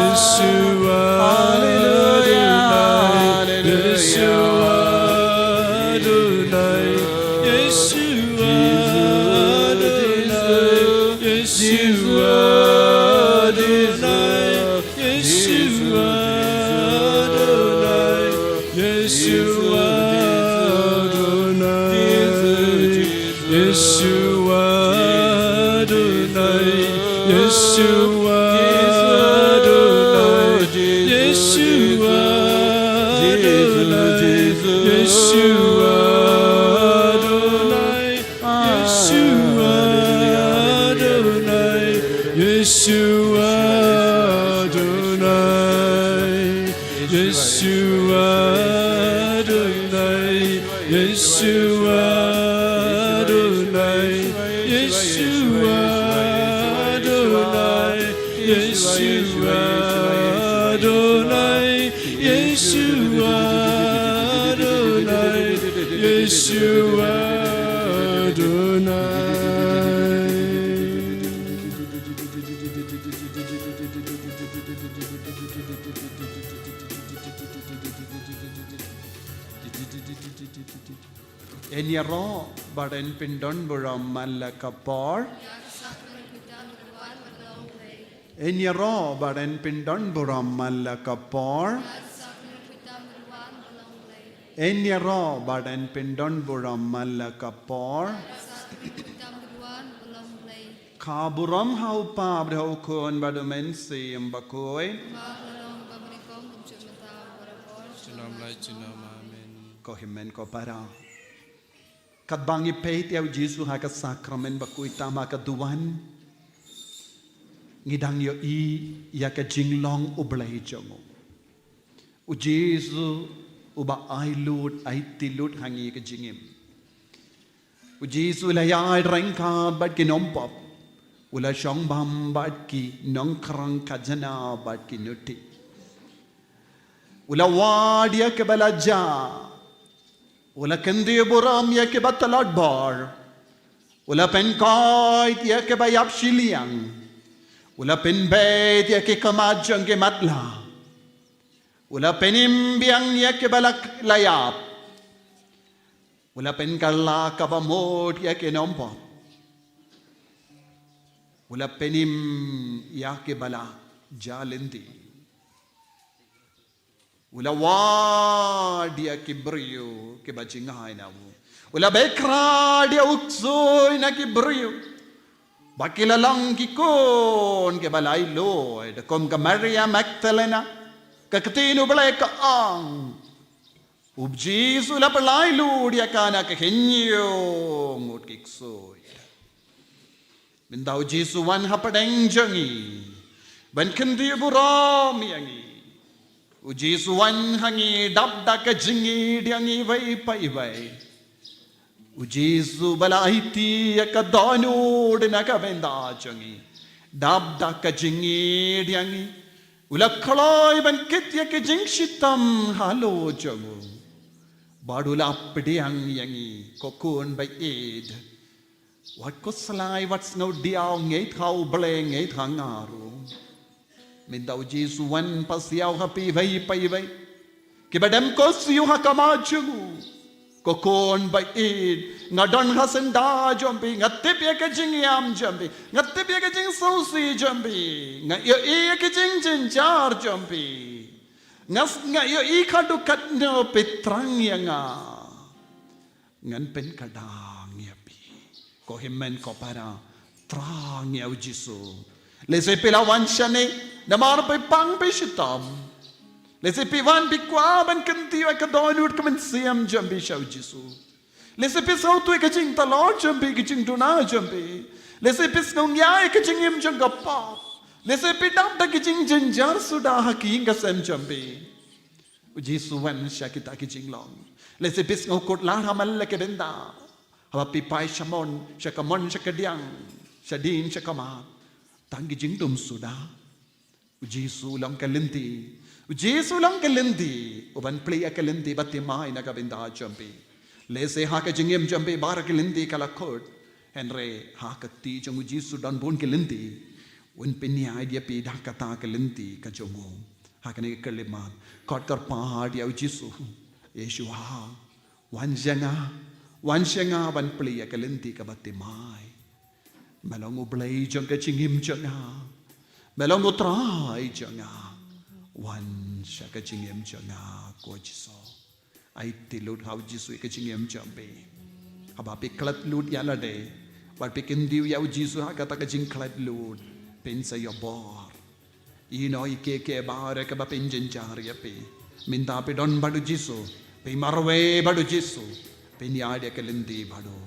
Yeshua Adonai, Yeshua Adonai, Yeshua Adonai, Yeshua Adonai, Yeshua Adonai, Yeshua Adonai, Yeshua Adonai, Yeshua Adonai, Yeshua Adonai, Yeshua Adonai, Yeshua Adonai, Yeshua Adonai, Yeshua Adonai, Yeshua Adonai, Yeshua Adonai, Yeshua Adonai. Yeshua Adonai, Yeshua Adonai, Yeshua Adonai, Yeshua Adonai, Yeshua Adonai, Yeshua Adonai. Yeshua Adonai, Yeshua Adonai. Yn ïaroh bad yn pyndon burom man la ka por. Yn ïaroh bad yn pyndon burom man la ka por. Yn ïaroh bad yn pyndon burom man la ka por. Ka burom ha u Kpa bad ha u Khun bad u Mynsiem Bakhuid. Junom la junom, amen. Ko hynmen ko para. Katba ngi peit ïa u Jisu ha ka sakramen bakhuid tam ha ka duwan, ngi dang ïohi ïa ka jinglong U Blei jong u. U Jisu uba ai lut, aiti lut ha ngi ka jingim. U Jisu u la ïaid ryngkat bad ki nongpop. U la shong bam bad ki nongkhrang khajna bad ki nongtih. U la wad ïa kiba la jah. U la kyntiew burom ïa kiba tlot bor. U la pynkoit ïa kiba ïap shiliang. U la pynbeit ïa ki khmat jong ki matlah. U la pynim biang ïa kiba la, la ïap. U la pynkylla kaba mut ïa ki nongpop. U la pynim ïa kiba la jah lynti. U la wad ïa ki briew kiba jngai na u. U la beh krad ïa u ksuid na ki briew. Ba ki la long ki khun kiba laitluid, kum ka Maria Magdalena, ka ktien U Blei ka ong. U Jisu u la pynlait lut ïa ka na ka hynñiew ngut ki ksuid. Mynta u Jisu u wan hapdeng jong ngi ban kyntiew burom ïa ngi. U Jisu u wan ha ngi dap da ka jingïeit ïa ngi iwei pa iwei. U Jisu uba la aiti ïa ka dohnud na ka bynta jong ngi dap da ka jingïeit ïa ngi. U la kloi ban kit ïa ka jingshitom halor jong u. Bad u la pdiang ïa ngi, ko khun ba ïeit. Wat khuslai, wat sngewdiaw, ngeit ha U Blei, ngeit ha nga ruh. Mynta u Jisu u wan pasiaw ha phi iwei pa iwei. Kiba dem ko siew ha khmat jong u. Ko khun ba ïeit, nga don ha syndah jong phi, nga tip ïa ka jingïam jong phi, nga tip ïa ka jingsngewsih jong phi, nga ïohi ïa ka jingjynjar jong phi. Nga, nga ïohi khadduh katno phi thrang ïa nga. Ngan pynkyrdan ïa phi. Ko hynmen ko para, thrang ïa u Jisu. Lehse phi la wan shane namar phi pang phi shitom. Lehse phi wan phi kwah ban kyntiew ïa ka dohnud ka mynsiem jong phi sha u Jisu. Lehse phi sngewthuh ïa ka jingtalor jong phi, ka jingduna jong phi. Lehse phi sngew ïa ka jingim jong ka pop. Lehse phi dap da ka jingjynjar suda ha ka ïing ka sem jong phi. U Jisu wan sha kita ki jinglong. Lehse phi sngew kut lar ha man la ka bynta. Haba phi phai sha mon, sha ka mon, sha ka diang, sha dien, sha ka mat. Tang ki jingdum suda. U Jisu u long ka lynti. U Jisu u long ka lynti. U ban plie ïa ka lynti ba thymmai na ka bynta jong phi. Lehse ha ka jingim jong phi baroh ki lynti ka la kut. Hynrei ha ka kti jong u Jisu don bun ki lynti. Un pynïaid ïa phi da kata ka lynti ka jong u. Ha kane ka khyllipmat, khot kyrpad ïa u Jisu. Ïa Jisu ha. Wan sha nga, wan sha nga ban plie ïa ka lynti kaba thymmai. Me long u Blei jong ka jingim jong nga. Me long u Trai jong nga. Wan sha ka jingim jong nga ko Jisu. Aiti lut ha u Jisu ïa ka jingim jong phi. Haba phi klet lut ïa lade. Bad phi kyntiew ïa u Jisu ha kata ka jingklet lut. Phin sa ïoh bor. Ïehnoh ïa kiei kiei baroh kaba pynjynjar ïa phi. Mynta phi don bad u Jisu. Phi marwei bad u Jisu. Pynïaid ïa ka lynti bad u.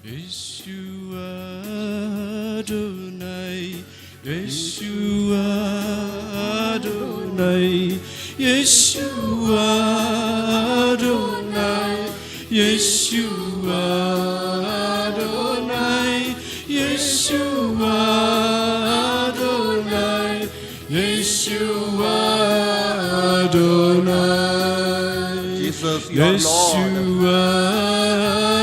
Yeshua Adonai, Yeshua Adonai, Yeshua Adonai, Yeshua Adonai, Yeshua Adonai, Yeshua Adonai. Jesus, you are Lord. Yeshua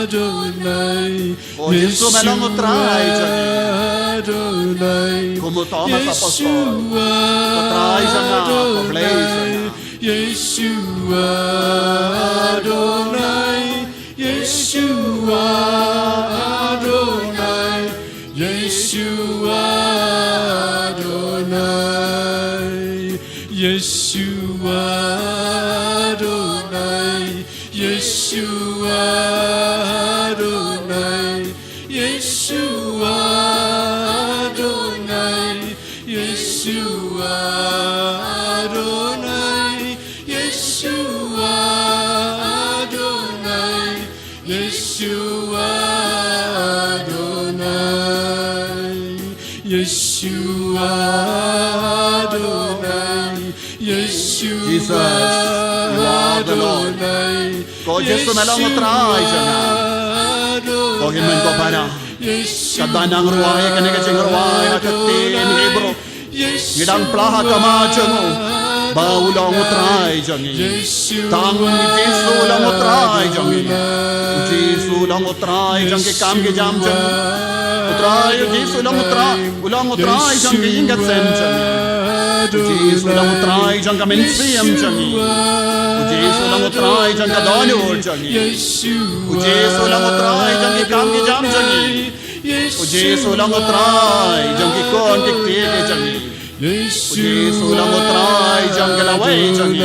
Adonai. Oh, Jisu, me long u Trai jong ngi. Adonai. Kum u Thomas Apostol. Yeshua Adonai. Ko Trai jong nga, ko Blei jong nga. Yeshua Adonai. Yeshua Adonai, Yeshua Adonai, Yeshua Adonai, Yeshua Adonai, Yeshua Adonai, Yeshua Adonai, Yeshua Adonai, Yeshua Adonai, Yeshua Adonai, Yeshua Jesus, you are the Lord. Adonai. Ko Jisu, me long u Trai jong nga. Ko hynmen ko para. Kata nang rwai kane ka jingrwai ha ka ktien Hebru. Ngi dang pla ha khmat jong u ba u long u Trai jong ngi. Tang u Jisu u long u Trai jong ngi. U Jisu u long u Trai jong ki kam ki jam jong ngi. U Trai, u Jisu u long u Trai, u long u Trai jong ki ïing ki sem jong ngi. U Jisu u long u Trai jong ka mynsiem jong ngi. U Jisu u long u Trai jong ka dohnud jong ngi. U Jisu u long u Trai jong ki kam ki jam jong ngi. U Jisu u long u Trai jong ki khun ki kti ki jong ngi. U Jisu u long u Trai jong ka lawei jong ngi.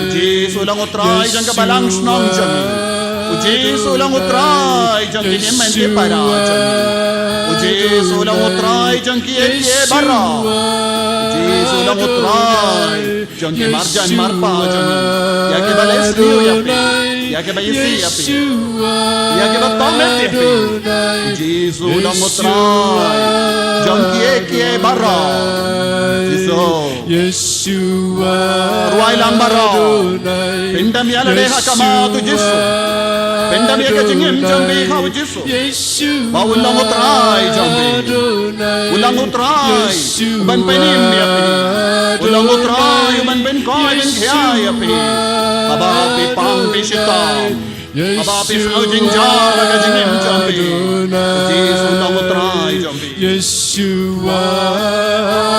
U Jisu u long u Trai jong ka balang shnong jong ngi. U Jisu u long u Trai jong ki hynmen ki para jong ngi. U Jisu u long u Trai jong kiei kiei baroh. U Jisu u long u Trai jong ki marjan marpa jong ngi. Ïa kiba leh sniew ïa phi. Ïa kiba isih ïa phi. Ïa kiba tong met ïa phi. U Jisu u long u Trai jong kiei kiei baroh. Jisu. Rwai lang baroh. Pyndem ïa lade ha khmat u Jisu. Pyndem ïa ka jingim jong phi ha u Jisu. Ba u long u Trai jong phi. U long u Trai u ban pynim ïa phi. U long u Trai u ban pynkoit pynkhia ïa phi. Haba phi pang phi shitom. Haba phi sngew jynjar ha ka jingim jong phi. U Jisu u long u Trai jong phi. Yeshua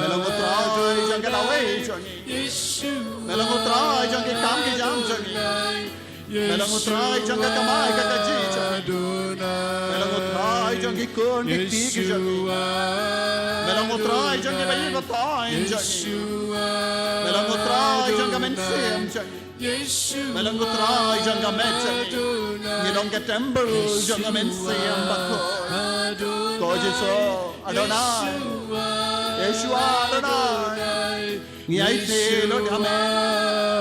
Me long U Trai jong ka dawai jong ngi. Me long U Trai jong ki kam ki jam jong ngi. Me long U Trai jong ka kamai ka kajih jong ngi. Me long U Trai jong ki khun ki kti ki jong ngi. Me long U Trai jong kiba ïeit ba taiñ jong ngi. Me long U Trai jong ka mynsiem jong ngi. Me long U Trai jong ka met jong ngi. Ngi long ka temple jong ka mynsiem bakhuid. Ko Jisu Adonai. Yeshua Adonai. Ngi aiti lut ha me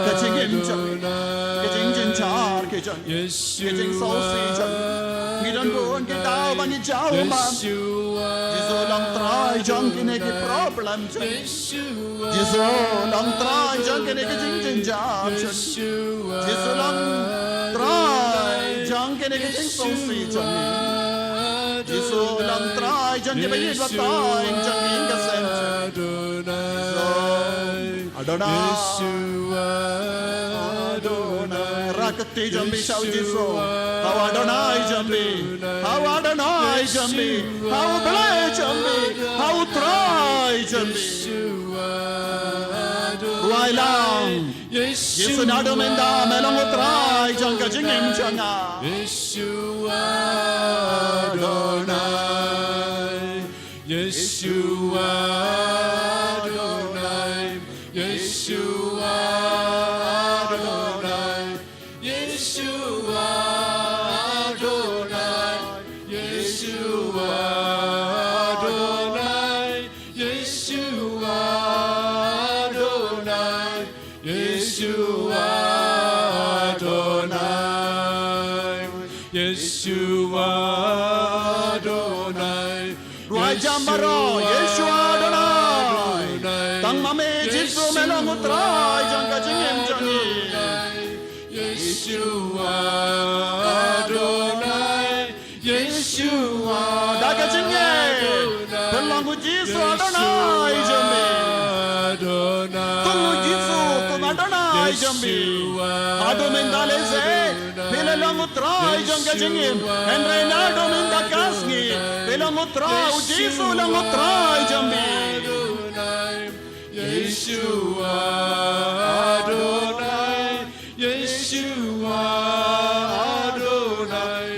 ka jingim jong ngi, ka jingjynjar ki jong ngi, ka jingsngewsih jong ngi. Ngi don bun ki daw ba ngi jaw man. Jisu long Trai jong kine ki problem jong ngi. Jisu long Trai jong kine ki jingjynjar jong ngi. Jisu long Trai jong kine ki jingsngewsih jong ngi. Jisu long Trai jong kiba ïeit ba taiñ jong ngi ka sem jong ngi. Adonai. Adonai. Rakti jong ngi sha u Jisu. Hau Adonai jong ngi. Hau Adonai jong ngi. Hau Blei jong ngi. Hau Trai jong ngi. Ruai lang. Jisu naduh mynta me long U Trai jong ka jingim jong nga. Yeshua Adonai, Yeshua Adonai, Yeshua Adonai, Yeshua Adonai, Yeshua Adonai, Yeshua Adonai, Yeshua Adonai, Yeshua Adonai. Ruai jam baroh, Yeshua Adonai. Tang ma me Jisu me long U Trai jong ka jingim jong ngi. Yeshua Adonai. Yeshua. Da ka jingngeit. Pynlong u Jisu Adonai jong ngi. Adonai. Tung u Jisu kum Adonai jong ngi. Haduh mynta lehse phi la long U Trai jong ka jingim. Hynrei naduh mynta ka sngi phi long U Trai, u Jisu long U Trai jong ngi. Yeshua Adonai. Yeshua Adonai.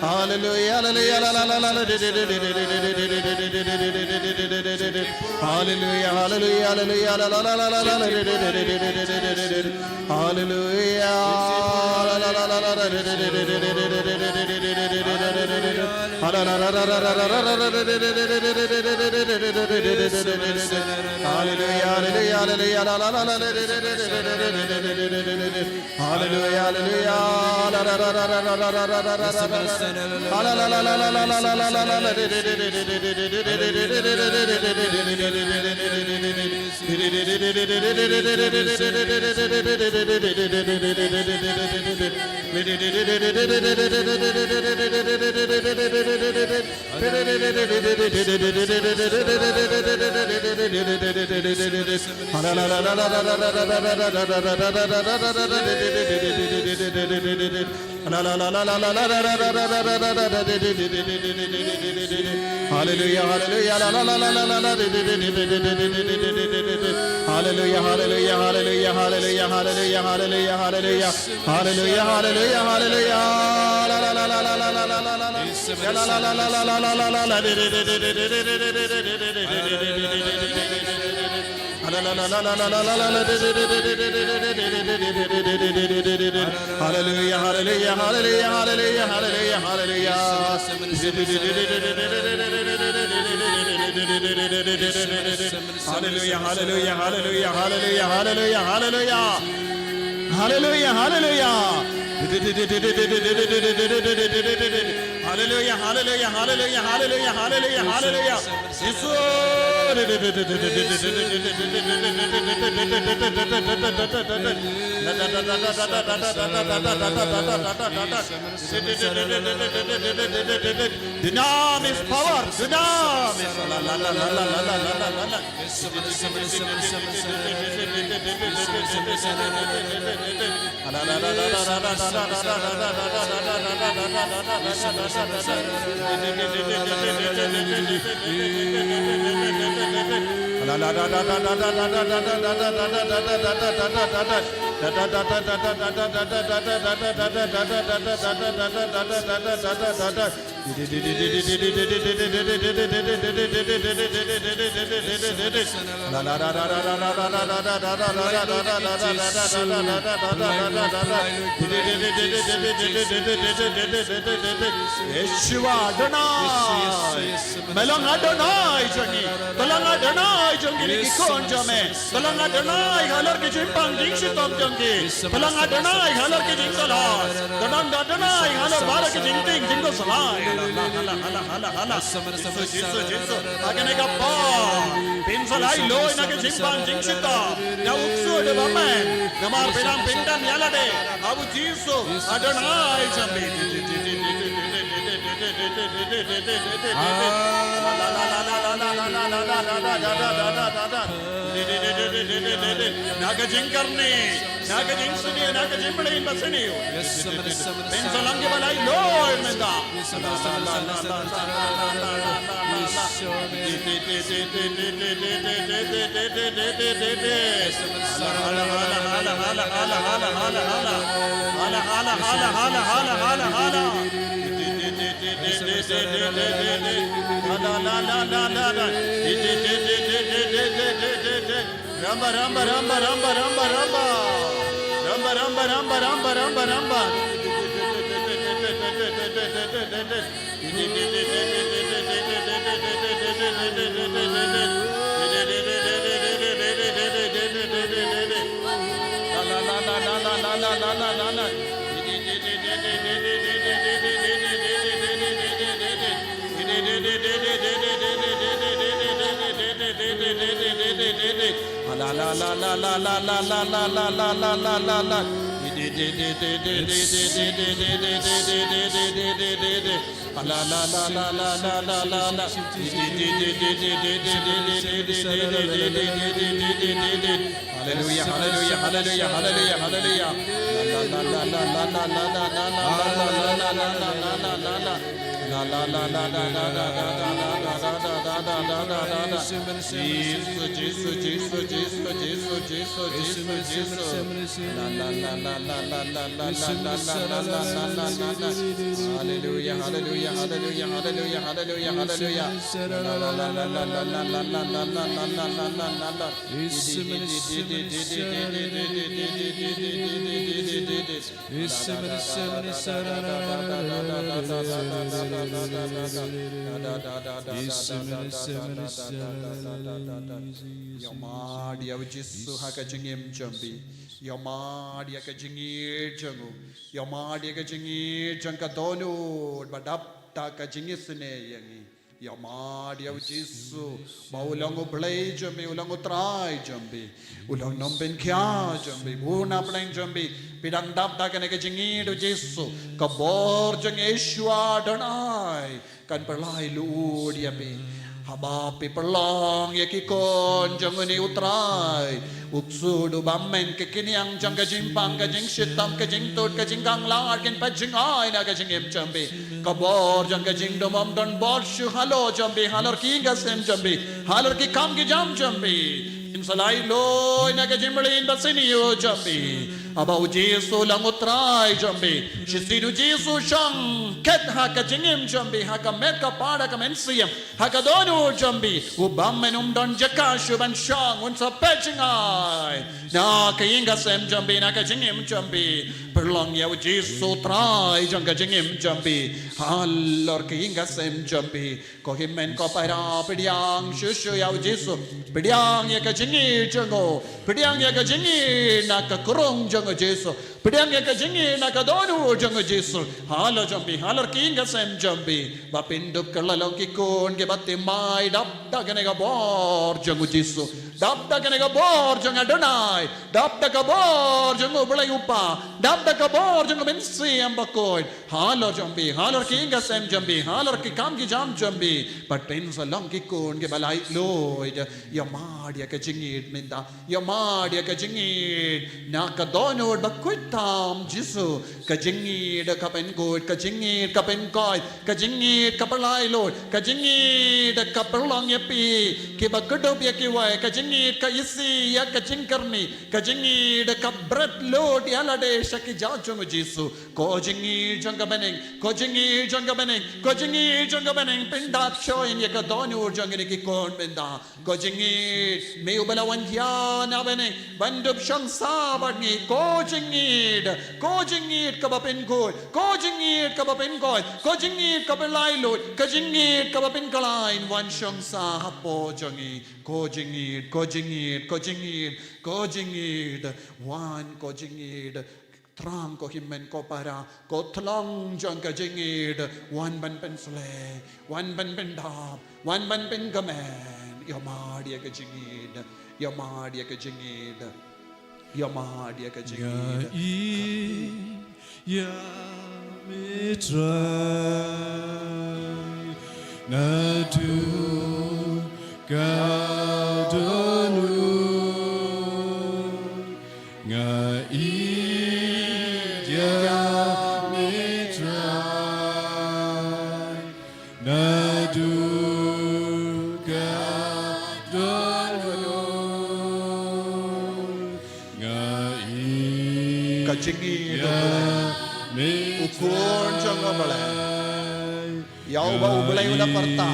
Hallelujah, hallelujah, la la la la la. Hallelujah, hallelujah, hallelujah, la la la la la. Hallelujah, la la la la la. Hallelujah, hallelujah, hallelujah, la la la la. Hallelujah, hallelujah. Hallelujah, hallelujah, la la la la la la. Hallelujah, hallelujah, hallelujah, hallelujah, hallelujah, hallelujah, hallelujah. Hallelujah, hallelujah, hallelujah. La la la la la la la la la. Ya la la la la la la la la. Hallelujah, hallelujah, hallelujah, hallelujah, hallelujah, hallelujah, hallelujah. Hallelujah, hallelujah, hallelujah, hallelujah, hallelujah, hallelujah. Hallelujah, hallelujah. Hallelujah, hallelujah, hallelujah, hallelujah, hallelujah, hallelujah. Jisu. Dunamis power, dunamis. La, la, la, la. Yeshua Adonai. Me long Adonai jong ngi. To long Adonai jong ngi ki khun jong me. To long Adonai halor ki jingpang jingshitom jong ngi. To long Adonai halor ki jingdolor. To long Adonai halor baroh ki jingtieng jingdohsngiat. Hala, hala, hala, hala, hala. Jisu, Jisu, Jisu. Ha kane ka por. Pynsa lai loi na ka jingpang jingshitom. Na u ksuid u bymmen. Namar phi dang pyndem ïa lade. Ha u Jisu. Adonai jong ngi. Na ka jingkyrni, na ka jingsniew, na ka jingmlien basniew. Pynsa lang kiba lai loi mynta. Ramba, ramba, ramba, ramba, ramba, ramba. Ramba, ramba, ramba, ramba, ramba, ramba. Hallelujah, hallelujah, hallelujah, hallelujah, hallelujah. Jisu, Jisu, Jisu. Hallelujah, hallelujah, hallelujah, hallelujah, hallelujah, hallelujah, hallelujah. Ïa mad ïa u Jisu ha ka jingim jong phi. Ïa mad ïa ka jingïeit jong u. Ïa mad ïa ka jingïeit jong ka dohnud ba dap da ka jingisynei ïa ngi. Ïa mad ïa u Jisu ba u long u Blei jong phi, u long u Trai jong phi, u long nongpynkhia jong phi, u na pdeng jong phi. Phi dang dap da kane ka jingïeit u Jisu, ka bor jong Yeshua Adonai kan pynlait luid ïa phi. Haba phi pynlong ïa ki khun jong une u Trai, u ksuid u bymmen, ka kynïang jong ka jingpang, ka jingshitom, ka jingtud, ka jingkhanglad kin pynjngai na ka jingim jong phi. Ka bor jong ka jingdum ym don bor shuh halor jong phi, halor ki ïing ki sem jong phi, halor ki kam ki jam jong phi. Pynsa lai luid na ka jingmlien basniew jong phi. Haba u Jisu u long u Trai jong phi, shisien u Jisu u shong khet ha ka jingim jong phi, ha ka met ka phad, ha ka mynsiem, ha ka dohnud jong phi. U bymmen um don jaka shuh ban shong, un sa pynjngai na ka ïing ka sem jong phi, na ka jingim jong phi. Pynlong ïa u Jisu u Trai jong ka jingim jong phi, halor ka ïing ka sem jong phi. Ko hynmen ko para, pdiang shuh shuh ïa u Jisu. Pdiang ïa ka jingïeit jong u. Pdiang ïa ka jingïeit na ka krung jong u Jisu. Pdiang ïa ka jingïeit na ka dohnud jong u Jisu. Halor jong phi, halor ki ïing ki sem jong phi. Ba phin dup kylla long ki khun kiba thymmai, dap da kane ka bor jong u Jisu. Dap da kane ka bor jong Adonai. Dap da ka bor jong u Blei u Kpa. Dap da ka bor jong u Mynsiem Bakhuid. Halor jong phi, halor ki ïing ki sem jong phi, halor ki kam ki jam jong phi. Bad phin sa long ki khun kiba laitluid. Ïa mad ïa ka jingïeit mynta. Ïa mad ïa ka jingïeit na ka doh dohnud ba khuid tam Jisu. Ka jingngeit ka pynkhuid, ka jingngeit ka pynkoit, ka jingngeit ka pynlait luid, ka jingngeit ka pynlong ïa phi kiba kdup ïa kiwei, ka jingngeit ka isih ïa ka jingkyrni, ka jingngeit ka bret luid ïa lade sha ki jait jong u Jisu. Ko jingngeit jong ka bneng, ko jingngeit jong ka bneng, ko jingngeit jong ka bneng, pyndap shuh ïa ka dohnud jong kine ki khun bynta. Ko jingngeit, me uba la wan ïa na bneng ban dup shong sah bad ngi. Ko jingngeit, ko jingngeit kaba pynkhuid, ko jingngeit kaba pynkoit, ko jingngeit kaba pynlait luid, ko jingngeit kaba pynkylla, wan shong sah hapoh jong ngi. Ko jingngeit, ko jingngeit, ko jingngeit, ko jingngeit, wan ko jingngeit. Thrang ko hynmen ko para, ko thlong jong ka jingngeit, wan ban pynshlei, wan ban pyndap, wan ban pynkmen. Ïa mad ïa ka jingngeit, ïa mad ïa ka jingngeit, ïa mad ïa ka jingngeit. Nga ïeit ïa me Trai, naduh ka dohnud. Nga ïeit ïa me Trai, naduh ka dohnud. Nga ïeit, ka jingngeit ïa u Blei, me u Khun jong u Blei. Ïa uba u Blei u la pyrta,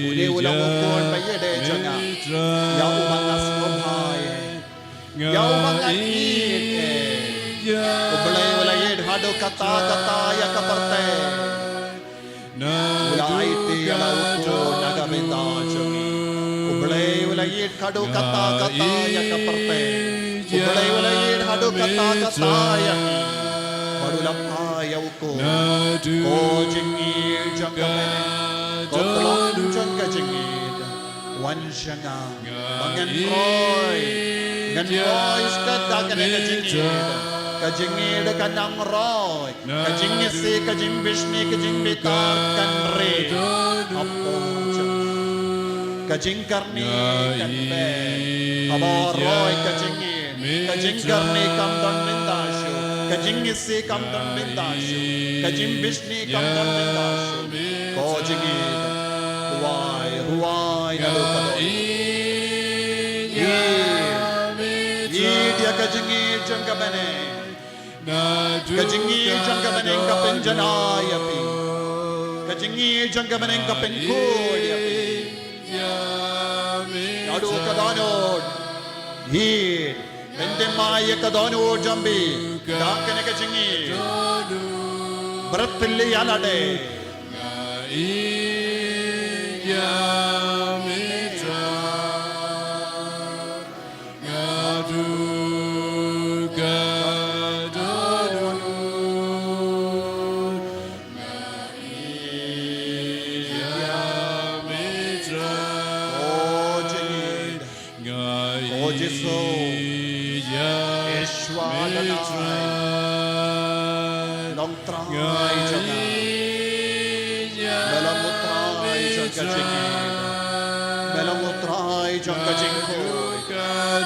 une u long u Khun ba ïadei jong nga, ïa uba nga sngewbha ïa, ïa uba nga ïeit ïa. U Blei u la ïeit haduh katta katta ïa ka pyrthei. U la aiti ïa la u Khun na ka bynta jong ngi. U Blei u la ïeit haduh katta katta ïa ka pyrthei. U Blei u la ïeit haduh katta katta ïa ngi. Bad u la phah ïa u Khun. Ko jingngeit jong ka bneng, ko thlong jong ka jingngeit, wan sha nga. Ba ngan roi, ngan roi stet da kane ka jingngeit. Ka jingngeit ka nang roi, ka jingisih, ka jingbishni, ka jingbitar kan ri. Hapoh jong nga ka jingkyrni kan peit. Haba roi ka jingngeit, ka jingkyrni kam don bynta shuh, ka jingisih kam don bynta shuh, ka jingbishni kam don bynta shuh. Ko jingngeit, roi, roi naduh ka dohnud. Ïeit, ïeit ïa ka jingngeit jong ka bneng. Ka jingngeit jong ka bneng ka pynjanai ïa phi. Ka jingngeit jong ka bneng ka pynkhuid ïa phi. Naduh ka dohnud. Ïeit. Pynthymmai ïa ka dohnud jong phi da kane ka jingngeit. Bret lade ïa lade. Ko Jisu, Ishwa Adonai, long Trai jong nga. Me long u Trai jong ka jingngeit. Me long u Trai jong ka jingkhuid.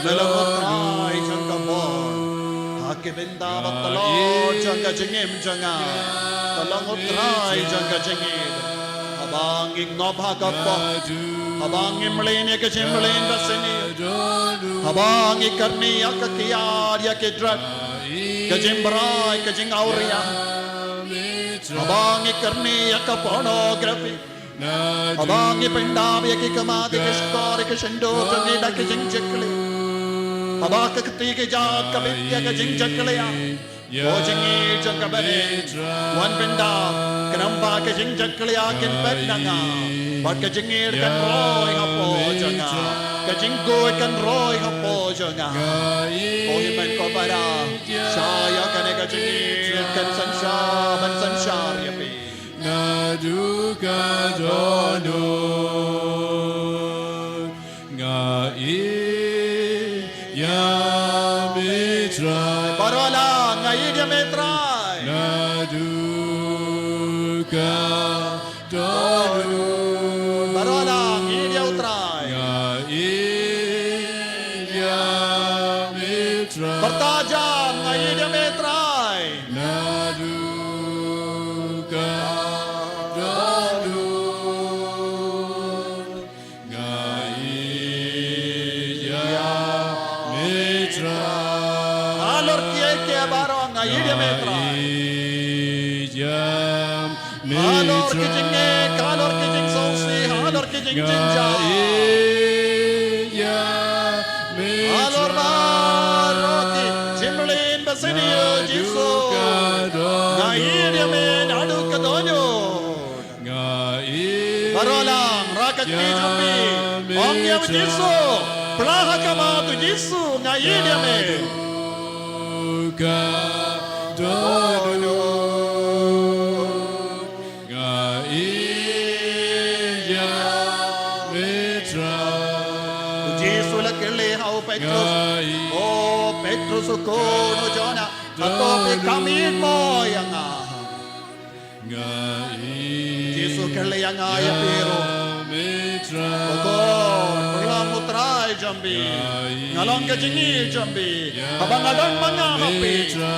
Me long u Trai jong ka bor. Ha ki bynta ba tlot jong ka jingim jong nga, to long u Trai jong ka jingngeit. Haba ngi ngop ha ka pop, haba ngi mlien ïa ka jingmlien ba sniew, haba ngi kyrni ïa ka kiad ïa ki drat, ka jingbrai, ka jingawria, haba ngi kyrni ïa ka pornography, haba ngi pyndap ïa ki khmat, ïa ki shkor, ïa ki shyntur jong ngi da ki jingjyklieh. Haba ka kti ka jait ka bit ïa ka jingjyklieh. Ko jingngeit jong ka bneng, wan pyndap, khnang ba ka jingjyklieh kin peit na nga. Bad ka jingngeit kan roi hapoh jong nga. Ka jingkhuid kan roi hapoh jong nga. Ko hynmen ko para, shah ïa kane ka jingngeit kan synshar, ban synshar ïa phi. Naduh ka dohnud nga ïeit ïa me Trai. Baroh lang, nga ïeit ïa me Trai. Naduh ka dohnud. Baroh lang, nga ïeit ïa u Trai. Nga ïeit ïa me Trai. Pyrta jan, nga ïeit Halor kiei kiei baroh nga ïeit ïa me Trai. Halor ki jingngeit, halor ki jingsngewsih, halor ki jingjynjar, halor baroh ki jingmlien ba sniew Jisu, nga ïeit ïa me naduh ka dohnud. Baroh lang, rakhe ki jong phi. Ong ïa u Jisu, pla ha khmat u Jisu, nga ïeit ïa me. Nga ïeit ïa me Trai. U Jisu la kylli ha u Petrus. O Petrus u khun u Jona, hato phi kham ïeit mo ïa nga? Jisu kylli ïa nga ïa phi ruh. Ko khun, pynlong u Trai jong phi. Nga long ka jingïeit jong phi. Haba nga don ma nga ha phi,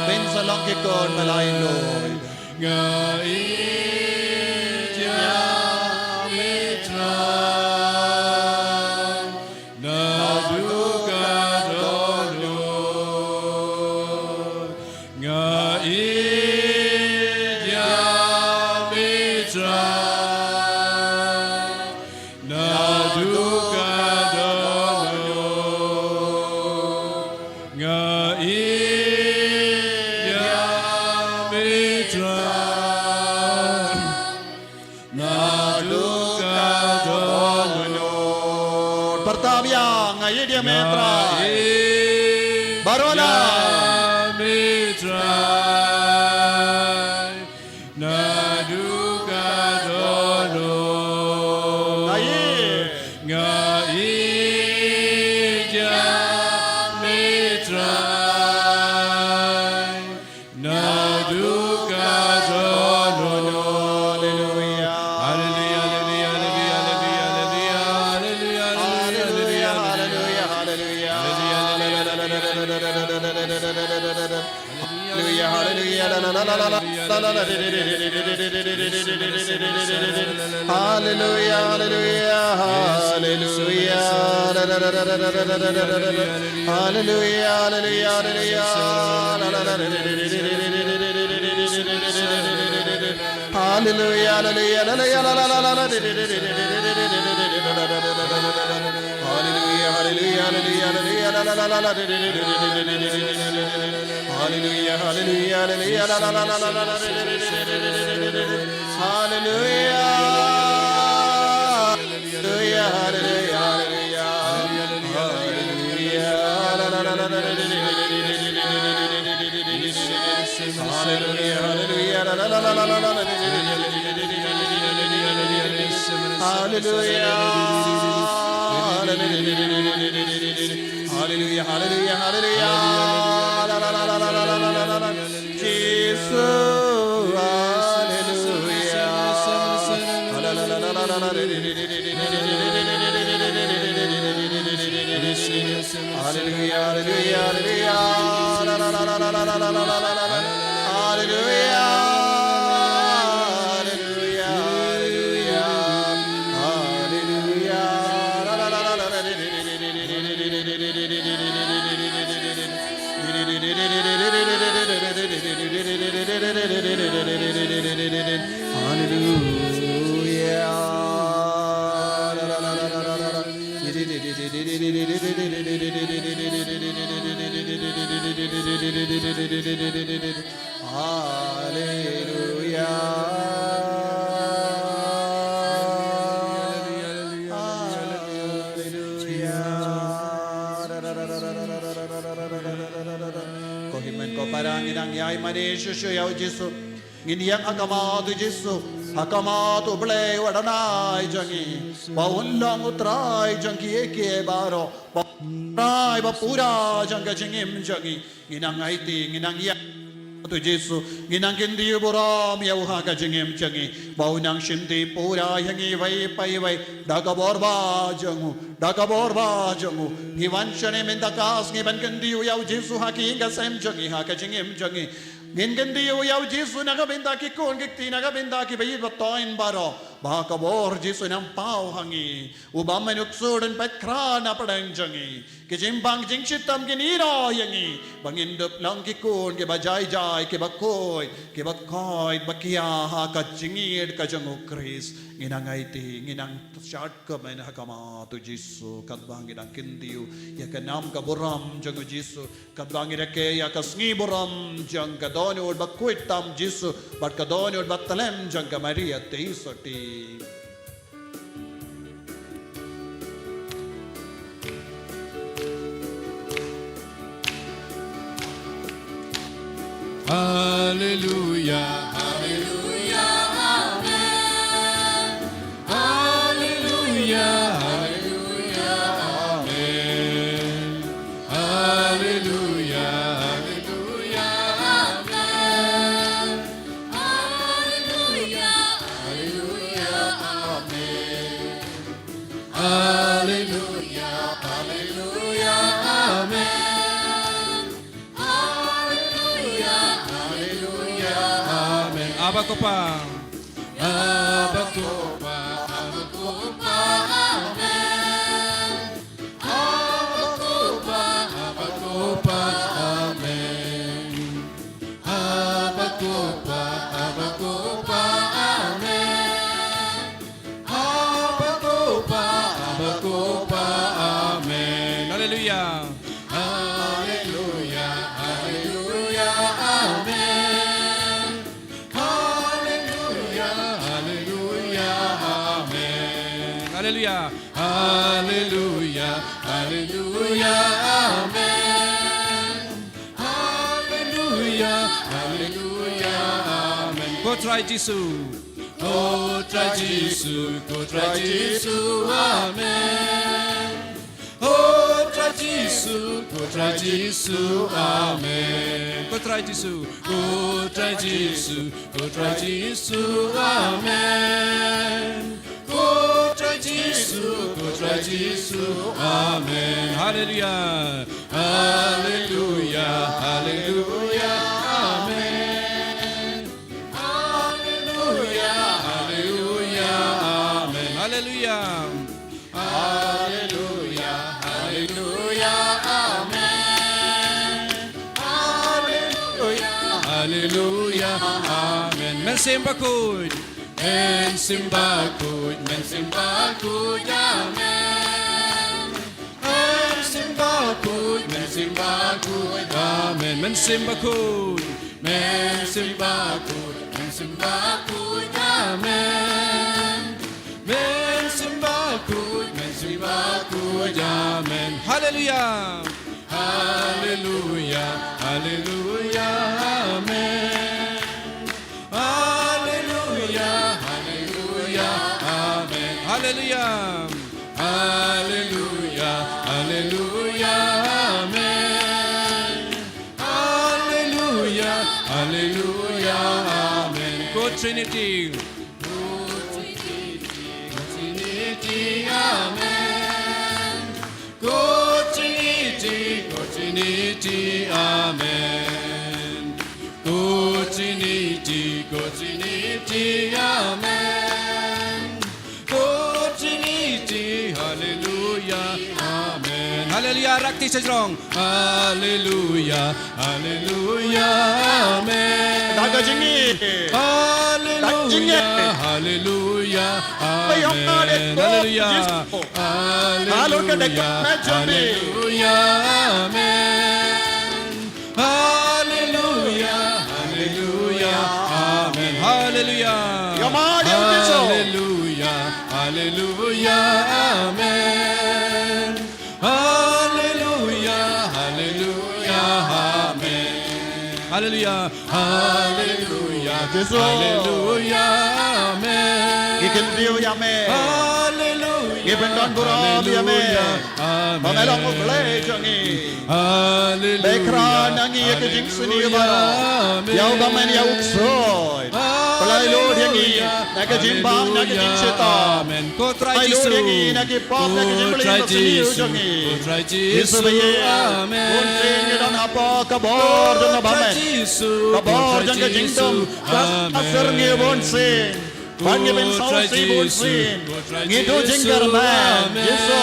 phin sa long ki khun ba la ïeit. Nga ïeit ïa me Trai. Naduh ka dohnud nga ïeit ïa me Trai. Naduh ka dohnud nga ïeit ïa me Trai. Naduh ka dohnud. Pyrta biang, nga ïeit ïa me Trai. Baroh lah. Naduh ka dohnud. Nga ïeit. Nga ïeit ïa me Trai. Naduh ka dohnud. Haleluya. Haleluya, haleluya, haleluya. Haleluya, haleluya, haleluya. Haleluya, haleluya. Haleluya, haleluya, haleluya. Haleluya, haleluya, haleluya. Haleluya, haleluya, haleluya. Haleluya, haleluya, haleluya. Haleluya, haleluya, haleluya. Haleluya. Haleluya, haleluya, haleluya. Haleluya. Haleluya, haleluya. Haleluya, haleluya, haleluya. Jisu, haleluya. Haleluya, haleluya, haleluya. Haleluya, haleluya, haleluya. Haleluya. Haleluya. Haleluya. Ko hynmen ko para, ngin nang ïai mane shuh shuh ïa u Jisu. Ngin ïeng ha khmat u Jisu, ha khmat u Blei u Adonai jong ngi, ba un long u Trai jong kiei kiei baroh, ba un long u Trai ba pura jong ka jingim jong ngi. Ngin nang aiti, ngin nang ïeng ha u Jisu, ngin nang kyntiew burom ïa u ha ka jingim jong ngi, ba un nang shimti pura ïa ngi iwei pa iwei da ka bor ba jong u, da ka bor ba jong u. Ngi wan shane mynta ka sngi ban kyntiew ïa u Jisu ha ki ïing ka sem jong ngi, ha ka jingim jong ngi. Ngin kyntiew ïa u Jisu na ka bynta ki khun ki kti, na ka bynta kiba ïeit ba thoiñ baroh. Ba ka bor Jisu un ym paw ha ngi. U bymman u ksuid un peit khraw na pdeng jong ngi. Ki jingbam ki jingshitom kin ïehnoh ïa ngi. Ba ngin dup long ki khun kiba jai jai, kiba khuid, kiba khuid, ba khia ha ka jingïeit ka jong u Khrist. Ngin nang aiti, ngin nang shad kumne ha khmat u Jisu, katba ngi dang kyntiew ïa ka nam ka burom jong u Jisu. Katba ngi rakhe ïa ka sngi burom jong ka dohnud ba khuid tam Jisu, bad ka dohnud ba tlem jong ka Maria Theisotti. Haleluya, haleluya, amen. Haleluya, haleluya, amen. Haleluya, haleluya, amen. Haleluya, haleluya, amen. Haleluya, haleluya, amen. Haleluya, haleluya, amen. Abba Kopa. Abba Kopa, Abba Kopa, amen. Abba Kopa, Abba Kopa, amen. Abba Kopa, Abba Kopa, amen. Abba Kopa, Abba Kopa, amen. Haleluya. Haleluya, haleluya, amen. Haleluya, haleluya, amen. Haleluya. Haleluya, haleluya, amen. Haleluya, haleluya, amen. Ko Trai Jisu. Ko Trai Jisu, ko Trai Jisu, amen. Ko Trai Jisu, ko Trai Jisu, amen. Ko Trai Jisu, ko Trai Jisu, ko Trai Jisu, amen. Ko Trai Jisu, ko Trai Jisu, amen. Haleluya. Haleluya, haleluya, amen. Haleluya, haleluya, amen. Haleluya. Haleluya, haleluya, amen. Haleluya, haleluya, amen. Mynsiem Bakhuid. Mynsiem Bakhuid, Mynsiem Bakhuid, amen. Mynsiem Bakhuid, Mynsiem Bakhuid, amen. Mynsiem Bakhuid, Mynsiem Bakhuid, Mynsiem Bakhuid, amen. Mynsiem Bakhuid, Mynsiem Bakhuid, amen. Haleluya. Haleluya, haleluya, amen. Haleluya, haleluya, amen. Haleluya. Haleluya, haleluya, amen. Haleluya, haleluya, amen. Ko Trinity. Ko Trinity, ko Trinity, amen. Ko Trinity, ko Trinity, amen. Ko Trinity, ko Trinity, amen. Ko Trinity, haleluya, amen. Haleluya, rakti sejrong. Haleluya, haleluya, amen. Da ka jingngeit. Haleluya, da ka jingngeit. Haleluya, amen. Haleluya. Haleluya, haleluya, amen. Haleluya, haleluya, amen. Haleluya. Haleluya, haleluya, amen. Haleluya, haleluya, amen. Haleluya. Haleluya, Jisu. Haleluya, amen. Ngi kyntiew ïa me. Haleluya. Ngi pyndonburom ïa me. Haleluya, amen. Ba me long U Blei jong ngi. Haleluya. Ba khraw na ngi ïa ka jingsniew baroh. Haleluya, amen. Ïa u bymman ïa u ksuid. Haleluya. Pynlait lut ïa ngi na ka jingbam, na ka jingshitom. Amen. Ko Trai Jisu. Pynlait lut ïa ngi na ki pop, na ka jingpynim, ko Trai Jisu, jong ngi. Ko Trai Jisu, Jisu ba ïeit. Amen. Bun sien ngi don hapoh ka bor jong ka bymman. Ko Trai Jisu, ko Trai Jisu. Ka bor jong ka jingdum. Amen. Ka syrngiew bun sien. Ban ngi ban sngewsih bun sien. Ngi duh jingkyrmen Jisu.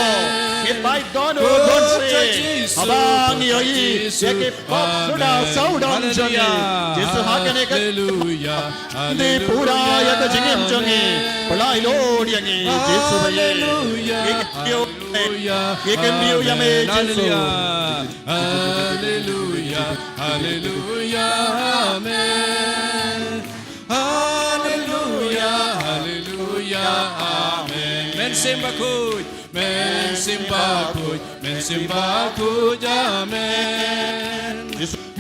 Ngi pait don u bun sien. Haba ngi ïohi ïa ki pop suda sawdong jong ngi. Jisu ha kane ka Haleluya. Di pura ïa ka jingim jong ngi. Pynlait lut ïa ngi Jisu ba ïa. Ngi kyrkhu ngi kyrkhu ïa me Jisu. Haleluya. Haleluya. Amen. Haleluya, haleluya, amen. Men symbai khuid, men symbai khuid, men symbai khuid, amen.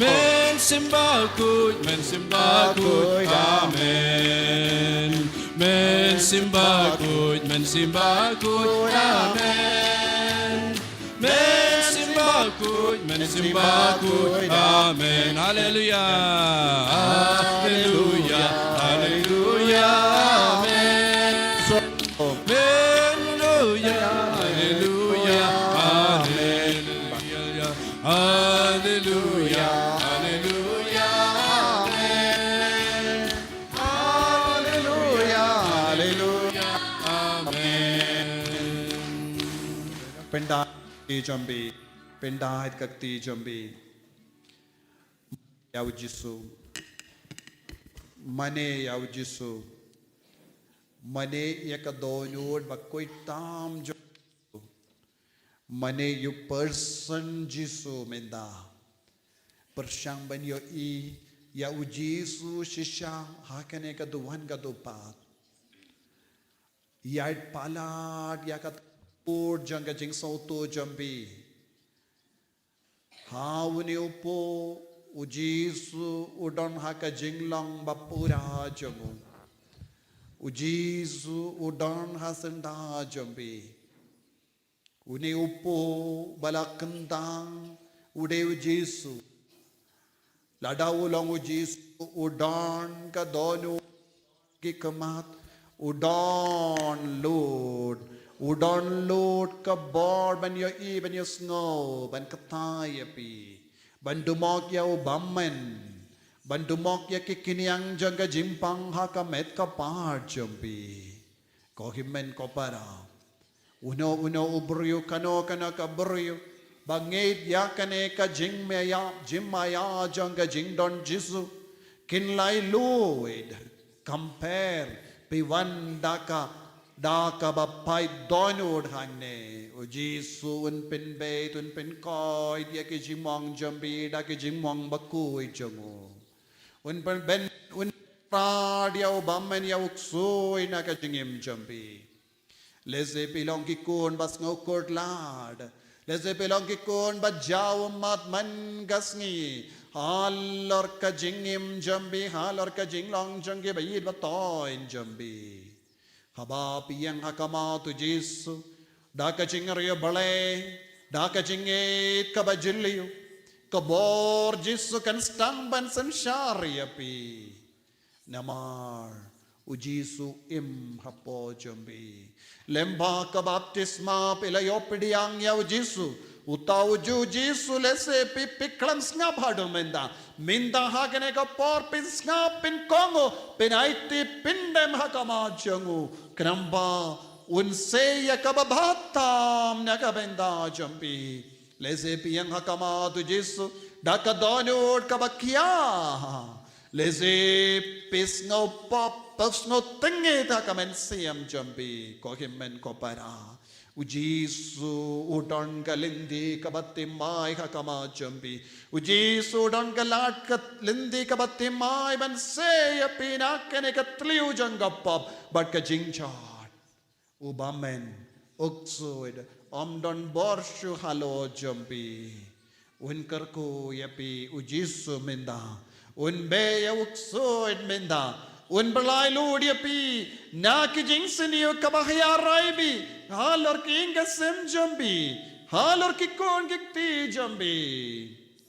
Men symbai khuid, men symbai khuid, amen. Men symbai khuid, men symbai khuid, amen. Men symbai khuid, men symbai khuid. Amen. Haleluya. Haleluya. Haleluya. Amen. Haleluya. Haleluya. Amen. Haleluya. Haleluya. Amen. Haleluya. Haleluya. Amen. Pynda kti jong phi, pynda ka kti jong phi. Ïa u Jisu. Mane ïa u Jisu. Mane ïa ka dohnud ba khuid tam jong u Jisu. Mane ïa u person Jisu mynta. Pyrshang ban ïohi ïa u Jisu shisha ha kane ka duwan ka dewpat. Ïaid palat ïa ka dohnud jong ka jingsngewthuh jong phi. Ha une u por u Jisu u don ha ka jinglong ba pura jong u. U Jisu u don ha syndah jong phi. Une u por ba la kyntang u dei u Jisu. Lada u long u Jisu u don ka dohnud ki khmat, u don lut, u don lut ka bor ban ïohi, ban ïohsngew, ban kyntait ïa phi, ban dumok ïa u bymman, ban dumok ïa ki khñiang jong ka jingpang ha ka met ka phad jong phi. Ko hynmen ko para. Uno uno u briew, kano kano ka briew ba ngeit ïa kane ka jingmaïa, jingmaïa jong ka jingdon Jisu. Kin lait luid, compare, phi wan da ka, da kaba pait dohnud hangne. U Jisu un pynbeit, un pynkhuid ïa ki jingmong jong phi da ki jingmong bakhuid jong u. Un pynbeit, un pynrad ïa u bymman, ïa u ksuid na ka jingim jong phi. Lehse phi long ki khun ba sngewkhuslai. Lehse phi long ki khun ba jaw ummat man ka sngi. Halor ka jingim jong phi, halor ka jinglong jong ki ba ïeit ba thoiñ jong phi. Haba phi ïeng ha khmat u Jisu da ka jingriewblei, da ka jingngeit kaba jylliew, ka bor Jisu kan sdang ban synshar ïa phi. Namar u Jisu im hapoh jong phi. Lem bad ka baptisma phi la ïoh pdiang ïa u Jisu. Uta u Jisu lehse phi, phi khlem sngap haduh mynta. Mynta ha kane ka por phin sngap, phin kohnguh, phin aiti, phin dem ha khmat jong u. Khnang ba un sei ïa kaba bha tam na ka bynta jong phi. Lehse phi ïeng ha khmat u Jisu da ka dohnud kaba khia. Lehse phi sngewpop, phi sngewtyngeh ha ka mynsiem jong phi. Ko hynmen ko para. U Jisu u don ka lynti kaba thymmai ha khmat jong phi. U Jisu u don ka lad ka lynti kaba thymmai ban sei ïa phi na kane ka thliew jong ka pop bad ka jingjot. U bymman, u ksuid, um don bor shuh halor jong phi. Un kyrkhu ïa phi u Jisu mynta. Un beh ïa u ksuid mynta. Un pynlait luid ïa phi na ki jingsniew kaba hiar rai phi. Halor ki ïing ki sem jong phi. Halor ki khun ki kti jong phi.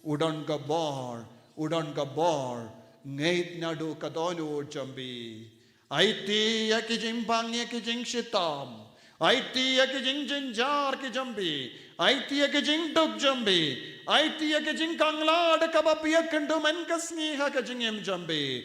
U don ka bor, u don ka bor. Ngeit naduh ka dohnud jong phi. Aiti ïa ki jingpang, ïa ki jingshitom. Aiti ïa ki jingjynjar ki jong phi. Aiti ïa ki jingduk jong phi. Aiti ïa ki jingkhanglad kaba phi ïakynduh man ka sngi ha ka jingim jong phi.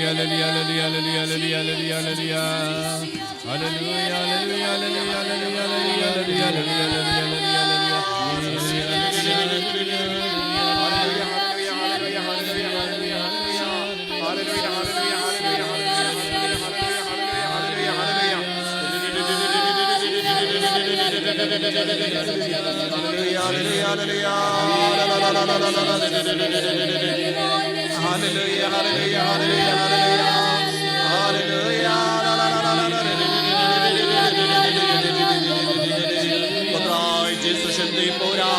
Hallelujah, hallelujah, hallelujah, hallelujah. Hallelujah, hallelujah, hallelujah, hallelujah. Hallelujah, la, la, la. Ko Trai Jisu shim ti pura.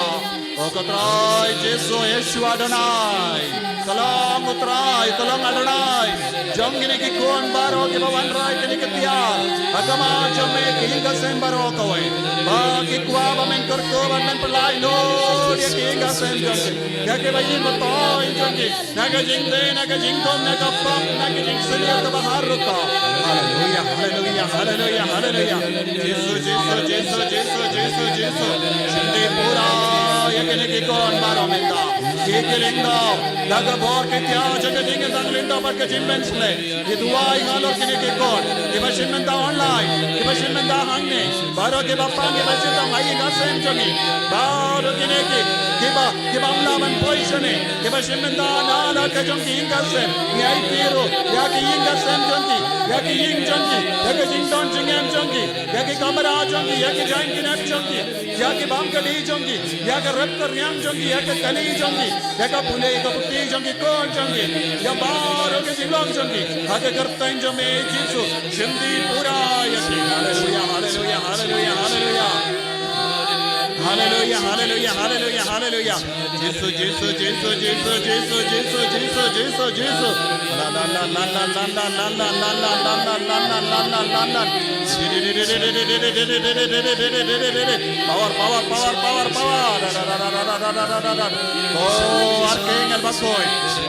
O ko Trai Jisu Yeshua Adonai. Ka long u Trai, ka long Adonai. Jong kine ki khun baroh kiba wanrah ïa kine ki tiar. Ha khmat jong me ki ïing ka sem baroh kawei. Ba ki kwah ba men kyrkhu, ba men pynlait lut ïa ki ïing ka sem jong ki. Ïa kiba ïeit ba toh jong ki. Na ka jingdei, na ka jingdum, na ka pop, na ka jingsniew kaba har rukom. Haleluya, haleluya, haleluya, haleluya. Jisu, Jisu, Jisu, Jisu, Jisu, Jisu. Shim ti pura ïa kine ki khun baroh mynta. Ki ki lyngdoh da ka bor ki tiar jong ka jingïadang lyngdoh bad ka jingpynsleh. Ngi duwai halor kine ki khun kiba shim mynta online, kiba shim mynta hangne. Baroh kiba pang, kiba shim tang ha ïing ha sem jong ngi. Baroh kine ki, kiba, kiba ym lah ban poi shane. Kiba shim mynta na la ka jong ki ïing ka sem. Ngi aiti ruh ïa ki ïing ka sem jong ki, ïa ki ïing jong ki, ïa ka jingdon jingem jong ki, ïa ki kamra jong ki, ïa ki jaiñ ki nep jong ki, ïa ki bam ka dih jong ki, ïa ka rep ka riang jong ki, ïa ka kali jong ki, ïa ka pule ka puthi jong ki, khun jong ki, ïa baroh ka jinglong jong ki. Ha ka kyrteng jong me Jisu. Shim ti pura ïa ki. Haleluya, haleluya, haleluya, haleluya. Haleluya, haleluya, haleluya, haleluya. Jisu, Jisu, Jisu. La, la, la. Power, power, power, power, power. Ko Archangel bakhuid.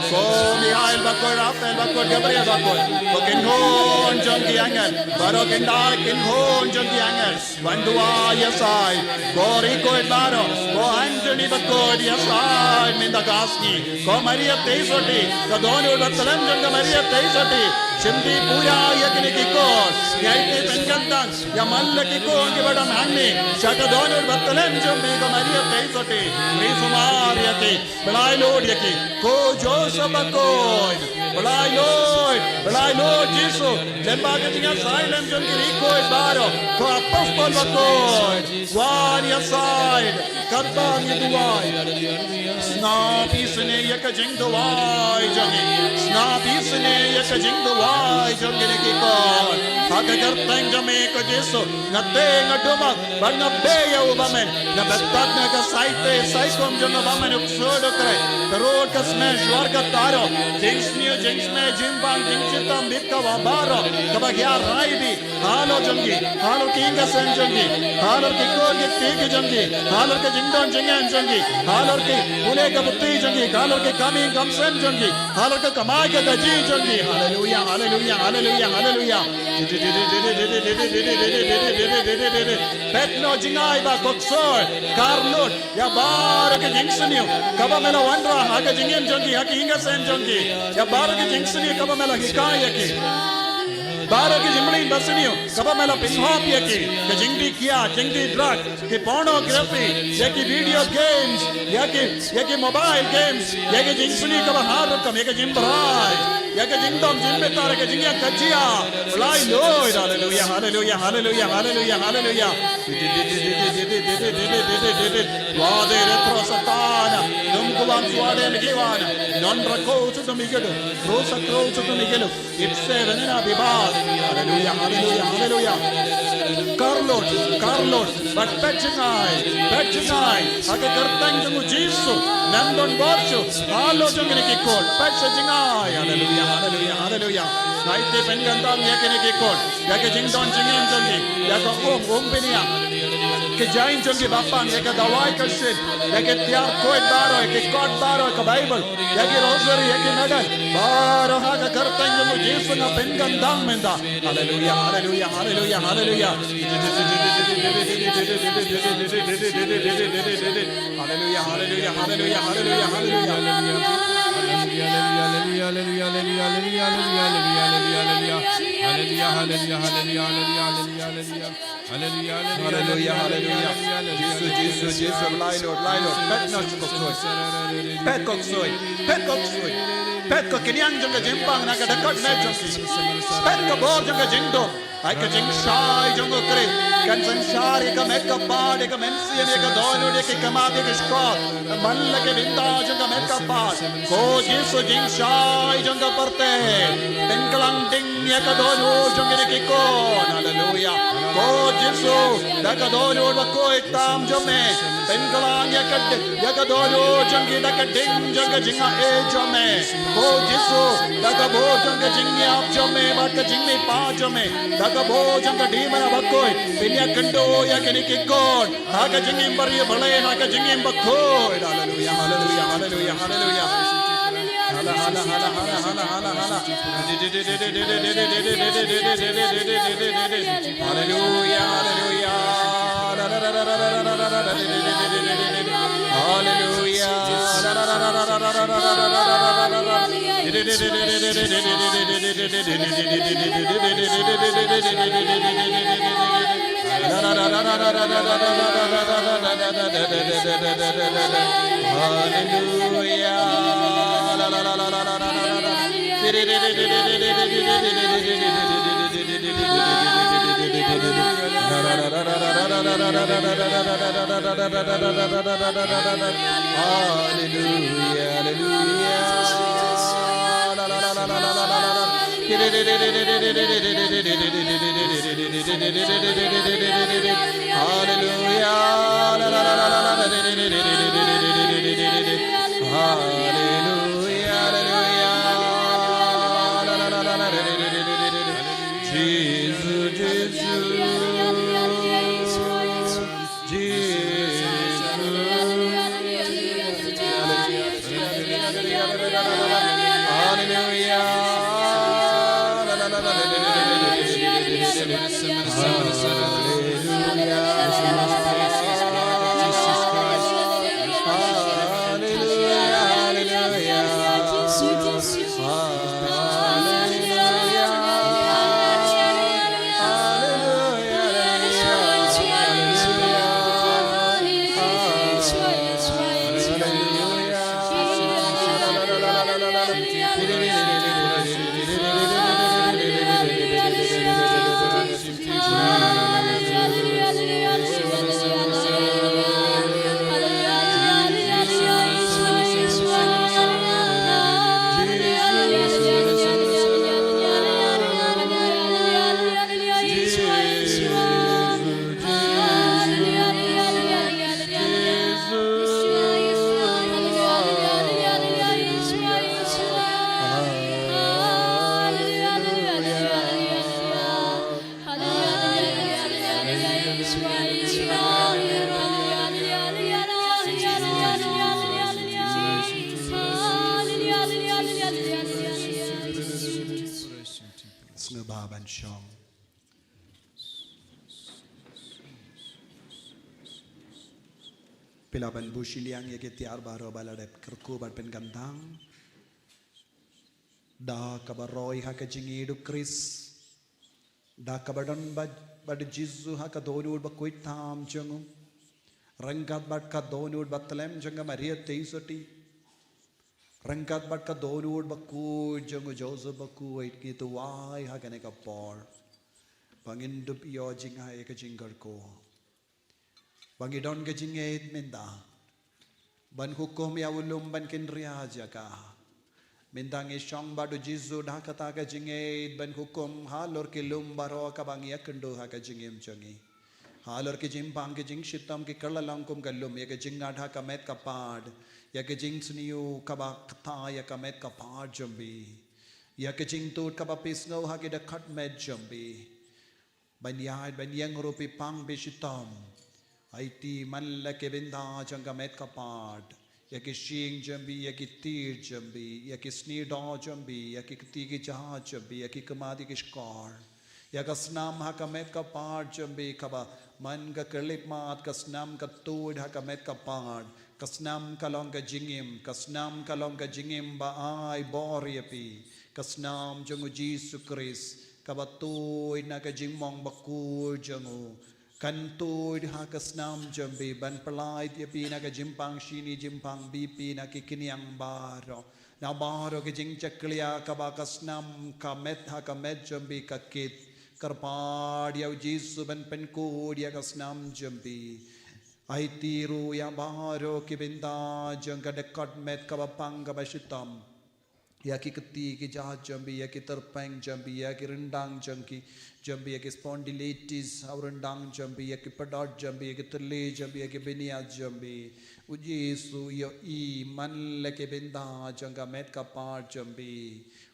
Ko Michael bakhuid, Raphael bakhuid, Gabriel bakhuid. Ko kynhun jong ki angel. Baroh khyndai kynhun jong ki angel. Wan duwai ïasaid. Ko Rikhuid baroh. Ko Anthony bakhuid ïasaid mynta ka sngi. Ko Maria Theisotti. Ka dohnud ba tlem jong ka Maria Theisotti. Shim ti pura ïa kine ki khun. Ïa ïa ki pynkyntang. Ïa man la ki khun kiba don hangne. Sha ka dohnud ba tlem jong me ko Maria Theisotti. Ri sumar ïa ki. Pynlait lut ïa ki. Ko Joseph bakhuid. Pynlait lut. Pynlait lut Jisu. Lyngba ka jingïasaid lem jong ki rikhuid baroh. Ko apostol bakhuid. Wan ïasaid. Kata ngi duwai. Sngap isynei ïa ka jingduwai jong ngi. Sngap isynei ïa ka jingduwai jong kine ki khun. Ha ka kyrteng jong me ko Jisu. Nga tei nga dumok. Bad nga bei ïa u Bamon, nga batai na ka saite saikum jong u Bamon u ksuid u kreh. Ka rud ka smew shuwa ka taro. Jingsniew jingsmeh jingbang jingshitom bit kaba baroh. Kaba hiar rai bit. Halor jong ki. Halor ki ïing ka sem jong ki. Halor ki khun ki kti ki jong ki. Halor ka jingdon jingem jong ki. Halor ki pule ka puthi jong ki. Halor ki kam ïing kam sem jong ki. Halor ka kamai ka kaji jong ki. Haleluya, haleluya, haleluya, haleluya. Peit noh jingai ba ko ksuid, kar lut, ïa baroh ka jingsniew, kaba me la wanrah, ha ka jingim jong ki, ha ka ïing ka sem jong ki, ïa baroh ka jingsniew, kaba me la hikai ïa ki. Baroh ki jingmlien basniew kaba me la pynhap ïa ki, ka jingdih kiad, jingdih drug, ki pornography, ïa ki video games, ïa ki, ïa ki mobile games, ïa ki jingsniew kaba har rukom, ïa ka jingbrai, ïa ka jingdom jingbitar, ïa ka jingïakajia. Blai Lord, haleluya, haleluya, haleluya, haleluya, haleluya. Wa de retro Satana, num kuwan suade migiwan, non rako sutum igelu, rosa kro sutum igelu. Ipse venena bibas. Haleluya, haleluya, haleluya. Karlot, karlot, bad pejngai, pejngai. Ha ka kyrteng jong u Jisu, nang don bor shuh, halor jong kine ki kot, pejngai. Haleluya, haleluya, haleluya. Ngai te pynkyntang ïa kine ki kot, ïa ka jingdon jingem jong ki, ïa ka um, um bniah, ka jaiñ jong ki ba pang, ïa ka dawai ka shin, ïa ka tiar koit baroh, ïa ki kot baroh, ka Bible, ïa ki rosary, ïa ki medal baroh ha ka kyrteng jong u Jisu nga pynkyntang mynta. Haleluya, haleluya, haleluya, haleluya. Haleluya, haleluya, haleluya, haleluya, haleluya. Haleluya, haleluya, haleluya, haleluya. Haleluya, haleluya, haleluya, haleluya, haleluya, haleluya. Haleluya, haleluya. Jisu, Jisu, Jisu, blai Lord, blai Lord. Peit noh sha ka ksuid. Peit ka ksuid. Peit ka ksuid. Peit ka kynñiang jong ka jingpang na ka dkhot met jong ki. Peit ka bor jong ka jingdum. Ai ka jingshai jong u Khrist. Kan synshar ïa ka met ka phad, ïa ka mynsiem, ïa ka dohnud, ïa ki khmat, ïa ki shkor. Man la ka bynta jong ka met ka phad. Ko Jisu jingshai jong ka pyrthei. Pynkylla ding ïa ka dohnud jong kine ki khun. Haleluya. Ko Jisu, da ka dohnud bakhuid tam jong me. Pynkylla ïa ka, ïa ka dohnud jong ki da ka ding jong ka jingaiei jong me. Ko Jisu, da ka bor jong ka jingïap jong me bad ka jingmihpat jong me. Da ka bor jong ka dih mana bakhuid. Pynïakynduh ïa kine ki khun. Ha ka jingim bariewblei, ha ka jingim bakhuid. Haleluya, haleluya, haleluya, haleluya. Hala, hala, hala, hala, hala, hala, hala. Haleluya, haleluya. Haleluya. Haleluya. Haleluya, haleluya. Haleluya. Haleluya, haleluya. Jisu, Jisu. Jisu. Haleluya. Haleluya. Haleluya. Haleluya. Sngewbha ban shong. Phi lah ban buh shiliang ïa ki tiar baroh ba la dep kyrkhu bad pynkyntang. Da kaba roi ha ka jingïeit u Khrist. Da kaba don bad, bad Jisu ha ka dohnud bakhuid tam jong u. Ryngkat bad ka dohnud batlem jong ka Maria Theisotti. Ryngkat bad ka dohnud bakhuid jong u Joseph bakhuid, ngi duwai ha kane ka por ba ngin dup ïoh jingaiei ka jingkyrkhu. Ba ngi don ka jingngeit mynta ban hukum ïa u lum ban kynriah jaka. Mynta ngi shong bad u Jisu da kata ka jingngeit ban hukum halor ki lum baroh kaba ngi ïakynduh ha ka jingim jong ngi. Halor ki jingpang ki jingshitom ki kylla long kum ka lum, ïa ka jingngat ha ka met ka phad, ïa ka jingsniew kaba kata ïa ka met ka phad jong phi, ïa ka jingtud kaba phi sngew ha ki dkhot met jong phi. Ban ïaid ban ïeng ruh phi pang phi shitom. Aiti man la ki bynta jong ka met ka phad, ïa ki shyieng jong phi, ïa ki tied jong phi, ïa ki sniewdoh jong phi, ïa ki kti ki jait jong phi, ïa ki khmat ïa ki shkor, ïa ka snam ha ka met ka phad jong phi, kaba man ka khyllipmat ka snam ka tuid ha ka met ka phad. Ka snam ka long ka jingim, ka snam ka long ka jingim ba ai bor ïa phi. Ka snam jong u Jisu Khrist kaba tuid na ka jingmong bakhuid jong u kan tuid ha ka snam jong phi ban pyllait ïa phi na ka jingpang shini jingpang bieit phi na ki khñiang baroh, na baroh ki jingshakri kaba ka snam ka met ha ka met jong phi ka kit. Kyrpad ïa u Jisu ban pynkhuid ïa ka snam jong phi. Aiti ruh ïa baroh ki bynta jong ka dkhot met kaba pang kaba shitom. Ïa ki kti ki jait jong phi, ïa ki tyrpeng jong phi, ïa ki ryndang jong ki, jong phi, ïa ki spondylitis ha u ryndang jong phi, ïa ki pdot jong phi, ïa ki thylli jong phi, ïa ki bniat jong phi. U Jisu u ïohi man la ki bynta jong ka met ka phad jong phi.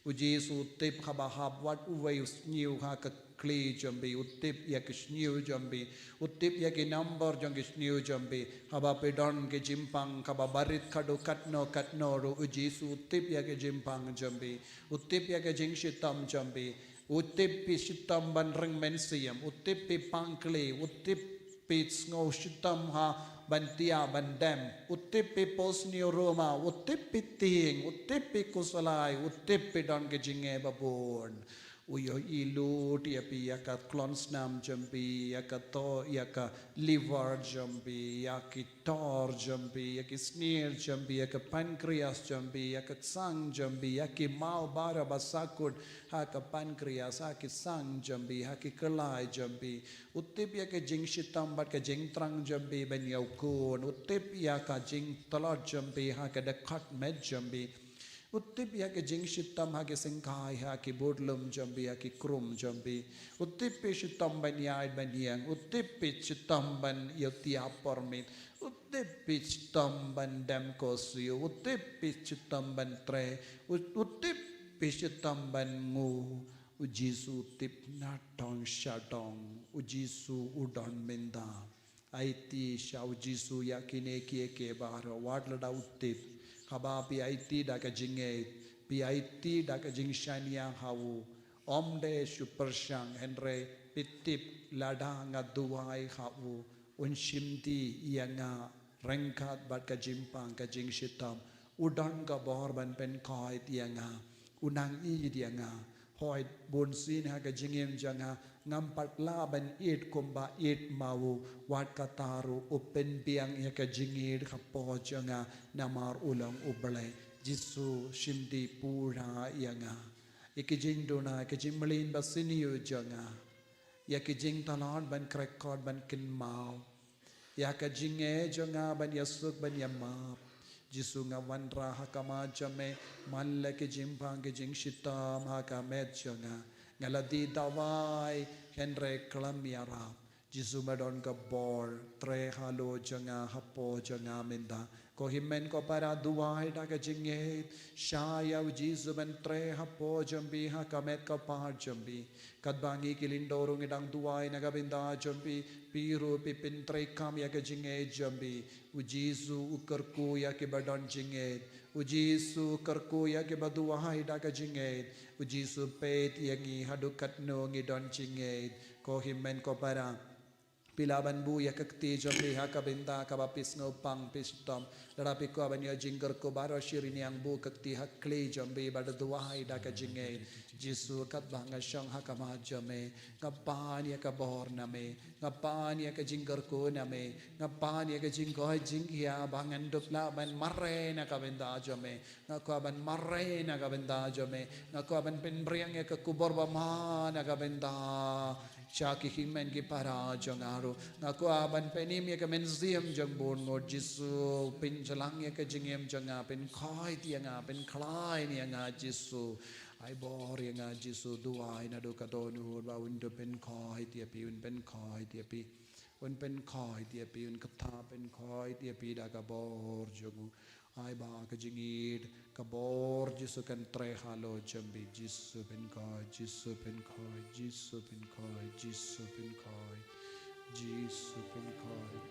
U Jisu u tip haba hap wat uwei u sniew ha ka khlieh jong phi, u tip ïa ki sniew jong phi, u tip ïa ki number jong ki sniew jong phi. Haba phi don ki jingpang kaba barit haduh katno katno ruh, u Jisu u tip ïa ki jingpang jong phi, u tip ïa ki jingshitom jong phi. U tip phi shitom ban ring mynsiem, u tip phi pang khlieh, u tip phi sngew shitom ha ban thiah ban dem, u tip phi pos sniew ruma, u tip phi tieng, u tip phi khuslai, u tip phi don ki jingeh babun. U ïohi lut ïa phi, ïa ka khlon snam jong phi, ïa ka to, ïa ka liver jong phi, ïa ki tor jong phi, ïa ki snier jong phi, ïa ka pancreas jong phi, ïa ka sang jong phi, ïa ki maw baroh ba sahkut ha ka pancreas, ha ki sang jong phi, ha ki khlai jong phi. U tip ïa ka jingshitom bad ka jingthrang jong phi ban ïa u khun, u tip ïa ka jingtlot jong phi ha ka dkhot met jong phi. U tip ïa ka jingshitom ha ki syngkai, ha ki budlum jong phi, ha ki khrum jong phi. U tip phi shitom ban ïaid ban ïeng, u tip phi shitom ban ïa thiah por miet, u tip phi shitom ban dem ko siew, u tip phi shitom ban trei, u, u tip phi shitom ban nguh. U Jisu u tip na tong sha tong, u Jisu u don mynta. Aiti sha u Jisu ïa kine kiei kiei baroh wat lada u tip. Haba phi aiti da ka jingngeit, phi aiti da ka jingshaniah ha u, ym dei shu pyrshang, hynrei phi tip lada nga duwai ha u, un shim die ïa nga ryngkat bad ka jingpang ka jingshitom. U don ka bor ban pynkhuid ïa nga, u nang ïeit ïa nga. Hooid, bunsien ha ka jingim jong nga ngam pat lah ban ïeit kumba ïeit ma u, wat kata ruh u pynbiang ïa ka jingïeit hapoh jong nga, namar u long u Blei. Jisu, shim die pura ïa nga, ïa ki jingduna, ïa ki jingmlien ba sniew jong nga, ïa ki jingtlot ban kyrkhu ban kynmaw, ïa ka jingeh jong nga ban ïasuk ban ïamap. Jisu, nga wanrah ha khmat jong me, man la ki jingpang ki jingshitom ha ka met jong nga. Nga la die dawai, hynrei khlem ïarap. Jisu, me don ka bor, trei halor jong nga, hapoh jong nga mynta. Ko hynmen ko para, duwai da ka jingngeit, shah ïa u Jisu ban trei hapoh jong phi, ha ka met ka phad jong phi. Katba ngi ki lyngdoh ruh ngi dang duwai na ka bynta jong phi, phi ruh phi pyntreikam ïa ka jingngeit jong phi. U Jisu u kyrkhu ïa kiba don jingngeit. U Jisu u kyrkhu ïa kiba duwai da ka jingngeit. U Jisu u peit ïa ngi haduh katno ngi don jingngeit. Ko hynmen ko para, Phi lah ban buh ïa ka kti jong phi ha ka bynta kaba phi sngewpang phi shitom. Lada phi kwah ban ïoh jingkyrkhu baroh shi, rynïeng buh ka kti ha khlieh jong phi bad duwai da ka jingngeit. Jisu, katba nga shong ha khmat jong me, nga pan ïa ka bor na me, nga pan ïa ka jingkyrkhu na me, nga pan ïa ka jingkoit jingkhiah ba ngan dup lah ban mareh na ka bynta jong me. Nga kwah ban mareh na ka bynta jong me. Nga kwah ban pynbring ïa ka khubor bymman na ka bynta jong ki hynmen ki para jong nga ruh. Nga kwah ban pynim ïa ka mynsiem jong bun ngut. Jisu, pynjlan ïa ka jingim jong nga, pynkoit ïa nga, pynkhlaiñ ïa nga, Jisu. Ai bor ïa nga, Jisu, duwai naduh ka dohnud ba un dup pynkoit ïa phi, un pynkoit ïa phi. Un pynkoit ïa phi, un kata pynkoit ïa phi da ka bor jong u. Ai ba ka jingïeit, ka bor Jisu kan trei halor jong phi. Jisu pynkoit, Jisu pynkoit, Jisu pynkoit, Jisu pynkoit, Jisu pynkoit.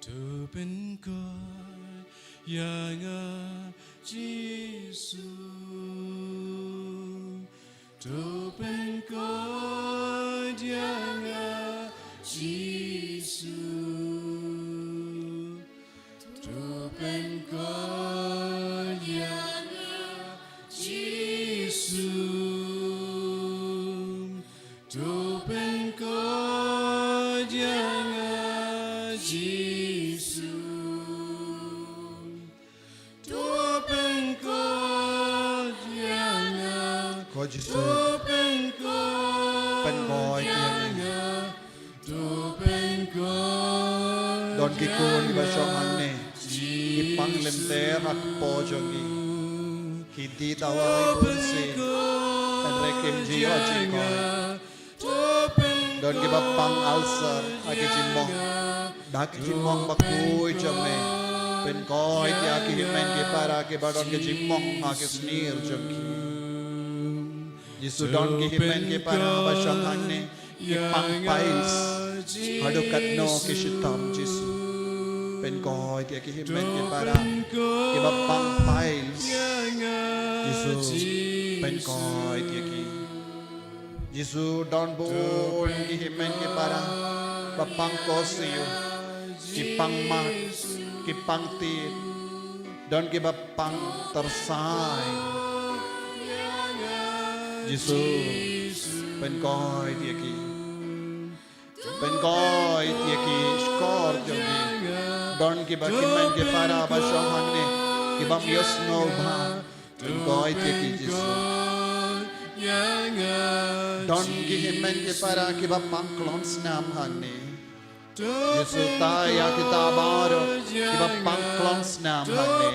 To pynkoit ïa nga, Jisu. To pynkoit ïa nga, Jisu. To pynkoit ïa nga, Jisu. To pynkoit ïa nga, Jisu. To pynkoit ïa nga. Ko Jisu. To pynkoit ïa nga. To pynkoit. Don ki khun kiba shong hangne, ki pang lynter ha kpoh jong ki. Ki dih dawai bun sien, hynrei kim ju ïoh jingkoit. Don kiba pang ulcer ha ki jingmong, da ki jingmong bakhuid jong me. Pynkoit ïa ki hynmen ki para kiba don ki jingmong ha ki snier jong ki. Jisu, don ki hynmen ki para ba shong hangne, ki pang piles, haduh katno ki shitom, Jisu. Pynkoit ïa ki hynmen ki para kiba pang piles, Jisu. Pynkoit ïa ki. Jisu, don bun ki hynmen ki para ba pang korsiew, ki pang mad, ki pang tied, don kiba pang tyrsai. Jisu, pynkoit ïa ki. Pynkoit ïa ki shkor jong ki. Don kiba ki hynmen ki para ba shong hangne, kibym ïohsngew bha. Pynkoit ïa ki, Jisu. Don ki hynmen ki para kiba pang klong snam hangne. Jisu, tai ïa kita baroh kiba pang klong snam hangne.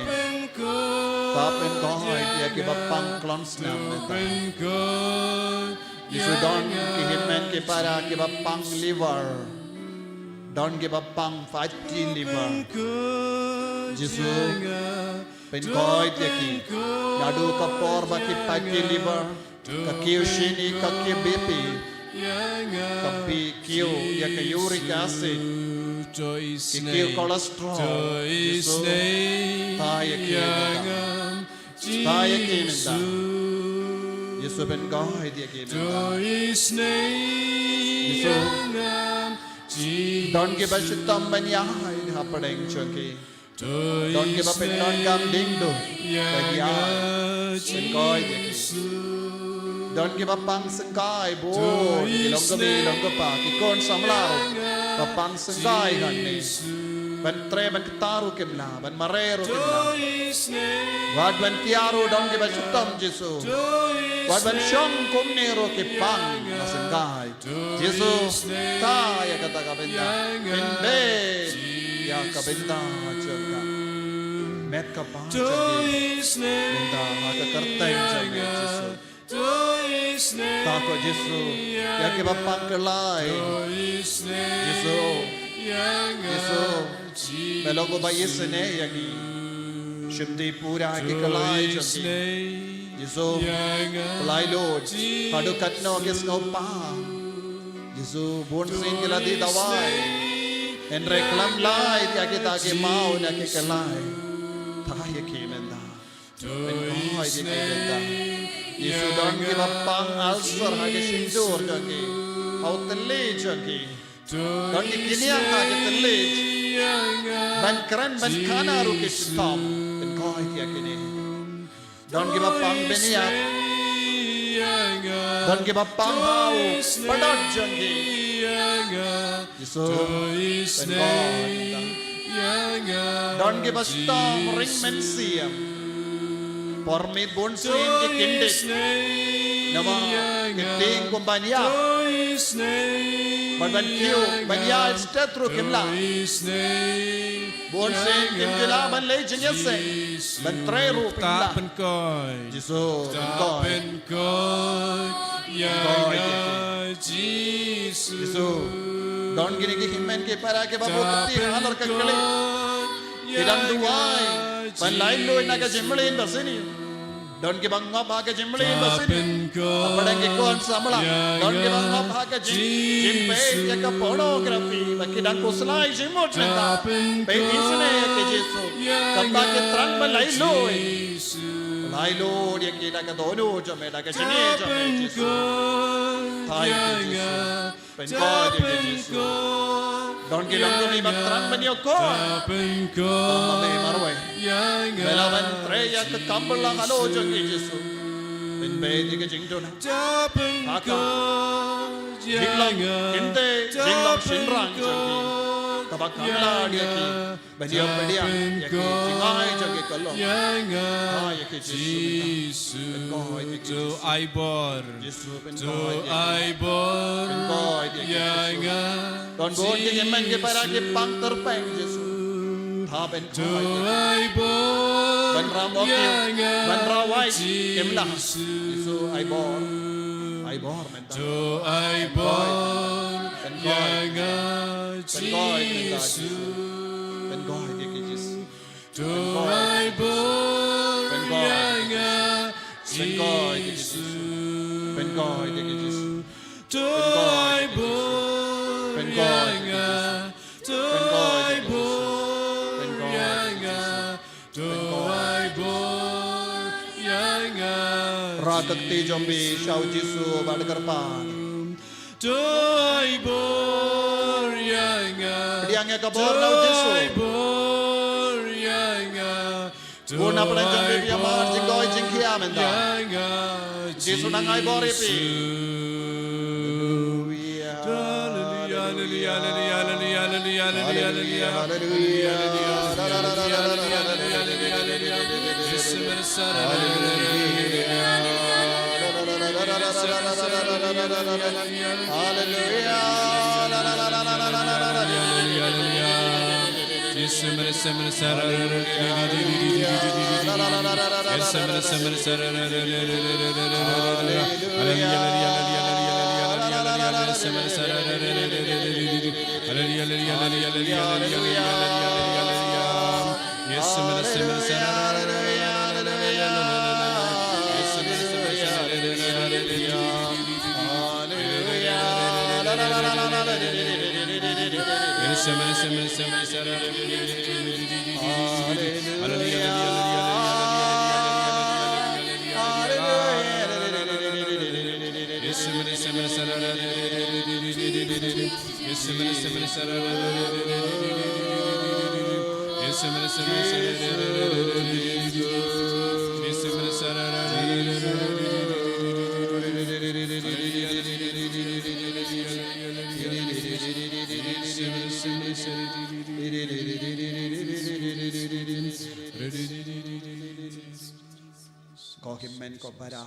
Ta pynkoit ïa kiba pang klong snam mynta. Jisu, don ki hynmen ki para kiba pang liver. Don kiba pang fatty liver. Jisu, pynkoit ïa ki. Naduh ka por ba ki fatty liver, ka kiew shini, ka kiew B P, ka B Q, ïa ka uric acid, ki kiew cholesterol. Jisu, tai ïa ki mynta. Tai ïa ki mynta. Jisu, pynkoit ïa ki mynta. Jisu, don kiba shitom ban ïaid hapdeng jong ki. Don kiba pyndonkam ding duh ban ïaid, pynkoit ïa ki. Don kiba pang syngkai bun, ki long kmie long kpa, ki khun samla ruh ba pang syngkai hangne. Ban trei ban kta ruh kim lah, ban mareh ruh kim lah. Wat ban tiar ruh don kiba shitom, Jisu. Wat ban shong kumne ruh ki pang la syngkai. Jisu, tai ïa kata ka bynta. Pynbeit ïa ka bynta jong ka met ka ba jong ki mynta ha ka kyrteng jong me, Jisu. Ta ko Jisu, ïa kiba pang kyllai. Jisu, Jisu, me long uba isynei ïa ngi. Shim dei pura ki kyllai jong ngi. Jisu, pyllait lut haduh katno ki sngewbha. Jisu, bun sien ki la dih dawai. Hynrei khlem lait ïa kita ki maw na ki kyllai. Thait ïa ki mynta. Pynkoit ïa ki mynta. Jisu, don kiba pang ulcer ha ki shyntur jong ki, ha u thylliej jong ki. Don ki kynniang ha ki thylliej. Ban kren ban khana ruh ki shitom. Pynkoit ïa kine. Don kiba pang bniat. Don kiba pang ha u pdot jong ki. Jisu, pynkoit. Don kiba shitom ring mynsiem. Por miet bun sien ki kyndit. Namar ki tieng kumba ban ïap. Bad ban kiew, ban ïaid stet ruh kim lah. Bun sien kim ju lah ban leit jingïaseng. Ban trei ruh kim lah. Pynkoit. Jisu, pynkoit. Pynkoit ïa ki. Jisu. Don kine ki hynmen ki para kiba buh kti halor ka kli. Ki dang duwai ban laitluid na ka jingmlien ba sniew. Don kiba ngop ha ka jingmlien ba sniew. Hapdeng ki khun samla. Don kiba ngop ha ka jing, jingpeit ïa ka pornography ba ki dang khuslai jingmut mynta. Peit isynei ïa ki Jisu. Kata ki thrang ban laitluid. Laitluid ïa ki da ka dohnud jong me, da ka jingïeit jong me Jisu. Thait ïa ki Jisu. Pynkoit ïa ki Jisu. Don ki longkmie ba thrang ban ïakor. Tang ma me marwei. Me lah ban trei ïa ka kam bylla halor jong ki Jisu. Pynbeit ïa ka jingduna. Ha ka jinglong kynthei, jinglong shynrang jong ki. Kaba kam lah ïa ki. Ban ïoh pdiang ïa ki jingai jong ki ka long. Ïa ki Jisu. Pynkoit ïa ki Jisu. Ai bor. Jisu pynkoit ïa ki. Pynkoit ïa ki Jisu. Don bun ki hynmen ki para ki pang tyrpeng Jisu. Tha pynkoit ïa ki. Ban ram o ki. Ban rawai kim lah. Jisu ai bor. Ai bor. To ai bor ïa nga Jisu. Pynkoit ïa ki Jisu. To ai bor ïa nga Jisu. Pynkoit ïa ki Jisu. To ai bor ïa nga. To ai bor ïa nga. To ai bor ïa nga. Rah ka kti jong phi sha u Jisu bad kyrpad. To ai bor ïa nga. Pdiang ïa ka bor na u Jisu. To ai bor ïa nga. Bun na pdeng jong phi ïa mar jingkoit jingkhiah mynta. Jisu nang ai bor ïa phi. Haleluya, haleluya, haleluya. Ko hynmen ko para,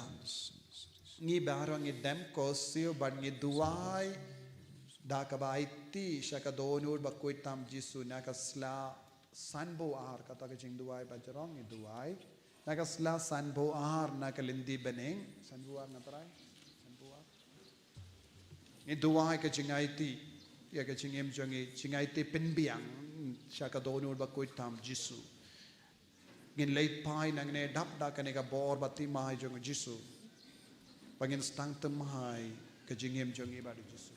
ngi baroh ngi dem ko siew bad ngi duwai da kaba aiti sha ka dohnud bakhuid tam Jisu na ka sla sanphew ar, kata ka jingduwai ba jrong ngi duwai. Na ka sla sanphew ar na ka lynti bneng, sanphew ar na trai, sanphew ar. Ngi duwai ka jingaiti ïa ka jingim jong ngi, jingaiti pynbiang sha ka dohnud bakhuid tam Jisu. Ngin leit phai nangne dap da kane ka bor baptisma jong u Jisu. Ba ngin sdang thymmai ka jingim jong ngi bad u Jisu.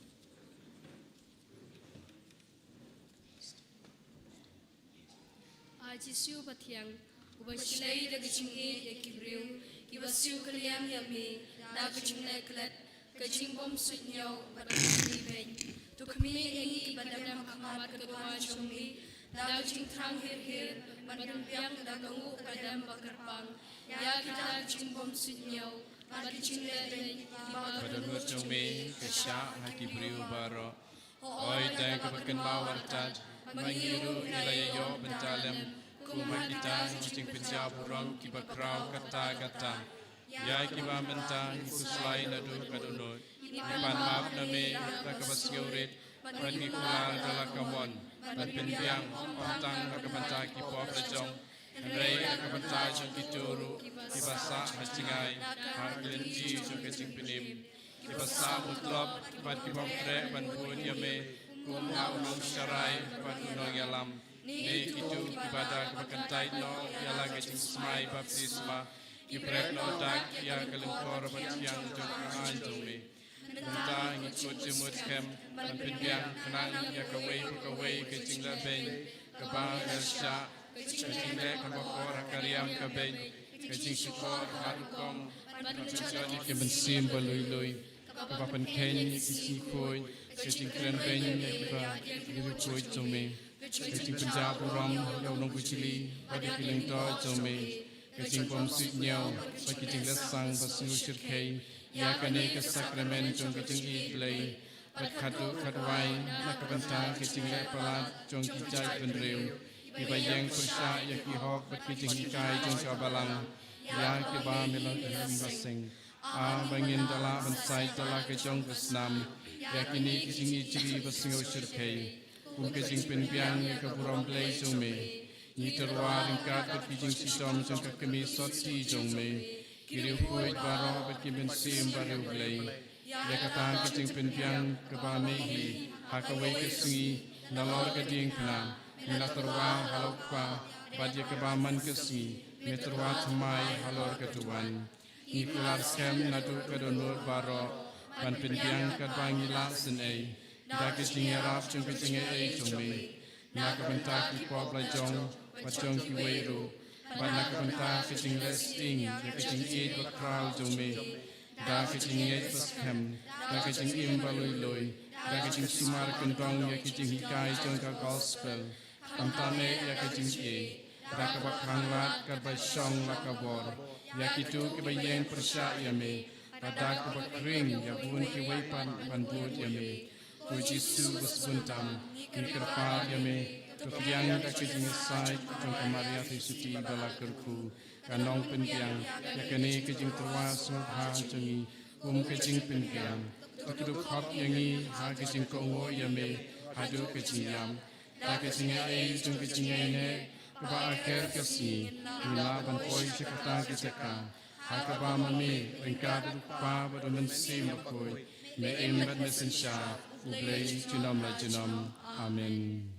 A Jisu bathiang, uba shlei da ka jingïeit ïa ki briew kiba siew kylliang ïa me da ka jingleh klet, ka jingbymsuidñiew bad ka jingbeiñ, to khmih ïa ngi kiba dem ha khmat ka duwan jong me da ka jingthrang hir hir, ban pynbiang da ka nguh ka dem ba kyrpang ïa kita ka jingbymsuidñiew bad ka jingleh beiñ kiba ka dohnud jong me ka shah ha ki briew baroh. Hooid, da kaba kynmaw artat ba ngi ruh ngi la ïa ïoh bynta lem kum ha kita ki jingpynjah burom kiba khraw katta katta, ïa kiba mynta ngi khuslai naduh ka dohnud. Ngi pan map na me da kaba sngewrit bad ngi kular da la ka mon ban pynbiang, ym tang na ka bynta ki pop la jong, hynrei na ka bynta jong kito ruh kiba sah ha jngai ha ka lynti jong ka jingpynim, kiba sah mutlop bad ki bym treh ban bud ïa me kum u nongsharai bad u nongïalam, ne kito kiba da kaba kyntait noh ïa la ka jingsmai baptisma ki pret noh dak ïa ka lyngkor bathiang jong ka aiñ jong me. Mynta ngi kut jingmut skhem ban pynbiang khnang ïa kawei pa kawei ka jingleh beiñ kaba la shah, ka jingleh kaba kor ha ka riam ka beiñ, ka jingshukor ha rukom bad ka jingshukor ïa ki mynsiem ba lui lui, kaba pynkheiñ ïa ki jingkhuid, ka jingkren beiñ ïa kiba ïa ki riewkhuid jong me, ka jingpynjah burom ïa u nongbishni bad ïa ki lyngdoh jong me, ka jingbymsuidñiew bad ki jingleh sang ba sngewshyrkhei ïa kane ka sakramen jong ka jingïeit Blei, bad khatduh khatwai na ka bynta ka jingleh palat jong ki jaitbynriew kiba ïeng pyrshah ïa ki hok bad ki jinghikai jong ka Balang, ïa kiba me la seng. A ba ngin da lah ban sait da la ka jong ka snam ïa kine ki jingïeit ba sngewshyrkhei kum ka jingpynbiang ïa ka burom Blei jong me. Ngi tyrwa ryngkat bad ki jingshitom jong ka kmie sotti jong me, ki riewkhuid baroh bad ki mynsiem ba riewblei, ïa kata ka jingpynbiang kaba me hi ha kawei ka sngi nalor ka diengphna, me la tyrwa halor kpa, bad ïa kaba man ka sngi me tyrwa thymmai halor ka duwan. Ngi kular skhem naduh ka dohnud baroh ban pynbiang katba ngi lah synei da ka jingïarap jong ka jingaiei jong me, na ka bynta ki pop la jong bad jong kiwei ruh, bad na ka bynta ka jingleh sting ïa ka jingïeit ba khraw jong me, da ka jingngeit ba skhem, da ka jingim ba lui lui, da ka jingsumar kyndong ïa ka jinghikai jong ka gospel, khamtam eh ïa ka jingïeit, da kaba khanglad katba shong la ka bor ïa kito kiba ïeng pyrshah ïa me, bad da kaba khring ïa bun kiwei pat ban bud ïa me. Ko Jisu ba sbun tam, ngi kyrpad ïa me, to pdiang da ka jingïasaid jong ka Maria Theisotti ba la kyrkhu, ka nongpynbiang ïa kane ka jingtyrwa sngewbha jong ngi kum ka jingpynbiang. To kdup hok ïa ngi ha ka jingkohnguh ïa me haduh ka jingïap, da ka jingaiei jong ka jingaiei kaba akher ka sngi, ngi lah ban poi sha kata ka jaka ha kaba ma me ryngkat u Kpa bad u Mynsiem Bakhuid, me im bad me synshar, U Blei junom la junom. Amen.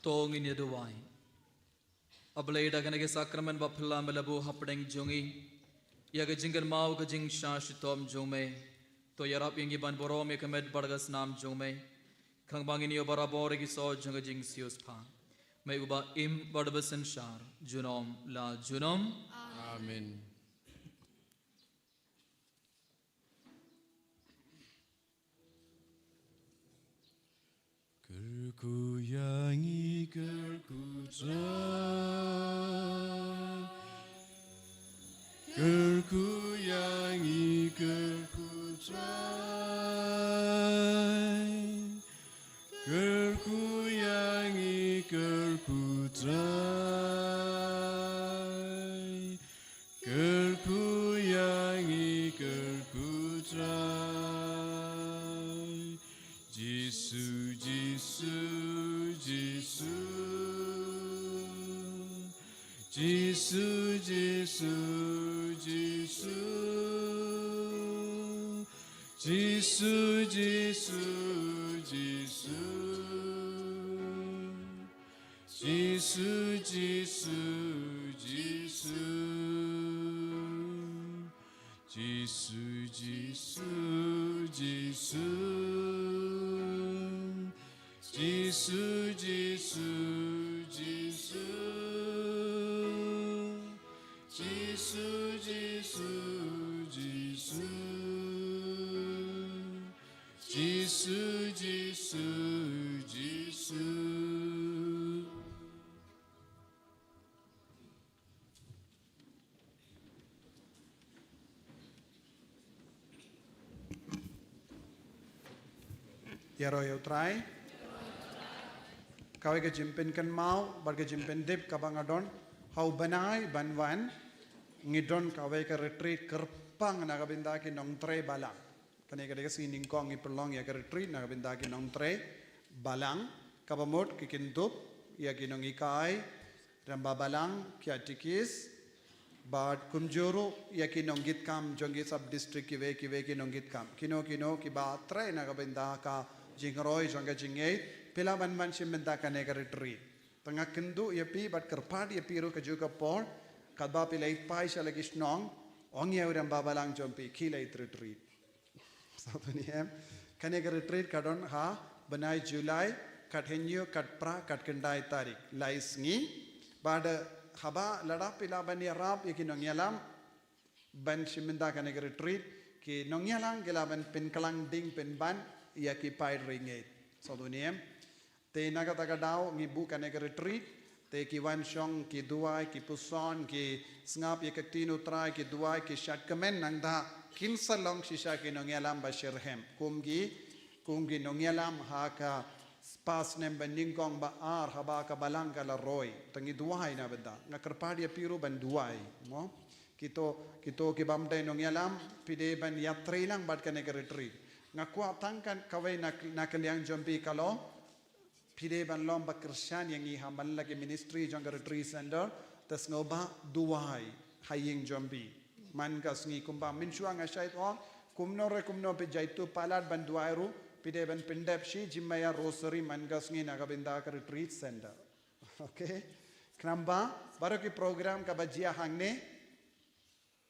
To ngin ïa duwai. A Blei, da kane ka sakramen ba phi la buh hapdeng jong ngi ïa ka jingkynmaw ka jingshah shitom jong me, to ïarap ïa ngi ban burom ïa ka met bad ka snam jong me, khnang ba ngin ïoh barabor ïa ki soh jong ka jingsiewspah. Me uba im bad uba synshar junom la junom. Amen. Kyrkhu ïa ngi, kyrkhu Trai. Kyrkhu ïa ngi, kyrkhu Trai. Kyrkhu ïa ngi, kyrkhu Trai. Kyrkhu ïa ngi, kyrkhu Trai. Jisu, Jisu, Jisu. Jisu, Jisu, Jisu. Jisu, Jisu, Jisu. Jisu, Jisu, Jisu. Jisu, Jisu, Jisu. Jisu, Jisu, Jisu. Jisu, Jisu, Jisu. Jisu, Jisu, Jisu. Ïaroh ïa U Trai. Kawei ka jingpynkynmaw bad ka jingpyntip kaba nga don ha u bnai ban wan, ngi don kawei ka retreat kyrpang na ka bynta ki nongtrei balang. Kane ka dei ka sngi nyngkong ngi pynlong ïa ka retreat na ka bynta ki nongtrei balang, kaba mut ki kyndup ïa ki nonghikai rangbah balang, ki katekis, bad kumjuh ruh ïa ki nongkitkam jong ki sub district kiwei kiwei, ki nongkitkam kino kino kiba trei na ka bynta ka jingroi jong ka jingngeit, phi lah ban wan shim bynta kane ka retreat. Te nga kynduh ïa phi bad kyrpad ïa phi ruh kajuh ka por, katba phi la ïaid phai sha la ki shnong, ong ïa u rangbah balang jong phi, khie leit retreat. Sa tuni em, kane ka retreat ka don ha bnai July, kat hynñiew, kat phra, kat khyndai tarik, lai sngi. Bad haba lada phi lah ban ïarap ïa ki nongïalam ban shim bynta kane ka retreat, ki nongïalam ki lah ban pynklang ding pynban ïa ki paid riewngeit. Sa tuni em, te na kata ka daw ngi buh kane ka retreat, te ki wan shong, ki duwai, ki puson, ki sngap ïa ka ktien U Trai, ki duwai, ki shad kmen, nangta kin sa long shisha ki nongïalam ba shitrhem kum ki, kum ki nongïalam ha ka spah snem ba nyngkong ba ar haba ka balang ka la roi. Te ngi duwai na bynta, nga kyrpad ïa phi ruh ban duwai, mo. Kito, kito ki bym dei nongïalam, phi dei ban ïatrei lang bad kane ka retreat. Nga kwah tang kan kawei na, na ka liang jong phi ka long, phi dei ban long ba kyrshan ïa ngi ha man la ki ministry jong ka retreat center, te sngewbha duwai ha ïing jong phi man ka sngi. Kumba mynshuwa nga shait ong, kumno re kumno phi jaituh palat ban duwai ruh, phi dei ban pyndep shi jingma ïa rosary man ka sngi na ka bynta ka retreat center. Okay. Khnang ba baroh ki program kaba jia hangne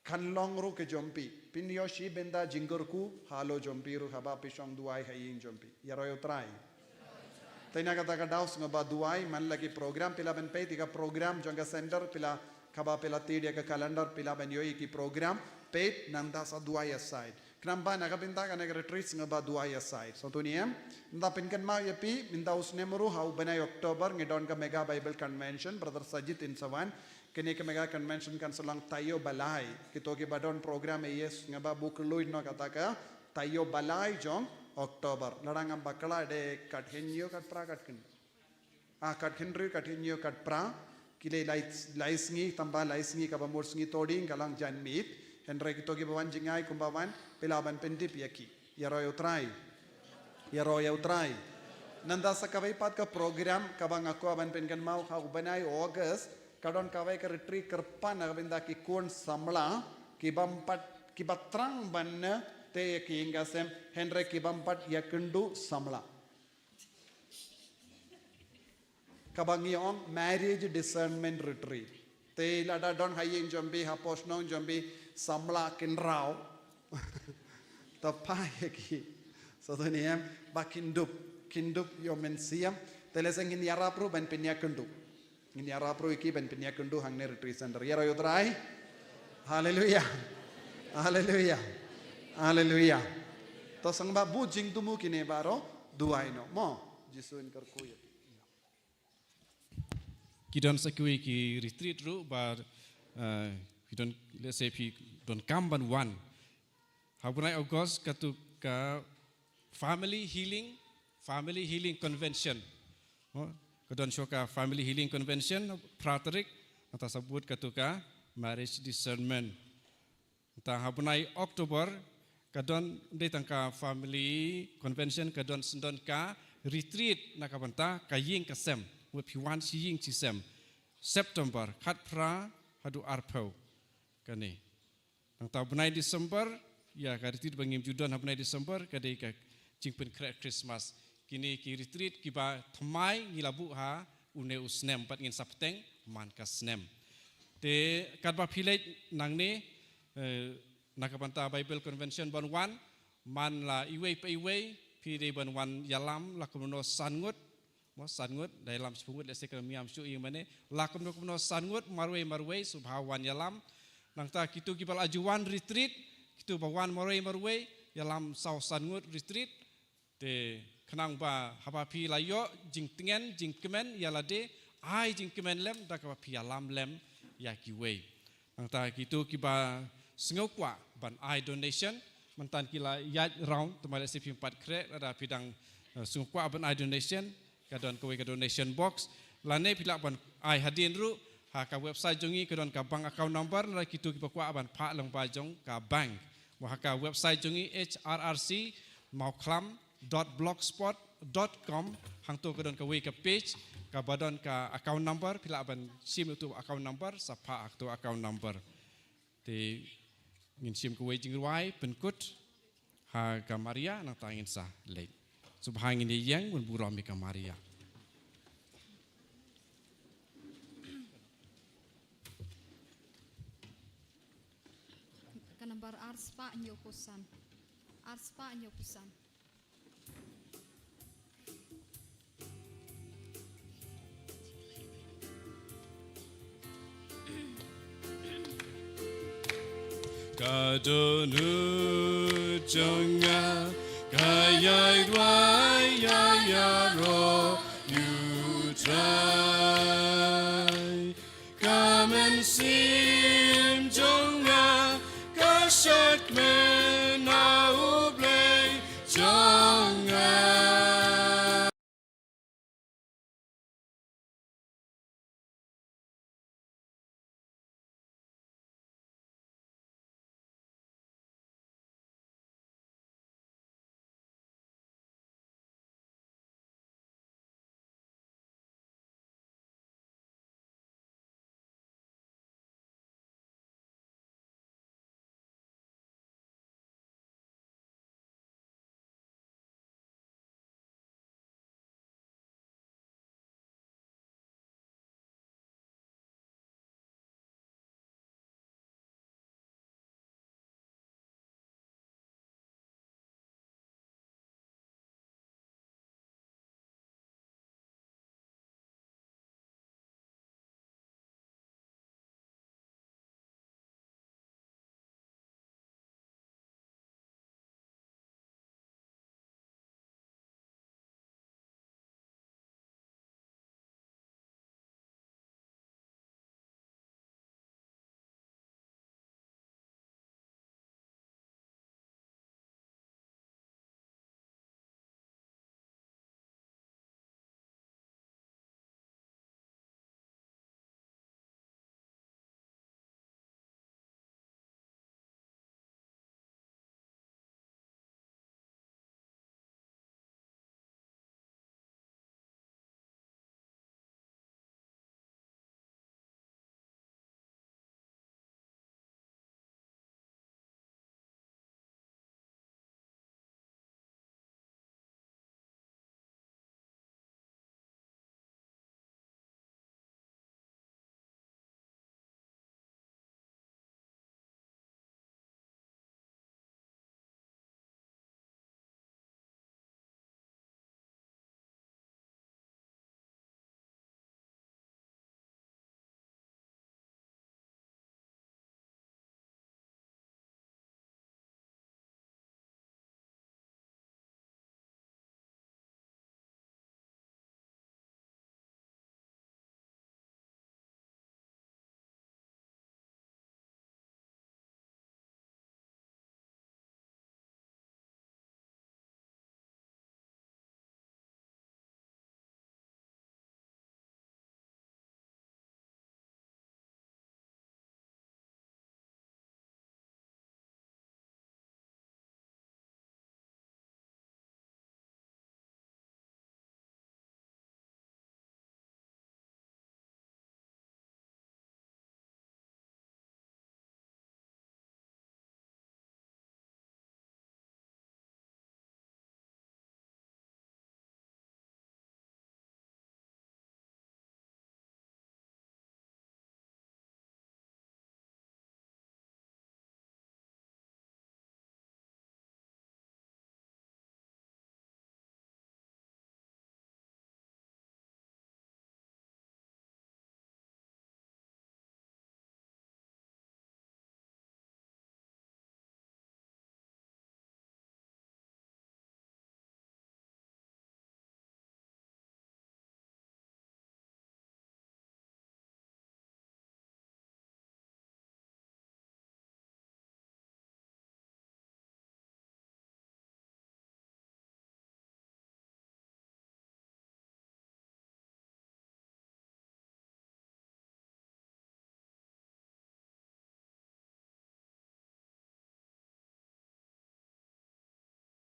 kan long ruh ka jong phi. Phin ïoh shi bynta jingkyrkhu halor jong phi ruh haba phi shong duwai ha ïing jong phi. Ïaroh ïa U Trai. Te na kata ka daw sngewbha duwai man la ki program, phi lah ban peit ïa ka program jong ka center, phi lah, kaba phi la tied ïa ka calendar, phi lah ban ïohi ki program, peit, nangta sa duwai ïa side. Khnang ba na ka bynta kane ka retreat sngewbha duwai ïa side. Sa tuni em, nda pynkynmaw ïa phi, mynta u snem ruh ha u bnai October ngi don ka Mega Bible Convention, Brother Sajid in sa wan. Kane ka Mega Convention kan sa long taïew ba lai. Kito kiba don program ïa, sngewbha buh kylluid noh kata ka taïew ba lai jong October. Lada ngam bakla dei kat hynñiew, kat phra, kat khyn Ah, kat hynriew, kat hynñiew, kat phra, ki leh lai, lai sngi, tangba lai sngi kaba mut sngi Thohdieng ka long janmiet, hynrei kito kiba wan jngai kumba wan, phi lah ban pyntip ïa ki. Ïaroh ïa U Trai. Ïaroh ïa U Trai. Nangta sa kawei pat ka program kaba nga kwah ban pynkynmaw ha u bnai August, ka don kawei ka retreat kyrpang na ka bynta ki khun samla, ki bym pat, kiba thrang ban tei ïa ki ïing ki sem, hynrei ki bym pat ïakynduh samla. kaba ngi ong marriage discernment retreat. Te lada don ha ïing jong phi, hapoh shnong jong phi samla kynraw, to phai ïa ki. Sa to ne em ba kin dup, kin dup ïoh mynsiem. Te lehse ngin ïarap ruh ban pynïakynduh. Ngin ïarap ruh ïa ki ban pynïakynduh hangne retreat center. Ïaroh ïa U Trai. Haleluia. Haleluia. Haleluia. To sngewbha bud jingthmu kine baroh, duwai noh mo. Jisu in kyrkhu ïa phi. Ki don sa kiwei ki retreat ruh ba, eh, ki don, lehse phi donkam ban wan. Ha u bnai August katu ka Family Healing, Family Healing Convention. Oh, ka don shuwa ka Family Healing Convention, phra tarik, nangta sa bud katu ka Marriage Discernment. Nangta ha u bnai October, ka don, ym dei tang ka Family Convention, ka don, shen don ka retreat na ka bynta ka ïing ka sem. Mut phi wan shi ïing shi sem. September, khatphra haduh arphew. Kane. Nangta u bnai December, ïa ka retreat ba ngim ju don ha u bnai December, ka dei ka jingpynkhreh Christmas. Kine ki retreat kiba thymmai ngi la buh ha une u snem, bad ngin sa bteng man ka snem. Te katba phi leit nangne, eh, na ka bynta Bible Convention ban wan, man la iwei pa iwei, phi dei ban wan ïalam la kumno san ngut, mo, san ngut, da ïalam shiphew ngut, lehse ka ym ïam shuh ïa mane, la kumno kumno san ngut, marwei marwei, sngewbha wan ïalam. Nangta kito kiba la ju wan retreat, kito ba wan marwei marwei, ïalam saw san ngut retreat. Te khnang ba haba phi la ïoh jingtngen, jingkmen ïa lade, ai jingkmen lem da kaba phi ïalam lem ïa kiwei. Nangta kito kiba sngewkwah ban ai donation, mynta ki la ïaid round, te ma lehse phim pat khreh, lada phi dang, eh, sngewkwah ban ai donation, ka don kawei ka donation box. Lane phi lah ban ai hadien ruh, ha ka website jong ngi ka don ka bank account number, lada kito kiba kwah ban phah lyngba jong ka bank. Mo ha ka website jong ngi H R R C Mawkhlam dot blogspot dot com, hangto ka don kawei ka page, kaba don ka account number, phi lah ban shim ïa uto account number, sa phah ha uto account number. Te ngin shim kawei jingrwai pynkut ha ka Maria, nangta ngin sa leit. Sngewbha ngin ïeng ban burom ïa ka Maria. Ka number ar spah hynñiewphew san. Ar spah hynñiewphew san. Ka dohnud jong nga ka ïai duwai ïa ïaroh ïa U Trai. Ka mynsiem jong nga ka shakmen